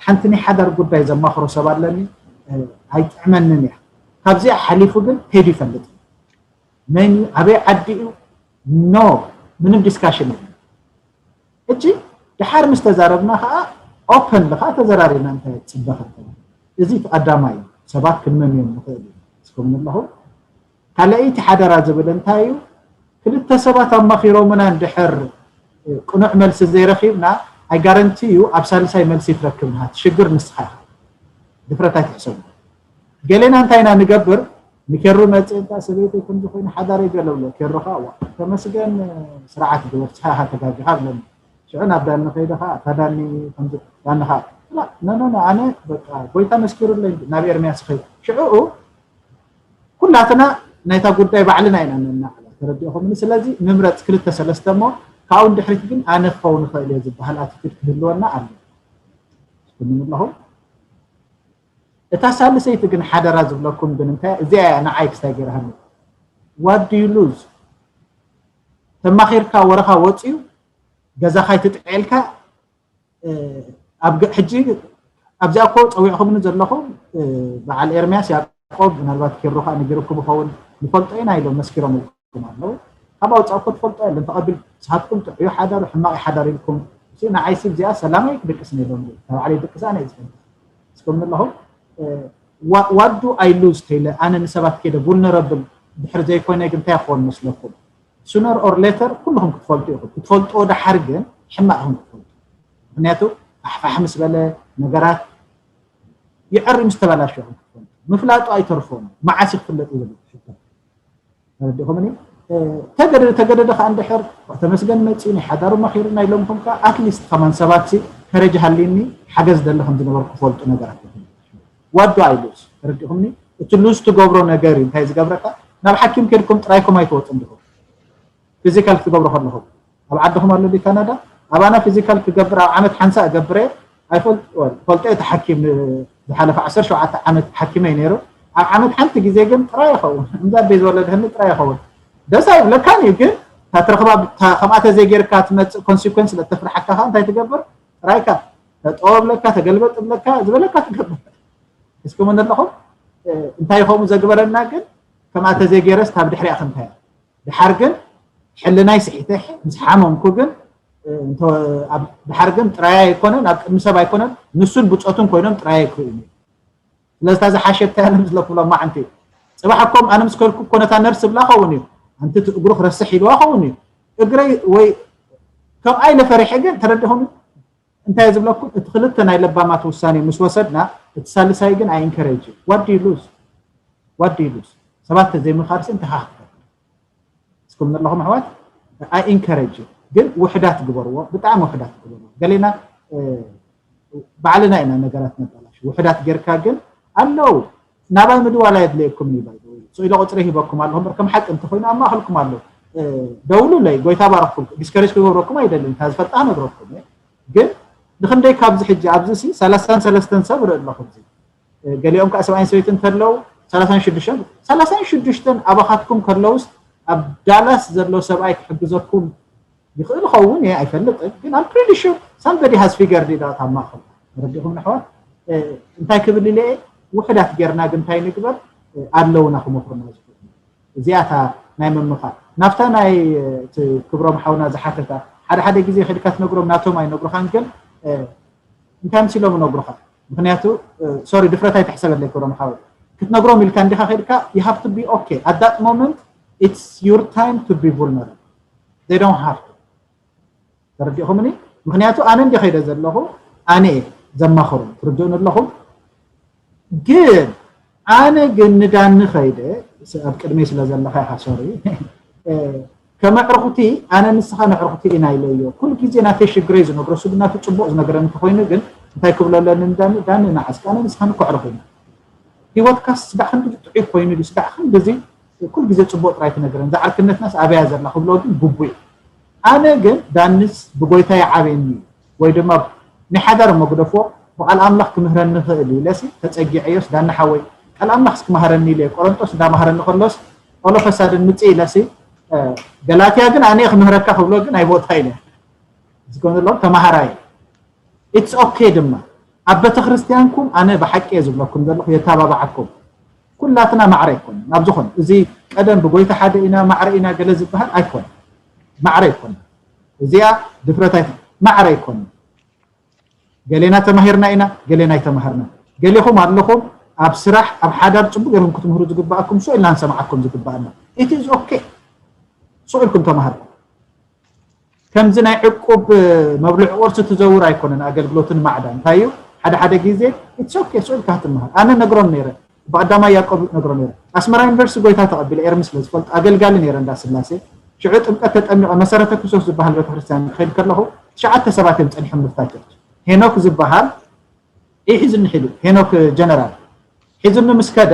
ሓንቲ ናይ ሓዳር ጉዳይ ዘማኽሮ ሰብ ኣለኒ ኣይጥዕመንን እያ ካብዚኣ ሓሊፉ ግን ቴዲ ይፈልጥ መን እዩ ኣበይ ዓዲ እዩ no ምንም ዲስካሽን የለን ሕጂ ድሓር ምስ ተዛረብና ከዓ ኦፐንሊ ከዓ ተዘራሪብና እንታይ ፅበ ከ እዚ እቲ ቀዳማይ እዩ ሰባት ክንመምዮም ንኽእል እዩ እስከም ኣለኹ ካልኣይቲ ሓደራ ዝብል እንታይ እዩ ክልተ ሰባት ኣማኺሮምና እንድሕር ቅኑዕ መልሲ ዘይረኺብና I guarantee you ኣብ ሳልሳይ መልሲ ትረክብ ናሃት ሽግር ንስኻ ኢኻ ድፍረት ኣይትሕሰቡ ገሌና እንታይ ኢና ንገብር ንኬሩ መፅእ እንታ ሰበይተይ ከምዚ ኮይኑ ሓዳር ይገለብሎ ኬሩ ከዓ ዋ ተመስገን ስርዓት ግበር ስኻ ኢኻ ተጋጊኻ ብለኒ ሽዑ ናብ ዳኒ ከይደ ከዓ እታ ዳኒ ከምዚ ዳኒ ከዓ ኖኖኖ ኣነ በቃ ጎይታ መስኪሩለይ ናብ ኤርሚያስ ኸይድ ሽዑኡ ኩላትና ናይታ ጉዳይ ባዕልና ኢና ነናዕላ ተረዲእኹምኒ ስለዚ ንምረፅ ክልተ ሰለስተ እሞ ካብኡ ንድሕሪት ግን ኣነ ክኸውን ይኽእል እየ ዝበሃል ኣቲቱድ ክህልወና ኣሎ ትኩንኒ ኣለኹም እታ ሳልሰይቲ ግን ሓደራ ዝብለኩም ግን እንታይ እዚኣ እያ ንዓይ ክስታይ ገይርሃኒ what do you lose ተማኺርካ ወረኻ ወፅዩ ገዛኻ ኣይትጥዕልካ ኣብ ሕጂ ኣብዚኣ እኮ ፀዊዕኹምኒ ዘለኹም በዓል ኤርሚያስ ያዕቆብ ምናልባት ኪሩ ከዓ ነጊርኩም ይኸውን ንፈልጦ ኢና ኢሎም መስኪሮምልኩም ኣለዉ ካብ ኣውፃእ እኮ ትፈልጦ የለን ተቐቢል ስሃትኩም ጥዕዩ ሓዳሩ ሕማቕ ሓዳር ኢልኩም ንዓይሲ እዚኣ ሰላማይ ክድቅስ ነይሎም ተባዕለ ይድቅስ ኣነ ዝፈልጥ እስኩም ኣለኹም ዋዱ ኣይ ሉዝ ተይለ ኣነ ንሰባት ከይደ vulnerable ድሕር ዘይኮነ ግን እንታይ ክኾን መስለኩም sooner or later ኩልኹም ክትፈልጡ ኢኹም ክትፈልጥዎ ደሓር ግን ሕማቕ ኢኹም ክትፈልጡ ምክንያቱ ፋሕፋሕ ምስ በለ ነገራት ይዕሪ ምስ ተበላሸኹም ክትፈልጡ ምፍላጡ ኣይተርፎም መዓስ ክፍለጥ ይብል ሕቶ ተረዲኹምኒ ተገደደ ተገደደ ከዓ እንድሕር ተመስገን መፅኡ ናይ ሓዳሩ መኺሩ ናይ ሎምኹም ከዓ ኣትሊስት ከማን ሰባት ሲ ከረጅ ሃሊኒ ሓገዝ ደለ ከም ዝነበሩ ክፈልጡ ነገራት what do I lose ተረዲኹምኒ እቲ ሉዝ ትገብሮ ነገር እዩ እንታይ ዝገብረካ ናብ ሓኪም ከድኩም ጥራይኩም ኣይትወፁ እንዲኹም ፊዚካል ክትገብሩ ከለኹም ኣብ ዓድኹም ኣሎ ዲ ካናዳ ኣባና ፊዚካል ክገብር ኣብ ዓመት ሓንሳ እገብረ ኣይፈልጦ እቲ ሓኪም ዝሓለፈ ዓሰርተ ሸውዓተ ዓመት ሓኪመይ ነይሩ ኣብ ዓመት ሓንቲ ግዜ ግን ጥራይ ይኸውን እምዛ ቤት ዝወለድህኒ ጥራይ ይኸውን ደስ ኣይብለካን እዩ ግን እታ ትረኽባ ከምኣ ተዘይጌርካ ትመፅእ ኮንሲኮንስ ለተፍርሓካ ከዓ እንታይ ትገብር ጥራይካ ተጠወብለካ ተገልበጥብለካ ዝበለካ ትገብር እስኩም ኣለኹም እንታይ ይኸውን ዘግበረና ግን ከምኣ ተዘይጌረስ ካብ ድሕሪኣ ክንታይ ድሓር ግን ሕልናይ ስሒተ ምስ ሓመምኩ ግን ድሓር ግን ጥራይ ኣይኮነን ኣብ ቅድሚ ሰብ ኣይኮነን ንሱን ብፆቱን ኮይኖም ጥራይ ኣይክርእዩ ስለዚ እታ ዝሓሸት እንታይ ኣለ ዝለኩ ሎማዓንቲ ፅባሕ እኮም ኣነ ምስ ከልኩ እኮ ነታ ነርስ ብላ ኸውን እዩ ኣንቲ እቲ እግሩ ክረስሕ ኢልዋ ኸውን እዩ እግረይ ወይ ከምኣ ኢለ ፈሪሐ ግን ተረዲኹም እንታይ ዝብለኩም እቲ ክልተ ናይ ለባማት ውሳኔ ምስ ወሰድና እቲ ሳልሳይ ግን ኣይ ኢንከሬጅ what do you lose what do you lose ሰባት ተዘይምኻርሲ እንታይ ሃፍታ እስኩም ዘለኹም ኣሕዋት ኣይ ኢንከሬጅ ግን ውሕዳት ግበርዎ ብጣዕሚ ውሕዳት ግበርዎ ገሌና ባዕልና ኢና ነገራት ነባላሽ ውሕዳት ጌርካ ግን ኣለዉ ናባይ ምድዋል ኣየድልየኩም እዩ ባይ ስኢለ ቁፅሪ ሂበኩም ኣለኹ እምበር ከም ሓቂ እንተኮይኑ ኣብ ማእኸልኩም ኣሎ ደውሉለይ ጎይታ ባረኩም ዲስከሬጅ ክገብረኩም ኣይደልን እታ ዝፈልጣ ነግረኩም ግን ንክንደይ ካብዚ ሕጂ ኣብዚ ሲ ሰላሳን ሰለስተን ሰብ ርኢ ኣለኹ እዚ ገሊኦም ከዓ ሰብኣይን ሰበይትን እንተለዉ ሰላሳን ሽዱሽተን ሰላሳን ሽዱሽተን ኣባኻትኩም ከለውስ ኣብ ዳላስ ዘሎ ሰብኣይ ክሕግዘኩም ይኽእል ኸውን እየ ኣይፈልጥን፣ ግን I'm pretty sure somebody has figured it out ኣብ ማእኸል። ተረዲኹም ኣሕዋት? እንታይ ክብል ኢለ እየ? ውሕዳት ጌርና ግን እንታይ ንግበር? ኣለውና ክመኽሩና ዝኽእሉ። እዚኣታ ናይ ምምኻር ናብታ ናይ ክብሮም ሓውና ዝሓተታ ሓደ ሓደ ግዜ ከድካ ትነግሮም ናቶም ኣይነግሩኻን ግን እንታይ ምስ ኢሎም ነግሩኻ? ምክንያቱ ሶሪ ድፍረት ኣይተሕሰበለይ ክብሮም ሓው ክትነግሮም ኢልካ እንዲኻ ከድካ you have to be okay at that moment. It's your time to be vulnerable. They don't have to. ተረዲኹምኒ? ምክንያቱ ኣነ እንዲ ከይደ ዘለኹ ኣነ ዘማኽሩ ትርድኡን ኣለኹም። ግን ኣነ ግን ንዳኒ ከይደ ኣብ ቅድሚ ስለ ዘለኻ ኢኻ ሶሪ ከመዕርኹቲ ኣነ ንስኻ ነዕርኹቲ ኢና ኢለዮ። ኩሉ ግዜ ናተይ ሽግረይ ዝነግሮ እሱ ግን ናቱ ፅቡቅ ዝነገረኒ እንተኮይኑ ግን እንታይ ክብሎ ኣለኒ ንዳኒ ዳኒ ንዓስካ ኣነ ንስኻ ንኮዕርኹ ኢና። ህይወትካስ ስጋዕ ክንዲ ጥዑይ ኮይኑ ድዩ ስጋዕ ክንድዚ ኩሉ ግዜ ፅቡቅ ጥራይ ትነግረን እዛ ዓርክነትናስ ኣበያ ዘላ ክብሎ ግን ግቡእ እዩ። ኣነ ግን ዳንስ ብጎይታ ይዓብየኒ ወይ ድማ ናይ ሓዳር መግደፎ ብቃል ኣምላኽ ክምህረኒ ይኽእል እዩ ኢለሲ ተፀጊዐዮስ ዳኒ ሓወይ ቃል ኣምላኽስ ክመሃረኒ ኢለ ቆረንጦስ እንዳመሃረኒ ከሎስ ኦሎፈሳድን ምፅእ ኢለሲ ገላትያ ግን ኣነ ክምህረካ ክብሎ ግን ኣይቦታ ኢለ ዝኮነ ዘለዎም ተማሃራይ ኢትስ ኦኬ ድማ ኣብ ቤተክርስትያንኩም ኣነ ብሓቂ እየ ዝብለኩም ዘለኹ የተባባዓኩም ኩላትና ማዕረ ኣይኮን ናብ ዝኾን እዚ ቀደም ብጎይታ ሓደ ኢና ማዕረ ኢና ገለ ዝበሃል ኣይኮን ማዕረ ኣይኮን እዚኣ ድፍረት ኣይኮን ማዕረ ኣይኮን ገሌና ተማሂርና ኢና ገሌና ኣይተማሃርና ገሌኹም ኣለኹም ኣብ ስራሕ ኣብ ሓዳር ፅቡቅ ገርኩም ክትምህሩ ዝግባኣኩም ሱ ኢልና ንሰምዓኩም ዝግባኣና it is okay ሱ ኢልኩም ተማሃርኩም ከምዚ ናይ ዕቁብ መብልዕ ቁርሲ ትዘውር ኣይኮነን ኣገልግሎትን ማዕዳ እንታይ እዩ ሓደ ሓደ ግዜ it's okay ስኡል ካትምሃር ኣነ ነግሮም ነይረ ብቀዳማይ ያቆብ ነግሮ ነይረ ኣስመራ ዩኒቨርሲቲ ጎይታ ተቐቢለ ኤርሚ ስለ ዝፈልጥ ኣገልጋሊ ነይረ እንዳ ስላሴ ሽዑ ጥምቀት ተጠሚቐ መሰረተ ክርስቶስ ዝበሃል ቤተክርስትያን ክኸይድ ከለኹ ትሽዓተ ሰባት እዮም ፀኒሖም ንፍታ ቸርች ሄኖክ ዝበሃል ይሒዝኒ ሒዱ ሄኖክ ጀነራል ሒዝኒ ምስ ከደ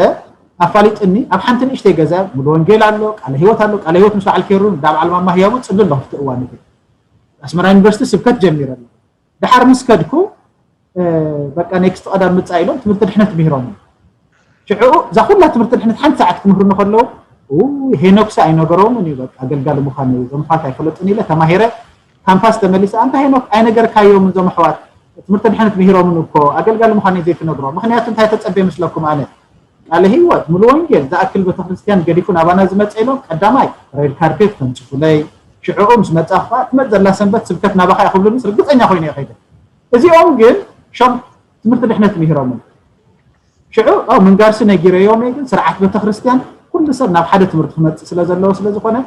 ኣፋሊጥኒ ኣብ ሓንቲ ንእሽተይ ገዛ ሙሉ ወንጌል ኣሎ ቃለ ህይወት ኣሎ ቃለ ህይወት ምስ በዓል ኬሩ እንዳ በዓል ማማ ህያቡ ፅሊ ኣለኹ ፍቲ እዋን እቲ ኣስመራ ዩኒቨርሲቲ ስብከት ጀሚረ ኣለኹ ድሓር ምስ ከድኩ በቃ ኔክስት ቀዳም ምፃእ ኢሎም ትምህርቲ ድሕነት ምሂሮም ሽዑ እዛ ኩላ ትምህርቲ ድሕነት ሓንቲ ሰዓት ክምህሩኒ ከለዉ ሄኖክሲ ኣይነገሮምን እዩ በቃ ኣገልጋሊ ምዃን እዩ ዘምዃት ኣይፈለጡን ኢለ ተማሂረ ካምፓስ ተመሊሰ ኣንታ ሄኖክ ኣይነገርካዮም እዞም ኣሕዋት ትምህርቲ ድሕነት ምሂሮምን እኮ ኣገልጋሊ ምዃን እዩ ዘይትነግሮ ምክንያቱ እንታይ ተፀበ ይመስለኩም ኣነ ቃለ ህይወት ሙሉ ወንጌል ዝኣክል ቤተክርስትያን ገዲፉ ናባና ዝመፀ ኢሎም ቀዳማይ ሬድ ካርፔት ከምፅፉለይ ሽዕኡ ምስ መፃኹ ከዓ ትመፅ ዘላ ሰንበት ስብከት ናባኻ እየ ክብሉንስ ርግፀኛ ኮይኑ እየ ከይደ እዚኦም ግን ሾም ትምህርቲ ድሕነት ምሂሮምን ሽዑ ምንጋርሲ ነጊረዮም እየ ግን ስርዓት ቤተክርስትያን ኩሉ ሰብ ናብ ሓደ ትምህርቲ ክመፅእ ስለ ዘለዎ ስለ ዝኾነ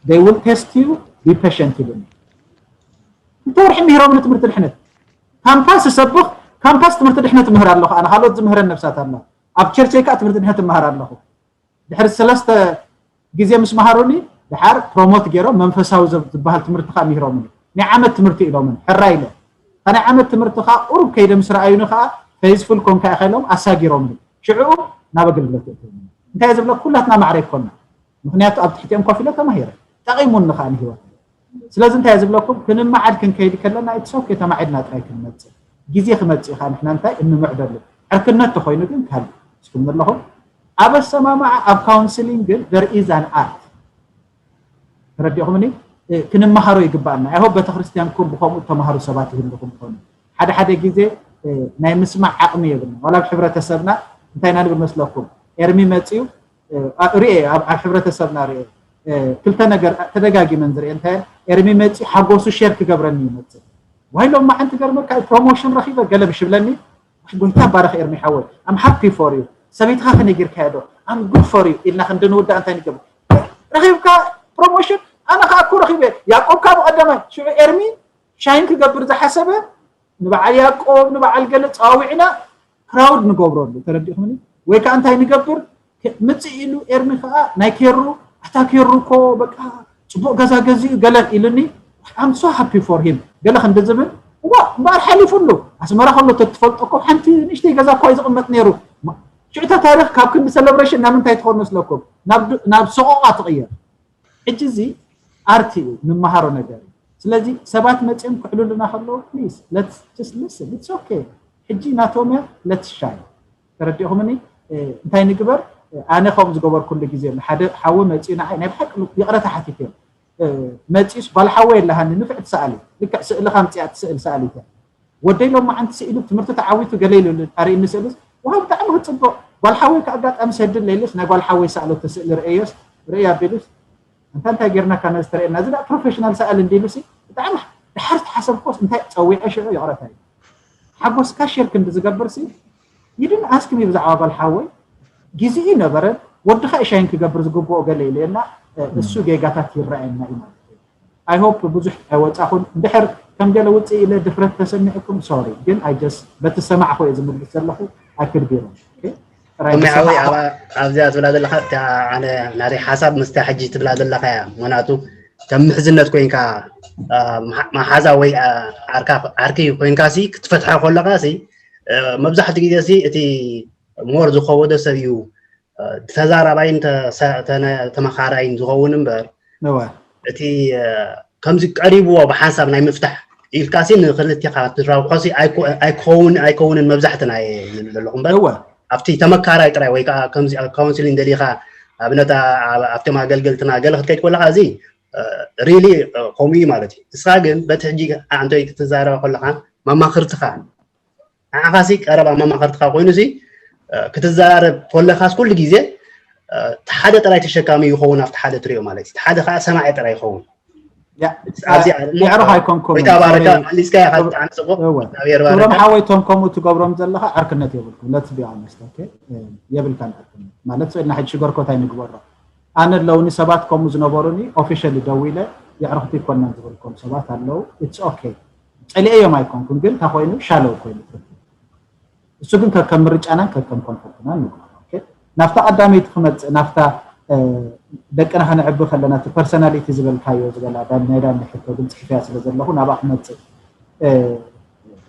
they will test you be patient ይብሉኒ ክልተ ወርሒ ምሂሮምኒ ትምህርቲ ድሕነት ካምፓስ እሰብኽ ካምፓስ ትምህርቲ ድሕነት እምህር ኣለኹ ኣነ ካልኦት ዝምህረን ነብሳት ኣላ ኣብ ቸርቸይ ከዓ ትምህርቲ ድሕነት እመሃር ኣለኹ ድሕሪ ሰለስተ ግዜ ምስ መሃሩኒ ድሓር ፕሮሞት ገይሮም መንፈሳዊ ዝበሃል ትምህርቲ ከዓ ምሂሮምኒ ናይ ዓመት ትምህርቲ ኢሎምኒ ሕራይ ኢለ እታ ናይ ዓመት ትምህርቲ ከዓ ቁሩብ ከይደ ምስ ረኣዩኒ ከዓ ፌዝፉል ኮንካ ኢኻ ኢሎም ኣሳጊሮምኒ ሽዕኡ ናብ ኣገልግሎት የእትውኒ እንታይ ዝብለ ኩላትና ማዕረ ይኮና ምክንያቱ ኣብ ትሕቲኦም ኮፍ ኢለ ተማሂረ ጠቂሙኒ ከዓ ንሂወት ስለዚ እንታይ ዝብለኩም ክንመዓድ ክንከይድ ከለና it's okay ተማዒድና ጥራይ ክንመፅእ ግዜ ክመፅእ ከዓ ንሕና እንታይ እንምዕደሉ ዕርክነት ተኮይኑ ግን ካልእ እስኩም ዘለኹም ኣብ ኣሰማምዓ ኣብ counselling ግን there is an art ተረዲኹምኒ ክንመሃሮ ይግባኣና ይሆ ቤተክርስትያንኩም ብከምኡ ተምሃሩ ሰባት ይህልኹም ትኾኑ ሓደ ሓደ ግዜ ናይ ምስማዕ ዓቕሚ የብልና ዋላ ኣብ ሕብረተሰብና እንታይ ኢና ንብል መስለኩም ኤርሚ መፅዩ ርኤ ኣብ ሕብረተሰብና ርኤ ክልተ ነገር ተደጋጊመን ዝርኤ እንታይ ኤርሚ መፂ ሓጎሱ ሼር ክገብረኒ ይመፅእ ዋይ ሎም መዓንቲ ገርመካ ፕሮሞሽን ረኺበ ገለ ብሽብለኒ ጎይታ ባረኽ ኤርሚ ሓወይ I'm happy for you ሰበይትኻ ከነጊርካዮ ዶ I'm good for you ኢልና ክንዲ ንውዳእ እንታይ ንገብር ረኺብካ ፕሮሞሽን ኣነ ከዓ እኮ ረኺበ ያቆብ ካብ ቀደማይ ሽዑ ኤርሚ ሻይን ክገብር ዝሓሰበ ንበዓል ያቆብ ንበዓል ገለ ፃዋዊዕና ክራውድ ንገብረሉ ተረዲኹምኒ ወይ ከዓ እንታይ ንገብር ምፅእ ኢሉ ኤርሚ ከዓ ናይ ኬሩ ኣታ ኬሩ እኮ በቃ ፅቡቅ ገዛ ገዚኡ ገለ ኢሉኒ I'm so happy for him ገለ ክንዲ ዝብል እዋ እምበኣር ሓሊፉሉ ኣስመራ ከሎ ተትፈልጦ እኮ ሓንቲ ንእሽተይ ገዛ እኳ እዩ ዝቕመጥ ነይሩ ሽዑ እታ ታሪክ ካብ ክንዲ ሰለብሬሽን ናብ ምንታይ ትኾን መስለኩም ናብ ሰቆቃ ትቕየር ሕጂ እዚ ኣርት እዩ ንመሃሮ ነገር እዩ ስለዚ ሰባት መፅኦም ክዕልሉና ከለዉ please let's just listen it's okay ሕጂ ናቶም እያ let's shine ተረዲእኹምኒ እንታይ ንግበር ኣነ ከም ዝገበርኩሉ ግዜ ሓደ ሓዊ መፂኡ ንዓይ ናይ ብሓቂ ይቕረታ ሓቲት እዮም። መፂኡስ ጓል ሓወይ ኣለሃኒ ንፍዕቲ ሰኣሊ ልክዕ ስእልኻ ምፅኣ ትስእል ሰኣሊት እያ። ወደይ ሎማዓንቲ ስኢሉ ትምህርቲ ተዓዊቱ ገለ ኢሉ ኣርእኒ ስእልስ ዋው ብጣዕሚ ክፅብቕ ጓል ሓወይ ከ ኣጋጣሚ ሰድል ለይልስ ናይ ጓል ሓወይ ሰኣለቶ ስእሊ ርእየስ ርእያ ኣቢሉስ እንታ እንታይ ጌርናካ ነዚ ተርእየና እዚ ዳ ፕሮፌሽናል ሰኣሊ እንዲሉሲ ብጣዕሚ ድሓር ተሓሰብኮስ እንታይ ፀዊዐ ሽዑ ይቕረታ እዩ ሓጎስካ ሼር ክንዲ ዝገብርሲ ይድን ኣስክሚ ብዛዕባ ጓል ሓወይ ግዜኡ ነበረን ወድኻ እሻይን ክገብር ዝግብኦ ገለ ኢለና እሱ ጌጋታት ይረኣየና እዩ ማለት እዩ። I hope ብዙሕ ኣይወፃኹን እንድሕር ከም ገለ ውፅእ ኢለ ድፍረት ተሰሚዕኩም sorry ግን I just በቲ ዝሰማዕኹ እየ ዝምልስ ዘለኹ I could be wrong okay ጥራይ እሚዓዊ ዝሰማዕኹ ኣብዚኣ ትብላ ዘለካ እታ ኣነ ናተይ ሓሳብ ምስታ ሕጂ ትብላ ዘለካ እያ ምክንያቱ ከም ምሕዝነት ኮይንካ መሓዛ ወይ ዓርኪ ኮይንካ ሲ ክትፈትሖ ከለካ ሲ መብዛሕትኡ ግዜ ሲ እቲ ሞር ዝከበዶ ሰብ እዩ ተዛራባይን ተመካራይን ዝኸውን እምበር እቲ ከምዚ ቀሪብዎ ብሓንሳብ ናይ ምፍታሕ ኢልካ ሲ ንክልቲካ ትራብሖ ሲ ኣይከውን ኣይከውንን መብዛሕትና ዝብል ዘለኹ እምበር ኣብቲ ተመካራይ ጥራይ ወይ ከዓ ከምዚ ካውንስሊን ደሊካ ኣብነት ኣብቶም ኣገልገልትና ገለ ክትከይድ ከለካ እዚ ሪሊ ከምኡ እዩ ማለት እዩ። ንስኻ ግን በቲ ሕጂ ኣንቶይ ክትዛረባ ከለካ መማክርትኻ ንዓኻሲ ቀረባ መማክርትኻ ኮይኑሲ ክትዛረብ ከለካስ ኩሉ ግዜ ሓደ ጥራይ ተሸካሚ ይኸውን ኣብቲ ሓደ ትሪኦ ማለት እዩ። ሓደ ከዓ ሰማዒ ጥራይ ይኸውን። ኣብዚ የዕሩኽ ኣይኮንኩም ወይ ተባረካ መሊስካ ኢኻ ብጣዕሚ ፅቡቅ እግዚኣብሔር ክብሮም ባረካ። ሓወይ እቶም ከምኡ ትገብሮም ዘለኻ ዕርክነት የብልኩም let's be honest okay የብልካን ዕርክነት ማለት ስእልና ሕጂ ሽገርኮት ኣይንግበሮ ኣነ ኣለውኒ ሰባት ከምኡ ዝነበሩኒ ኦፊሻሊ ደዊለ የዕርኽቲ ይኮናን ዝብልኩም ሰባት ኣለዉ it's okay ፀሊኤዮም ኣይኮንኩን ግን እንታ ኮይኑ ሻለው ኮይኑ እሱ ግን ከከም ምርጫናን ከከም ኮንፈርትናን ንግበሮ okay ናብታ ቀዳመይቲ ክመፅእ ናብታ ደቅና ከነዕቢ ከለና እቲ ፐርሰናሊቲ ዝበልካዮ ዝበላ ናይ ዳኒ ሕቶ ግን ፅሒፈያ ስለ ዘለኹ ናብኣ ክመፅእ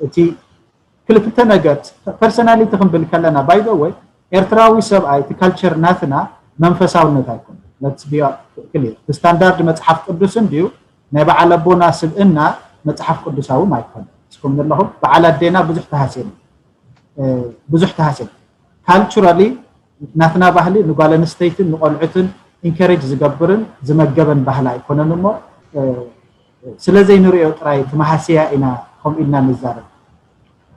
እቲ ክልተ ነገር ፐርሰናሊቲ ክንብል ከለና by the way ኤርትራዊ ሰብኣይ እቲ ካልቸር ናትና መንፈሳውነት ኣይኮነ ክሊር ስታንዳርድ መፅሓፍ ቅዱስ እንድዩ ናይ በዓል ኣቦና ስብእና መፅሓፍ ቅዱሳዊ ኣይኮነ እስኩም ዘለኹም በዓል ኣዴና ብዙሕ ተሃሴና ብዙሕ ተሃሴና ካልቸራሊ ናትና ባህሊ ንጓል ኣንስተይትን ንቆልዑትን ኢንከሬጅ ዝገብርን ዝመገበን ባህሊ ኣይኮነን እሞ ስለ ዘይንሪኦ ጥራይ እቲ መሃስያ ኢና ከምኡ ኢልና ንዛረብ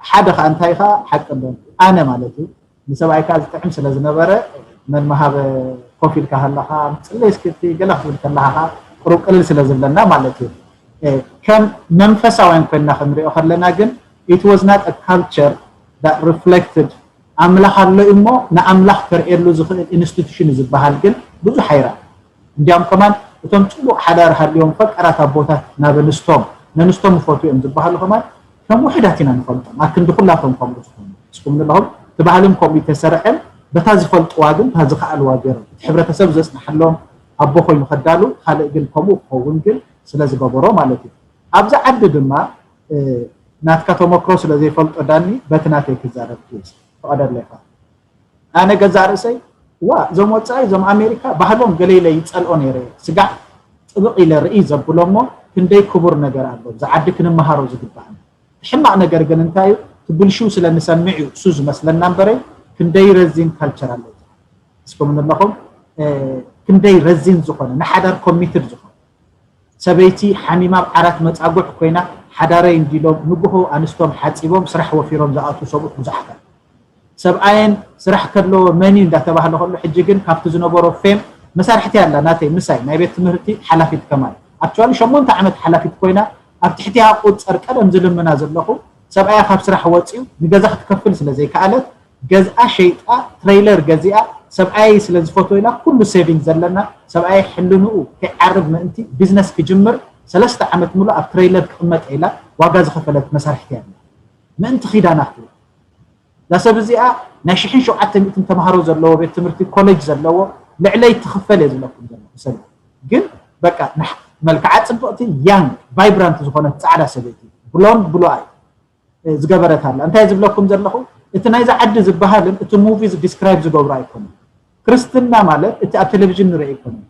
ሓደ ከዓ እንታይ ከዓ ሓቂ ኣሎ ኣነ ማለት እዩ ንሰብኣይ ከዓ ዝጥዕም ስለ ዝነበረ መን መሃበ ኮፍ ኢልካ ከለካ ምፅለይ እስክቲ ገለ ክትብል ከለካ ከዓ ቁሩብ ቅልል ስለ ዝብለና ማለት እዩ ከም መንፈሳውያን ኮይንና ክንሪኦ ከለና ግን it was not a culture that reflected ኣምላኽ ኣሎ እሞ ንኣምላኽ ከርእየሉ ዝኽእል ኢንስቲቱሽን ዝበሃል ግን ብዙሕ ኣይረኣን እንዲያም ከማን እቶም ፅቡቅ ሓዳር ሃልዮም ፈቀራት ኣቦታት ናብ ኣንስቶም ነንስቶም ይፈትዎም ዝበሃሉ ከማን ከም ውሕዳት ኢና ንፈልጦም ኣብ ክንዲ ኩላቶም ከምኡ ዝኾኑ እስኩም ንለኹም እቲ ባህልም ከምኡ ይተሰርዐን በታ ዝፈልጥዋ ግን እታ ዝኸኣልዋ ገይሮም እቲ ሕብረተሰብ ዘፅናሓሎም ኣቦ ኮይኑ ከዳሉ ካልእ ግን ከምኡ ክኸውን ግን ስለ ዝገበሮ ማለት እዩ ኣብዚ ዓዲ ድማ ናትካ ተመክሮ ስለ ዘይፈልጦ ዳኒ በቲ ናተይ ክዛረብ ፕሊዝ ፍቐደለይ ኢኻ ኣነ ገዛእ ርእሰይ እዋ እዞም ወፃኢ እዞም ኣሜሪካ ባህሎም ገለ ኢለ ይፀልኦ ነይረ እየ ስጋዕ ጥብቕ ኢለ ርኢ ዘብሎ እሞ ክንደይ ክቡር ነገር ኣሎ እዚ ዓዲ ክንመሃሮ ዝግባእና እቲ ሕማቕ ነገር ግን እንታይ እዩ እቲ ብልሽው ስለ ንሰምዕ እዩ እሱ ዝመስለና እምበረይ ክንደይ ረዚን ካልቸር ኣሎ እዚ ዓዲ እስኩም ንለኹም ክንደይ ረዚን ዝኾነ ንሓዳር ኮሚትድ ዝኾነ ሰበይቲ ሓሚማ ኣብ ዓራት መፃጉዕ ኮይና ሓዳረይ እንዲሎም ንጉሆ ኣንስቶም ሓፂቦም ስራሕ ወፊሮም ዝኣትዉ ሰብኡት ብዙሓት ኣለዉ ሰብኣየን ስራሕ ከለዎ መን እዩ እንዳተባህለ ከሎ ሕጂ ግን ካብቲ ዝነበሮ ፌም መሳርሕቲ ኣላ ናተይ ምሳይ ናይ ቤት ትምህርቲ ሓላፊት ከማን ኣክቹዋሊ ሸሞንተ ዓመት ሓላፊት ኮይና ኣብ ትሕቲኣ ቁፀር ቀደም ዝልምና ዘለኹ ሰብኣያ ካብ ስራሕ ወፂኡ ንገዛ ክትከፍል ስለ ዘይከኣለት ገዝኣ ሸይጣ ትረይለር ገዚኣ ሰብኣየይ ስለ ዝፈትዎ ኢላ ኩሉ ሴቪንግ ዘለና ሰብኣየይ ሕልንኡ ከይዓርብ ምእንቲ ቢዝነስ ክጅምር ሰለስተ ዓመት ሙሉእ ኣብ ትረይለር ክቕመጥ ኢላ ዋጋ ዝኸፈለት መሳርሕቲ እያ ምእንቲ ኺዳና ክትብል እዛ ሰብ እዚኣ ናይ ሽሕን ሸውዓተ ሚእትን ተምሃሮ ዘለዎ ቤት ትምህርቲ ኮሌጅ ዘለዎ ልዕለይ ትኽፈል እየ ዝብለኩም ዘለኹ ሰብ ግን በቃ መልክዓ ፅብቕቲ ያንግ ቫይብራንት ዝኾነት ፃዕዳ ሰበይቲ ብሎንድ ብሉ ኣይ ዝገበረት ኣላ እንታይ ዝብለኩም ዘለኹ እቲ ናይዚ ዓዲ ዝበሃልን እቲ ሙቪ ዲስክራይብ ዝገብሩ ኣይኮኑን ክርስትና ማለት እቲ ኣብ ቴሌቪዥን ንርኢ ኣይኮኑን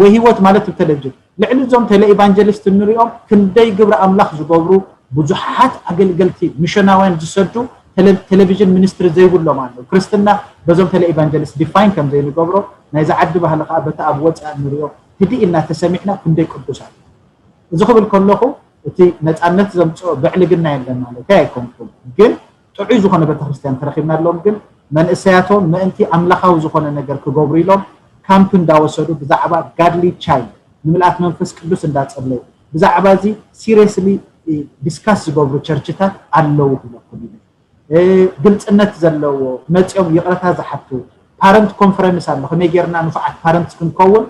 ወይ ህይወት ማለት ብቴሌቪዥን ልዕሊ እዞም ቴሌ ኢቫንጀሊስት እንሪኦም ክንደይ ግብሪ ኣምላኽ ዝገብሩ ብዙሓት ኣገልገልቲ ሚሽናውያን ዝሰዱ ቴሌቪዥን ሚኒስትሪ ዘይብሎም ኣለዉ። ክርስትና በዞም ቴሌ ኢቫንጀሊስት ዲፋይን ከም ዘይንገብሮ፣ ናይዚ ዓዲ ባህሊ ከዓ በቲ ኣብ ወፃኢ ንሪኦ ህድእ ኢልና ተሰሚዕና ክንደይ ቅዱሳት። እዚ ክብል ከለኹ እቲ ነፃነት ዘምፅኦ ብዕልግና የለን ማለት ኣይኮንኩም፣ ግን ጥዑይ ዝኾነ ቤተክርስትያን ተረኺብናሎም፣ ግን መንእሰያቶም ምእንቲ ኣምላኻዊ ዝኾነ ነገር ክገብሩ ኢሎም ካምፕ እንዳወሰዱ ብዛዕባ ጋድሊ ቻይልድ ንምልኣት መንፈስ ቅዱስ እንዳጸለዩ ብዛዕባ እዚ ሲሪየስሊ ዲስካስ ዝገብሩ ቸርችታት ኣለዉ ክብለኩም ኢለ። ግልፅነት ዘለዎ መፂኦም ይቕረታ ዝሓቱ ፓረንት ኮንፈረንስ ኣሎ። ከመይ ጌርና ንፉዓት ፓረንትስ ክንከውን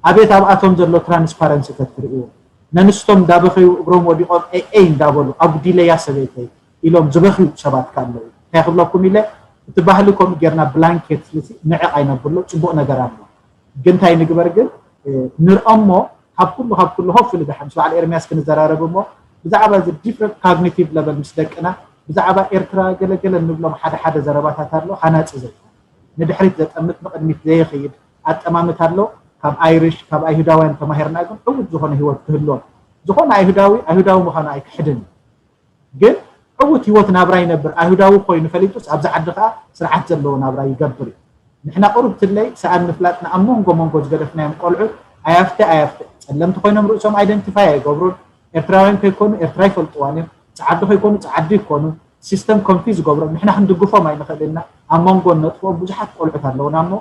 ኣቤት ኣብኣቶም ዘሎ ትራንስፓረንሲ ተትርእይዎ። ነንስቶም እንዳበኸዩ እግሮም ወዲቖም ኤኤይ እንዳበሉ ኣጉዲለያ ሰበይተይ ኢሎም ዝበኽዩ ሰባት ከ ኣለዉ። እንታይ ክብለኩም ኢለ እቲ ባህሊ ከምኡ ጌርና ብላንኬት ንዕቕ ኣይነብሎ። ፅቡቕ ነገር ኣሎ ግን እንታይ ንግበር ግን ንርኦሞ ካብ ኩሉ ካብ ኩሉ ሆፕፉሊ ደሓን ምስ በዓል ኤርሚያስ ክንዘራረብ እሞ ብዛዕባ እዚ ዲፍረንት ካግኒቲቭ ለቨል ምስ ደቅና ብዛዕባ ኤርትራ ገለገለ እንብሎም ሓደ ሓደ ዘረባታት ኣሎ ሃናፂ ዘይኮነ ንድሕሪት ዘጠምት ንቕድሚት ዘየኽይድ ኣጠማምታ ኣሎ። ካብ ኣይሪሽ ካብ ኣይሁዳውያን ተማሂርና ግን ዕዉት ዝኾነ ህይወት ክህልዎም ዝኾነ ኣይሁዳዊ ኣይሁዳዊ ምዃኑ ኣይክሕድን እዩ። ግን ዕዉት ህይወት ናብራ ይነብር ኣይሁዳዊ ኮይኑ ፈሊጡስ ኣብዚ ዓዲ ከዓ ስርዓት ዘለዎ ናብራ ይገብር እዩ። ንሕና ቁሩብ ትለይ ሰኣን ምፍላጥና ኣብ መንጎ መንጎ ዝገደፍናዮም ቆልዑት ኣያፍተ ኣያፍተ ጸለምቲ ኮይኖም ርእሶም ኣይደንቲፋይ ኣይገብሩን። ኤርትራውያን ከይኮኑ ኤርትራ ይፈልጥዋን እዮም። ጸዓዱ ከይኮኑ ጸዓዱ ይኮኑ። ሲስተም ኮንፊዝ ይገብሮም። ንሕና ክንድግፎም ኣይንኽእል ኢና። ኣብ መንጎ ነጥፍኦም ብዙሓት ቆልዑት ኣለውና እሞ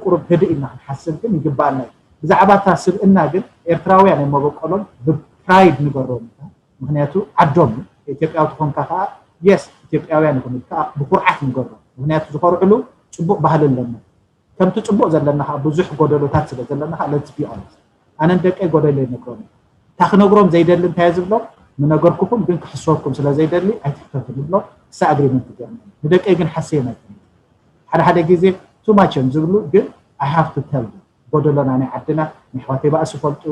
ቁሩብ ህድእ ኢልና ክንሓስብ ግን ይግባኣና እዩ። ብዛዕባ እታ ስብእና ግን ኤርትራውያን እዮም መበቆሎም ብፕራይድ ንገሮም ኢና። ምክንያቱ ዓዶም ኢትዮጵያዊ ትኾንካ ከዓ የስ ኢትዮጵያውያን ይኹን ኢልካ ብኩርዓት ንገሮም። ምክንያቱ ዝኮርዕሉ ፅቡቅ ባህሊ ኣለና። ከምቲ ፅቡቅ ዘለና ከዓ ብዙሕ ጎደሎታት ስለ ዘለና ከዓ let's be honest ኣነን ደቀይ ጎደሎ ይነግሮም እታ ክነግሮም ዘይደሊ እንታይ ዝብሎም ምነገርኩኩም ግን ክሕስወኩም ስለ ዘይደሊ ኣይትሕተቱ ንብሎም እሳ ኣግሪመንት ገርና ንደቀይ ግን ሓሰዮም ኣይኮነ ሓደ ሓደ ግዜ too much እዮም ዝብሉ ግን I have to tell them ጎደሎና ናይ ዓድና ናይ ኣሕዋተይ ባእሲ ይፈልጡ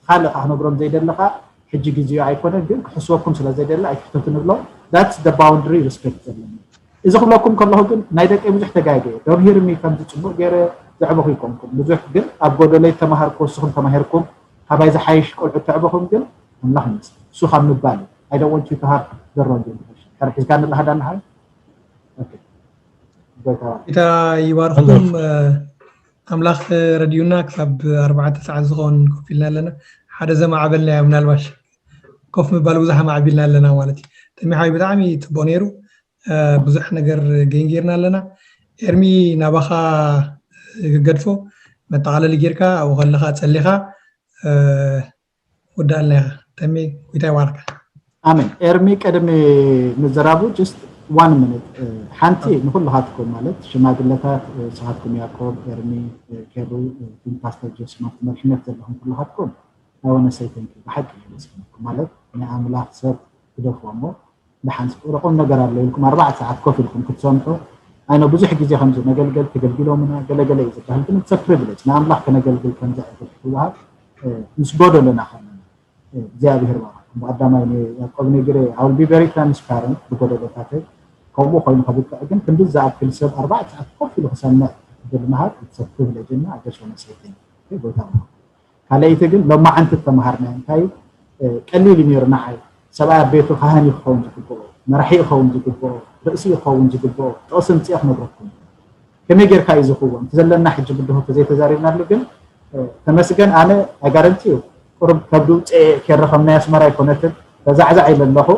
ካልእ ከዓ ክነግሮም ዘይደሊ ከዓ ሕጂ ግዜኡ ኣይኮነን ግን ክሕስወኩም ስለ ዘይደሊ ኣይትሕተቱ ንብሎም that's the boundary respect ዘለና እዚ ክብለኩም ከለኹ ግን ናይ ደቀይ ብዙሕ ተጋግየ don't hear me ከምዚ ፅቡቅ ገይረ ዘዕበኹ ይኮንኩም ብዙሕ ግን ኣብ ጎደለይ ተማሃርኩ ወስኹም ተማሂርኩም ካባይ ዝሓይሽ ቆልዑ ተዕበኹም ግን ኣምላኽ ይመስገን እሱ ካብ ምባል I don't want you to have the wrong impression ሕር ሒዝካ ንላ ሃዳና ሃይ ጌታ ይባርኩም ኣምላኽ ረድዩና ክሳብ ኣርባዕተ ሰዓት ዝኸውን ኮፍ ኢልና ኣለና ሓደ ዘማዕበልና ምናልባሽ ኮፍ ምባል ብዙሕ ኣማዕቢልና ኣለና ማለት እዩ ተሚሓዊ ብጣዕሚ ፅቡቅ ነይሩ ብዙሕ ነገር ገይን ጌርና ኣለና ኤርሚ ናባኻ ገድፎ መጠቃለሊ ጌርካ ኣብኡ ከለካ ፀሊካ ወዳልና ኢኻ ተሜ ጎይታ ይባርካ ኣሜን ኤርሚ ቅድሚ ምዝራቡ just one minute ሓንቲ ንኩልኻትኩም ማለት ሽማግለታት ስኻትኩም ያዕቆብ ኤርሚ ኬሩ ፓስተር ጆስማት መርሕነት ዘለኹም ኩልኻትኩም I want to say thank you ብሓቂ የመስግነኩም ማለት ናይ ኣምላኽ ሰብ ክደፍዎ እሞ ደሓን ቁም ነገር ኣሎ ኢልኩም ኣርባዕተ ሰዓት ኮፍ ኢልኩም ክትሰምዑ ኣይ ነው ብዙሕ ግዜ ከምዚ መገልገል ተገልጊሎምና ገለገለ እዩ ዝበሃል ግን it's a privilege ንኣምላኽ ከነገልግል ከምዚ ዕድል ክወሃብ ምስ ጎደሎና ከለና እግዚኣብሔር ባርኩም ብቀዳማይ ያዕቆብ ነግረ I will be very transparent ብጎደሎታተይ ከምኡ ኮይኑ ከብቅዕ ግን ክንዲ ዝኣክል ሰብ ኣርባዕተ ሰዓት ኮፍ ኢሉ ክሰምዕ ዕድል ምሃብ it's a privilege እና I just want to say thank you ጎይታ ካልኣይቲ ግን ሎማዓንቲ ተምሃርናዮ እንታይ ቀሊል እዩ ነይሩ ንዓይ ሰብኣይ ኣብ ቤቱ ካህን እዩ ክኸውን ዝግብኦ መራሒ ክኸውን ዝግብኦ ርእሲ ክኸውን ዝግብኦ ጥቕሲ ምፅእ ክነግረኩም ከመይ ጌርካ እዩ ዝኽወን እቲ ዘለና ሕጂ ብድሆ ተዘይተዛሪብናሉ ግን ተመስገን ኣነ ኣጋረንቲ እዩ ቁሩብ ከብዲ ውፅኤ ኬረ ከም ናይ ኣስመራ ኣይኮነትን ተዛዕዛዕ ኢለ ኣለኹ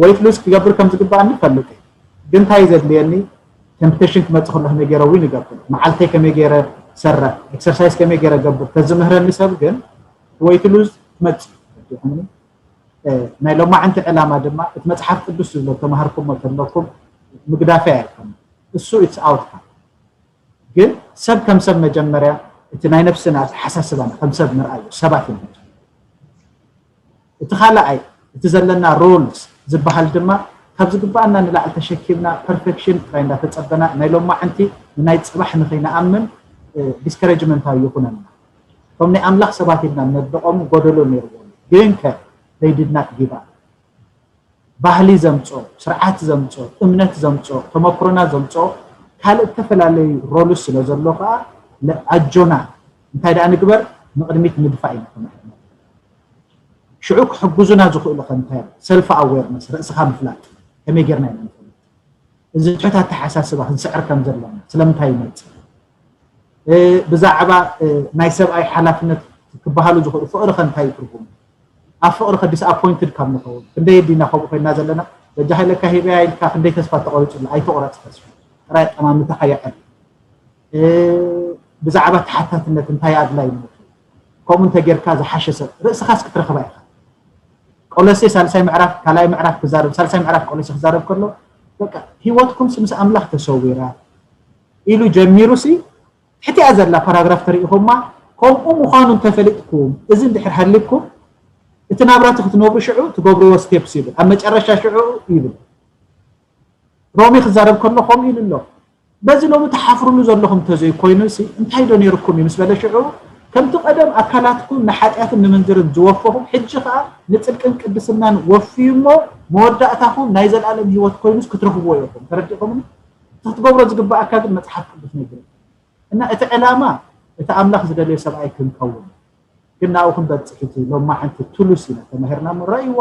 ወይት ሉዝ ክገብር ከም ዝግባኣኒ ፈልጥ ግን እንታይ ዘድልየኒ ቴምፕቴሽን ክመፅእ ከሎ ከመይ ገይረ ዊን ይገብር መዓልተይ ከመይ ገይረ ሰረ ኤክሰርሳይዝ ከመይ ገይረ ገብር ተዝምህረኒ ሰብ ግን ወይት ሉዝ ትመፅእ ናይ ሎማዓንቲ ዕላማ ድማ እቲ መፅሓፍ ቅዱስ ዝብሎ ተማሃርኩሞ ተለኩም ምግዳፈይ ኣይኮነ እሱ ኢትስ ኣውትካም ግን ሰብ ከም ሰብ መጀመርያ እቲ ናይ ነፍስና ኣተሓሳስባና ከም ሰብ ምርኣዩ ሰባት እዮም እቲ ካልኣይ እቲ ዘለና ሮልስ ዝበሃል ድማ ካብ ዝግባኣና ንላዕሊ ተሸኪምና ፐርፌክሽን ጥራይ እንዳተፀበና ናይ ሎማዓንቲ ንናይ ፅባሕ ንኸይንኣምን ዲስከረጅመንታዊ ይኹነና እቶም ናይ ኣምላኽ ሰባት ኢልና ነድንቖም ጎደሎ ነይርዎም ግን ከ they did not give up ባህሊ ዘምፅኦ ስርዓት ዘምፅኦ እምነት ዘምፅኦ ተመክሮና ዘምፅኦ ካልእ ዝተፈላለዩ ሮልስ ስለ ዘሎ ከዓ ኣጆና እንታይ ደኣ ንግበር ንቕድሚት ንድፋእ ኢና ክንሕና ሽዑ ክሕግዙና ዝኽእሉ ከ እንታይ ሰልፍ ኣዌርነስ ርእስኻ ምፍላጥ ከመይ ጌርና ኢና ንፈልጥ እዚ ትሕት ኣተሓሳስባ ክንስዕር ከም ዘለና ስለምንታይ ይመጽእ? ብዛዕባ ናይ ሰብኣይ ሓላፍነት ክበሃሉ ዝኽእሉ ፍቕሪ ከ እንታይ ትርጉም? ኣብ ፍቕሪ ከ disappointed ካብ ንኸውን ክንደይ ዲና ከምኡ ኮይና ዘለና? በጃ ሃይለካ ሂበያ ኢልካ ክንደይ ተስፋ ተቆሪጹላ? ኣይተቆረጽ ተስፋ ጥራይ ኣጠማምታኻ የዕል። ብዛዕባ ተሓታትነት እንታይ ኣድላይነቱ? ከምኡ እንተጌርካ ዝሓሸ ሰብ ርእስኻስ ክትረኽባ ኢኻ። ቆሎሴ ሳልሳይ ምዕራፍ ካልኣይ ምዕራፍ ክዛረብ ሳልሳይ ምዕራፍ ቆሎሴ ክዛረብ ከሎ በቃ ህይወትኩምስ ምስ ኣምላኽ ተሰዊራ ኢሉ ጀሚሩ ሲ ትሕቲኣ ዘላ ፓራግራፍ ተሪኢኹማ። ከምኡ ምዃኑ እንተፈሊጥኩም እዚ እንድሕር ሃሊኩም እቲ ናብራ እቲ ክትነብሩ ሽዑ ትገብርዎ ስቴፕስ ይብል ኣብ መጨረሻ ሽዑ ይብል። ሮሚ ክዛረብ ከሎ ከምኡ ኢሉ ኣሎ። በዚ ሎሚ ትሓፍሩሉ ዘለኹም እንተዘይኮይኑ ሲ እንታይ ዶ ነይርኩም እዩ ምስ በለ ሽዑ ከምቲ ቀደም ኣካላትኩም ንሓጢኣትን ንምንዝርን ዝወፈኹም ሕጂ ኸዓ ንጽድቅን ቅድስናን ወፍዩ እሞ መወዳእታኹም ናይ ዘለኣለም ህይወት ኮይኑስ ክትረኽብዎ ኢኹም። ተረዲእኹምኒ? እቲ ክትገብሮ ዝግባኣካ ግን መጽሓፍ ቅዱስ ነጊሩ እና እቲ ዕላማ እቲ ኣምላኽ ዝደለዮ ሰብኣይ ክንከውን ግን ናብኡ ክንበጽሕ እቲ ሎማዓንቲ ቱሉስ ኢና ተማሂርና እሞ ረእይዎ።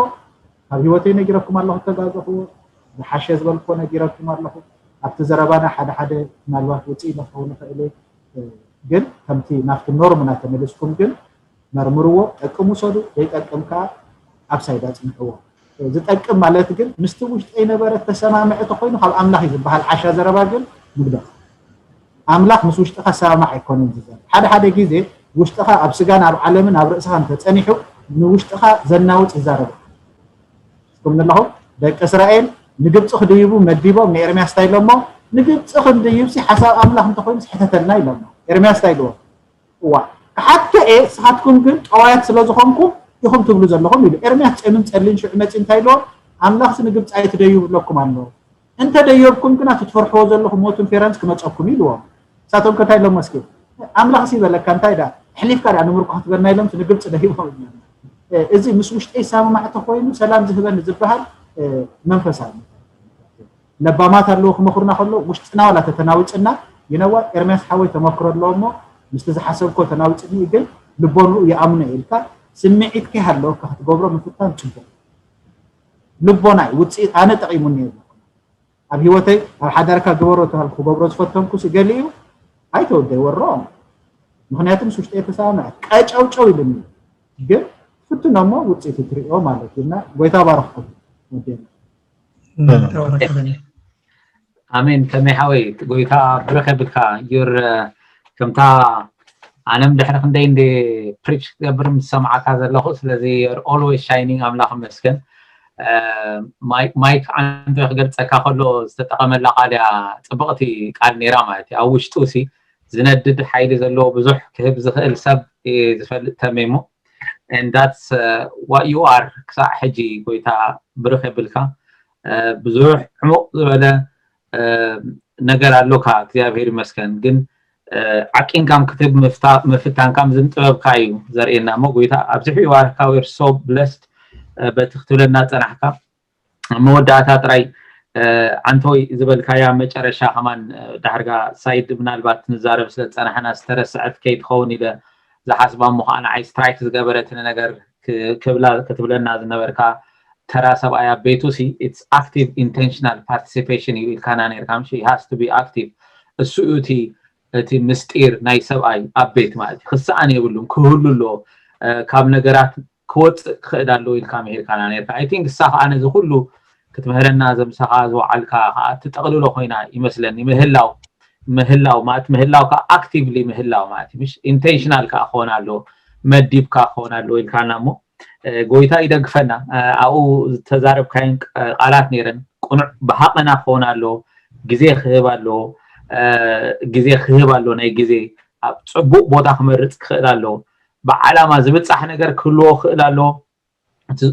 ካብ ህይወተይ ነጊረኩም ኣለኹ ተጋዘኽዎ ዝሓሸ ዝበልክዎ ነጊረኩም ኣለኹ። ኣብቲ ዘረባና ሓደ ሓደ ምናልባት ውፅኢ ኢለ ክኸውን ይኽእል እየ። ግን ከምቲ ናብቲ ኖርም እናተመልስኩም ግን መርምርዎ። ጠቅም ውሰዱ፣ ዘይጠቅም ከዓ ኣብ ሳይዳ ፅንሕዎ። ዝጠቅም ማለት ግን ምስቲ ውሽጠይ ነበረ ተሰማምዐ ተኮይኑ ካብ ኣምላኽ እዩ ዝበሃል። ዓሻ ዘረባ ግን ንግደፍ። ኣምላኽ ምስ ውሽጥኻ ዝሰማማዕ ኣይኮነን ዝዛረብ። ሓደ ሓደ ግዜ ውሽጥኻ ኣብ ስጋን ኣብ ዓለምን ኣብ ርእስኻ እንተጸኒሑ ንውሽጥኻ ዘናውጽ ይዛረብ። ትኩም ኣለኹም ደቂ እስራኤል ንግብፂ ክድይቡ መዲቦም ንኤርምያስ እንታይ ኢሎሞ? ንግብፂ ክንድይብ ሲ ሓሳብ ኣምላኽ እንተኮይኑ ሕተተልና ኢሎሞ። ኤርምያስ እንታይ ኢልዎ? እዋ ክሓቶ እየ፣ ንስኻትኩም ግን ጠዋያት ስለ ዝኾንኩም ኢኹም ትብሉ ዘለኹም ኢሉ። ኤርምያስ ጸምን ጸልን ሽዑ መጺኡ እንታይ ኢልዎም? ኣምላኽሲ ንግብጺ ኣይትደዩ ይብለኩም ኣሎ። እንተ ደየብኩም ግና እቲ ትፈርሕዎ ዘለኹም ሞትን ፌራንስ ክመጸኩም እዩ ኢልዎም። ንሳቶም ከ እንታይ ኢሎም እስኪ? ኣምላኽሲ ይበለካ እንታይ ደኣ ኣሕሊፍካ ደኣ ንምርኮ ክትበና ኢሎምሲ ንግብጺ ደይቦም እዮም። እዚ ምስ ውሽጠይ ይሰማማዕ ተኾይኑ ሰላም ዝህበኒ ዝበሃል መንፈሳዊ ለባማት ኣለዉ ክመኽሩና ከለዉ ውሽጥና ዋላ ተተናውፅና ይነዋ ኤርምያስ ሓወይ ተመክሮ ኣለዎ እሞ ምስቲ ዝሓሰብኮ ተናውፅኒ ግን ልቦንኡ ይኣምኖ ኢልካ ስምዒትካ ይሃለወካ ክትገብሮ ምፍታን ፅቡቅ ልቦናይ ውፅኢት ኣነ ጠቂሙኒ የብለኩም ኣብ ሂወተይ ኣብ ሓዳርካ ግበሮ ተባልኩ ክገብሮ ዝፈተንኩ ገሊኡ ኣይተወደይ ወሮ ምክንያቱ ምስ ውሽጠ የተሰማምዐ ቀጨውጨው ኢሉኒ ግን ፍትኖ እሞ ውፅኢት ትሪኦ ማለት እዩ እና ጎይታ ባረክኩም ወዴና ኣሜን ከመይ ሓወይ ጎይታ ብርኽ የብልካ ዩር ከምታ ኣነም ድሕሪ ክንደይ እንደ ፕሪች ክትገብር ምስ ሰማዓካ ዘለኹ ስለዚ ዩር ኦልዌይስ ሻይኒንግ ኣምላኽ መስገን ማይክ ዓንዶ ክገልፀካ ከሎ ዝተጠቐመላ ቃል እያ ፅብቕቲ ቃል ነይራ ማለት እዩ ኣብ ውሽጡ ሲ ዝነድድ ሓይሊ ዘለዎ ብዙሕ ክህብ ዝኽእል ሰብ ዝፈልጥ ተሜሞ and that's what you are ክሳዕ ሕጂ ጎይታ ብርኽ የብልካ ብዙሕ ዕሙቕ ዝበለ ነገር ኣሎካ እግዚኣብሔር ይመስገን ግን ዓቂንካም ክትብ ምፍታንካም ዝን ጥበብካ እዩ ዘርእየና እሞ ጎይታ ኣብዚሑ ይባርካ we're so blessed በቲ ክትብለና ፀናሕካ መወዳእታ ጥራይ ዓንተወይ ዝበልካያ መጨረሻ ከማን ዳሕርጋ ሳይድ ምናልባት ንዛረብ ስለ ዝፀናሕና ዝተረስዐት ከይትኸውን ኢለ ዝሓስባ እሞ ከዓ ንዓይ ስትራይክ ዝገበረትኒ ነገር ክብላ ክትብለና ዝነበርካ ተራ ሰብኣይ ኣብ ቤቱ ሲ it's active intentional participation እዩ ኢልካና ነርካ ምሽ has to be active እሱ እዩ እቲ እቲ ምስጢር ናይ ሰብኣይ ኣብ ቤት ማለት እዩ ክሰኣን የብሉን ክህሉ ኣለዎ ካብ ነገራት ክወፅእ ክኽእል ኣለዎ ኢልካ ምሂርካና ነርካ I think እሳ ከዓ ነዚ ኩሉ ክትምህረና ዘምሳኻ ዝወዓልካ ከዓ ትጠቕልሎ ኮይና ይመስለኒ ምህላው ምህላው ማለት ምህላው ከዓ actively ምህላው ማለት እዩ ምሽ intentional ከዓ ክኾን ኣለዎ መዲብካ ክኾን ኣለዎ ኢልካና እሞ ጎይታ ይደግፈና ኣብኡ ዝተዛረብካየን ቃላት ነይረን ቅኑዕ ብሃቐና ክኾን ኣለዎ ግዜ ክህብ ኣለዎ ግዜ ክህብ ኣለዎ ናይ ግዜ ኣብ ፅቡቅ ቦታ ክመርፅ ክኽእል ኣለዎ ብዓላማ ዝብፃሕ ነገር ክህልዎ ክኽእል ኣለዎ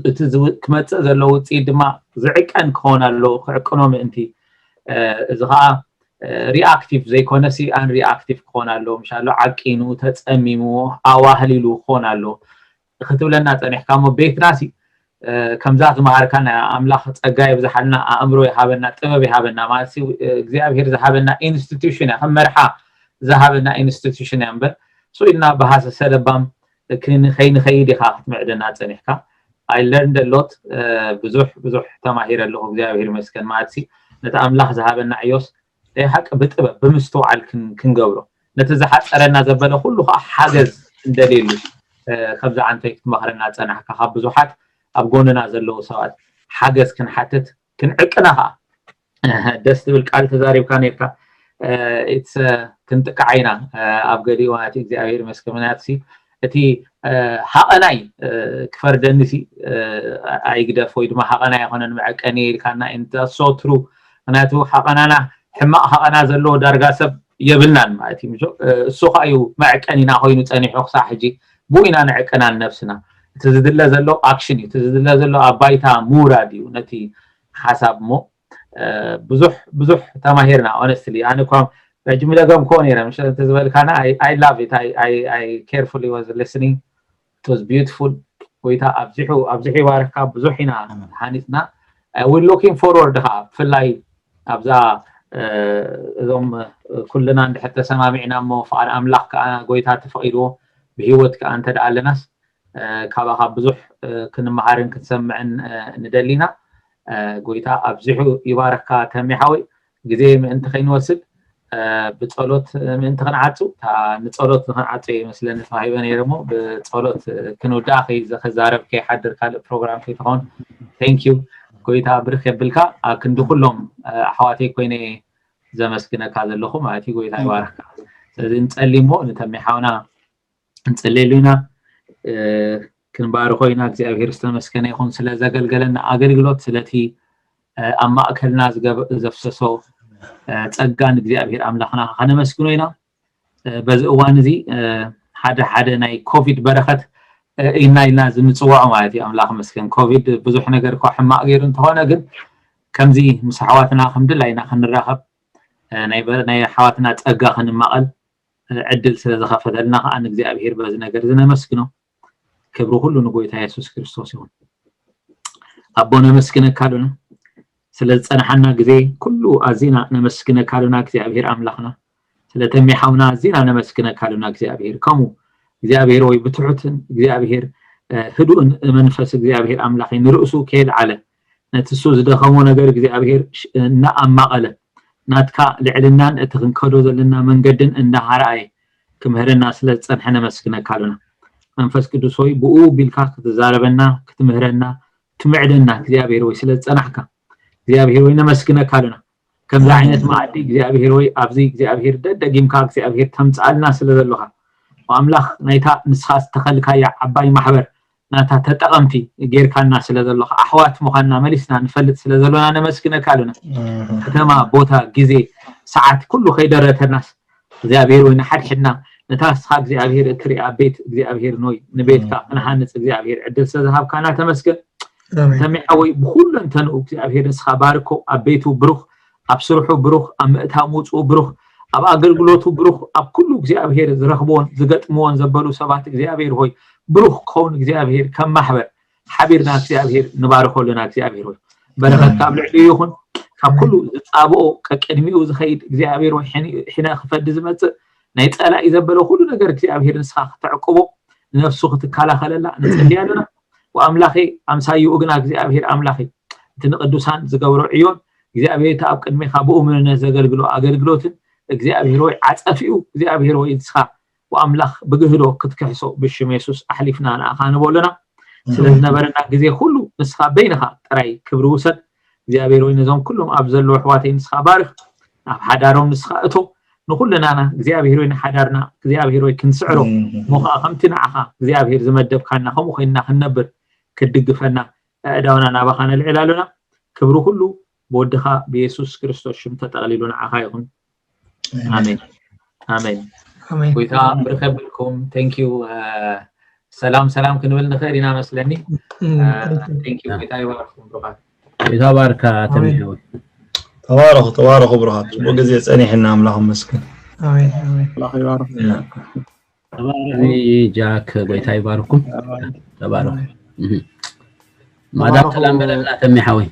እቲ ክመፅእ ዘሎ ውፅኢት ድማ ዝዕቀን ክኾን ኣለዎ ክዕቅኖ ምእንቲ እዚ ከዓ reactive ዘይኮነ ሲ unreactive ክኾን ኣለዎ ምሻሎ ዓቂኑ ተፀሚሙ ኣዋህሊሉ ክኾን ኣለዎ ክትብለና ፀኒሕካ እሞ ቤትና ሲ ከምዛ ዝመሃርካና ኣምላኽ ፀጋ የብዝሓልና ኣእምሮ ይሃበና ጥበብ ይሃበና ማለት እግዚኣብሄር ዝሃበና ኢንስቲቱሽን እያ ከም መርሓ ዝሃበና ኢንስቲቱሽን እያ እምበር ሱ ኢልና ብሃሰሰ ለባም ከይንኸይድ ኢኻ ክትምዕደና ፀኒሕካ I learned a lot ብዙሕ ብዙሕ ተማሂረ ኣለኹ እግዚኣብሄር ይመስገን ማለት ሲ ነቲ ኣምላኽ ዝሃበና ዕዮስ ናይ ሓቂ ብጥበብ ብምስትውዓል ክን- ክንገብሮ፣ ነቲ ዝሓፀረና ዘበለ ኩሉ ከዓ ሓገዝ እንደልየሉ፣ እ፣ ከምዚ ዓንቶይ ክትመኽረና ፀናሕካ፣ ካብ ብዙሓት ኣብ ጎንና ዘለዉ ሰባት ሓገዝ ክንሓትት ክንዕቅና ከዓ ደስ ትብል ቃል ተዛሪብካ ነርካ። ኢትስ ክንጥቃዓ ኢና። ኣብ ገሊኡ ማለት እግዚኣብሔር ይመስገን ምክንያቱ እቲ ሃቐናይ ክፈርደኒ ሲ ኣይግደፍ ወይ ድማ ሃቐናይ ኣይኮነን መዐቀኒ ኢልካና። ሶ ትሩ ምክንያቱ ሃቐናና ሕማቕ ሃቐና ዘለዎ ዳርጋ ሰብ የብልናን ማለት እዩ። እሱ ከዓ እዩ መዐቀኒና ኮይኑ ፀኒሑ ክሳብ ሕጂ ብኡ ኢና ንዕቅና ንነብስና። እቲ ዝድለ ዘሎ ኣክሽን እዩ። እቲ ዝድለ ዘሎ ኣብ ባይታ ምውራድ እዩ ነቲ ሓሳብ እሞ ብዙሕ ብዙሕ ተማሂርና። ኦነስትሊ ኣነ እኳ ረጅም ደገምክዎ ነይረ ምሽ እንተዝበልካና። I love it. I carefully was listening. It was beautiful. ጎይታ ኣብዚሑ ኣብዚሑ ይባርካ። ብዙሕ ኢና ሃኒፅና። We're looking forward ከዓ ብፍላይ ኣብዛ እዞም ኩልና እንድሕር ተሰማሚዕና እሞ ፍቓድ ኣምላኽ ከዓ ጎይታ ተፈቒድዎ ብህይወት ከዓ እንተ ደኣ ኣለናስ ካባኻ ብዙሕ ክንመሃርን ክንሰምዕን ንደሊና። ጎይታ ኣብዚሑ ይባረካ ተሜ ሓወይ። ግዜ ምእንቲ ከይንወስድ ብጸሎት ምእንቲ ክንዓጹ፣ እታ ንጸሎት ንክንዓጹ እየ መስለኒ ተዋሂበ ነይረ እሞ ብጸሎት ክንውዳእ ከይዘ- ከዛረብ ከይሓድር ካልእ ፕሮግራም ከይትኸውን። Thank you። ጎይታ ብርክ የብልካ ኣብ ክንዲ ኩሎም ኣሕዋተይ ኮይነ ዘመስግነካ ዘለኹ ማለት እዩ። ጎይታ ይባረካ። ስለዚ ንጸሊ እሞ ንተሜ ሓውና ክንጽልየሉ ኢና። ክንባርኾ ኢና። እግዚኣብሔር ዝተመስገነ ይኹን ስለ ዘገልገለና ኣገልግሎት ስለቲ ኣብ ማእከልና ዘፍሰሶ ጸጋ ንእግዚኣብሔር ኣምላኽና ከነመስግኖ ኢና። በዚ እዋን እዚ ሓደ ሓደ ናይ ኮቪድ በረኸት ኢና ኢልና ዝምፅዋዖ ማለት እዩ። ኣምላኽ መስገን ኮቪድ ብዙሕ ነገር እኳ ሕማቕ ገይሩ እንተኾነ ግን ከምዚ ምስ ኣሕዋትና ከምድላይና ክንራኸብ ናይ ኣሕዋትና ጸጋ ክንማቐል ዕድል ስለ ዝኸፈተልና ከዓ ንእግዚኣብሔር በዚ ነገር እዚ ነመስግኖ። ክብሪ ኩሉ ንጎይታ የሱስ ክርስቶስ ይኹን። ኣቦ ነመስግነካ ኣሉና ስለ ዝጸንሓና ግዜ ኩሉ ኣዚና ነመስግነካ ኣሉና እግዚኣብሔር ኣምላኽና። ስለ ተሜ ሓውና ኣዚና ነመስግነካ ኣሉና እግዚኣብሔር። ከምኡ እግዚኣብሔር ወይ ብትሑትን እግዚኣብሔር ህዱእን መንፈስ እግዚኣብሔር ኣምላኸይ ንርእሱ ከየልዓለ ነቲ እሱ ዝደኸሞ ነገር እግዚኣብሔር እናኣማቐለ ናትካ ልዕልናን እቲ ክንከዶ ዘለና መንገድን እንዳሃረኣየ ክምህረና ስለ ዝጸንሐ ነመስግነካ ኣሉና። መንፈስ ቅዱስ ሆይ ብኡ ቢልካ ክትዛረበና ክትምህረና ትምዕደና እግዚኣብሔር ወይ ስለ ዝጸናሕካ እግዚኣብሔር ወይ ነመስግነካ ኣሉና። ከምዚ ዓይነት መኣዲ እግዚኣብሔር ወይ ኣብዚ እግዚኣብሔር ደደጊምካ እግዚኣብሔር ተምጽኣልና ስለ ዘለኻ ኣምላኽ ናይታ ንስኻ ዝተኸልካያ ዓባይ ማሕበር ናታ ተጠቐምቲ ጌርካና ስለ ዘለኻ ኣሕዋት ምዃንና መሊስና ንፈልጥ ስለ ዘሎና ነመስግነካ ኣሉና። ከተማ ቦታ ግዜ ሰዓት ኩሉ ከይደረተናስ እግዚኣብሔር ወይ ንሓድሕድና ነታ ንስኻ እግዚኣብሔር እትሪኣ ቤት እግዚኣብሔር ኖይ ንቤትካ ክንሃንፅ እግዚኣብሔር ዕድል ስለ ዝሃብካና ተመስገን። ተሜ ሓወይ ብኩለንተንኡ እግዚኣብሔር ንስኻ ባርኮ ኣብ ቤቱ ብሩኽ ኣብ ስርሑ ብሩኽ ኣብ ምእታው ምውፅኡ ብሩኽ ኣብ ኣገልግሎቱ ብሩኽ ኣብ ኩሉ እግዚኣብሔር ዝረኽብዎን ዝገጥምዎን ዘበሉ ሰባት እግዚኣብሔር ሆይ ብሩኽ ክኸውን እግዚኣብሔር ከም ማሕበር ሓቢርና እግዚኣብሔር ንባርኸሉና እግዚኣብሔር ሆይ በረኸትካ ኣብ ልዕሊኡ ይኹን። ካብ ኩሉ ዝፃብኦ ቀቅድሚኡ ዝኸይድ እግዚኣብሔር ወይ ሕነ ክፈዲ ዝመፅእ ናይ ፀላኢ ዘበለ ኩሉ ነገር እግዚኣብሔር ንስኻ ክተዕቅቦ ንነፍሱ ክትከላኸለላ ንፅሊ ኣለና። ወኣምላኸይ ኣምሳይኡ ግና እግዚኣብሔር ኣምላኸይ እቲ ንቅዱሳን ዝገብሮ ዕዮን እግዚኣብሔር እቲ ኣብ ቅድሜኻ ብእሙንነት ዘገልግሎ ኣገልግሎትን እግዚኣብሔር ወይ ዓፀፊኡ እግዚኣብሔር ወይ ንስኻ ወኣምላኽ ብግህዶ ክትክሕሶ ብሽም የሱስ ኣሕሊፍና ንኣኻ ንቦ ኣለና። ስለ ዝነበረና ግዜ ኩሉ ንስኻ በይንኻ ጥራይ ክብሪ ውሰድ እግዚኣብሔር ወይ ነዞም ኩሎም ኣብ ዘለዉ ኣሕዋተይ ንስኻ ባርኽ። ኣብ ሓዳሮም ንስኻ እቶ ንኩልናና እግዚኣብሔር ወይ ንሓዳርና እግዚኣብሔር ወይ ክንስዕሮ እሞ ከዓ ከምቲ ንዓኻ እግዚኣብሔር ዝመደብካና ከምኡ ኮይንና ክንነብር ክትድግፈና ኣእዳውና ናባኻ ነልዕል ኣሉና። ክብሪ ኩሉ ብወድኻ ብየሱስ ክርስቶስ ሽም ተጠቕሊሉ ንዓኻ ይኹን። ኣሜን ኣሜን። ጎይታ ብርኸ ብልኩም። Thank you። ሰላም ሰላም ክንብል ንኽእል ኢና መስለኒ። Thank you። ጎይታ ይባርኩም ብሩኻት። ጎይታ ባርካ ተሚሐወ። ተባረኹ ተባረኹ ብሩኻት። ጽቡቅ ግዜ ጸኒሕና ኣምላኽ ይመስገን። ኣሜን ኣሜን። ኣምላኽ ይባርኩም። ተባረኺ ጃክ፣ ጎይታ ይባርኩም። ተባረኹ። ማዳ ሰላም በለልና ተሜ ሓወይ።